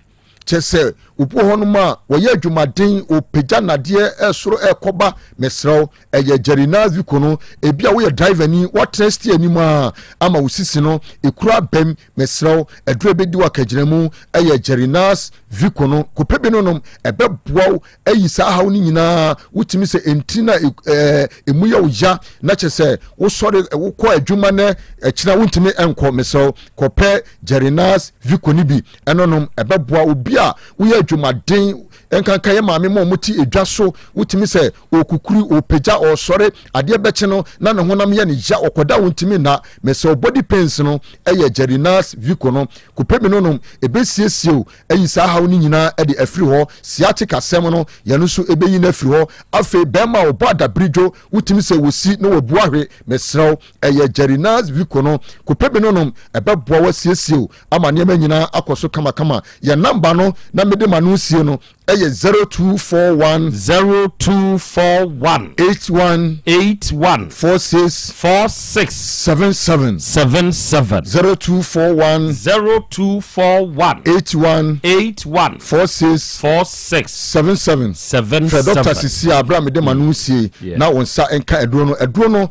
Speaker 7: kyɛ sɛ obi wɔ hɔnom a wɔyɛ adwumaden, ɔpagya nadeɛ ɛsoro ɛkɔba, mesrɛw, ɛyɛ Jerinas Vico no. Ebi a woyɛ driver ni, wɔtena steer anim a ama wo sisi no ekura bɛm, mesrɛw, ɛduro bɛdi wɔ akagyina mu ɛyɛ Jerinas Vico no. Kɔpɛ bi no nom, ɛbɛboa wo ayi saa haw no nyinaa. Wotumi sɛ ntiri na ɛmu yɛ wo ya na kyɛ sɛ wosɔre wokɔ adwuma nɛ ɛkyina wontumi nkɔ, mesrɛw, kɔpɛ Jerinas Vico no bi ɛno nom, ɛbɛboa. Obi a woyɛ adwumaden, nkanka yɛ maame ma ɔmo te edwa so, wotumi sɛ okukuri, opagya, ɔsɔre adeɛ bɛkye no na ne honam yɛ ne ya, ɔkɔda wontumi nna, mesɛ body pains no ɛyɛ Jerinas Vico no. Kɔpɛ bi no nom, ɛbɛsiesie o, ayi saa haw no nyinaa ɛde afiri hɔ. Sciatic asɛm no, yɛn nso ɛbɛyi no afiri hɔ. Afei bɛrima a ɔbɔ adabiridwo, wotumi sɛ wɔsi na wabu ahwe, mesrɛw, ɛyɛ Jerinas Vico no. Kɔpɛ bi no nom, ɛbɛboa wasiesie o ama nneɛma nyinaa akɔ so kamakama. Yɛn number no na mede ma no sie no ɛyɛ 0241
Speaker 23: 0241
Speaker 7: 81
Speaker 23: 81
Speaker 7: 46
Speaker 23: 46
Speaker 7: 77.
Speaker 23: 77.
Speaker 7: 0241
Speaker 23: 0241
Speaker 7: 81
Speaker 23: 81
Speaker 7: 46
Speaker 23: 46
Speaker 7: 77.
Speaker 23: 77.
Speaker 7: Fɛ Dɔkta sisi a abira mede ma no sie na wɔn nsa nka aduro no. Aduro no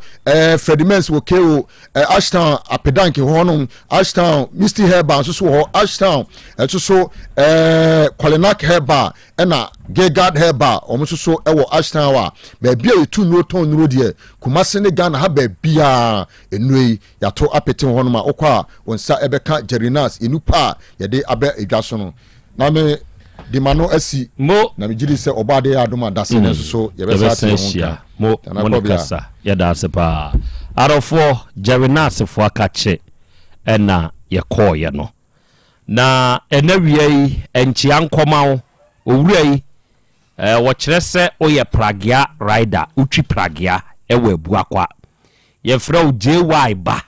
Speaker 7: Freddy Mens wɔ ko Ashtown Apedanke hɔ nom, Ashtown Misty Herbal nso so wɔ hɔ, Ashtown ɛnso so Kɔlenak Herbal ɛna Gegard Herbal, wɔn nso so ɛwɔ Ashtown a baabi a yɛtu nnuro tɔn nnuro deɛ Kumase ne Ghana ha baabiara nnuro yi yɛato apete hɔ nom a wokɔ a wɔn nsa ɛbɛka Jerinas enu pa a yɛde abɛ edwa so no. Na me de ma no asi
Speaker 23: mo
Speaker 7: na megye di sɛ ɔbɔ adeɛ yɛ adom a dase no nso so yɛbɛsa ate yɛn ho
Speaker 23: ahyia
Speaker 7: nka.
Speaker 23: Mo
Speaker 7: Nana
Speaker 23: mo ne
Speaker 7: Kɔbea.
Speaker 23: Kasa yɛda ase paa arɔfoɔ Jerinas-foɔ akakye ɛna yɛkɔɔyɛ no na ɛna wia yi nkyea nkɔma wo owura yi. Wɔkyerɛ sɛ woyɛ pragea rider, wotwi pragea ɛwɔ Abuakwa. Yɛfrɛ wo JY ba,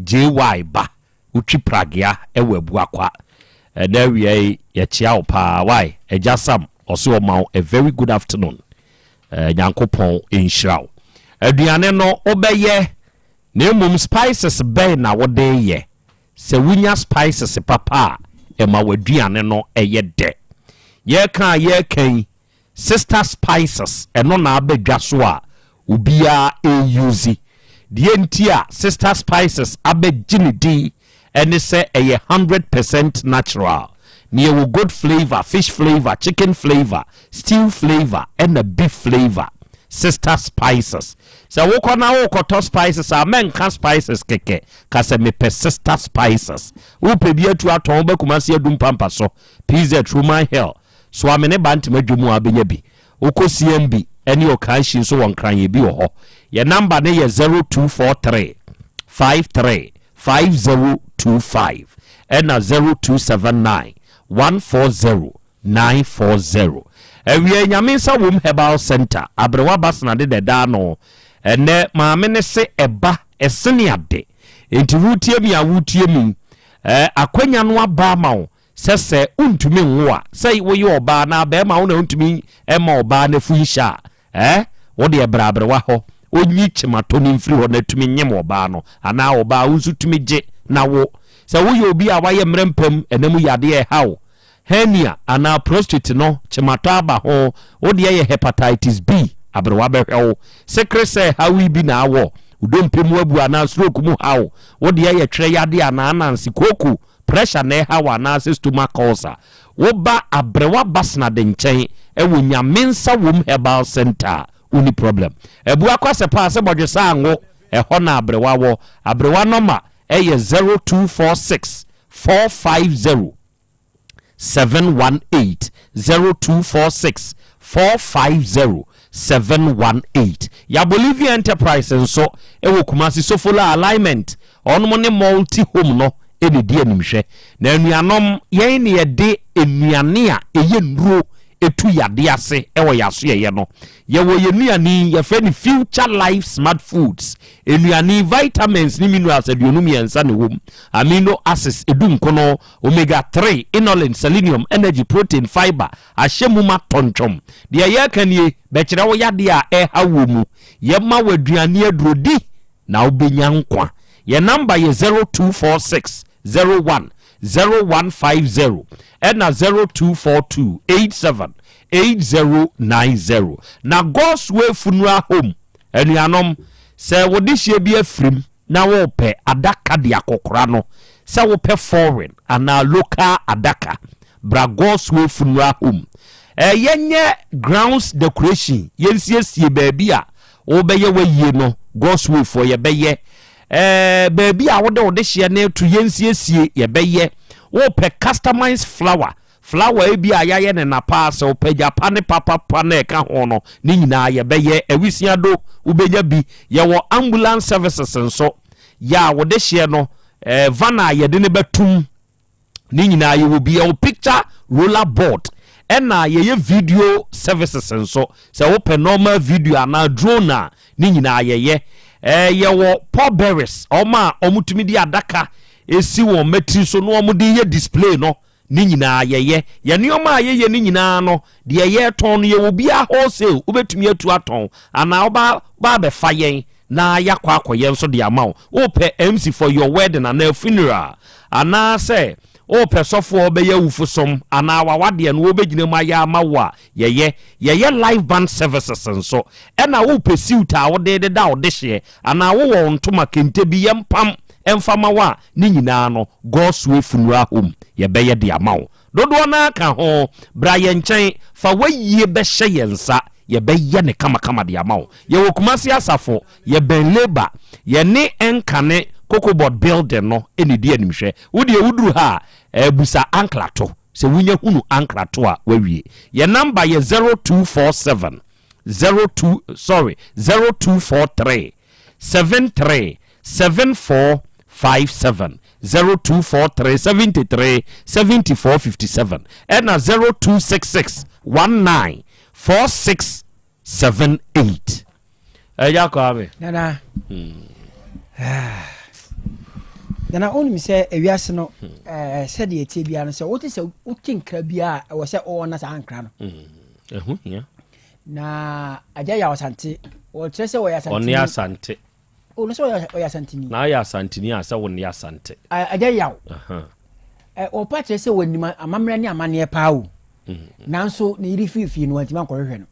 Speaker 23: JY ba, wotwi pragea ɛwɔ Abuakwa. Ɛna awia yi yɛkyea wo paa. Why Agya Sam ɔso ɔma wo a very good afternoon. Nyankopɔn nhyira wo. Aduane no wobɛyɛ na mmom spices bɛn na wode yɛ? Sɛ wonya spices papa a, ɛma w'aduane no ɛyɛ dɛ. Yɛka a yɛreka yi, Sister Spices ɛno na aba dwa so a obiara ɛuse. Deɛ nti a Sister Spices abɛgye ne din ɛne sɛ ɛyɛ 100% natural. Na yɛwɔ goat flavour, fish flavour, chicken flavour, stew flavour ɛna beef flavour. Sister Spices, sɛ wokɔ na wokɔtɔ spices a, mɛnka spices kɛkɛ, ka sɛ mepɛ Sister Spices. Wopɛ bi atu atɔn, wobɛkuma se Adum Pampa so, PZ Roman Hill Soame ne Bantama dwom a wobɛnya bi. Wokɔ CMB ne Ɔkanhyi nso wɔ Nkran bi wɔ hɔ. Yɛ number no yɛ 0243 53. 5025 ɛna 0279 140 940. Awia Nyame nsa wom Herbal Center, Aberewa Basena de na ɛda ano. Ɛnnɛ maame no se ɛba ɛsene ade. Enti wotie me a wotie mu yi, eh, akwanya no aba ama wo sɛ sɛ wontumi nwo a, sɛ woyɛ ɔbaa anaa barima wo na wontumi mma ɔbaa no afu nhyɛ a, Eh, wo deɛ bra aberewa hɔ, ɔnyi kyematɔ no mfiri hɔ na tumi nyem ɔbaa no, anaa ɔbaa wo nso tumi gye na wo. Sɛ woyɛ obi a wayɛ mmerɛ mpam, ɛna mu yadeɛ ɛha wo, hernia anaa prostate no kyematɔ aba ho, wo deɛ yɛ hepatitis B, aberewa bɛhwɛ wo. Sekre sɛ haw yi bi na awɔ, wo dompe mu abu anaa stroke mu haw, wo deɛ yɛ twerɛ yadeɛ anaa ananse, kooko, pressure na ɛha wo anaasɛ stomach ulcer, wo ba aberewa Basnade nkyɛn wɔ Nyame nsa wom herbal center a, wonni problem. Abua kwasɛ paa sɛ bɔdwesa ango, ɛhɔ na aberewa wɔ. Aberewa nɔma yɛ 0246 450 718, 0246 450 718. Ya Bolivia Enterprise nso wɔ Kumasi Sofola Alignment, wɔnom ne Multi Home no na ɛdi animhwɛ. Na anuanom, yɛn na yɛde nnuane a ɛyɛ nnuro tu yadeɛ ase wɔ yɛn asoɛeɛ no. Yɛwɔ yɛn nnuane yi, yɛfrɛ no Future Life Smart Foods. Nnuane yi, vitamins ne minerals 53 na ɛwɔ mu, amino acids 19, omega 3, inulin, selenium, energy, protein, fiber, ahyɛ mu ma tɔntwɔm. Deɛ yɛreka nie, bɛkyerɛ wo yadeɛ a ɛreha woɔ mu. Yɛma wo aduane aduro di na wobɛnya nkwa. Yɛn namba yɛ 0246 01 0150 ɛna 0242 87 8090. Na God's Way Funeral Home, anuanom, sɛ wo dehyeɛ bi afirim na worepɛ adaka de akɔkora no, sɛ wopɛ foreign anaa local adaka, bra God's Way Funeral Home. Eh, yɛnyɛ grounds decoration, yɛnsiesie baabi a wobɛyɛ w'ayie no, God's Way foɔ yɛbɛyɛ. Eh, baabi a wode wo dehyeɛ no reto, yɛnsiesie, yɛbɛyɛ. Wopɛ customized flower, flower ebi a yɛayɛ no napa, sɛ wopɛ gyapa ne papapa na ɛka ho no, ne nyinaa yɛbɛyɛ. Awisia do, wobɛnya bi. Yɛwɔ ambulance services nso, yɛ a wo dehyeɛ no, eh, van a yɛde no bɛtum, ne nyinaa yɛwɔ bi. Yɛwɔ picture roller board, ɛna yɛyɛ video services nso. Sɛ wopɛ normal video anaa drone a, ne nyinaa yɛyɛ. Ɛɛ yɛwɔ pallbearers, wɔn a wɔtumi de adaka esi wɔn mmatiri so na wɔde yɛ display no, ne nyinaa yɛyɛ. Yɛn nneɛma a yɛyɛ ne nyinaa no, deɛ yɛtɔn no, yɛwɔ biara wholesale, wobɛtumi atu atɔn anaa woba ba abɛfa yɛn na yɛakɔ akɔyɛ nso de ama wo. Wopɛ MC for your wedding anaa funeral, anaasɛ wopɛ sɔfoɔ a ɔbɛyɛ awufosom anaa w'awadeɛ no wɔbɛgyina mu ayɛ ama wo a, yɛyɛ. Yɛyɛ live band services nso. Ɛna wopɛ suit a wode deda wo dehyeɛ anaa wowɔ wo ntoma kente bi yɛmpam mfa ma wo a, ne nyinaa no God's Way Funeral Home yɛbɛyɛ de ama wo. Dodoɔ no ara ka ho. Bra yɛn nkyɛn, fa w'ayie bɛhyɛ yɛn nsa, yɛbɛyɛ no kamakama de ama wo. Yɛwɔ Kumasi Asafo, yɛbɛn Labour, yɛne Nkane Cocobod building no na ɛdi animhwɛ. Wo deɛ woduru ha a, busa Anklato. Sɛ wonya hunu Anklato a, woawie. Yɛn number yɛ 0247 02, sorry, 0243 73 74 57, 0243 73 74 57, ɛna 0266 19 46 78. Ɛgya Kwame.
Speaker 8: Nana. Nana, wonim sɛ ewiase no, sɛdeɛ ɛteɛ biara no, sɛ wote sɛ wote nkra biara a, ɛwɔ sɛ wowɔ na saa nkra no.
Speaker 23: Ɛho hia.
Speaker 8: Na agya yɛ Asante, wɔkyerɛ sɛ wɔyɛ Asanteni.
Speaker 23: Ɔne Asante.
Speaker 8: O, no sɛ ɔyɛ ɔyɛ Asanteni.
Speaker 23: Na ayɛ Asanteni a sɛ wone Asante.
Speaker 8: Agya Yaw. Wɔpa kyerɛ sɛ wɔnim amammerɛ ne amanneɛ paa o. Nanso ne yere firi fie no wantumi ankɔhwehwɛ no.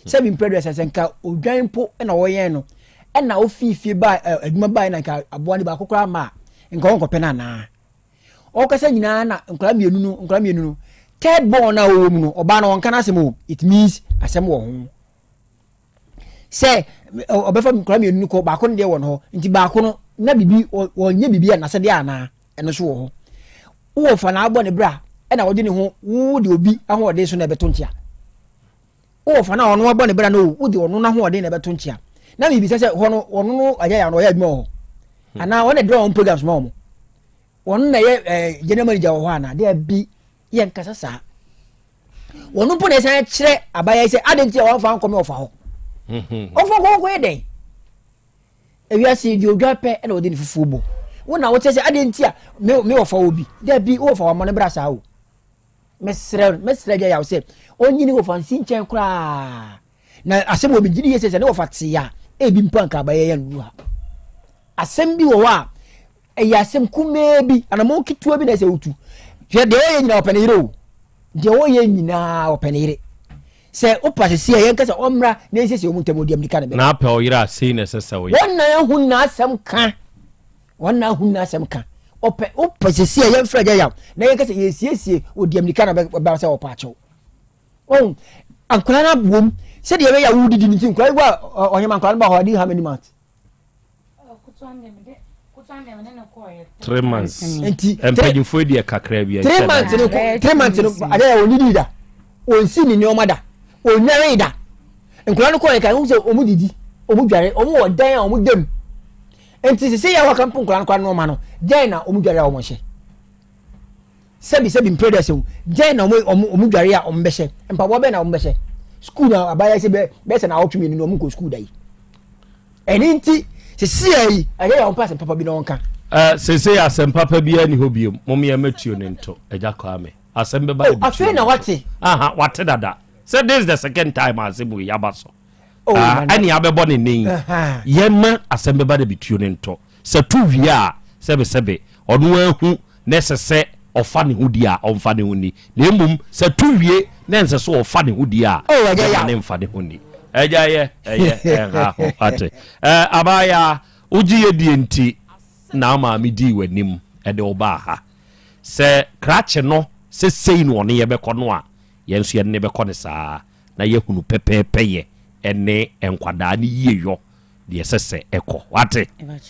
Speaker 8: Sɛ bi mprɛ duasa sɛ nka odwan mpo na wɔyɛn no ɛna ofii fie baa adwuma baeɛ na nka aboa no baako koraa ma a nka wɔnkɔpɛ no anaa. Ɔkasa nyinaa na nkwadaa mmienu no nkwadaa mmienu no third born a ɔwɔ mu no ɔbaa no ɔnka n'asɛm o it means asɛm wɔ ho sɛ ɔbɛfa nkwadaa mmienu no kɔ baako no deɛ wɔ no hɔ nti baako no na bibi wɔnyɛ bibi a n'asɛdeɛ anaa ɛno nso wɔ hɔ wowɔ fa na abɔ ne bra ɛna wɔde ne ho wo de obi ahoɔden so na ɛbɛto nkyea Wowɔ fa no a ɔno abɔ ne bra no o, wode ɔno n'ahoɔden na ɛbɛto nkyea. Na mebisa sɛ hɔ no ɔno no ayɛ a ɔyɛ adwuma wɔ hɔ? Hmm. Anaa ɔno na ɛdrɔ wɔn programs ma wɔn? Wɔn na ɛyɛ ɛɛ general manager wɔ hɔ anaa? Daabi, yɛnkasa saa. Wɔn mpo na ɛsan kyerɛ abayɛ sɛ adɛn nti a wɔamfa ankɔ me ɔfa hɔ. Ɔfa kɔ kɔyɛ dɛn? Ewiase deɛ odwa pɛ ɛna ɔde ne fufuo bɔ. Wo na wokyerɛ sɛ adɛn nti a me me ɔfa wɔ bi. Daabi, wo ɔfa wɔ amɔ ne bra saa o. Mesrɛ no, mesrɛ agya yaw sɛ ɔnyi ne wɔfa nsi nkyɛn koraa. Na asɛm wɔ megye di yie sɛ sɛ ne wɔfa te a, ebi mpo anka abayɛ yɛ nnu ha. Asɛm bi wɔ hɔ a, ɛyɛ asɛm kumaa bi, anamɔn ketewa bi na ɛsɛ wotu. Hwɛ deɛ ɔyɛ nyinaa ɔpɛ ne yere o. Deɛ ɔyɛ nyinaa ɔpɛ ne yere. Sɛ wopa sisi a yɛnka sɛ ɔmmra na ɛnsiesie wɔn ntam ɔdi amirika ne bɛ.
Speaker 23: Na apɛ ɔyere a sei na ɛsɛ sɛ woyɛ.
Speaker 8: Wɔn na ahu n'asɛm ka. Wɔn na ahu n'asɛm ka. Ɔpɛ wopɛ sisi a yɛmfrɛ agya yaw na yɛnka sɛ yɛsiesie ɔdi amirika na bɛba sɛ ɔpɛ akyɛw. Wɔn nkwadaa no abom sɛdeɛ ɛbɛyɛ a wodidi no nti nkwadaa yi wɔ ɔhema nkwadaa no ba hɔ adi how many months?
Speaker 23: 3 months.
Speaker 8: Nti
Speaker 23: mpanyinfoɔ deɛ kakra bi.
Speaker 8: 3 months no, 3 months no adeɛ yɛ wɔn da, wɔn si ne nneɛma da, wɔn nware da. Nkwadaa no kɔɔ yɛ kan wɔn sɛ wɔn didi, wɔn dware, wɔn wɔ dan a wɔn dam. Nti sisi yɛ awaka mpo nkwadaa no kora nneɛma no dan na wɔn dware a wɔn hyɛ, sɛbi sɛbi mpere dɛ sɛw dan na wɔn wɔn wɔn dware a wɔn bɛhyɛ, mpaboa bɛn na wɔn bɛhyɛ sukuu na abayɛ sɛ bɛ bɛsɛ na awɔtwe mmienu na wɔn nkɔ sukuu da yi. Ɛne nti sisi yɛ yi ɛyɛ yɛ wɔn pa asɛm papa bi na wɔn ka.
Speaker 23: Sese asɛm papa bi ani hɔ biom. Mom yɛ mɛtuo ne nto agya Kwame asɛm bɛba.
Speaker 8: Oh, afei na wate.
Speaker 23: Aha, wate dada sɛ this is the second time asɛm wei yaba so. Oh, ɛne abɛbɔ ne nen yɛma asɛm bɛba da bituo ne nto sɛ to wie a, sɛbesɛbe ɔno ahu na ɛsɛ sɛ ɔfa ne ho di a, ɔmfa ne ho ni, na mmom sɛ to wie na ɛnsɛ sɛ ɔfa ne ho di a,
Speaker 8: Oh, ɛgya
Speaker 23: yɛma
Speaker 8: yaw.
Speaker 23: ne mfa ne ho ni. Ɛgya yɛ ɛyɛ ɛnha ho ate. Abaayaa wogye yɛ die nti na ama me dii w'anim ɛde wo baa ha sɛ krakye no sɛ sei na ɔne yɛbɛkɔ no a, yɛn nso yɛne ne bɛkɔ ne saa na yɛhunu pɛpɛɛpɛ yɛ ɛne nkwadaa ne yie yɔ deɛ ɛsɛ sɛ ɛkɔ. Wate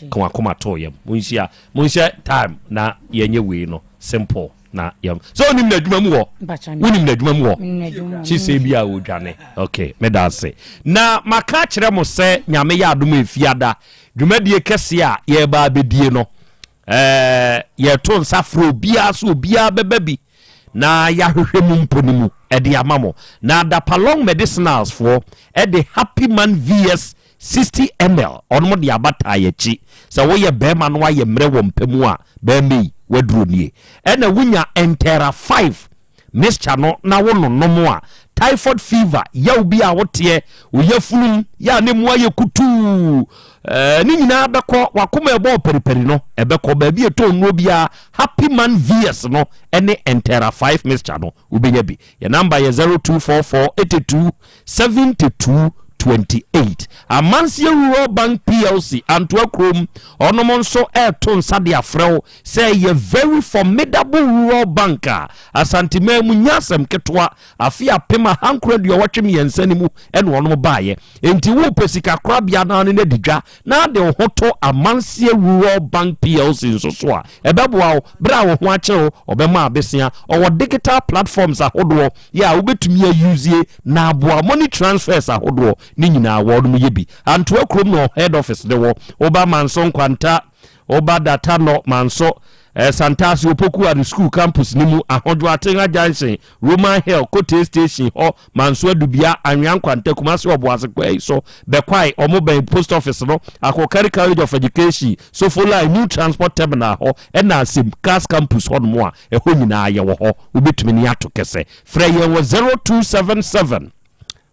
Speaker 23: ka wakoma too yam. Monhyia, monhyɛ time na yɛnyɛ wei no simple na yɛm sɛ wonim n'adwuma mu hɔ, wonim n'adwuma mu hɔ kyi sɛ bi a wɔdwane. Ok, meda ase na maka akyerɛ mo sɛ Nyame yɛ adom a ɛfiada dwumadie kɛseɛ a yɛreba abɛdie no, yɛto nsa frɛ obiara so obiara bɛba bi na yɛahwehwɛ mu mpo no mu ɛde ama mo. Na Dapalong Medicinals foɔ ɛde Happy Man VS 60 ml ɔnom de aba taa yɛakyi sɛ woyɛ bɛrima no ayɛ mmerɛ wɔ mpɛ mu a, bɛrima yi waduro nie. Ɛna wonya Entera 5 mixture no na wo nonom a, typhoid fever yaw bi a woteɛ wo yafunum yɛ a ne mu ayɛ kutuu, ne nyinaa bɛkɔ. Wakoma ɛbɔ periperi no ɛbɛkɔ. Baabi ɛtɔ nnuro biara, Happy Man VS no ɛne Entera 5 mixture no wobɛnya bi. Yɛ number yɛ 0244 82 72 28. Amanseɛ Rural Bank PLC, Antoa kurom, ɔnom nso ɛreto nsa de afrɛ wo sɛ ɛyɛ very formidable rural bank a Asanteman mu nya asɛm ketewa. Afe 1983 no mu ɛna ɔnom baeɛ. Enti wopɛ sika korabea naa no adi dwa na ade wo ho to Amanseɛ Rural Bank PLC nso so a, ɛbɛboa wo berɛ a wo ho akyere wo. Ɔbɛma abesea ɔwɔ digital platforms ahodoɔ yɛ a wobɛtumi ayusie na aboa money transfers ahodoɔ ne nyinaa wɔnom yɛ bi. Antoa kurom na head office ne wɔ. Woba Manso Nkwanta, woba Data nɔ Manso, Santase Opoku Ade School campus ne mu, Ahodwo Atenga Junction, Roman Hill, Kotee Station hɔ, Manso Adubia, Anwea Nkwanta, Kumase Ɔboase Kwai so, Bɛkwae, ɔmo bɛn post office no, Akokari College of Education, Sofoline, New Transport Terminal hɔ, ɛna Asem Cars Campus hɔnom a ɛhɔ nyinaa yɛwɔ hɔ. Wobɛtumi ne ato kɛsɛ. Frɛ yɛn wɔ 0277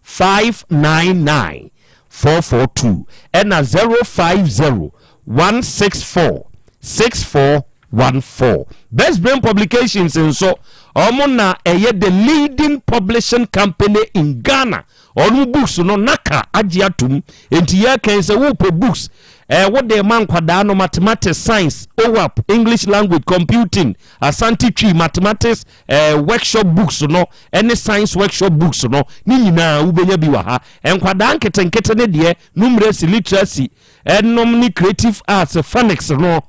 Speaker 23: 599 442 ɛna 050 164 6414. Best Brain Publications nso, ɔmo na ɛyɛ the leading publishing company in Ghana. Ɔno books no naka agye atom. Enti yɛkɛn sɛ wopɛ books, wode ma nkwadaa no mathematics, science, OWAP, English language, computing, Asante Twi, mathematics workshop books no ɛne science workshop books no ne nyinaa wobɛnya bi wɔ ha. Nkwadaa nketenkete ne deɛ, numeracy, literacy ɛnom ne creative arts, phonics no.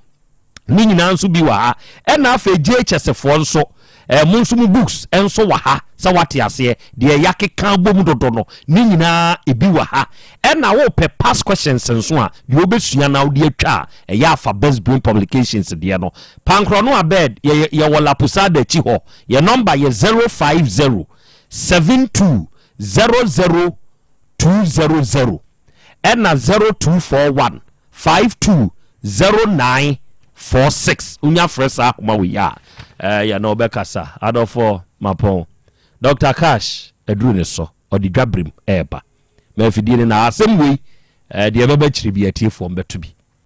Speaker 23: Ne nyinaa nso bi wɔ ha. Ɛna afei JHS foɔ nso, eh, mo nso mo books nso wɔ ha sɛ wate aseɛ. Deɛ yɛakeka abom dodo no, ne nyinaa ebi wɔ ha. Ɛna wopɛ past questions nso a, deɛ wobɛsua na wode atwa a, ɛyɛ afa Best Brain Publications deɛ no. Pankorɔ no Abed, yɛ, yɛwɔ La Posada akyi hɔ. Yɛ nɔmba yɛ 050 72 00 200 ɛna 0241 520946. Wonya frɛ saa ahoma wei a, yɛne wo bɛkasa. Adɔfoɔ, mapɔn. Doctor Cash aduru ne so, ɔde dwaberem reba. Ma afidie no na asɛm wei, deɛ ɛbɛba akyire bi atiefoɔ mbɛto bi.